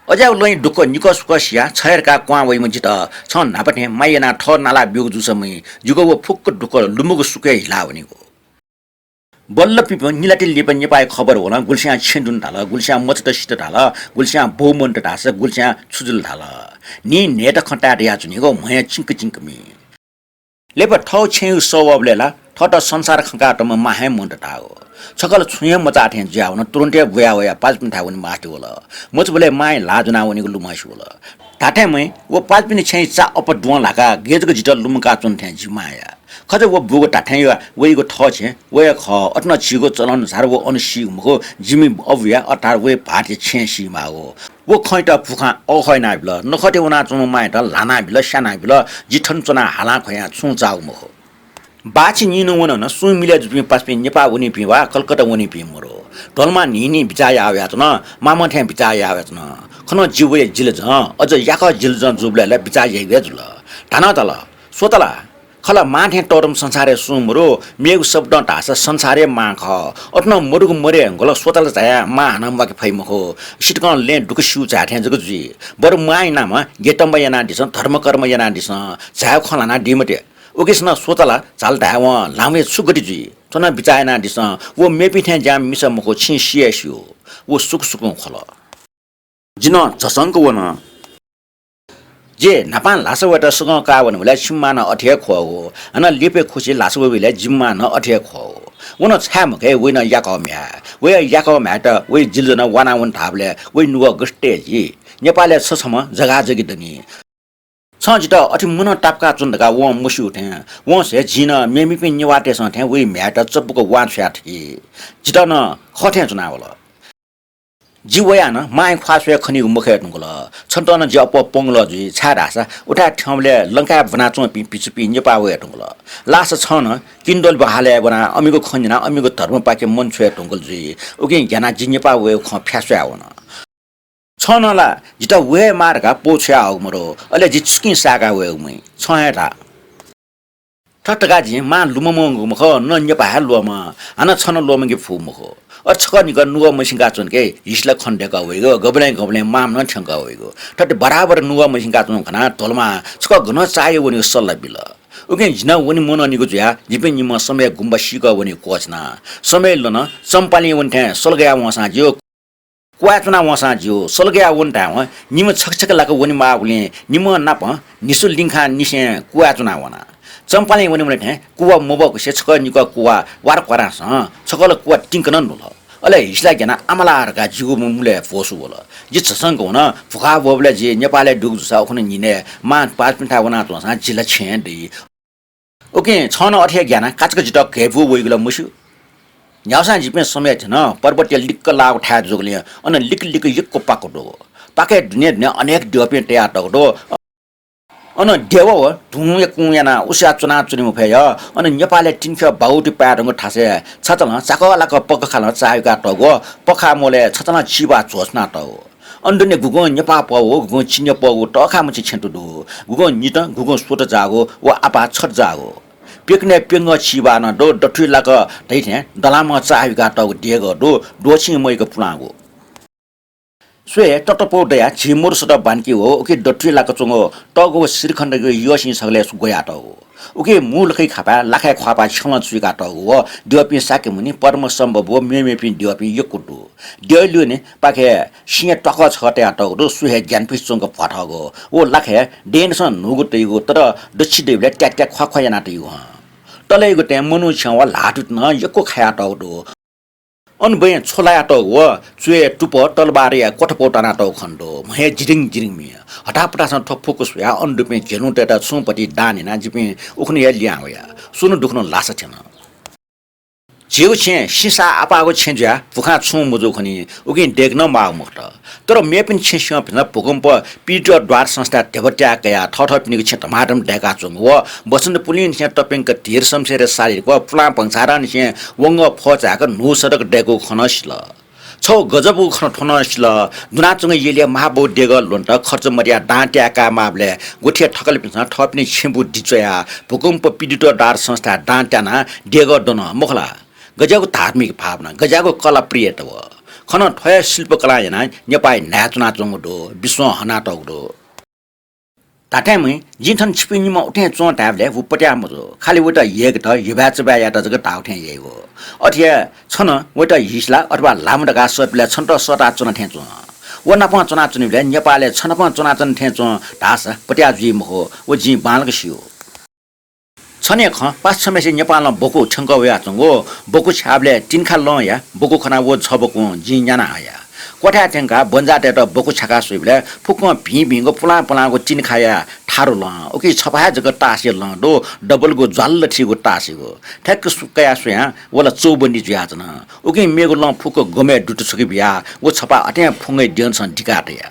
अज्याःगु लँय् दुःख निकः सुकः सियाः छ हे धकाः क्वहां वइम्ह जितः छं न्हापा थें माया यानाः थः नाला ब्यूगु जूसा मुइ, जिगु व फुक्क दुःख लुमगु सुखय् हिला वनीगु। बल्ल पिपं निलातिनि लिपा नेपाःया खबर वलं गुलिस्यां छेँ दुन धाल, गुलिस्यां मचात सित धाल, गुलिस्यां बौ मन्त धाःसा गुलिस्यां छु जुल धाल। न्हिं न्हय्त खँ ताये दयाच्वनीगु म्हय् चिंक चिंक मी। लिपा थःगु छेँय् सः वःबलय् ला थःत संसार खंकातःम्ह मां हे मन्त धाःगु। छकः ला छुं हे मचाः थें जुयावन, तुरुन्त हे बुया वयाः पाजुपिन्थाय् वने मास्ति वल। मछुबलय् मांया ल्हाः ज्वनावनीगु लुमंसे वल। धात्थेंमय् व पाजुपिनि छेँय् चा अप्वः दुवं ल्हाकाः गय् जक जितः लुमंकाच्वन थें जि मां याः। खः व बुगु धात्थें हे वइगु थः छेँ, व हे खः। अथे नं झीगु चलन झार व अन सीगु मखु, जिमि अबुया अर्थात् वया भाःतया छेँ सीमाःगु। व खँयात भुखां अःखः यानाबिल। नखःतय् वनाच्वंम्ह मांयात ल्हानाबिल, स्यानाबिल। जि थन च्वनाः हालां ख्वयां छुं चाःगु मखु। बाःछि नीन्हु वनन सुं मिलय् जूपिं पासापिं नेपाः वनीपिं वा कलकत्ता वनीपिं मरु। धोलमां न्हिं न्हिं बिचाः याः वयाच्वन, मामं थें बिचाः याः वयाच्वन। खः नं जि वया जिलजं, अझ याकः जिलजं जूबलय् ला बिचाः याइगु हे जुल। धानं धाल, स्वतला, खला मां थें तःधंम्ह संसारय् सुं मरु, मेगु शब्दं धाःसा संसार हे मां खः। अथे नं मदुगु मदये धुंकल, स्वतला झायाः मां हानं म्वाके फइ मखु। सितकं लँय् दुःख स्यू झाये थें जक जुइ। बरु मांया नामं गेटम्ब यानादिसँ, धर्मकर्म यानादिसँ, झायेगु खँ ल्हानादी मते। उकिसनं स्वतला झाल धायेवं ल्हाः वये छु गति जुइ? थ्व नं बिचाः यानादिसँ। व मेपिं थें ज्याःम्ह मिसा मखु, छिं सि हे स्यू। व सुकसुकुं ख्वल। जि नं झसंक वन। जि न्हापां ल्हासा वयेत सगं काः वनेबलय् छिमि मां नं अथे हे ख्वःगु। हानं लिपय् खुसि ल्हासा वइबलय् जिमि मां नं अथे हे ख्वःगु। व नं छाय् मखु, वइ नं याकः म्ह्याय्। वया याकः म्ह्याय्‌यात वइ जिलजं वानावने धाःबलय् वइ नुगः गथे जुइ? नेपालय् छ छम्ह जगाजगी दनि। छं जितः अथे मनं तापाकाच्वन धकाः वं मस्यू थें, वंसे जिं नं मेमेपिं नेवाःतय्‌सं थें वइ म्ह्याय्‌यात चब्बुक वां छ्वया थकी। जितः नं खः थें च्वनावल। जि वयाः नं मांया ख्वाः स्वये खनीगु मखये धुंकल। छन्त नं जि अप्वः पंगलः जुइ, छाय्‌धाःसा उथाय् थ्यंबलय् लंकाय् ब्वनाच्वंपिं पिचुपिं नेपाः वये धुंकल। लासा छं नं किन्दोल बहालय् वनाः अमिगु खँ न्यनाः अमिगु धर्मपाखे मन छ्वये धुंकल जुइ। उकिं ग्यानाः जि नेपाः वयेगु खँ फ्यास्वया वन। छं नं ला जितः वये माः धकाः पौ छ्वयाहःगु मदु, अले जि छुकिं साय्‌का वयेगु मखु, छं हे धा। थथे धकाः जिं मां लुमंमंगु मखु, न नेपाः हे ल्वःमं, हानं छं नं ल्वःमंके फु मखु। अथे छकः निकः नुगः मछिंकाच्वन कि हिसि ला खँ दय्‌कः वइगु, गबलें गबलें मां नं थ्यंकः वइगु। थथे बराबर नुगः मछिंकाच्वंगु खनाः धोलमां छकः गनं चाःह्यू वनेगु सल्लाह बिल। उकिं जि नं वने मनंनिगु जुयाः जिपिं निम्हं समय गुम्बा सीकः वनेगु क्वःछिना। समय लन, चम्पालय् वने थें सलगया वंसां ज्यू, कुवाय् च्वना वंसां ज्यू, सलगया वने धायेवं निम्ह छखे छखे लाक वने माःगुलिं निम्हं नाप न्हिसुलिंखांनिसें कुवाय् च्वना वना। चम्पालय् वनेबलय् थें कुवा मब्वःकुसे छकः निकः कुवा वार क्वारां सँ, छकः ला कुवा तिंकं नं न्हुल। अले हिसि ला ग्यानाः आमाला धकाः जिगु मुलय् भ्वसु वल। जि झसंक वन। भुखाः ब्वःबलय् जि नेपालय् दुगु जूसा उखुन्हु न्हिनय् मां पाजुपिन्थाय् वनाच्वंसां जि ला छेँय् दइ। उकिं छं नं अथे हे ग्यानाः काचाक्क जितः घय्‌पु वइगु ला मस्यू। न्ह्याःसां जिपिं समय थ्यन। पर्वतया लिक्क लाःगु थाय् जूगुलिं अन लिक्क लिक्क यक्व पाकु दु। पाकय् दुने दुने अनेक द्यःपिं तयातःगु दु। अन द्यः व धुंया कुं यानाः उसया च्वनाच्वने मफय्। अन नेपालय् तिनिख्यः बाहुति पाय्‌धंगु थासय् छचालं चाकःलाकः पक्खालं चाःह्युकातःगु, पक्खा मोलय् छचालं चिबाः झ्वःछुनातःगु। अन दुने गुगुं नेपाः पःगु, गुगुं चिनिया पःगु तःखामछि छेँतु दु। गुगुं नित, गुगुं स्वत जाःगु व आपाः छत जाःगु। प्यकनय् प्यंगः चिबाः नं दु, दथुइ लाकः धइथें दलामं चाःह्युकातःगु देगः दु, द्वःछिं मय्‌क पुलांगु। स्वये ततपौ दयाः झी मरुसत बांलाकेगु, उकी दथुइ लाकः च्वंगु तःगु व श्रीखण्डयागु यःसिं छगलय् ग्वयातःगु। उकी मू लखय् खापाय् लाखाय् ख्वाःपाः छ्यलं चुइकातःगु व द्यःपिं शाक्यमुनि, पद्मसम्भव व मेमेपिं द्यःपिं यक्व दु। द्यः ल्यूने पाखे सिंया त्वाकः छकः तयातःगु दु, सु हे ग्यानापुसे च्वंक भ्वाथःगु। व लाखाय् दँय्‌दसं न्हूगु तइगु, तर दच्छि दइबलय् त्यात्या ख्वाख्वा याना तइगु हं। तलय्‌गु तँय् मनू छ्यं व ल्हातुति नं यक्व खायातःगु दु। अन बँय् छ्व लायातःगु व च्वय् तुपः तलवारया क्वथपौ तानातःगु खनेदु। म्हय् जिरिङ जिरिङ म्ये। हथापथासं थ्व फुक्क स्वयाः अन दुपिं झेलुँतय्‌त छुं पति दां न्यनाः जिपिं उखुन्हु हे लिहां वया। स्वन्हु दुखुन्हु लासा थ्यन। झीगु छेँ सिँसाः आपाःगु छेँ जुयाः भुखां छुं मजू खनी, उकिं दय्‌के नं माःगु मखुत। तर मेपिनि छेँ सिंहं भिंसा भूकम्प पीडित द्वार संस्थाय् ध्यबा त्याये कयाः थःथःपिनिगु छेँ धमाधम दय्‌काच्वंगु व बसन्त पुलिंनिसें तप्यंक धीर शमशेर शालिर व पुलां भंसारंनिसें वंगः फः चाय्‌क न्हू सडक दय्‌कूगु खँ नं सिल। छगू गजबगु खँ थ्व नं सिल। दुनाच्वंगु यलया महाबौ देगः ल्वनेत खर्च मदयाः दां त्याये कायेमाःबलय् गुथिया थकालिपिन्सं थःपिनि छेँबुँ दिच्वयाः भूकम्प पीडित द्वार संस्थाय् दां त्यानाः देगः दन, मखु ला? गज्याःगु धार्मिक भावना, गज्याःगु कला प्रियता व। खः नं थ्व हे शिल्पकलां यानाः नेपाःया न्हाय् च्वनाच्वंगु दु, विश्वं हनातःगु दु। धात्थें म्हं, जिं थन छिपिं निम्हं उथें च्वं धायेबलय् व पत्याः मजू। खालि वइत यय्‌केत, यभाय् चभाय् यायेत जक धाःगु थें याइगु। अथे हे छं नं वइत हिसि ला अथवा ल्हाःम्ह धकाः सःतपिन्सं छन्त सःताच्वन थें च्वं। व नाप च्वनाच्वनीबलय् नेपालय् छ नाप च्वनाच्वन थें च्वं धाःसा पत्याः जुइ मखु, व जिं बांलाक स्यू। छन्हु खँ पासा छम्हय्सित नेपालं बकु थ्यंकः वयाच्वंगु। बकु छ्याःबलय् तिनिखा लँया बकु खनाः व छबकुं जिं न्याना हया। क्वथाय् थ्यंकाः बन्जाःतय्त बकु छ्याका स्वइबलय् फुक्कं भिं भिंगु पुलां पुलांगु तिनिखाया थारु लँ। उकी छपा हे जक ताःसि लँ दु, दबलगु ज्वाल्ल थीगु ताःसिगु। थ्याक्क सु-, कयाः स्वयां व ला चौबन्दी जुयाच्वन। उकिं मेगु लँ फुक्क गमय् दुत छुकी बियाः व छपा अथें फुंगय् द्यंछं दिका तया।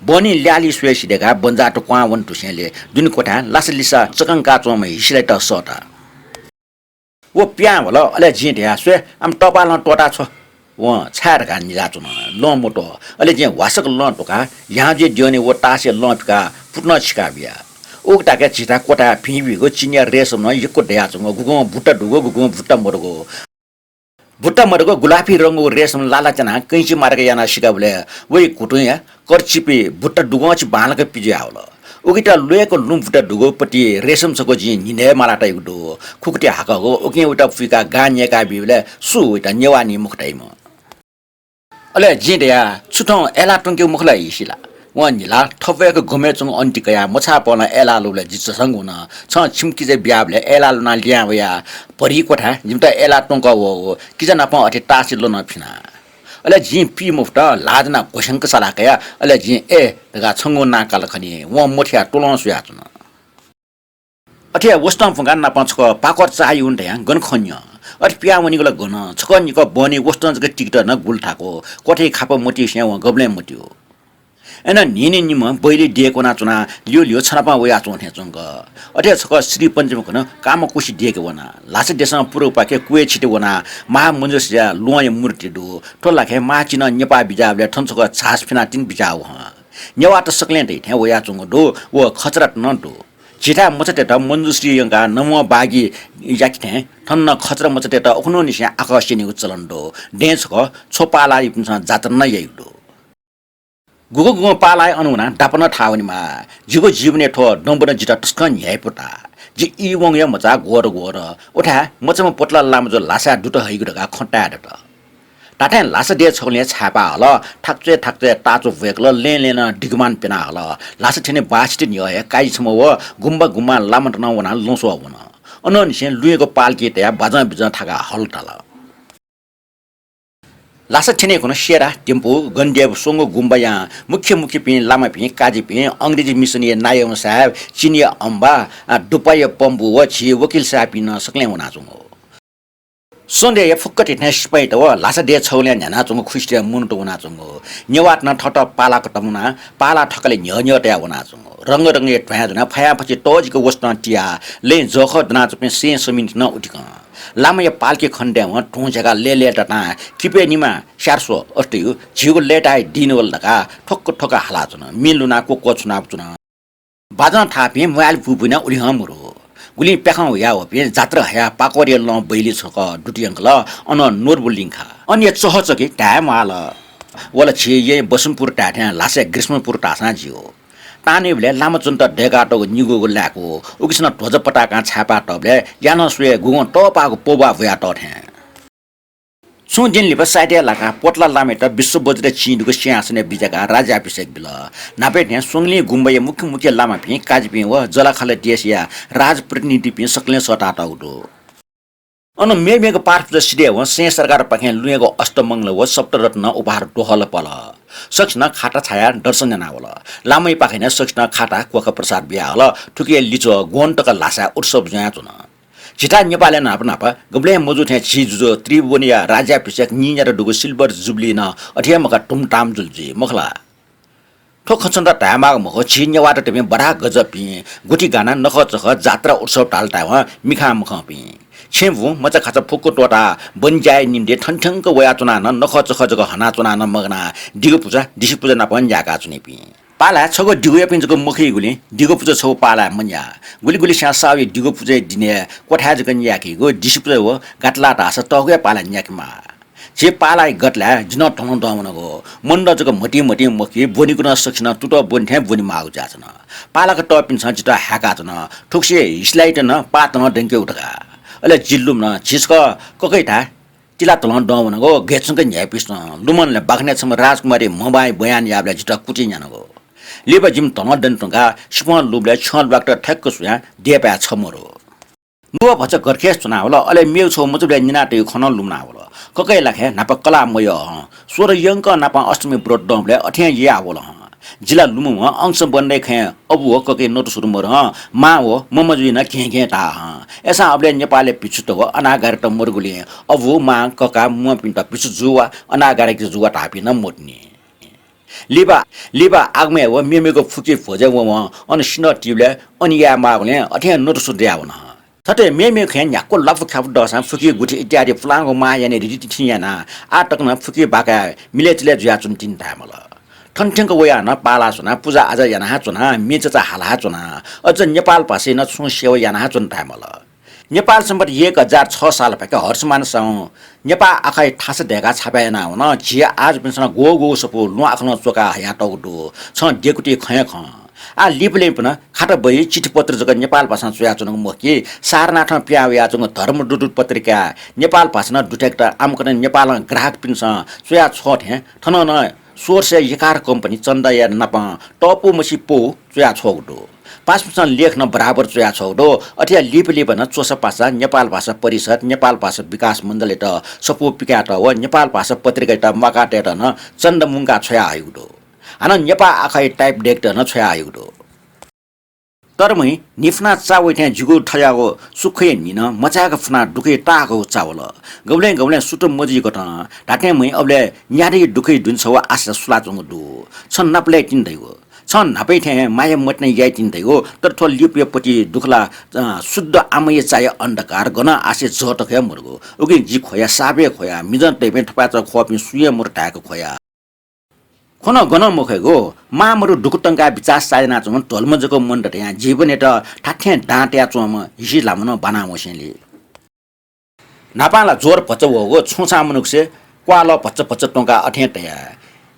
बहनी ल्याःलिं स्वयेसि धकाः बन्जाःत क्वहां वन धुसेंलि दुने क्वथाय् लासा लिसा चकंका च्वंम्ह हिसिलाइत सःता। व पिहां वल। अले जिं धया, "स्वये, आम तःपालं त्वःता छ्व।" वं छाय् धकाः निजाच्वन। लँ मत्वः। अले जिं ह्वासक लँ त्वकाः ह्याउँज्वये द्यःने व ताःसि लँ पिकाः पुत नं छिका बिया। उकिताके झीथाय् क्वथाय् भिं भिंगु चिनिया रेशम नं यक्व दयाच्वंगु, गुगुं भुट्टा दुगु, गुगुं भुट्टा मदुगु। भुट्टा मदुगु गुलाफी रंगु रेशम लाला च्यानाः कैंची मारक यानाः सिकाबलय् वइ कुतुंया कर्चिपय् भुट्टा दुगंछि बांलाक पिज्वयावल। उकिता ल्वय्क लुँ भुट्टा दुगु पति रेशम छकः जिं न्हिनय् माला तयागु दु। खुकुति हाकःगु। उकिं वइत पुइकाः गां न्यय्का बीबलय् सु वइत नेवाः नि मखु धाइम्ह। अले जिं धया, "छु थौं अय्‌लाः त्वंकेगु मखु ला हिसिला?" वं न्हिला थपय्क गमय् च्वंगु अन्ति कयाः मछाःपलं अय्‌लाः लुबलय् जि झसंक वन। छं छिमि किजाय् बियाबलय् अय्‌लाः लुनाः लिहां वयाः भरि क्वथाय् जिमित अय्‌लाः त्वंकः वःगु। किजा नापं अथे ताःसि लँ नं फिना। अले जिं पी मफुत, ल्हाः ज्वनाः घ्वस्यंक साला कया। अले जिं "ए" धकाः छंगु नां काल खनी। वं मथयाः त्वलं स्वयाच्वन। अथे वसतं फुंकाः नापं छकः पाकः चाःहिउ धयां गन खँ न्यँ। अथे पिहां वनीगु ला गन, छकः निकः बहनी वसतं जक तिकेत नं गुलि थाकु। क्वथाय् खापा मतिसें वं गबलें मत्यू। अय्‌नं न्हिन्हि निम्ह बैली देय्‌के वनाच्वनाः ल्यू ल्यू छनापं वयाच्वं थें च्वंक। अथे छकः श्रीपञ्चमी खन कामकुसि देय्‌के वना। ल्हासा देशं पूर्वपाखे क्वय् छिते वनाः महामञ्जुश्रीया ल्वहंया मूर्ति दु। थ्व लाखे माःचिनं नेपाः बिज्याःबलय् थन छकः झास फ्यनाः तिनि बिज्याः वं। नेवाःत सकलें दइ थें वयाच्वंगु दु। व खचरात नं दु। झीथाय् मचातय्‌त मञ्जुश्री यंकाः नवं बागी याके थें थन नं खचरा मचातय्‌त उखुन्हुनिसें आकः स्यनीगु चलन दु। दँय् छकः छ्व पालाःयापिन्सं जात्रा नं याइगु दु। गुगु गुगुं पालाः अन वनाः दापनं थाः वनेमाः। जिगु जीवनय् थ्व दँबनं जितः तसकं न्ह्याइपुता। जि ई वंगुया मचा ग्वःर ग्वःर। उथाय् मचाम्ह पोतला लामा जु ल्हासाय् दुत हइगु धकाः खँ ताये दत। धात्थें ल्हासा देय् छगलय् छाय्‌पाः हल, थाकुच्वय् थाकुच्वय् ताःचु ब्वय्‌कल, लँय् लँय् नं दिगुमान प्यना हल। ल्हासा थ्यने बाःसित न्ह्यः हे काय् छम्ह व गुम्बा गुम्बां लामात नं वनाः लँ स्वः वन। अनंनिसें लुँय्‌गु पालकी तयाः बाजं बिजं थाकाः हल ताल। ल्हासा थ्यने खुन्हु सेरा, टेम्पु, गनद्यःया स्वंगू गुम्बायां मुख्य मुख्यपिं लामापिं, काजीपिं, अंग्रेजी मिसनया नायः साहेब, चिनिया अम्बा, आ, दुपाया पम्बु व झी वकिल साहेबपिं नं सकलें वनाच्वंगु। सन्ध्याया फुक्क तिथिं सिपाइँत व ल्हासा देय् छगलय् न्ह्यानाच्वंगु खुसिया मनूत वनाच्वंगु। नेवाःत नं थःत पालाक तमुनाः पालाः थकालि न्ह्यः न्ह्यः तयाः वनाच्वंगु। रंग रंगया ध्वाँय् ज्वनाः फयां फछि तःजिक वसतं तियाः लँय् जःखः दनाच्वंपिं सें समिति नं उतिकं। लामाया पालकी खनेदयेवं धुं झ्याकाः लय्‌लय्‌तातां किपय् निमाः स्यार स्व अथे धइगु झीगु लय्‌ताया दिं वल धकाः थ्वक्क थ्वक्क हालाच्वन। मिं लुनाः क्वक्वः छुनाच्वन। बाजं थाःपिं म्वाय्‌ल पुपुइनाः उलिहं मरु। गुलिं प्याखं हुयावःपिं जात्रा हयाः पाकःरिया लँ बैली छकः दुत यंकल, अनं नोर्बु लिंखा। अन या चहचकी धाये म्वाःल। व ला झी येँय् बसन्तपुर धाये थें ल्हासय् ग्रीष्मपुर धाःसां ज्यू। ताःनीबलय् लामाजनत दय्‌कातःगु निगूगु लाय्‌कू, उकिसनं ध्वजा पताकां छाय्‌पाः तःबलय् यानाः स्वये गुगुं तःपाःगु पौभाः बुयातः थें। छुं दिं लिपा साइतय् लाकाः पोतला लामायात विश्ववज्रया चिं दुगु सिंहासनय् बिज्याकाः राज्याभिषेक बिल। न्हापा थें स्वंगलिं गुम्बाया मुख्य मुख्य लामापिं, काजीपिं व जःलाखःला देशया राजप्रतिनिधिपिं सकलें सःतातःगु दु। अन मेमेगु पाठ पुजा सिधयेवं सें सरकारपाखें लुँय्‌गु अष्टमंगल व सप्तरत्न उपहार द्वहल पल। सकसिनं खाता छायाः दर्शन यानावल। लामायापाखें नं सकसिनं खाता क्वखा प्रसाद बियाहल। थुकिया लिच्वः ग्वन्त तक ल्हासाय् उत्सव जुयाच्वन। झीथाय् नेपालय् न्हापा न्हापा गबलें मजू थें झी जुजु त्रिभुवनया राज्याभिषेक नीन्यादँ दुगु silver jubilee नं अथे हे मखा धुमधाम जुल जुइ, मखु ला? थ्व खँ छन्त धायेमाःगु मखु, झी नेवाःत धइपिं बडागजबपिं गुथि गानाः नखःचखः जात्रा उत्सव धाल धायेवं मिखां मखंपिं। छेँबुँ मचाखाचा फुक्क त्वःताः बन ज्याया निंतिं थनथ्यंक वयाच्वनाः नं नखःचखः जक हनाच्वनाः नं मगानाः दिगु पुजा, दिसे पुजा नापं न्यायेकाच्वनीपिं। पालाय् छगू दिगुयापिं जक मखुइगुलिं दिगु पुजा छगू पालाय् मन्याः। गुलि गुलि स्यां साहुया दिगु पुजाया दिनय् क्वथाय् जक न्यायेकीगु, दिसे पुजा व गातलाः धाःसा तःगुया पालाय् न्याकेमाः। झी पालाया गतलाय् जि नं धनं दं वनागु। मनूत जक म्हतिं म्हतिं मखु, ब्वनीगु नं सकसिनं तुतः ब्वने थें ब्वनेमाःगु जुयाच्वन। पालाक तःपिन्सं जितः हाय्‌काच्वन, थुगुसी हिसिलाइत नं पाः तनं दंकेगु धकाः। अले जि लुमन, झी छकः ककय्‌थाय् तिला तलं दं वनागु, गय् च्वंक न्ह्याइपुसे च्वं। लुमनलय् बाखनय् छम्ह राजकुमारी म्हबांया बयान याःबलय् जितः कुतुं यानागु। लिपा जिमि धनं दने धुंकाः सिपं लुबलय् छ्यं ल्वाकत थ्याक्क स्वयां देय्‌पाय् छम्ह मरु। नुगः भचा गरखय् च्वनावल, अले मेगु छगू मचाबलय् निनातयागु खँ नं लुमनावल। ककय् लाखे न्हापा कलाः मयः हं। सोह्र यंकं नापं अष्टमी व्रत दंबलय् अथें याये वल हं। जिला लुमं अंश बन्दै खँय् अबु व ककय् नतुसुरु मरु हं, मां व ममजुइ नं घें घें धाः हं। अय्सां अबलय् नेपालय् भिक्षुत व अनागारित मरुगुलिं अबु, मां, कका, म्वःपिन्त भिक्षु जू वा अनागारित जू वा धाःपिं नं मदुनि। लिपा, लिपा आगमय् व मेमेगु फुकी भ्वजय् वंवं अन सिन्हः तीबलय् अन याये माःगुलिं अथें नतुसुरु दयावन हं। थथे मेमेगु खँय् न्ह्याक्व ल्वापु ख्यापु दःसां फुकी गुथि इत्यादि पुलांगु मां याने रीतिथिं यानाः आः तक नं फुकी बाकाय् मिलय् तिलय् जुयाच्वन तिनि धायेमाल। थन थ्यंक वयाः नं पाला स्वनाः पुजा आजा याना हे च्वनाः म्ये चचा हाला हे च्वनाः अझ नेपाल भाषाय् नं छुं सेवा याना हे च्वन धायेमाल। नेपाल सम्बत एक हजार छ सालपाखे हर्षमान साहुं नेपाः आखाया थासा दय्काः छापय् यानावन। झी आजुपिन्सं ग्वःग्वःगु सफू लुँ आखलं च्वकाः हयातःगु दु। छं द्यकुति खँ हे खं। आः लिपा लिपा नं खाता बही, चिठीपत्र जक नेपाल भाषां च्वयाच्वनागु मखु कि सारनाथं पिहां वयाच्वंगु धर्मदूत पत्रिकाय् नेपाल भाषां नं दुथ्याकेत आम्कन नेपालं ग्राहकपिन्सं च्वया छ्वः थें थन नं सोर्सय् यकार कम्पनी चन्दाया नापं तःपु मछि पौ च्वया छ्वःगु दु। पासापिन्सं लेख नं बराबर च्वया छ्वःगु दु। अथे याः लिपा लिपा नं च्वसा पासा नेपाल भाषा परिषद, नेपाल भाषा विकास मण्डलयात सफू पिकायेत व नेपाल भाषा पत्रिकायात म्वाका तयेत नं चन्दा मुंका छ्वया हइगु दु। हानं नेपाः आखाया टाइप दय्केत नं छ्वया हइगु दु। तर मुइ न्हिफ्ना चा वइ थें जिगु थज्याःगु सुखया न्हि नं मचाय्क फुनाः दुःखया ताःहाकःगु चा वल। गबलें गबलें सुत मजुइकथं धात्थें मुइ अबलय् न्यादँया दुःखया दुने छगू आशा सुलाच्वंगु दु। छं नापलय् तिनि धइगु, छं न्हापाया थें हे माया मतिना याइ तिनि धइगु, तर थ्व लिपुया पति दुःख ला, अँ, शुद्ध आमया चाया अन्धकार, गनं आशया जः तक हे मदुगु। उकिं जि ख्वया, साप हे ख्वया, मिजं तइपिं थपाय्चा ख्वःपिं सुं हे मदु धाय्क ख्वया। ख्व नं गनं मखय्गु, मां मरु दुःख तंकाः बिचाः साय् यानाच्वंम्ह ध्वलम्ह जक मन्त धयां जीवनयात थाथें दां तयाच्वंम्ह हिसि ल्हाम्ह नं बाना वंसेंलि। न्हापां ला ज्वर भचा वःगु, छुं छां मनुखसे क्वाःलः भचा भचा त्वंकाः अथें तया।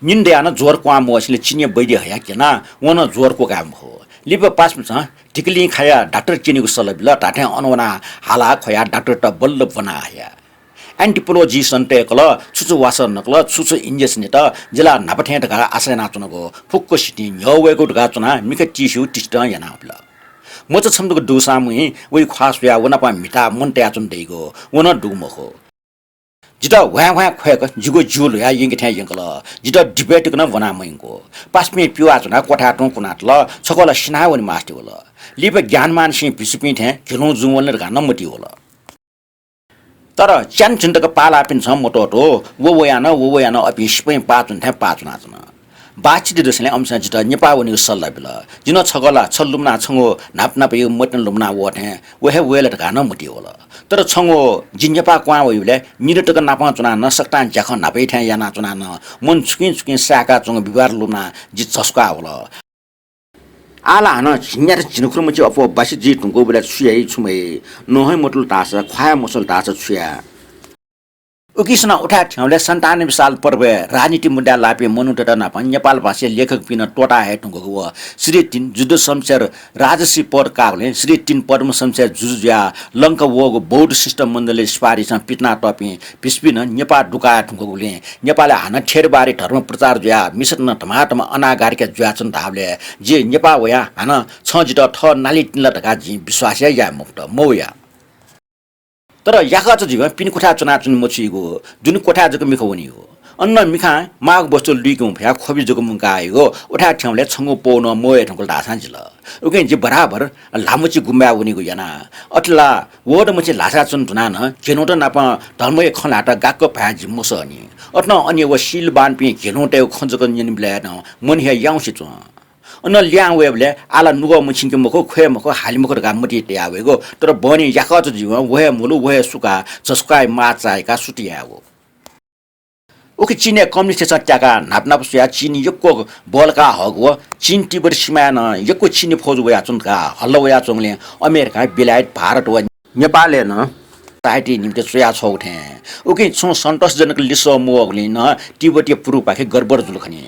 निन्हु दयाः नं ज्वर क्वहां मवःसेंलि चिनिया बैद्य हयाः क्यनाः वं नं ज्वर क्वकाये मफु। लिपा पासापिन्सं धिकलिं खायाः डाक्टर क्यनेगु सल्लाह बिल। धात्थें अन वनाः हालाः ख्वयाः डाक्टरयात बल्ल ब्वना हया। एन्टिपोलोजिस्टं तय्कल, छु छु वासः नकल, छु छु इन्जेक्सन यात, जि ला न्हापा थें धकाः आशा यानाच्वनागु, फुक्क सितिं न्ह्यः वयेगु धकाः च्वनाः मिखा तिस्यु तिस्यु यानाबिल। मचा छम्ह जक दुसां मुइ वइ ख्वाः स्वयाः व नाप म्हिताः मन तयाच्वन दइगु, व नं दुगु मखु। जितः ह्वाँय् ह्वाँय् ख्वय्क जिगु ज्यू ल्हुयाः यंके थें यंकल। जितः दिबय् तक नं ब्वना मयंकू। पासापिं पिवाः च्वनाः क्वथाय् तुं कुनातल। छकः ला सिनावने मास्ति वल। लिपा ज्ञानमानसिं भिक्षुपिं थें घिलुं जुं वल धकाः नं मतिइ वल। तर च्यान्हु झिन्हु तक पाः लाःपिन्सं मत्वःतू, व वयाः नं, व वयाः नं अपिं सिपाइँ पाः च्वने थें पाः च्वनाच्वन। बातचित दसेंलि अमिसं जितः नेपाः वनेगु सल्लाह बिल। जिं नं छकः ला छ लुमनाः छंगु न्हापा न्हापायागु मतिना लुमना वः थें व हे वये ला धकाः नं मतिइ वल। तर छंगु जि नेपाः क्वहां वइबलय् निदँ तक नापं च्वनाः नं सकतां ज्याखँ न्हापाया थें यानाच्वनाः नं मन छुकिं छुकिं साय्काच्वंगु व्यवहार लुमनाः जि झसुकाः वल। आः ला हानं झिंन्यादँ झिंखुदँ मछि अप्वः बासी जुइ धुंकूबलय् छु याइ छु मयाइ, नं हे मतुल धाःसा, ख्वाः हे मछ्वल धाःसा छु याये? उकिसनं उथाय् थ्यंबलय् सन्तानब्बे साल पर्वय् राजनीति मुद्दाय् लाःपिं मनूतय्त नापं नेपाल भाषाया लेखकपिं नं त्वःता हये धुंकूगु व श्री तीन जुद्ध शमशेर राजश्री पद काःगुलिं श्री तीन पद्म शमशेर जुजु जुयाः लंका वःगु बौद्ध शिष्टमण्डलया सिफारिसं पितिनातःपिं भिक्षुपिं नं नेपाः दुकाः धुंकूगुलिं नेपालय् हानं थेरवादी धर्म प्रचार जुयाः मिसात नं धमाधम अनागारिका जुयाच्वन धाःबलय् जि नेपाः वयाः हानं छं जितः थः नाली तिनि ला धकाः जिं विश्वास हे याये मफुत, मवया। तर याकःचा जुइवं पिने क्वथाय् च्वनाच्वने मछुइगु, दुने क्वथाय् जक मिखा वनीगु। अन नं मिखां माःगु वस्तु लुइके मफयाः ख्वबि जक मुंकाः हइगु, उथाय् थ्यंबलय् छंगु पौ नं मवये धुंकल धाःसां जिल। उकिं जि बराबर ल्हाःमछि गुम्बाय् वनीगु याना। अथे ला वःदँमछि ल्हासाय् च्वने धुनाः नं घेनुत नाप धर्मया खँ ल्हायेत गाक्क भाय् जि मसःनि। अथे नं अन व शीलवानपिं घेनुतय्गु खँ जक न्यनेबलय् नं मन हे याउँसे च्वं। अन लिहां वयेबलय् आः ला नुगः मछिंके मखु, ख्वये मखु, हाले मखु धकाः मतिइ तयाः वयेगु, तर बहनी याकःचा जुइवं व हे मुलु, व हे सुकाः झसुकाः माः चाय्काः सुति यायेगु। उखे चीनय् कम्युनिस्टतय्सं त्याकाः न्हापा न्हापा स्वयाः चीन यक्व बल्काः हःगु व चीन तिब्बत सिमाय् नं यक्व चिनी फौज वयाच्वन धकाः हल्ला वयाच्वंगुलिं अमेरिका, बेलायत, भारत व नेपालय् नं सहायताया निंतिं च्वया छ्वःगु थें। उकिं छुं सन्तोषजनक लिसः मवःगुलिं नं तिब्बतया पूर्वपाखे गडबड जुल खनी।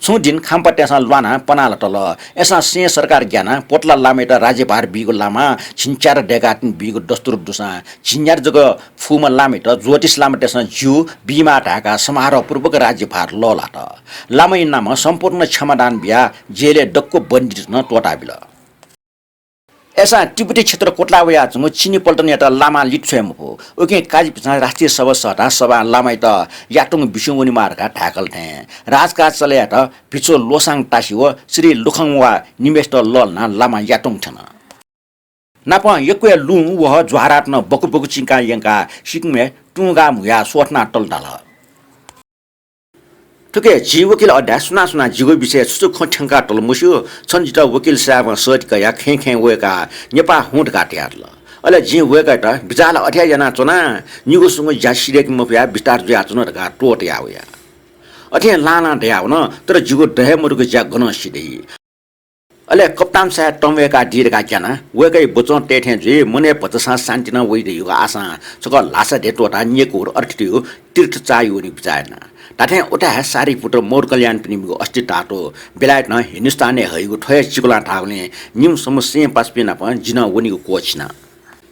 छुं दिं खाम्पातय्सं ल्वानाः पनाः लातल। अय्सां सें सरकार ग्यानाः पोतला लामायात राज्यभार बीगु लामां झिंच्यादँ दय्काः तिनि बीगु दस्तुर दुसां झिंन्यादँ जक फुम्ह लामायात ज्योतिष लामातय्सं ज्यू बीमाः धाय्काः समारोहपूर्वक राज्यभार लःल्हात। लामाया नामं सम्पूर्ण क्षमादान बियाः जेलय् दक्व बन्दीत नं त्वःताबिल। अय्‌सां तिब्बती क्षेत्र क्वतला वयाच्वंगु चिनी पल्टनयात लामां लित छ्वये मफु। उकिं काजीपिन्सं राष्ट्रिय सभा सःताः सभां लामायात यातुं बिस्युं वनेमाः धकाः धाय्‌कल थें राजकाज चले यायेत भिक्षु लोसाङ तासी व श्री लुखंवा निम्हेसित लःल्हानाः लामां यातुं थ्यन। नापं यक्व लुँ, वहः, ज्वारात नं बकु बकु चिंकाः यंकाः सिक्कमय् तुं गाः म्हुयाः स्वथनाः तल धाल। थुकी झी वकिल अड्डाय् सुनां सुनां जिगु विषयय् छु छु खँ थ्यंकातल मस्यू। छन्त जितः वकिल साहेबं सःति कयाः खँय् खँय् वय्‌काः नेपाः हुँ धकाः धयातल। अले जिं वय्‌कःयात बिचाः ला अथे हे यानाच्वना, निगू सुंगू ज्या सिधय्‌के मफयाः बिस्तार जुयाच्वन धकाः त्वःताया वया। अथें लां लां धयावन, तर जिगु दये मदुगु ज्या गनं सिधइ। अले कप्तान साहेब तंवय्‌कादी धकाः ग्यानाः वय्‌कःया बचं तये थें जुइ, मनय् भचा शान्ति नं वइ धइगु आशां छकः ल्हासा धे त्वःताः न्यय्‌कूगु अतिथितय्‌गु तीर्थ चाःहि वनेगु बिचाः याना। धात्थें उथाय् सारिपुत्र मौर्य कल्याणपिनिगु अस्थि धातु बेलायतं हिन्दुस्तानय् हइगु थ्व हे चिकुलां धाःगुलिं निम्ह सम्ह सिंह पासापिं नाप जि नं वनेगु क्वःछिना।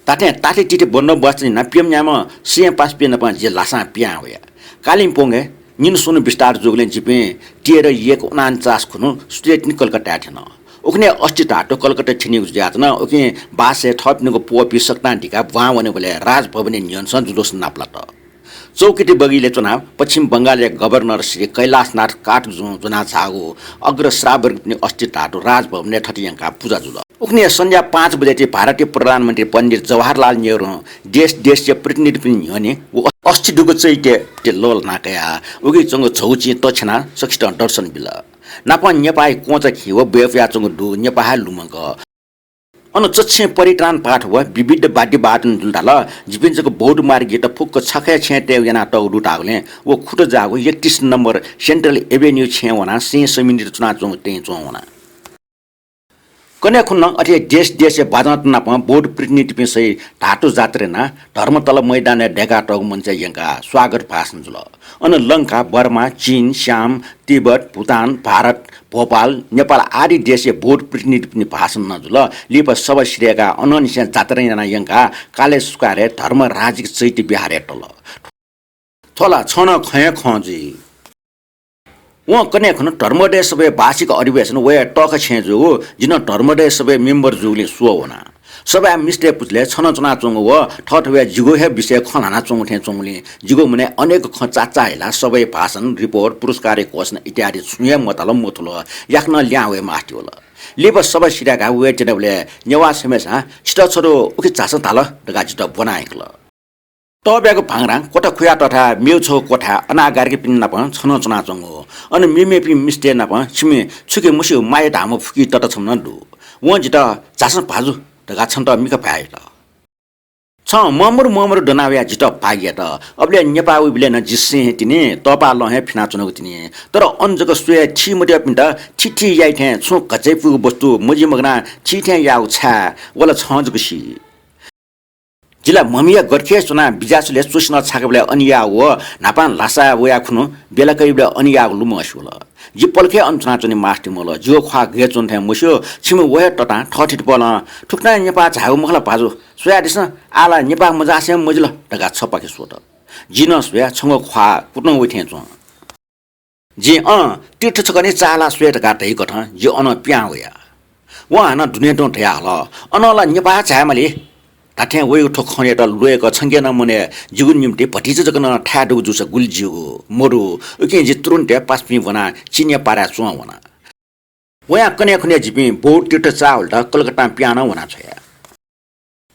धात्थें ताथि तिथि बन्दोबस्त यानाः प्यम्ह न्याम्ह सिंह पासापिं नाप जि ल्हासां पिहां वया। कालिम्पोङय् निन्हु स्वन्हु बिस्तार जूगुलिं जिपिं तेह्र एक उनान्चास खुन्हु सुथय् तिनि कलकत्ताय् थ्यन। उखुन्हु अस्थि धातु कलकत्ता थ्यनीगु जुयाच्वन। उकिं बासय् थःपिनिगु प्वःपिं सकतां दिकाः ब्वां वनेबलय् राजभवनय् न्ह्यःने जुलूस नापलात। चौकिटी बगिलय् च्वनाः पश्चिम बंगालया गभर्नर श्री कैलाशनाथ काटजुं ज्वनाः झाःगु अग्र श्रावकपिनि अस्थि धातु राजभवनय् थथे यंकाः पुजा जुल। उखुन्हु सन्ध्या पाँच बजेति भारतीय प्रधानमन्त्री पण्डित जवाहरलाल नेहरुं देश देशया प्रतिनिधिपिनि न्ह्यःने व अस्थि दुगु चैत्यय् लःल्हाना कयाः उकी च्वंगु झौचिं तछ्यानाः सकसितं दर्शन बिल। नापं नेपाःया क्वँचा खिं व ब्वय् पुयाच्वंगु दु नेपाः हे लुमंक। अन चच्छें परित्राण पाठ व विविध वाद्य वादन जुल धाल। जिपिं जक बौद्ध मार्गीत फुक्क छखे छेँय् तयेगु यानातःगु दु धाःगुलिं व खुत जाःगु एकतीस नम्बर सेन्ट्रल एभेन्यू छेँय् वनाः सिंह समिनित च्वनाच्वंगु तेँ च्वं वना। कन्हय् खुन्हु नं अथे देश देशया बाजंत नाप बौद्ध प्रतिनिधिपिं सहित धातु जात्रा यानाः धर्मतला मैदानय् दय्‌कातःगु मञ्चय् यंकाः स्वागत भाषण जुल। अन लंका, बर्मा, चीन, स्याम, तिब्बत, भुटान, भारत, भोपाल, नेपाल आदि देशया बौद्ध प्रतिनिधिपिनि भाषण नं जुल। लिपा सभा सिधय्‌काः अनंनिसें जात्रा यानाः यंकाः कालेश्वरय् धर्मराजिक चैत्य विहारय् तल। थ्व ला छं नं खँ हे खँ जुइ। वं कन्हय् खुन्हु धर्मोदय सभाया वार्षिक अधिवेशन वया तःखा छेँय् जूगु, जि नं धर्मोदय सभाया मेम्बर जूगुलिं स्वः वना। सभाय् मिस्तय् पुचलय् छन च्वनाच्वंगु व थःथवय् जिगु हे विषयय् खँ ल्हानाच्वंगु थें च्वंगुलिं जिगु मनय् अनेक खँ चाचाः हिलाः सभाया भाषण, रिपोर्ट, पुरस्कारया घोषणा इत्यादि छुं हे मधाल मथुल, याकनं लिहां वये मास्ति वल। लिपा सभा सिधय्‌काः वये त्यनाबलय् नेवाः छम्हय्‌सां छितः छन्त उखे झासँ धाल धकाः जितः ब्वना यंकल। तःब्यागु भांग्रां क्वथा खुया तथाय् मेगु छगू क्वथाय् अनागारिकापिं नाप छन च्वनाच्वंगु। अन मेमेपिं मिस्तय् नाप छिमि छुखे मस्यू माया धाःम्ह फुकी तता छम्ह नं दु। वं जितः झासँ भाजु धकाः छन्त मिखा भाय् यात। छं ममरु ममरु दना वयाः जितः भागि यात। अबलय् नेपाः वइबलय् नं जि सें हे तिनि, तःपालं हे फिनाच्वनागु तिनि। तर अन जक स्वयाः थी मद्यःपिन्त थीथी याइ थें छुं घचय्‌पुगु वस्तु मजिमगनाः थीथें याःगु छाय् व ला छं जक सी। जि ला म्हमिया गथें च्वनाः बिज्यासुलय् च्वसिनं छाकेबलय् अन याःगु व न्हापां ल्हासाय् वयाः खुन्हु बेला कइबलय् अन याःगु लुमंसे वल। जि पलखे अन च्वनाच्वने मास्ति मल। जिगु ख्वाः गय् च्वन थें मस्यू, छिमि व हे ततां थःथितिपलं थुकथं नेपाः झायेगु मखु ला भाजु? स्वयादिसँ, आः ला नेपाः मझासें मजिल धकाः छपाखे स्वत। जि नं स्वयाः छंगु ख्वाः कुतुं वइ थें च्वं। जिं अँ, तीर्थ छकः निं चाःहिलाः स्वये धकाः धइकथं जि अनं पिहां वया। वं हानं दुने तुं धयाहल, अनं ला नेपाः झायेमाली। धात्थें वइगु थ्व खँयात ल्वय्‌क छंके नं मनय् जिगु निंतिं भतिचा जक नं थाय् दुगु जूसा गुलि ज्यूगु मदु। उकिं जि तुरुन्त हे पासापिं ब्वनाः चीनया पाराय् च्वं वना। वयां कन्हय् खुन्हय् जिपिं बौद्ध तीर्थ चाःहिलेत कलकत्तां पिहां नं वनाछ्वया।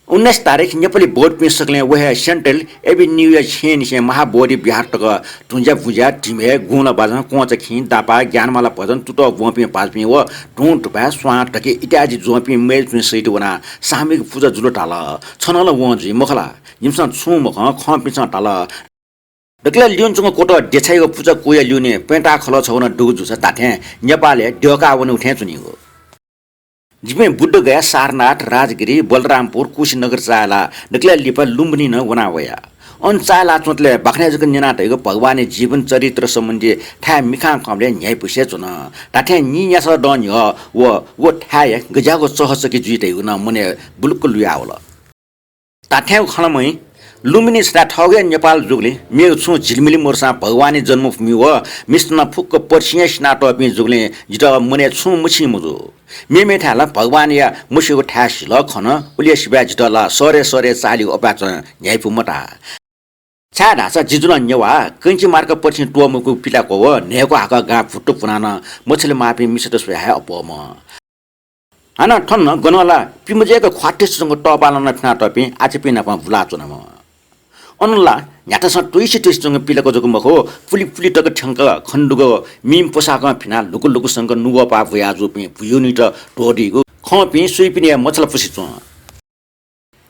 उन्नाइस तारिख नेपाली बौद्धपिं सकलें व हे सेन्ट्रल एभिन्यूया छेँनिसें महाबोधि विहार तक धुँज्या भुँज्या, धिमय्, गुँला बाजं, क्वँचा खिं, दापा, ज्ञानमाला भजन, तुतः ब्वंपिं भाजपिं व धुँ धुपाय्, स्वां धके इत्यादि ज्वंपिं मय्‌जुपिं सहित वनाः सामूहिक पुजा जुल धाल। छन्त ला वं जुइ मखु ला? जिमिसं छुं मखं, खंपिन्सं धाल। दकलय् ल्यूने च्वंगु क्वतः देछाइगु पुजा कुया ल्यूने प्यंताः खलः छगू नं दुगु जूसा धात्थें नेपालय् द्यःकाः वनेगु थें च्वनीगु। जिपिं बुद्धगया, सारनाथ, राजगिरि, बलरामपुर, कुशीनगर चाःहिलाः दकलय् लिपा लुम्बिनी नं वना वया। अन चाःहिलाः च्वंतले बाखनय् जक न्यना तइगु भगवानया जीवन चरित्र सम्बन्धी थाय् मिखां कंबलय् न्ह्याइपुसे च्वन। धात्थें नीन्यासः दँ न्ह्यः व, व थाय् गज्याःगु चहचकि जुइ तइगु नं मनय् बुलुक्क लुयावल। धात्थें खँ ला मही, लुम्बिनी सदां थःगु हे नेपाल जूगुलिं मेगु छुं झिलिमिलि मदुसां भगवानया जन्मभूमि व मिस्त नं फुक्क पर्सिं हे सिनातःपिं जूगुलिं जितः मनय् छुं मछिं मजू। मेमेथाय् ला भगवानया मस्यूगु थाय् सिल खन, उलिया सिबाय् जितः ला शहरय् शहरय् चाःहिलागु अपाय्‌चं न्ह्याइपुं मताः। छाय्‌धाःसा जि जुल नेवाः, कैंची मार्का पर्सिं त्वःमूगु पिलाक्व व न्हय्‌क्व हाकः गां भुत्तु भुनाः नं मछिलेमाःपिं मिसात स्वयाः हे अप्वःम्ह। हानं थन गनं ला पिमज्याक ख्वाःतेसे च्वंगु तःपालं नं फ्यानातःपिं आचापिं नाप बुलाच्वनाम्ह। अन ला न्ह्याथासं त्वइसे त्वइसे च्वंगु पिलाक्व जक मखु, पुलि पुलि तक थ्यंक खनेदुगु मिम पोशाकं फिनाः लुकु लुकुसंक नुगःपाः बुया जूपिं भुयोनित त्वःदीगु खंपिं स्वइपिनि हे मछालापुसे च्वं।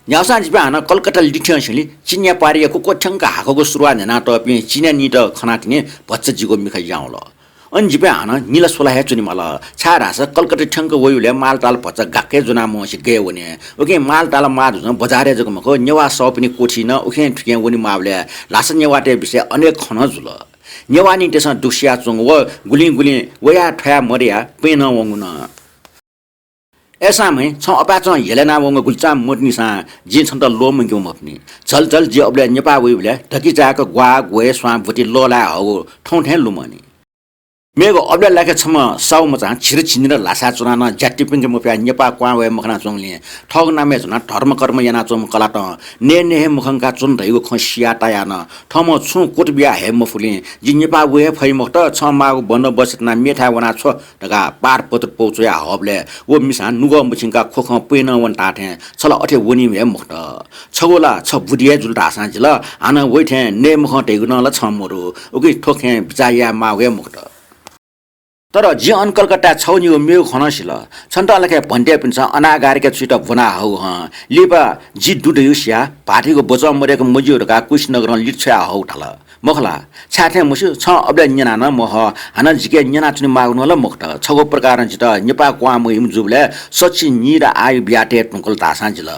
न्ह्याःसां जिपिं हानं कलकत्ता लिथ्यंसिंलि चिनियाँ पारिया कुक्व थ्यंक हाकःगु सुरुवाः न्ह्यानातःपिं चिनियाँनित खनातिनि भचा जिगु मिखा याउँल। अन जिपिं हानं निला स्वला हे च्वनेमाल, छाय्‌धाःसा कलकत्ता थ्यंक वइबलय् मालताल भचा गाक्क हे ज्वनाः मवंसे गय् वने। उकिं मालताल माः दुजं बजारय् जक मखु, नेवाः सःपिनि क्वथिइ नं उखें थुखें वनेमाःबलय् ल्हासा नेवाःतय् विषयय् अनेक खँ नं जुल। नेवाःनितय्‌सं दुगु सियाच्वंगु व गुलिं गुलिं वया थ्वया मदयाः प्वँय् नं वंगु नं। अय्‌सां म्हें छं अपाय्‌चं ह्यलय् यानावंगु गुलिचां मदुनिसां जिं छन्त ल्वःमंकेगु मफुनि। झल झल जि अबलय् नेपाः वइबलय् धकिचाय्‌क ग्वाः ग्वय् स्वां ब्वति लःल्हाये हःगु थौं थें लुमंनि। मेगु अबलय् लाखे छम्ह साहुमचां झिर झिंनिदँ ल्हासाय् च्वनाः नं ज्या तिपिंके मफयाः नेपाः क्वहां वये मखनाच्वंगुलिं थःगु नामय् च्वनाः धर्मकर्म यानाच्वंम्ह कलातं नये नये हे मखंकाः च्वन धइगु खँ सिया तायाः नं थःम्हं छुं क्वतः बिया हये मफुगुलिं जि नेपाः वये हे फइ मखुत, छं माःगु बन्दोबस्त यानाः मेथाय् वनाछ्व धकाः पारपत्र पौ च्वया हःबलय् व मिसां नुगः मछिंकाः ख्वखं प्वँय् नं वनेताः थें छ ला अथे वनीम्ह हे मखुत। छगू ला छ बुद्धि हे जुल धाःसां जिल, हानं वइ थें नये मखं धइगु नं ला छं मदु। उकिं थ्व खँय् बिचाः याये माःगु हे मखुत। तर जिं अन कलकत्ताय् छगू निगू मेगु खँ नं सिल। छन्त लाखे भन्तेपिन्सं अनागारिके छुइत ब्वना हःगु हं। लिपा जि दु धइगु सियाः भाःतयागु बचं मदय्‌क मज्यू धकाः कुशीनगरं लित छ्वया हःगु धाल। मखु ला? छाय् थें मस्यू, छं अबलय् न्यना नं महः, हानं जिके न्यनाच्वने माःगु नं ला मखुत। छगू प्रकारं जितः नेपाः क्वहां मदइम्ह जूबलय् सच्छि निदँ आयु बियातये धुंकल धाःसां जिल।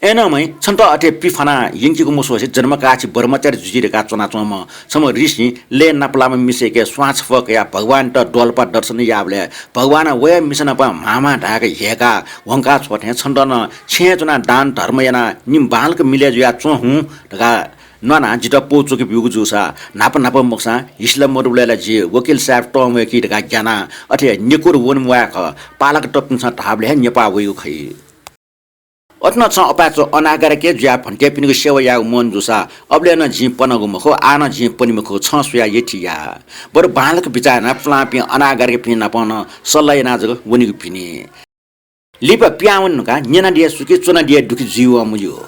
अय्‌नं म्हें छन्त अथे पिफाना यंकेगु मस्वसे जन्मकाछि ब्रह्मचारी जुजि धकाः च्वनाच्वंम्ह छम्ह ऋषिं लय् नापलाःम्ह मिसायाके स्वां छपः कयाः भगवानयात द्वहलपा दर्शन याःबलय् भगवानं वया मिसा नाप म्हां म्हां धाय्‌क ह्यय्‌काः ह्वंकाः छ्वः थें छन्त नं छेँय् च्वनाः दान धर्म यानाः निम्ह बांलाक मिलय् जुयाः च्वँ हुँ धकाः न्वानाः जितः पौ च्वके ब्यूगु जूसा न्हापा न्हापा मखुसां हिसिला मदुबलय् ला जि वकिल साहेब तं वय्‌की धकाः ग्यानाः अथे निकुर वने म्वाये खः। पालाकतःपिन्सं धाःबलय् हे नेपाः वइगु खइ। अथे नं छं अपाय्‌चं अनागारिके जुयाः भन्तेपिनिगु सेवा यायेगु मन जूसा अबलय् नं जिं पनागु मखु, आः नं जिं पने मखु, छं स्वयाः यःथें या। बरु बांलाक बिचाः यानाः पुलांपिं अनागारिकेपिं नाप नं सल्लाह यानाः जक वनेगु भिनि। लिपा पिहां वने धुंकाः न्यनादिया सुखी च्वनादिया दुःखी जुइवं मज्यू।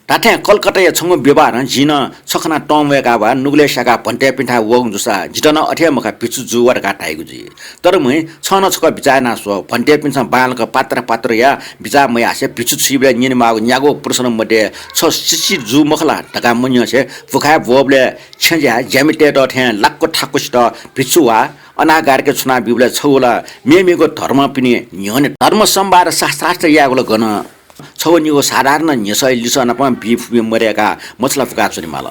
धात्थें कलकत्ताया छंगु व्यवहारं जिं नं छ खनाः तं वय्‌काः वा नुगलय् स्याकाः भन्तेपिन्थाय् वःगु जूसा जितः नं अथे हे मखा भिक्षु जू वा धकाः धाइगु जुइ। तर म्हें छं नं छकः बिचाः यानाः स्व, भन्तेपिन्सं बांलाक पात्र पात्र या बिचाः मयासें भिक्षु छुइबलय् न्यनेमाःगु न्यागू प्रश्न मध्ये छ सिसि जू मखु ला धकाः मन्यंसे भुखाय् ब्वःबलय् छेँज्याय् ज्यामितय्‌त थें लाक्क थाक्कसित भिक्षु वा अनागारिके छुनाः ब्यूबलय् छगू ला मेमेगु धर्मपिनि न्ह्यःने धर्म संवाद शास्त्रार्थ यायेगु ला गन। छगू निगू साधारण न्ह्यसः लिसः नाप बी फुपिं मदय्‌काः मछाला फुकाः च्वनेमाल।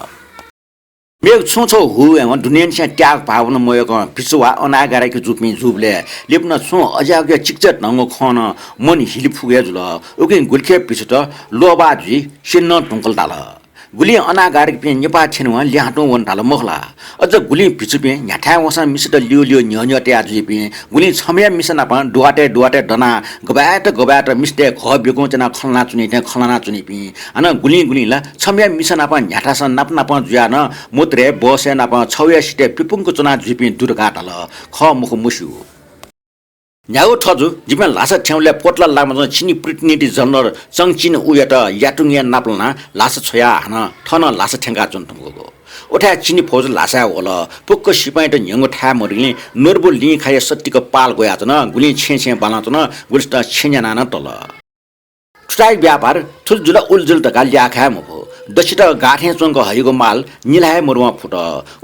मेगु छुं छगू हु वयेवं दुनेंनिसें त्याग भावना मवय्‌कं भिक्षु वा अनागारिके जूपिं जूबलय् लिपा नं छुं अज्याःगुया चिकिचा धंगु खं नं मन हिले फुगु हे जुल। उकिं गुलिखे भिक्षुत लोभा जुइ स्यने नं धुंकल धाल। गुलिं अनागारिकपिं नेपाः थ्यनेवं लिहां तुं वन धाल मखु ला? अझ गुलिं भिक्षुपिं न्ह्याथाय् वंसां मिसात लिउ लिउ न्ह्यः न्ह्यः तया जुइपिं, गुलिं छम्हया मिसा नाप दुवातय् दुवातय् दनाः गबय्‌त गबय्‌त मिस्तय् घः बिकुं च्वनाः खँ ल्हानाच्वनी थें खँ ल्हानाच्वनीपिं, हानं गुलिं गुलिं ला छम्हया मिसा नाप न्ह्याथासं नाप नापं जुयाः नं मोटरय् बसय् नाप छगूया सिथय् पिपुंक च्वना जुइपिं दु धकाः धाल। खः मखु मस्यू। न्ह्यागु थजु जिपिं ल्हासा थ्यंबलय् पोतला लामाजं चिनी प्रतिनिधि जनरल चङ चिन उयात यातुंगया नापलानाः ल्हासा छ्वयाः हानं थः नं ल्हासा थ्यंकाच्वन धुंकूगु। उथाय् चिनी फौज ल्हासाय् वल। फुक्क सिपाइँत न्ह्यंगु थाय् मदुगुलिं नोर्बु लिंखाया सत्तिक पाल ग्वयाच्वन। गुलिं छेँय् छेँय् बालाच्वन, गुलिसितं छेँ न्यानाः नं तल। थुथाय् व्यापार थुलि जुल उलि जुल धकाः ल्याखा हे मफु। दसित गाथें च्वंक हइगु माल निला हे मरुवं फुत।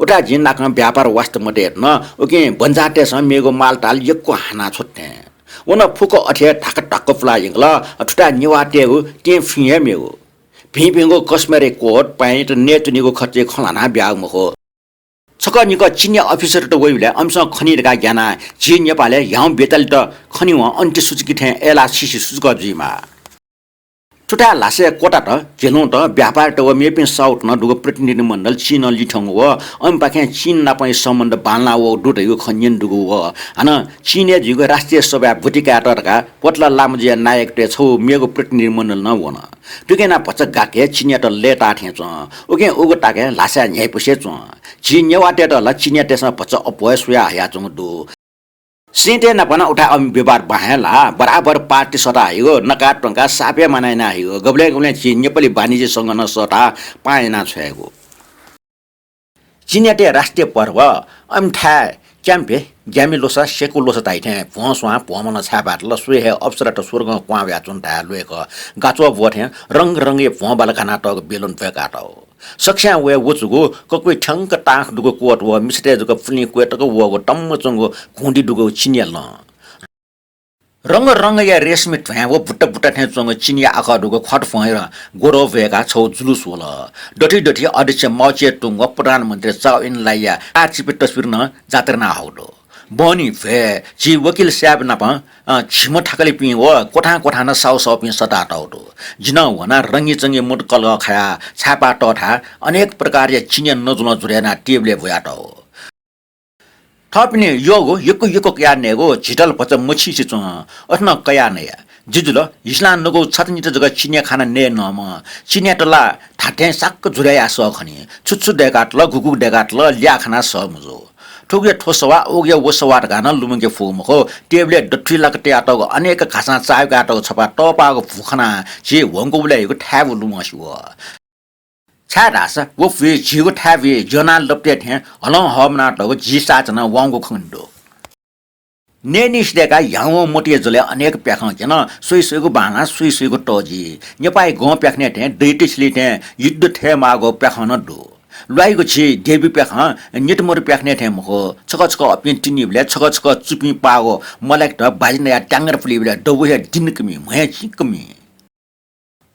उथाय् जिं नाकं व्यापार वास्ता मते धुन, उकिं बन्जाःतय्‌सं मेगु मालताल यक्व हाना छ्वत थें। व नं फुक्क अथे हे धाक्क धाक्क पुलाः यंकल। थुथाय् नेवाःतय्‌गु तें फुइँ हे मेगु। भिं भिंगु customary coat, pant नयेत्वनीगु खर्चय् खँ ल्हानाः ब्याःगु मखु। छकः निकः चिनिया अफिसरत वइबलय् अमिसं खनी धकाः ग्यानाः झी नेपालय् ह्याउँ बेतालित खनीवं अन्ति सुचुकी थें अय्‌लाः सिसि सुचुक जुइमाः। थुथाय् ल्हासय् क्वतात, झेलुंत, व्यापारीत व मेपिं साउथनं दुगु प्रतिनिधि मण्डल चीनं लिथ्यंगु व अमिपाखें चीन नापं सम्बन्ध बांलाः वःगु दु धइगु खँ न्यने दुगु व हानं चीनय् जुइगु राष्ट्रिय सभाय् ब्वति कायेत धकाः पोतला लामाजुया नायकत्वय् छगू मेगु प्रतिनिधि मण्डल नं वन। थुकिं यानाः भचा गाक्क हे चीनयात लय्ताः थें च्वं। उकिं उगु ताकय् ल्हासाय् न्ह्याइपुसे च्वं। झी नेवाःतय्त ला चीनयातय्सं भचा अप्वः हे स्वयाः हयाच्वंगु दु। सेंतय् नाप नं उथाय् अमि व्यवहार बां हे ल्हाः, बराबर पार्टी सःता हइगु, नकाः त्वंकाः साप हे माना याना हइगु, गबलें गबलें झी नेपाली वाणिज्य संघ नं सःताः पाहां याना छ्वयेगु। चीनयातय् राष्ट्रिय पर्व अमिथाय् क्याम्पे ग्यामि ल्वसा सेकु ल्वसा धाइ थें भ्वं स्वां भ्वंमनं छाय्पात ला स्वये हे अप्सरात स्वर्गं क्वहां वयाच्वन धाये ल्वय्कः गाच्वः ब्वः थें रंग रंगया भ्वं बाला घानातःगु बेलुन ब्वय्कातः। सकस्यां वये वचुगु कक्वय् थ्यंक तांख दुगु कोट व मिसातय् जक पुलिं क्वय् तक वःगु तम्म च्वंगु घुँडी दुगु चिनिया लं। रंग रंगया रेशमी ध्वाँय् व बुट्टा बुट्टा थें च्वंगु चिनिया आखः दुगु खट भ्वंया ग्वदँ ब्वय्काः छगू जुलुस वल। दथुइ दथुइ अध्यक्ष माओ चेतुङ व प्रधानमन्त्री चाओ एनलाईया आः चिपे तस्बिर नं जात्रा याना हःगु दु। बहनी भ्वय् झी वकिल साहेब नाप, अ, झिम्ह थाकलिपिं व क्वथां क्वथां नं साउ साउपिं सःतातःगु दु। जि नं वनाः रंगीचंगी मोट कलः खयाः छाय्पाः तःथाय् अनेक प्रकारया चिनिया नजुलं जुरय् यानाः टेबलय् ब्वयातःगु। थःपिनि यःगु यक्व यक्व कयाः नयेगु झीत ला भचा मछिंसे च्वं, अथे नं कयाः नया। जि जुल, हिसलां नकू छता निता जक चिनिया खाना नये नःम्ह। चिनियात ला धात्थें साक्क जुरय् याः सः खनी। छु छु दय्कातल, गुगु दय्कातल, ल्याः खानाः सः मजू। थुगुया थ्व सवाः, उगुया व सवाः धकाः नं लुमंके फुगु मखु। टेबलय् दथुइ लाक तयातःगु अनेक घासां चाःहिकातःगु छपा तःपाःगु भु खनाः झी ह्वंकूबलय् यक्व थाय्बु लुमंसे वः। छाय्धाःसा व भुइ झीगु थाय् भुइ ज्वनाः लपतय् थें हलं हःमनातःगु झी साःचानं वंगु खंगु दु। नयेनिसें दय्काः ह्याउँवं मोटया जलय् अनेक प्याखं क्यन, स्वइस्वइगु बांलाः, स्वइस्वइगु तःजि। नेपाःया गं प्याखनय् थें, दैत्य सिलय् थें युद्ध थयेमाःगु प्याखं नं दु। ल्वाइगु झी देवी प्याखं नितमरु प्याखनय् थें मखु, छकः छकः अपिं तिनीबलय् छकः छकः चुपिं पाःगु मलाकेत बाजि नयाः त्याङ्गर पुलीबलय् दबू हे दिनकमि, म्हय् चिकमि।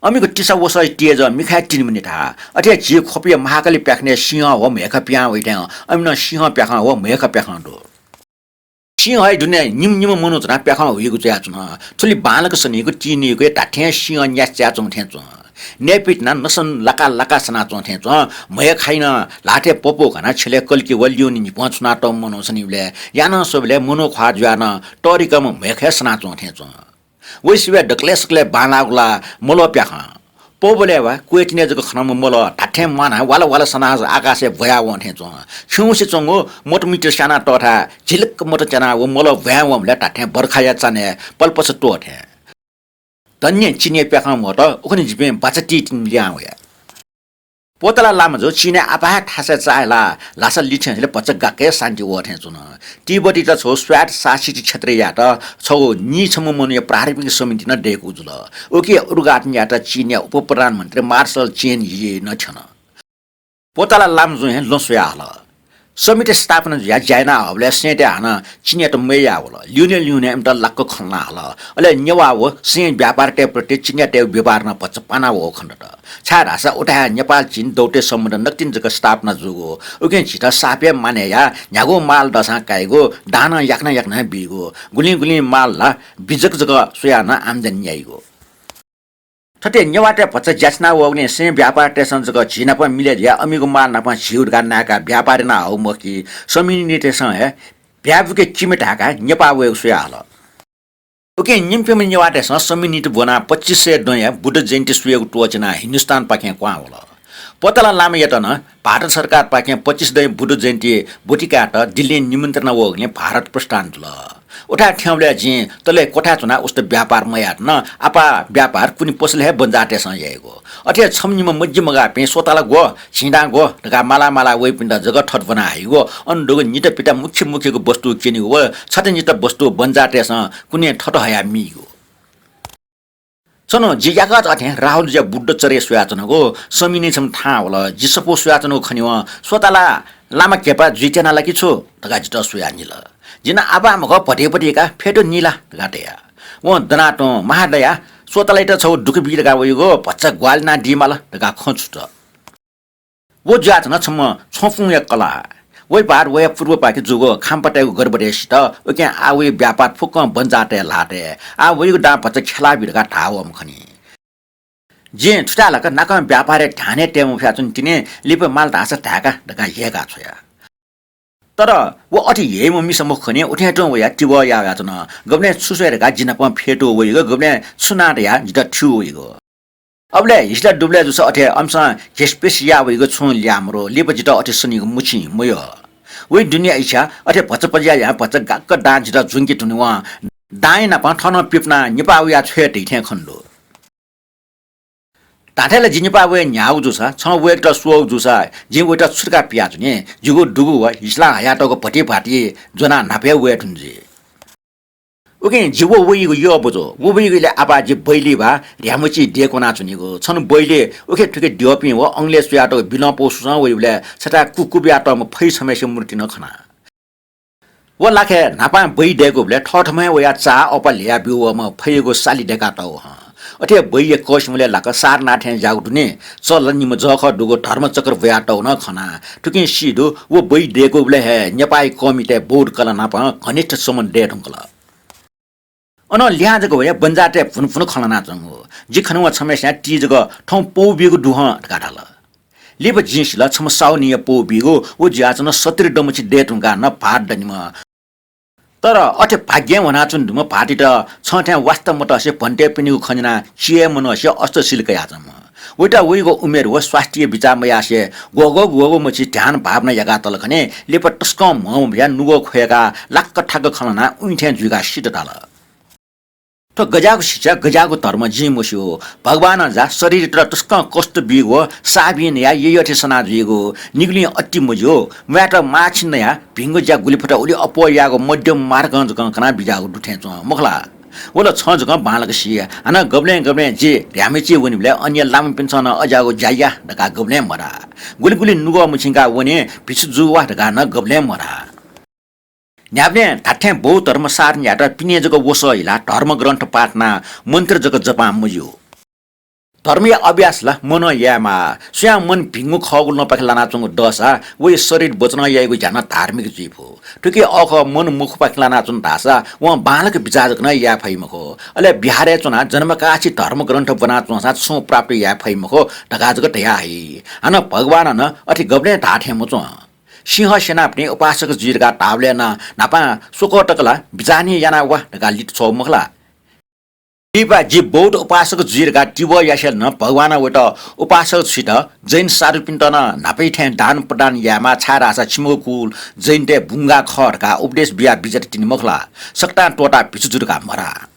अमिगु तिसा वसः तेज मिखाय् तिनिमनि धाः। अथे हे झी ख्वपया महाकाली प्याखनय् सिंह व म्हय्खा पिहां वइ थें अमिनं सिंह प्याखं व म्हय्खा प्याखं दु। सिंहया दुने निम्ह निम्ह मनू च्वनाः प्याखं हुइगु जुयाच्वन। थुलि बांलाक सनीगु तिनीगु हे धात्थें सिंह न्यासि चायाच्वंगु थें च्वं। नयेपिं तिनाः नसं लाका लाका सनाच्वंगु थें च्वं। म्हय्खाइ नं ल्हातय् पपू घनाः छ्यलय् कल्कि व ल्यूने न्हिपं छुनातःम्ह मनू सनीबलय् यानं स्वबलय् मनू ख्वाः जुयाः नं तःधिकःम्ह म्हय्खा हे सनाच्वंगु थें च्वं। वइसिबय् दकलय् सकलय् बांलाःगु ला मलः प्याखं। पौबलय् वा क्वय् तिनय् जक खनाम्ह मलः धात्थें म्वानाः वाला वाला सनाः आकाशय् ब्वयावं थें च्वं। खिउँसे च्वंगु मत मित स्यानातःथाय् झिलिक्क मत च्यानाः व मलः ब्वाँय् वंबलय् धात्थें बर्खाया चान्हय् पलपस त्वः थें। धन्य चिनिया प्याखं मत, उखुन्हु जिपिं बाचा ति तिनि लिहां वया। पोतला लामाजु चीनय् आपाः हे थासय् चाःहिलाः ल्हासा लिथ्यंसिबलय् भचा गाक्क हे शान्ति वः थें च्वन। तिब्बतीत छगू स्वायत्त शासित क्षेत्र यायेत छगू नीछम्ह मनूया प्रारम्भिक समिति नं दय्कूगु जुल। उकिया उद्घाटन यायेत चीनया उपप्रधानमन्त्री मार्शल चेन यी नं थ्यन। पोतला लामाजुं हे लँ स्वयाहल। समिति स्थापना जुयाः ज्या याना हःबलय् सेंतय् हानं चीनयात मयय् याः वल। ल्यूने ल्यूने इमित लाक्क खँ ल्हाना हल। अले नेवाः व सें व्यापारीतय् प्रति चीनयातय् व्यवहार नं भचा पाना वःगु खँ दत। छाय्धाःसा उथाय् नेपाल चीन दौत्य सम्बन्ध नकतिनि जक स्थापना जूगु। उकिं झीत साप हे मानय् याः, न्ह्यागु माल दःसां काइगु, दानं याकनं याकनं बीगु, गुलिं गुलिं माल ला बिजक जक स्वयाः नं आम्दानी याइगु। थथे नेवाःतय् भचा ज्या छिना वःगुलिं सें व्यापारीतय्सं जक झी नाप मिले जुयाः अमिगु माल नाप झीगु धकाः नाय्काः व्यापार याना हःगु मखु कि, समिनितय्सं हे भ्याबुके किमे धाय्काः नेपाः वयेगु स्वयाहल। उकिं निम्हपिंम्ह नेवाःतय्सं समिनित ब्वनाः पच्चिस सय दँया बुद्ध जयन्ती स्वयेगु त्वःचिनाः हिन्दुस्तानपाखें क्वहां वल। पोतला लामायात नं भारत सरकारपाखें पच्चिस दँया बुद्ध जयन्ती ब्वति कायेत दिल्लीं निमन्त्रणा वःगुलिं भारत प्रस्थान जुल। उथाय् थ्यंबलय् जिं तलय् क्वथाय् च्वनाः उस्त व्यापार मयात नं आपाः व्यापार कुन्हु पसलय् हे बन्जाःतय्सं याइगु। अथे हे छम्ह निम्ह मज्जि मगाःपिं स्वताला ग्व, झिंदां ग्व धकाः माला माला वइपिन्त जक थत ब्वना हइगु। अन दुगु निता पिता मुख्य मुख्यगु वस्तु क्यनीगु व छता निता वस्तु बन्जाःतय्सं कुन्हु थत हयाः मीगु। छन्हु जि याकःचा थें राहुलजुया बुद्ध चर्या स्वयाच्वनागु समिनित छम्ह थाहां वल। जि सफू स्वयाच्वनागु खनेवं स्वताला लामा घेपा जुइत्यना ला कि छु धकाः जितः स्वयाः निल। जिं आपाः मखु भतिभति का, फ्यतु नि ला धकाः धया। वं दनातुं महादया स्वतालायात छगू दुःख बी धकाः वइगु भचा ग्वाहालि यानादीमाल धकाः खँ छुत। व जुयाच्वन छम्ह छ्वँपुंया कलाः। वइ भार वया पूर्वपाखे जूगु खाम्पातय्गु गर्भदय् सित। उकिं आः वइ व्यापार फुक्कं बन्जाःतय् ल्हातय्। आः वइगु दां भचा ख्यला बी धकाः धाः वःम्ह खनी। जिं थुथाय् लाक नाकं व्यापारय् ध्यान हे तये मफयाच्वनी तिनि, लिपा माल धाःसा धाय्का धकाः ह्यय्का छ्वया। तर व अथे ह्यय्म्ह मिसा मखु खनी, उथें तुं वयाः तिबः याः वयाच्वन। गबलें छु स्वये धकाः जि नाप फ्यतू वइगु, गबलें छु नां धयाः जितः थ्यू वइगु। अबलय् हिसला दुबलय् जूसा अथे अमिसं घेसपेस याः वइगु छुं ल्याः मरु, लिपा जितः अथे सनीगु मुछिं मयः। वइ दुने इच्छा अथे भचा पज्यायां भचा गाक्क दां जितः ज्वंके धुनेवं दांया नाप थनं पिपनाः निपाः वयाः छ्वये धइथें खने दु। धात्थें ला जि निपाः वये न्ह्याःगु जूसा, छं वय्कःयात स्वःगु जूसा, जिं वय्कःयात छु धकाः पियाच्वने? जिगु दुगु व हिसलां हयातःगु भतिभाति ज्वनाः न्हापा हे वये धुन जुइ। उकिं जि व वइगु यः मजू। व वइगु इलय् आपाः जि बैली भा ह्रामय्ची दय्के वनाच्वनीगु। छन्हु बैली उखे थुखे द्यःपिं व अंगलय् च्वयातःगु बिलं पौ सुसं वइबलय् छथाय् कुकुबियातःम्ह फै छम्हय्सिगु मूर्ति नं खना। व लाखय् न्हापां बै दय्कूबलय् थःथम्हं हे वयाः चाः अप्वः ल्हेया ब्यूवःम्ह फैयागु सालि दय्कातःगु हं। अथे हे बैया कःसिबलय् लाक सारनाथं ज्याःगु दुने चल निम्ह जःखः दुगु धर्मचक्र ब्वयातःगु नं खना। थुकिं सी दु, व बै दय्कूबलय् हे नेपाःया कःमितय् बौद्ध कला नाप घनिष्ठ सम्बन्ध दये धुंकल। अनं लिहां जक वया बन्जातय् भुनुभुनु खँ ल्हानाच्वंगु। जि खनावं छम्हय्सियां ति जक थौं पौ बीगु दु हं धकाः धाल। लिपा जिं सिल, छम्ह साहुनिया पौ बीगु, व जुयाच्वन सत्तरी दमछि दये धुंकाः नं भाःत दनिम्ह। तर अथे भाग्यं ह्वनाच्वने धुंम्ह भाःतित छं थें वास्ता मतसे भन्तेपिनिगु खँ न्यनाः छि हे मनसे अष्टसिल कयाच्वंम्ह। वयात वइगु उमेर व स्वास्थ्यया बिचाः मयासें ग्वःग्वः ग्वःग्वः मछि ध्यान भावना याकातल खनी, लिपा तसकं म्हं मबियाः नुगः ख्वय्काः लाक्क थाक्क खँ ल्हानाः उइथें जुइकाः सित धाल। थ्व गज्याःगु शिक्षा, गज्याःगु धर्म जिं मस्यू। भगवानं जा शरीरयात तसकं कष्ट बीगु व साः बिं नयाः यःयःथें सना जुइगु, निगुलिं अति मज्यू। म्वायेत माःछि नयाः भिंगु ज्या गुलि फत उलि अप्वः यायेगु मध्यम मार्गं जकं कना बिज्याःगु दु थें च्वं, मखु ला? व ला छं जकं बांलाक सी। हानं गबलें गबलें जि ह्रामय्ची वनीबलय् अन्य लामापिन्सं नं अज्याःगु ज्या या धकाः गबलें मधाः। गुलि गुलि नुगः मछिंकाः वने, भिक्षु जू वा धकाः नं गबलें मधाः। न्ह्याबलें धात्थें बौद्ध धर्म साधना यायेत पिने जक वसः हिलाः धर्मग्रन्थ पाठ यानाः मन्त्र जक जपां मज्यू। धर्मया अभ्यास ला मनं यायेमाः। सुयां मन भिंगु खःगु लँपाखे लानाच्वंगु दःसा वया शरीर वचनं याइगु ज्या नं धार्मिक जुइफु। थुकी अःखः मन मखुपाखे लानाच्वन धाःसा वं बांलाक बिचाः जक नं याये फइ मखु। अले बिहारय् च्वनाः जन्मकाछि धर्मग्रन्थ ब्वनाच्वंसां छुं प्राप्त याये फइ मखु धकाः जक धया हइ। हानं भगवानं नं अथे गबलें धाःथें मच्वं। सिंह सेनापति उपासक जुइ धकाः धाःबलय् नं न्हापां स्वकः तक ला बिचाः निं यानाः वा धकाः लित छ्वः मखु ला? लिपा जि बौद्ध उपासक जुइ धकाः तिबः यासेंलि नं भगवानं वयात उपासक छुइत जैन साधुपिन्त नं न्हापाया थें दान प्रदान यायेमाः, छाय्धाःसा छिमिगु कुल जैनतय् बुंगाः खः धकाः उपदेश बियाः बिज्यात तिनि मखु ला? सकतां त्वःताः भिक्षु जु धकाः मधाः।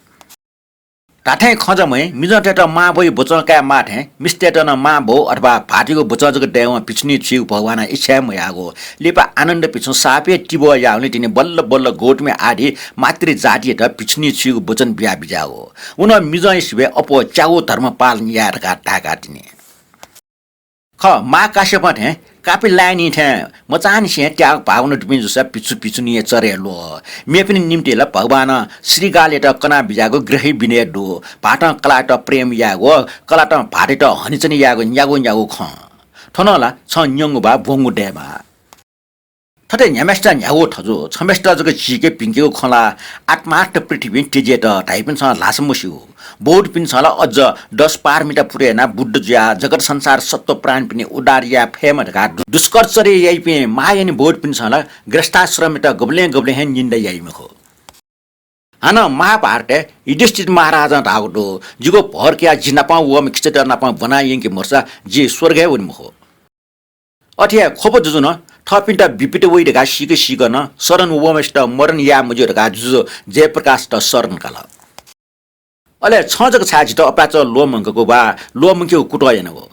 धात्थें खँ जमय् मिजंतय्त मांबौया वचं कायेमाः थें मिस्तय्त नं मांबौ अथवा भाःतयागु वचं जक दयेवं भिक्षुणी छुइगु भगवानं इच्छा हे मयाःगु। लिपा आनन्द भिक्षुं साप हे तिबः याःगुलिं तिनि बल्ल बल्ल गौतमी आदि मातृ जातियात भिक्षुणी छुइगु वचन बियाः बिज्याःगु। व नं मिजंया सिबय् अप्वः च्यागू धर्म पालन याये धकाः धाय्काः तिनि। खः, मां काश्यपं थें कापिलायनी थें मचांनिसें त्याग भावना दुपिं जूसा भिक्षु भिक्षुणीया चरय् ल्वः। मेपिनि निंतिं ला भगवानं श्रीगालयात कना बिज्याःगु गृही विनय दु। भाःतं कलाःयात प्रेम यायेगु, कलातं भाःतयात हनिचनि यायेगु न्यागू न्यागू खँ। थन ला छं न्यंगु वा ब्वंगु दयेमाः। थथे न्ह्याम्हय्सित न्ह्यागु थजु, छम्हय्सित जक झीके भिंकेगु खँ ला आत्मार्थ पृथ्वीं त्यजेत धाइपिन्सं ल्हासा मस्यू। बौद्धपिन्सं ला अझ दश पारमिता पुरे यानाः बुद्ध जुयाः जगत संसार सत्त्व प्राणीपिनि उद्धार याये फयेमा धकाः दु-, दुष्कर्चर्या याइपिं महायानी बौद्धपिन्सं ला गृहस्थाश्रमयात गबलें गबलें हे निन्दा याइ मखु। हानं महाभारतय् युधिष्ठिर महाराजं धाःगु दु, जिगु भर कयाः जि नाप वःम्ह किचात नाप ब्वना यंके मरुसा जि स्वर्गय् वने मखु। अथे हे ख्वप जुजुं थःपिन्त बिपित वइ धकाः सीक सीकं शरण वःम्हय्सित मरण याये मज्यू धकाः जुजु जयप्रकाशत शरण काल। अले छं जक छाय् जितः अपाय्चं ल्वःमंकागु वा ल्वःमंकेगु कुतः यानागु?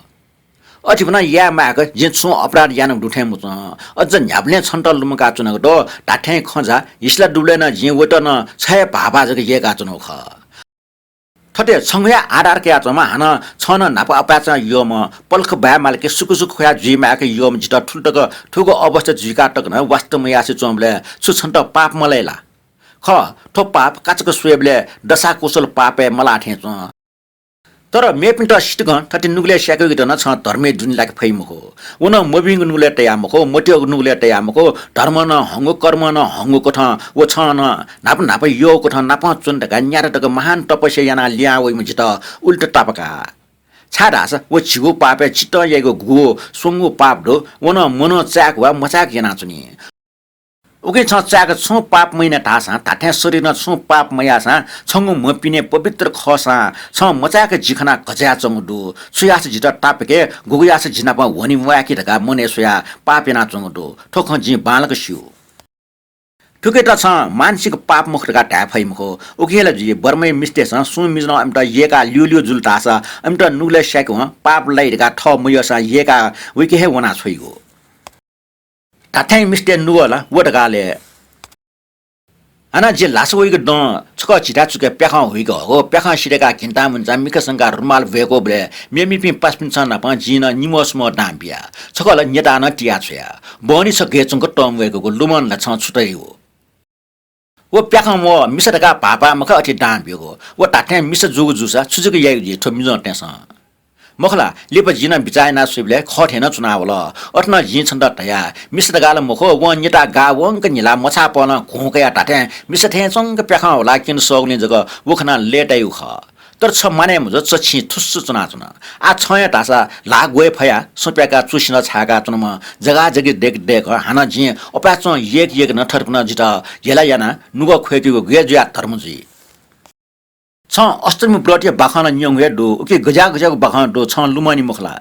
अथे फुनं याये माय्क जिं छुं अपराध यानागु दु थें मच्वं। अझ न्ह्याबलें छन्त लुमंकाच्वनागु दु। धात्थें खँ जा, हिसला दुबलय् नं जिं वयात नं छय् भाःभाः जक यय्काच्वनागु खः। थथे छंगु हे आधार कयाच्वंम्ह हानं छं नं न्हापा अपाय्चं यःम्ह, पलख बाये माल कि सुख सुख खुया जुइ माय्क यःम्ह जितः थुलि तक थुगु अवस्था जुइका तक नं वास्ता मयासे च्वंबलय् छु छन्त पाप मलाइ ला? खः, थ्व पाप काचाक्क स्वयेबलय् दशाकुशल पापय् मलाः थें च्वं। तर मेपिन्त सितकं थथे नुगलय् स्याकेगुयात नं छं धर्मय् दुने लाके फइ मखु। व नं मभिंगु नुगलय् तयाः मखु, मत्यःगु नुगलय् तयाः मखु, धर्मं नं हंगु, कर्मं नं हंगु कथं व छं नं न्हापा न्हापा यःगु कथं नापं च्वने धकाः न्याता तक महान तपस्या यानाः लिहां वइम्ह जितः उल्टा तापाका। छाय्धाःसा व झिगू पापय् चित्तं याइगु गुगु स्वंगू पाप दु, व नं मनं चाय्क वा मचाय्क यानाच्वनी। उकिं छं चाय्क छुं पाप मयाना धाःसां, धात्थें शरीरं छुं पाप मयाःसां, छंगु म्ह पिने पवित्र खःसां, छं मचाय्क जि खनाः घचायाच्वंगु दु। छु याःसा जितः तापाके, गुगु याःसा जि नाप वने म्वाय्के धकाः मनय् स्वयाः पाप यानाच्वंगु दु। थ्व खँ जिं बांलाक स्यू। थुकियात छं मानसिक पाप मखु धकाः धाये फइ मखु। उकिं हे ला जुइ, बर्माया मिस्तय्सं सुं मिजं नं अमित यय्काः ल्यूल्यू जुल धाःसा अमित नुगलय् स्याकेवं पाप लाइ धकाः थः मयःसां यय्काः वइके हे वनाछ्वइगु। धात्थें मिस्तय् नुगः ला व धकाः ले। हानं जि ल्हासा वइगु दँ छकः झिथाय् चुकय् प्याखं हुइक हःगु। प्याखं सिधय्काः घिन्तां मुंचां मिखा संकाः रुमाल ब्वय्कूबलय् मेमेपिं पासापिन्सं नाप जिं नं निम्हः स्वम्हः दां बिया। छकः ला न्यताः नं तिया छ्वया। बहनी छ गय् च्वंक तंम्ह वय्कूगु लुमं ला छं छु तयागु? व प्याखं म्वः, मिसा धकाः भाःपाः मखा अथे दां ब्यूगु। व धात्थें मिसा जूगु जूसा छु जक याइगु जुइ थ्व मिजंतय्सं? मखु ला, लिपा जिं नं बिचाः यानाः स्वइबलय् खः थें नं च्वनावल। अथे नं जिं छन्त धया, मिसा धकाः ला मखु, वं न्यताः गाः वंक न्हिलाः मछाःपलं घुँ कयाः धात्थें मिसा थें च्वंक प्याखं हुलाः क्यने सःगुलिं जक व खनाः लय्ताइगु खः। तर छ मानय् मजू, छ छिं थुस्स च्वनाच्वन। आः छं हे धाःसा ल्हाः ग्वये फया, सुं प्याकाः चुसिनं छाय्काच्वनाम्ह जगाजगि दय्क दय्क हानं जिं अपाय्च्वं यय्क यय्क नं थथे फुनं जितः हेला यानाः नुगः ख्वय्केगु गय् जुयाः धर्म जुइ? छं अष्टमी व्रतया बाखं ला न्यंगु हे दु, उकिं गज्याः गज्याःगु बाखं दु, छं लुमंनि मखु ला?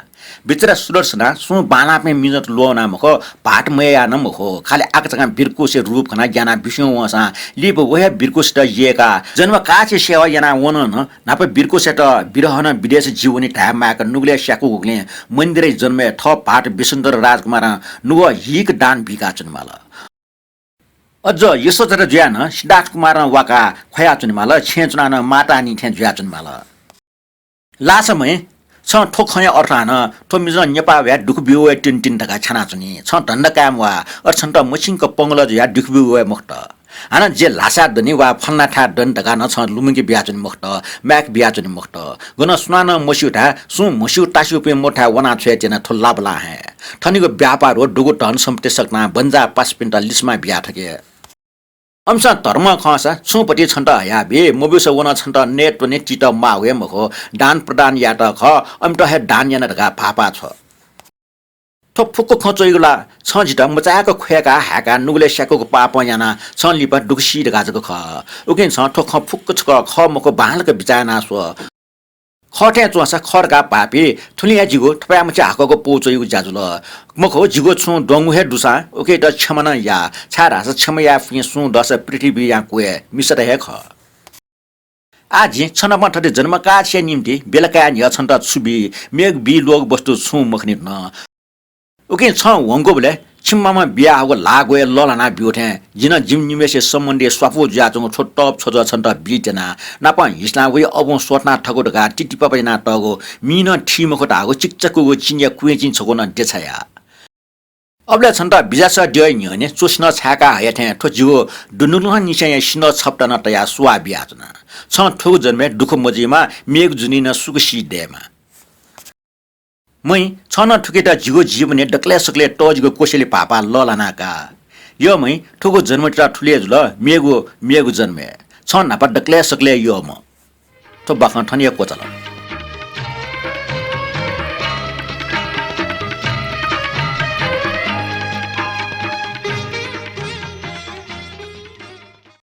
बिचरा सुदर्शनां सुं बांलाःपिं मिजंत ल्वःवना मखु, भाःत मययाः नं मखु, खालि आकाझाकां बिरकुसे रूप खनाः ग्यानाः बिस्युं वंसां लिपा व हे बिरकुसेत यय्काः जन्म काःछि सेवा यानाः वन नं न्हापा बिरकुसेत बिरहं नं विदेश जि वनी धाये माय्क नुगलय् स्याकूगुलिं मन्दिरय् जन्मय् थः भाःत विश्वन्धर राजकुमारं नुगः हीक दान बीकाच्वनेमाल। अझ यशोधरा जुयाः नं सिद्धार्थ कुमारं वाकाः ख्वयाच्वनेमाल, छेँय् च्वनाः नं मातानि थें जुयाच्वनेमाल। लासा मय्, छं थ्व खँया अर्थ हानं थ्व मिजं नेपाः वयाः दुःख ब्यू वये तिनि तिनि धकाः छ्यानाच्वनी। छं धन्दा कायेमा वा, अथे छन्त मछिंक पंगलः जुयाः दुःख ब्यू वये मखुत। हानं जि ल्हासाय् दनि वा फलानाथाय् दनि धकाः नं छं लुमंके बियाच्वने मखुत, माय्के बियाच्वने मखुत। गन सुनानं मस्यू धाये, सुं म्हस्यू तास्यूपिं मथाय् वनाछ्वये त्यना थ्व लाबलां हे। थनिगु व्यापार व दुगु धन सम्पत्ति सकतां बन्जाः पासापिन्त लिसमा बिया थके। अमिसं धर्म खंसा छुं पति छन्त हयाबी, मब्यूसा व नं छन्त नयेत्वने तीत माःगु हे मखु, दान प्रदान यायेत खः, अमित हे दान याना धकाः भाःपाः छ्व। थ्व फुक्क खँ च्वइगु ला छं जितः मचाय्क ख्वय्काः हाय्काः नुगलय् स्याकूगु पापं यानाः छं लिपा दुःख सी धकाः जक खः। उकिं छं थ्व खँ फुक्क छकः खः मखु बांलाक बिचाः यानाः स्व। खः थें च्वंसा खः धकाः भाःपी, थुलिं हे जिगु थपाय्मछि हाकःगु पौ च्वइगु ज्या जुल। मखु, जिगु छुं द्वंगु हे दुसां उकियात क्षमा नं या, छाय्धाःसा क्षमा याये फुकिं सुं दःसा पृथ्वीया क्वय् मिसात हे खः। आः जिं छ नाप थथे जन्म काःछिया निंतिं बेला काये न्ह्यः छन्त छु बी, मेगु बी ल्वःगु वस्तु छुं मखनी धुन। उकिं छं वंकूबलय् छिमि मामं बियाहःगु ल्हाः ग्वय् लःल्हाना ब्यू थें जि नं जिमि निम्हय्सिया सम्बन्धय् स्वापू जुयाच्वंगु थ्व तप छ्वजः छन्त बी त्यना। नापं हिसलां वइ अबुं स्वथना थकू धकाः तितिपापा यानातःगु, मिं नं थी मखु धाःगु चिकचाकूगु चिनिया क्वँय्चिं छकू नं देछाया। अबलय् छन्त बिजासः द्यःया न्ह्यःने च्वसिनं छाय्का हया थें थ्व जिगु दुनुगलंनिसेंया सिन्हः छपटा नं तयाः सुवाः बियाच्वना। छं थुगु जन्मय् दुःख मजुइमा, मेगु जन्मय् नं सुख सी दयेमा। मय्, छं नं थुकियात जिगु जीवनय् दकलय् सकलय् तःजिगु कोसेलि भाःपाः लःल्हाना का। यः मय्, थुगु जन्मतिता थुलि हे जुल, मेगु, मेगु जन्मय्। छं न्हापा दकलय् सकलय् यःम्ह। थ्व बाखं थन हे क्वचाल।